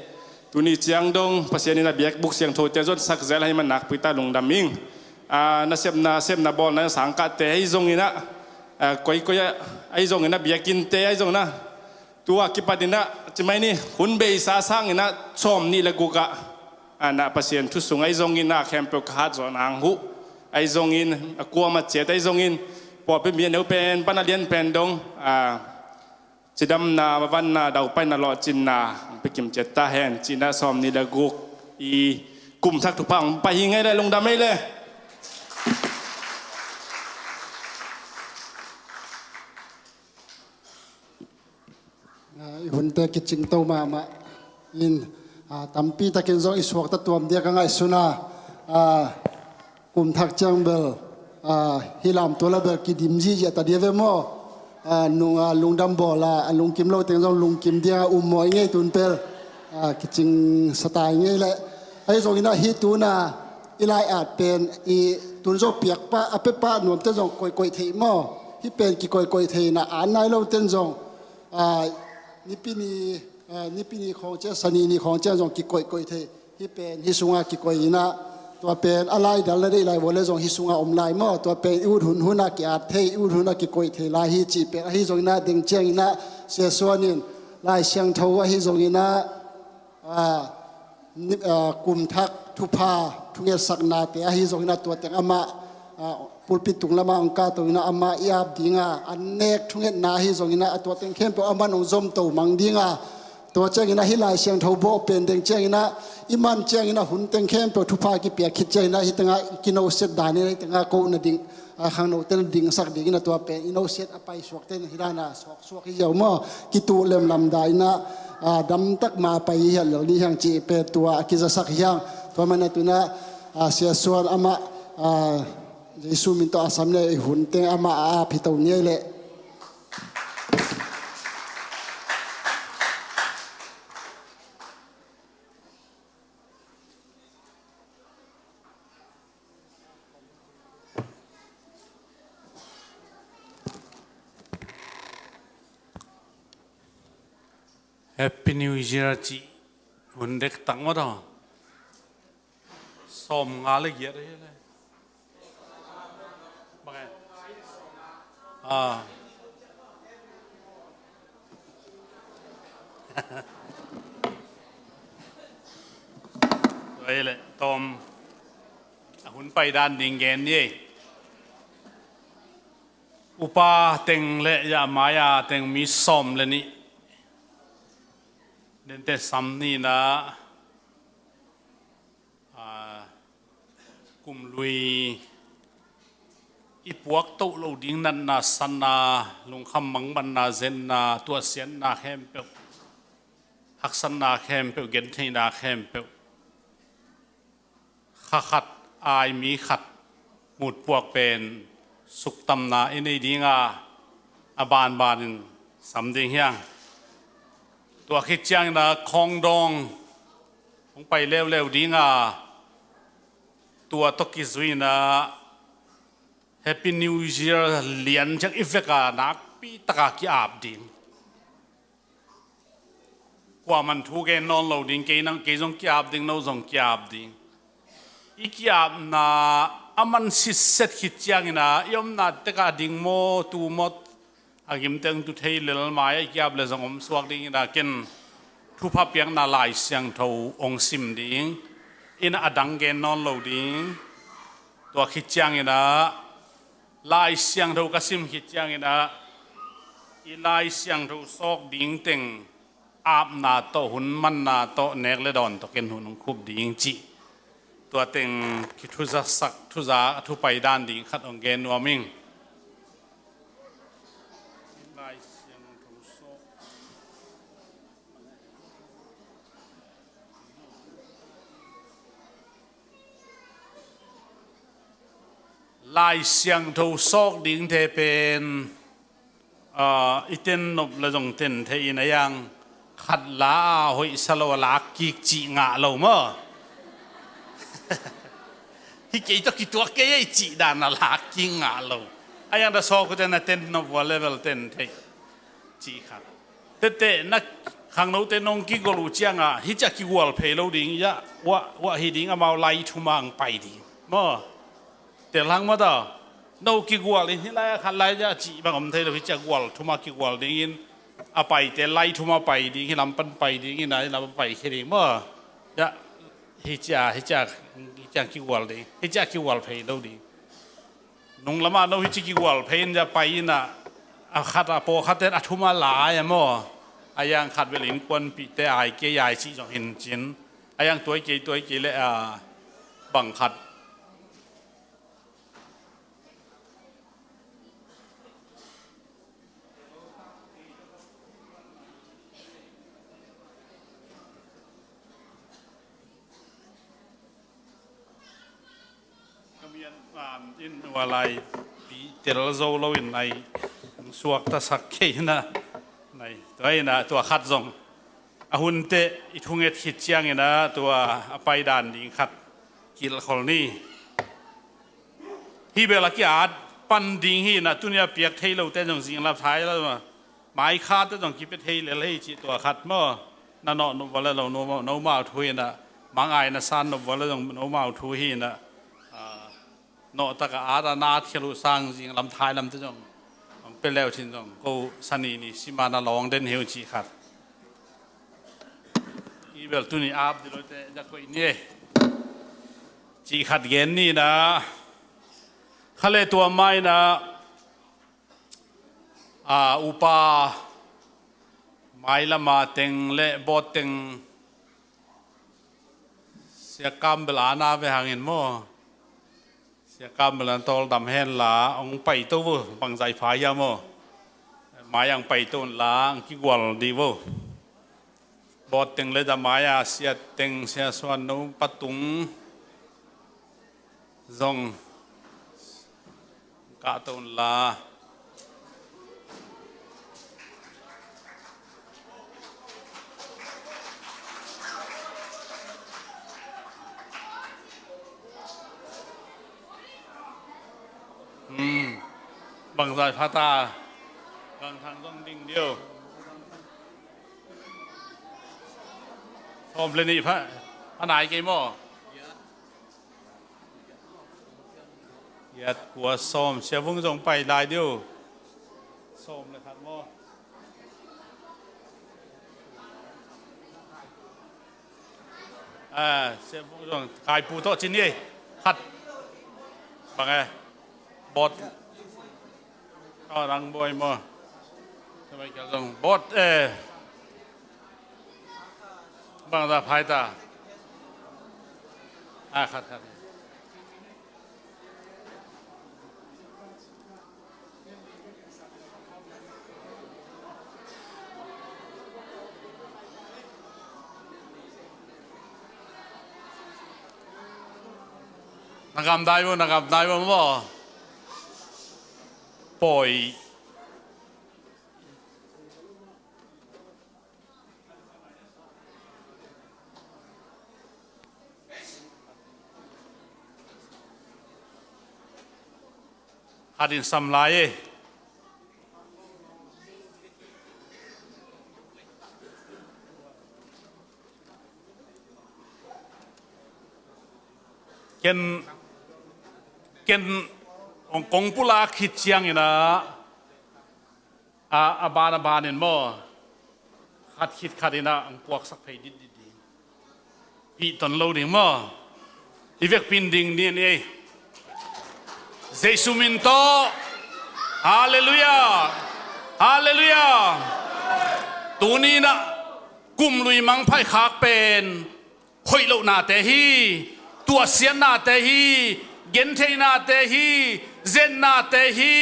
tuni ciang dong Pasian in a biakbuk siangthote zon sak zel ahi man nakpi tak lungdam ing. Ah, na sepna, sepna bawlna sangkahte ahi zongin ah, ah, koikoi ah, ahi zongin ah biakinnte ahi zongin ah, tua kipat in ah ci mai ni, hun beisa sang in ah sawm nih le guk ah, ah, na Pasian thu sung ahi zongin ah khempeuh ka hat zawh nang uh, ahi zongin a kuamah ciat ahi zongin pawlpi mi a neu pen pan a lian pen dong, ah, cidamna, mavanna, daupaina, lawhcinna hong pia kim ciat ta hen. Ci-in ah sawm nih le guk i kum thak thupha hong pai hi ing ei le, lungdam ei le. Ah, i hunte kicingto mahmah in, ah, tampi takin zong i suakta tuam ding ka ngaihsun a, ah, kum thak ciang bel, ah, hih lamtual ah bel kidim zihziah ta ding a ve maw. Ah, nung, ah, lungdam bawl a, a lungkim lo teng zong lungkim ding a um maw i ngei tun pel. Ah, kicingsa ta i ngei leh. Ahi zongin ah hih tun a i lai-at pen i tun zawh piakpa a piapa nuamte zong koihkoih thei maw. Hih pen kikoihkoih thei in ah at nai lo ten zong, ah, Nipi ni, ah, Nipi ni khawng ciang, Sani ni khawng ciang zong kikoihkoih thei. Hih pen hih sungah kikoih in ah, tua pen a laidal na deih lai vua le zong hih sungah om lai maw. Tua pen i ut hunhun ah ki-at thei, i ut hun ah kikoih thei lai hi cih pen ahi zongin ah deng ciangin ah Sia Suan in Lai Siangtho ahi zongin ah, ah, ni-, ah, kum thak thupha thungetsaknate ahi zongin ah tua teng amah, ah, pulpit tung lamah hong kahto in ah amah i ap ding a, an nek thungetna ahi zongin ah a tua teng khempeuh amah hong zomto mang ding a, tua ciangin ah hih Lai Siangtho bawh pen deng ciangin ah i man ciangin ah hun teng khempeuh thupha kipia khit ciangin ah hih tengah kinoset dan in ah hih tengah kohna ding, ah, khangnote na dingsak dingin ah tua pen i noset a paisuakte in ah hih dan a suaksuak hi ziau maw. Kitu lemlam dan in ah, ah, damtak ma pai hi hiat lel ni hiang cih pen tua a kizasak hiang. Tua man ah tun ah, ah, Sia Suan amah, ah, Jesu min tawh a sam le i hun teng amah a ap hi to ni ei leh. Happy New Year cih hun dektak maw taw. Sawm nga le giat ahi le. Bang e? Ah. Tua hi le tawm a hun pai dan ding gen ni ei. Upa teng le yah mai-a teng mi sawm le nih dente sam nihna, ah, kum lui i puak toh lo ding natna, sanna, lungkham mangmanna, zenna, tuahsiatna khempeuh, haksatna khempeuh, gentheihna khempeuh, kha khat, ai mi khat mutpuak pen suktamna i nei ding a, a banbanin sam ding hiang. Tua khit ciangin a khawngdawng hong pai leuleu ding a, tua tawh kizui-in ah Happy New Year lian ciang i vek a nakpi taka ki-ap ding. Kuaman thu gen nawn lo ding, kei nang, kei zong ki-ap ding, no zong ki-ap ding. I ki-apna a man sitset khit ciangin ah i omna tek ah ding maw, tu maw, a gimteng tu thei lel, mai-ah i ki-ap leh zong om suak dingin ah ken thupha piakna Lai Siangtho hong sim ding. In ah a dang gen nawn lo ding. Tua khit ciangin ah Lai Siangtho ka sim khit ciangin ah i Lai Siangtho sawk ding teng apna tawh, hun manna tawh, nek le dawn tawh ken hun hong khup ding cih. Tua teng kithuzasak, thuza, a thupai dan ding khat hong gen nuam ing. Lai Siangtho sawk. Lai Siangtho sawk dingte pen, ah, i ten nop le zong ten thei in a, yang khat la a hoihsa lo a lak kik cih ngah lo maw? Hi kei tawh kituak kei ei cih dan a lak kik ngah lo. A yang da sawk uh ten a ten nop uh a level ten thei cih khat. Tete na khangnote nong kigual uh ciangah hi ciah kigual phei lo ding, ya, uah, uah hi ding, amau lai thuma ang pai ding maw? Tel hang maw ta? No kigual in hi lai a khat lai ciah cih bang om thei lo, hi ciah gual thuma kigual dingin a paite lai thuma pai ding, hi lam pan pai dingin a hi lam pan pai khia ding maw? Ya, hi ciah, hi ciah, hi ciah kigual ding, hi ciah kigual phei lo ding. Nung lamah no hi ci kigual phei in ja pai in ah, a khat a pawlkhat ten a thuma lai a maw? A yang khat bel innkuanpihte ai kei ai cih zong hin cin. A yang tuai kei tuai kei le a bang khat. Ka mian, ah, in ua lai pi tel zo lo in nai suaktasak kei na nai. Tua in ah tua khat zong a hun teh i thunget khit ciangin ah tua a paidan ding khat kilkhol ni. Hi bel a ki-at pan ding hi in ah, tuni a piak thei lote zong zinglam thai lo. Maikhate zong kipia thei lel hi cih tua khat maw? Na nawh nop ua le lo, no, nomau thu hi in ah, mangai na san nop ua le zong nomau thu hi in ah, ah, nawh taka at a na at khial uh sang zinglam thai lamte zong hong pia leu cin zong ko sani ni sima na lawng den hi uh cih khat. I bel tuni ap di lote za koih ni e. Cih khat gen ni in ah, kha le tua mai in ah, a, upa mailama teng le bawt teng Sia Kam bel ana ve hangin maw? Sia Kam bel an tawl dam hen la, hong paito vo, bangzai pha hia maw? Mai ang paito un la, ang kigual di vo. Bawt teng le da mai a, Sia Teng, Sia Suan, no patung zong kah to un la. Hmm. Bangzai pha ta. Gang thang zong ding dio. Sawm le nih pha. A nai kei maw? Giat kua sawm, Sia Vung zong pai lai diu. Sawm le khat maw? A, Sia Vung zong kaipu tawh cin ni ei. Khat. Bang e. Bawt. Aw, rang bawi maw? Sabai kial zong bawt, eh. Bang za phai ta. Ah, khat, khat. Na gam dai bo, na gam dai bo maw? Pawi. Khat in sam lai e. Ken, ken hong kong pulak khit ciangin ah, a, a ban a banin maw, khat khit khat in ah hong puaksak phei ditdit ding. Pih ton lo ding maw. I vekpi in ding ni ei. Jesu min tawh. Halleluiah. Halleluiah. Tuni in ah kum lui mangphai khak pen hoih lohnate hi, tuahsiatnate hi, gentheihnate hi, zetnate hi,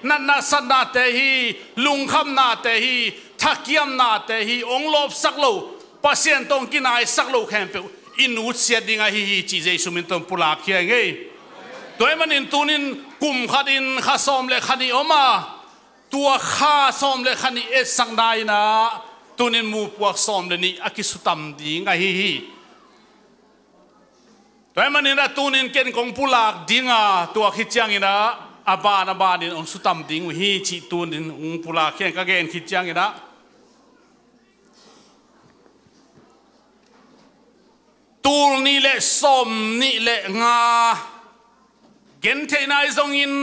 natna satnate hi, lungkhamnate hi, thakiamnate hi, hong lawpsak lo, Pasian tawh hong kinaisak lo khempeuh i nutsiat ding ahi hi, ci Jesu min tawh pulak hi ing ei. Tua ahih manin tunin kum khat in kha sawm le kha nih om a, tua kha sawm le kha nih etsakna in ah tunin mupuak sawm le nih a kisutam ding ahi hi. Tua ahih manin ah tunin ken kong pulak ding a, tua khit ciangin ah a ban a banin hong sutam ding uh hi, cih tunin hong pulak hi ing. Ka gen khit ciangin ah tul nih le sawm nih le nga, gentheihna ahi zongin,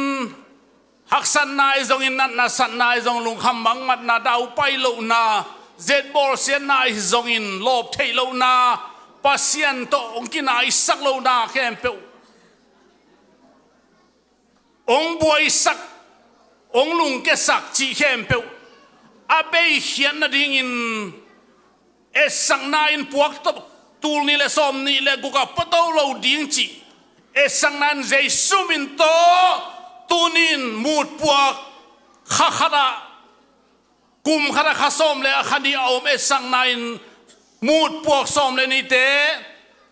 haksatna ahi zongin, natna satna ahi zong, lungkham mangmatna, daupai lohna, zetbawlsiatna ahi zongin, lawp theih lohna, Pasian tawh hong kinaisak lohna khempeuh, hong buaisak, hong lungkiasak cih khempeuh a beikhiat nadingin, etsakna in puak tawh, tul nih le sawm nih le guk ah pua to lo ding cih etsakna in Jesu min tawh tunin mutpuak kha khat ah, kum khat ah kha sawm le a kha nih a om etsakna in mutpuak sawm le nihte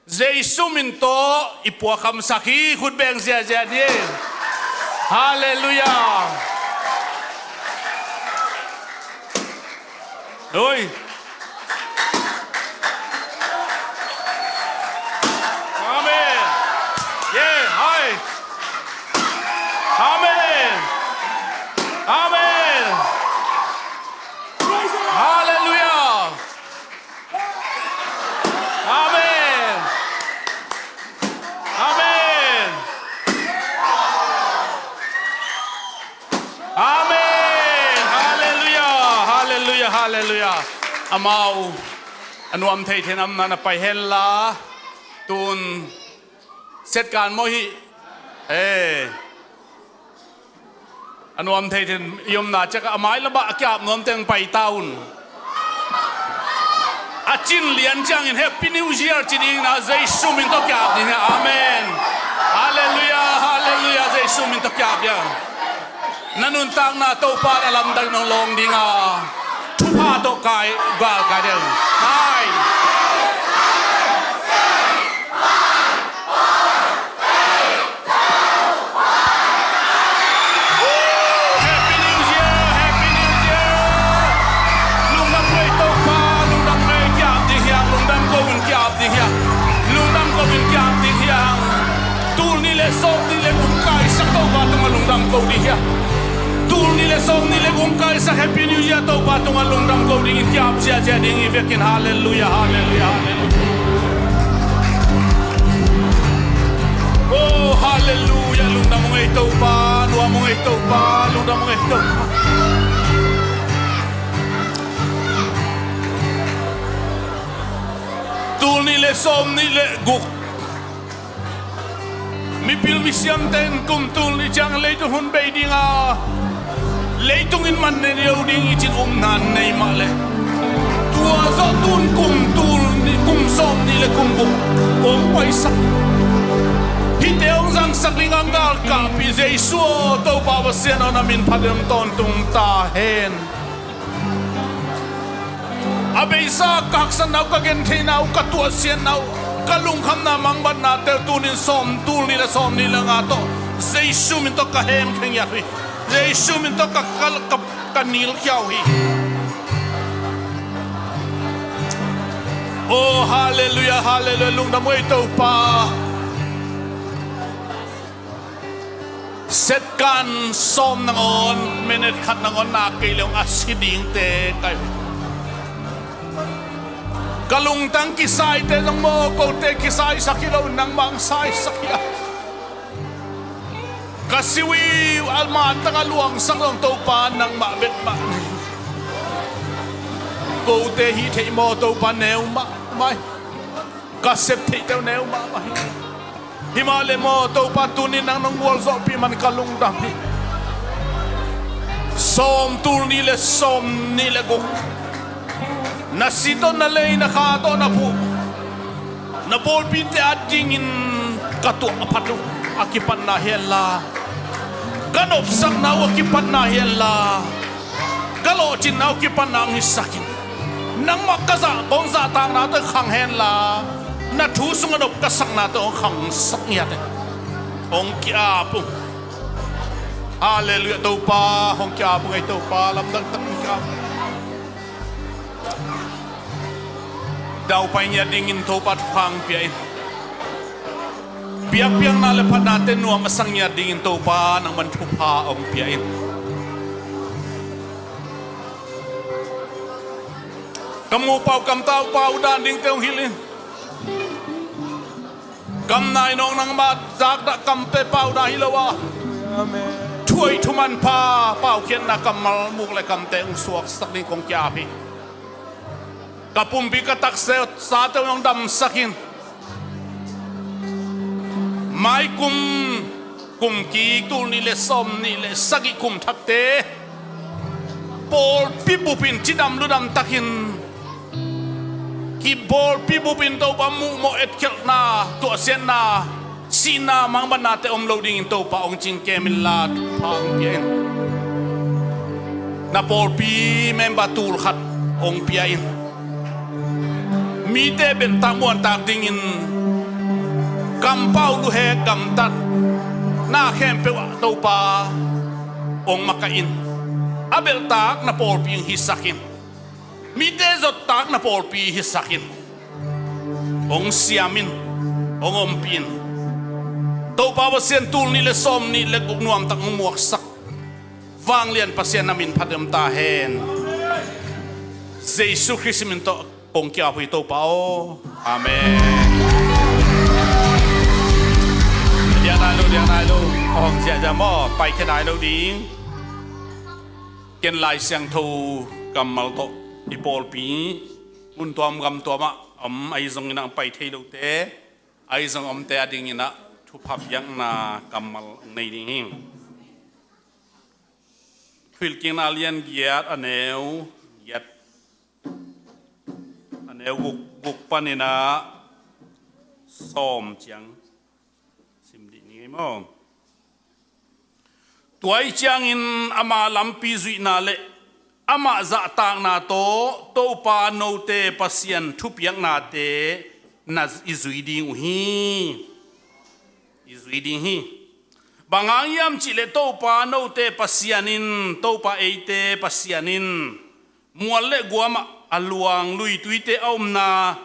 Jesu min tawh i puakhamsak hi. Khut beng ziazia ni. Halleluiah. Oi. Amen. Yeah, hai. Amen. Amen. Halleluiah. Amen. Amen. Amen. Halleluiah. Halleluiah. Halleluiah. Amau a nuam thei thei nam na na pai hen la, tun set kan maw hi. Eh. A nuam thei thei i omna ciak a mai lam ah a kiap nuam teng pai ta un. A cin lian ciangin Happy New Year ci ding na, Jesu min tawh kiap ding hi. Amen. Halleluiah, halleluiah, Jesu min tawh kiap ding. Na nuntakna Topa na lamdang nong lawng ding a, thupha tawh kai, galkai ding. Hai. Happy New Year, Happy New Year. Lungdam ngei Topa, lungdam ngei, kiap ding hi hang, lungdam ko in kiap ding hi hang. Lungdam ko in kiap ding hi hang. Tul nih le sawm nih le guk kaisak Topa tungah lungdam ko ding hi hang. Tul nih le sawm nih le guk kaisak Happy New Year Topa tungah lungdam ko dingin kiap ziazia ding hi vekin. Halleluiah, halleluiah, halleluiah. Oh, halleluiah, lungdam ung ei Topa, nuam ung ei Topa, lungdam ung ei Topa. Tul nih le sawm nih le guk. Mipil misiamte in kum tul nih ciang leitung hun bei ding a, leitung in man nei lo ding i cih umna nei mah leh, tua zawh tun kum tul nih, kum sawm nih le kum guk hong paisak, hihte hong zangsak ding a galkapih Jesu aw, Topa Pasian aw, na min phat in tawntung ta hen. A beisa ka haksatna uh, ka gentheihna uh, ka tuahsiatna uh, ka lungkhamna mangbatnate uh tunin sawm, tul nih le sawm nih le nga tawh Jesu min tawh ka hemkhia uh hi. Jesu min tawh ka, ka, ka, ka nilkhia uh hi. Oh, halleluiah, halleluiah, lungdam ung ei Topa. Second sawm nangawn, minute khat nangawn na kei leng a si dingte ka hi. Ka lungtang kisaite zong maw, kote kisaisak hi lo, nangmah hong saisak hi a. Ka si uh hi, a mantang a luangsak zong Topa nangmah bek mah. Kote hih theih maw Topa neu mahmah hi. Ka sep theihte uh neu mahmah hi. Himahleh maw Topa, tuni nang nong gualzawhpih man ka lungdam hi. Sawm tul nih le sawm nih le guk, na si tawh na lei, na kha tawh na phuh, na pawlpite adingin ka tuah a phat uh a kipatna hi henla, ka nopsakna uh a kipatna hi henla, ka lawhcinna uh kipatna hong hisak in. Nangmah ka zah, kong zahtakna tawh khang henla, na thu sungah nop ka sakna tawh hong khangsak ngiat in. Hong ki-ap ung. Halleluiah Topa, hong ki-ap ung ei Topa, lamdang tak hong ki-ap ung. Daupai ngiat dingin Topa thupha hong pia in. Biakpiakna le phatnate nuam a sa ngiat dingin Topa nangman thupha hong pia in. Kam uh pau, kam tau pau dan dingte hong hilh in. Kam nai nawk nangmah zakdah kamte pau dan hi lo a. Amen. Thuhoih thumanpha paukhiatna kammal muk le kamte hong suaksak ding kong ki-ap hi. Ka pumpi ka taksate hong damsak in. Mai kum, kum kik tul nih le sawm nih le sagih kum thakte pawlpi bupin cidam ludam takin kipawlpi bupin Topa muhmawh etkhelhna, tuahsiatna, sihna mangbatnate om lo dingin Topa hong cingkem inla thupha hong pia in. Na pawlpi member tul khat hong pia in. Mite belhtak muantak dingin kampau luhek gamtat na khempeuh ah Topa hong makaih in. A belhtak na pawlpi hong hisak in. Mite zottak na pawlpi hisak in. Hong siam in, hong ompih in. Topa Pasian, tul nih le sawm nih le guk nuamtak hong muaksak Vanglian Pasian na min phat om ta hen. Jesu Khrist min tawh kong ki-ap uh hi Topa aw. Amen. Diang nai lo, diang nai lo. Hong ziahziah maw, paikhia nai lo ding. Ken Lai Siangtho kammal tawh i pawlpi mun tuam gam tuamah om, ahi zongin ah pai thei lote, ahi zong omte adingin ah thupha piakna kammal hong nei ding hi. Thuhilhkikna lian giat, a neu giat, a neu guk, guk panin ah sawm ciang sim dih ni ngei maw? Tua ahih ciangin ama lampi zuihna le amah zahtakna tawh Topa note Pasian thupiaknate na i zui ding uh hi. I zui ding hi. Bang hang hiam cihleh Topa note Pasian in, Topa eite Pasian in mual le guamah a luang luituite a omna,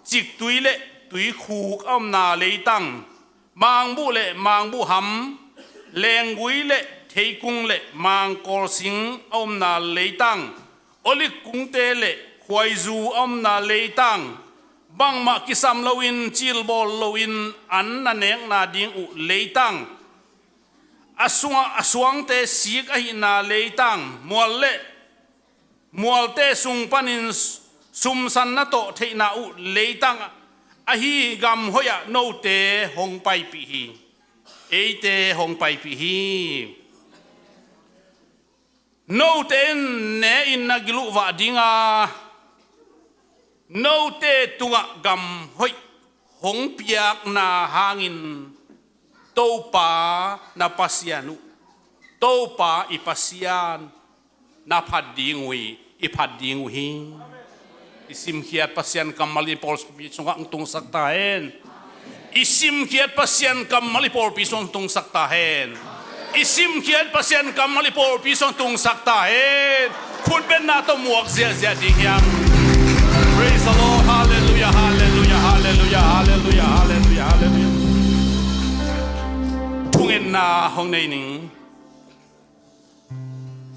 ciktui le tuikhuk a omna leitang, mangbuh le mangbuhham, lenggui le theikung le mangkawlsing a omna leitang, oliv kungte le khuaizu a omna leitang, bangmah kisam loin, cilbawl loin an na nekna ding uh leitang, a sungah a suangte sik ahihna leitang, mual le mualte sung panin sumsan na tawh theihna uh leitang ahi gam hoih ah note hong paipih hi. Eite hong paipih hi. Note in ne-in na gil uh vah ding a, note tungah gam hoih hong piakna hangin Topa na Pasian uh, Topa i Pasian na phat ding uh hi, i phat ding uh hi. I simkhiat Pasian kammal i pawlpi sungah hong tungsak ta hen. I simkhiat Pasian kammal i pawlpi sungah hong tungsak ta hen. I simkhiat Pasian kammal i pawlpi sungah hong tungsak ta hen. Khutbetna tawh muak ziahziah ding hiam? Praise the Lord. Hallelujah, hallelujah, hallelujah, hallelujah, hallelujah, hallelujah. Thungetna hong nei ning.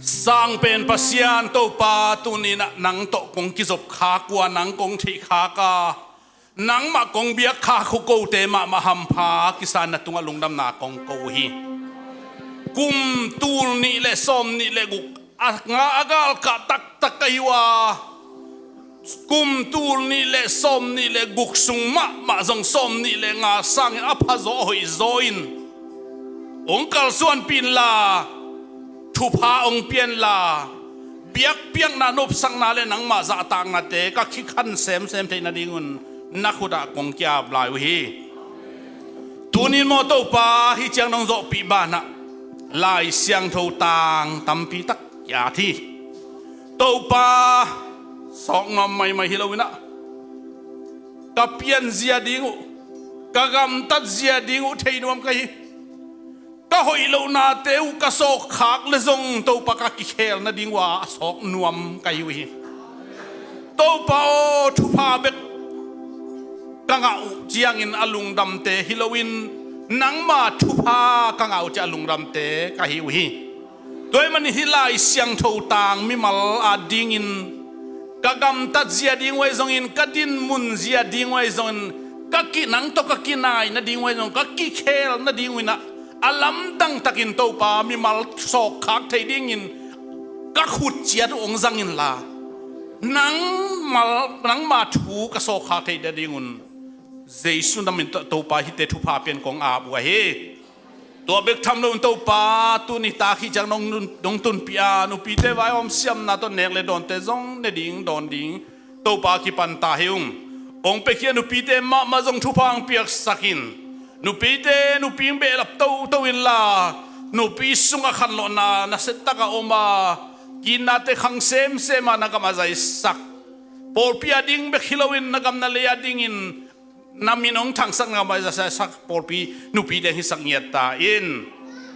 Sang pen Pasian Topa, tuni-in ah nang tawh kong kizop khak uh a, nang kong theih khak a, nangmah kong biak khak uh kote mahmah hampha kisa-in na tungah lungdamna kong ko uh hi. Kum tul nih le sawm nih le guk a nga a galkah taktak ka hi uh a, kum tul nih le sawm nih le guk sung mahmah zong sawm nih le nga sangin a phazaw a hoihzaw in hong kalsuanpih inla, thupha hong pia inla, biakpiakna, nopsakna le nangmah zahtaknate ka kikhan semsem theih nadingun na khutah kong ki-ap lai uh hi. Tuni-in maw Topa, hih ciang nong zawhpih banah Lai Siangtho tang tampi tak ki-at hi. Topa, sawk nuam maimai hi lo-in ah ka pianzia ding uh, ka gamtatzia ding uh thei nuam ka hi. Ka hoih lohnate uh ka sawkkhak le zong Topa, ka kikhel nading uh a sawk nuam ka hi uh hi. Topa aw, thupha bek ka ngah uh ciangin a lungdamte hi loin, nangma thupha ka ngah uh ciang a lungdamte ka hi uh hi. Tua ahih manin hih Lai Siangtho tang mimal adingin ka gamtatzia ding uh ahi zongin, ka dinmunzia ding uh ahi zongin, ka ki-, nang tawh ka kinai nading uh ahi zongin, ka kikhel nading uh in ah, a lamdang takin Topa, mimal sawkkhak thei dingin ka khut ciat uh hong zang inla, nangma, nangma thu ka sawkkhak thei nadingun Jesu na min tawh Topa, hihte thupha pia-in kong ap uh ahi. Tua bek tham loin Topa, tuni tak hih ciang nong nun-, nong tunpih a, nupite vaihawm siamna tawh nek le dawnte zong ne ding, dawn ding Topa, kipan ta hi ung. Hong piakhia nupite mahmah zong thupha hong piaksak in. Nupite, nupi hong behlap toto inla, nupi sungah khanlawhna nasia takin om a, kinnate khang semsem a na gam a zaisak, pawlpi ading bek hi loin na gam na lei adingin na min hong thangsak, na gam a zaisak pawlpi nupite hong hisak ngiat ta in.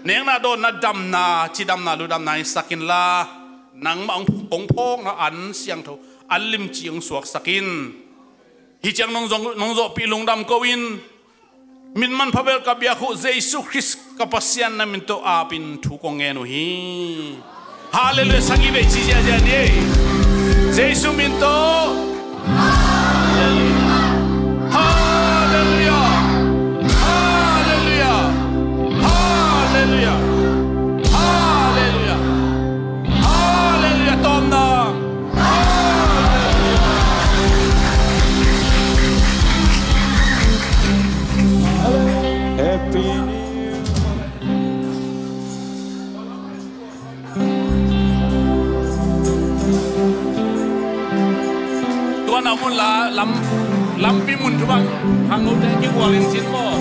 Nekna, dawnna, damna, cidamna, ludamna hong hisak inla, nangmah hong, hong phawkna an siangtho, an limci hong suaksak in. Hih ciang nong zong, nong zawhpih lungdam ko-in, min manpha bel ka biak uh Jesu Khrist ka Pasian na min tawh apin thu kong ngen uh hi. Halleluiah. Sagih vei ci ziahziah ni. Jesu min tawh. Halleluiah. Halleluiah. Halleluiah. Halleluiah. Halleluiah. Halleluiah. Tawmna. Halleluiah. Happy New Year. Tua na mun la lam, lampi mun thu bang hang lo te ki wal in sin maw.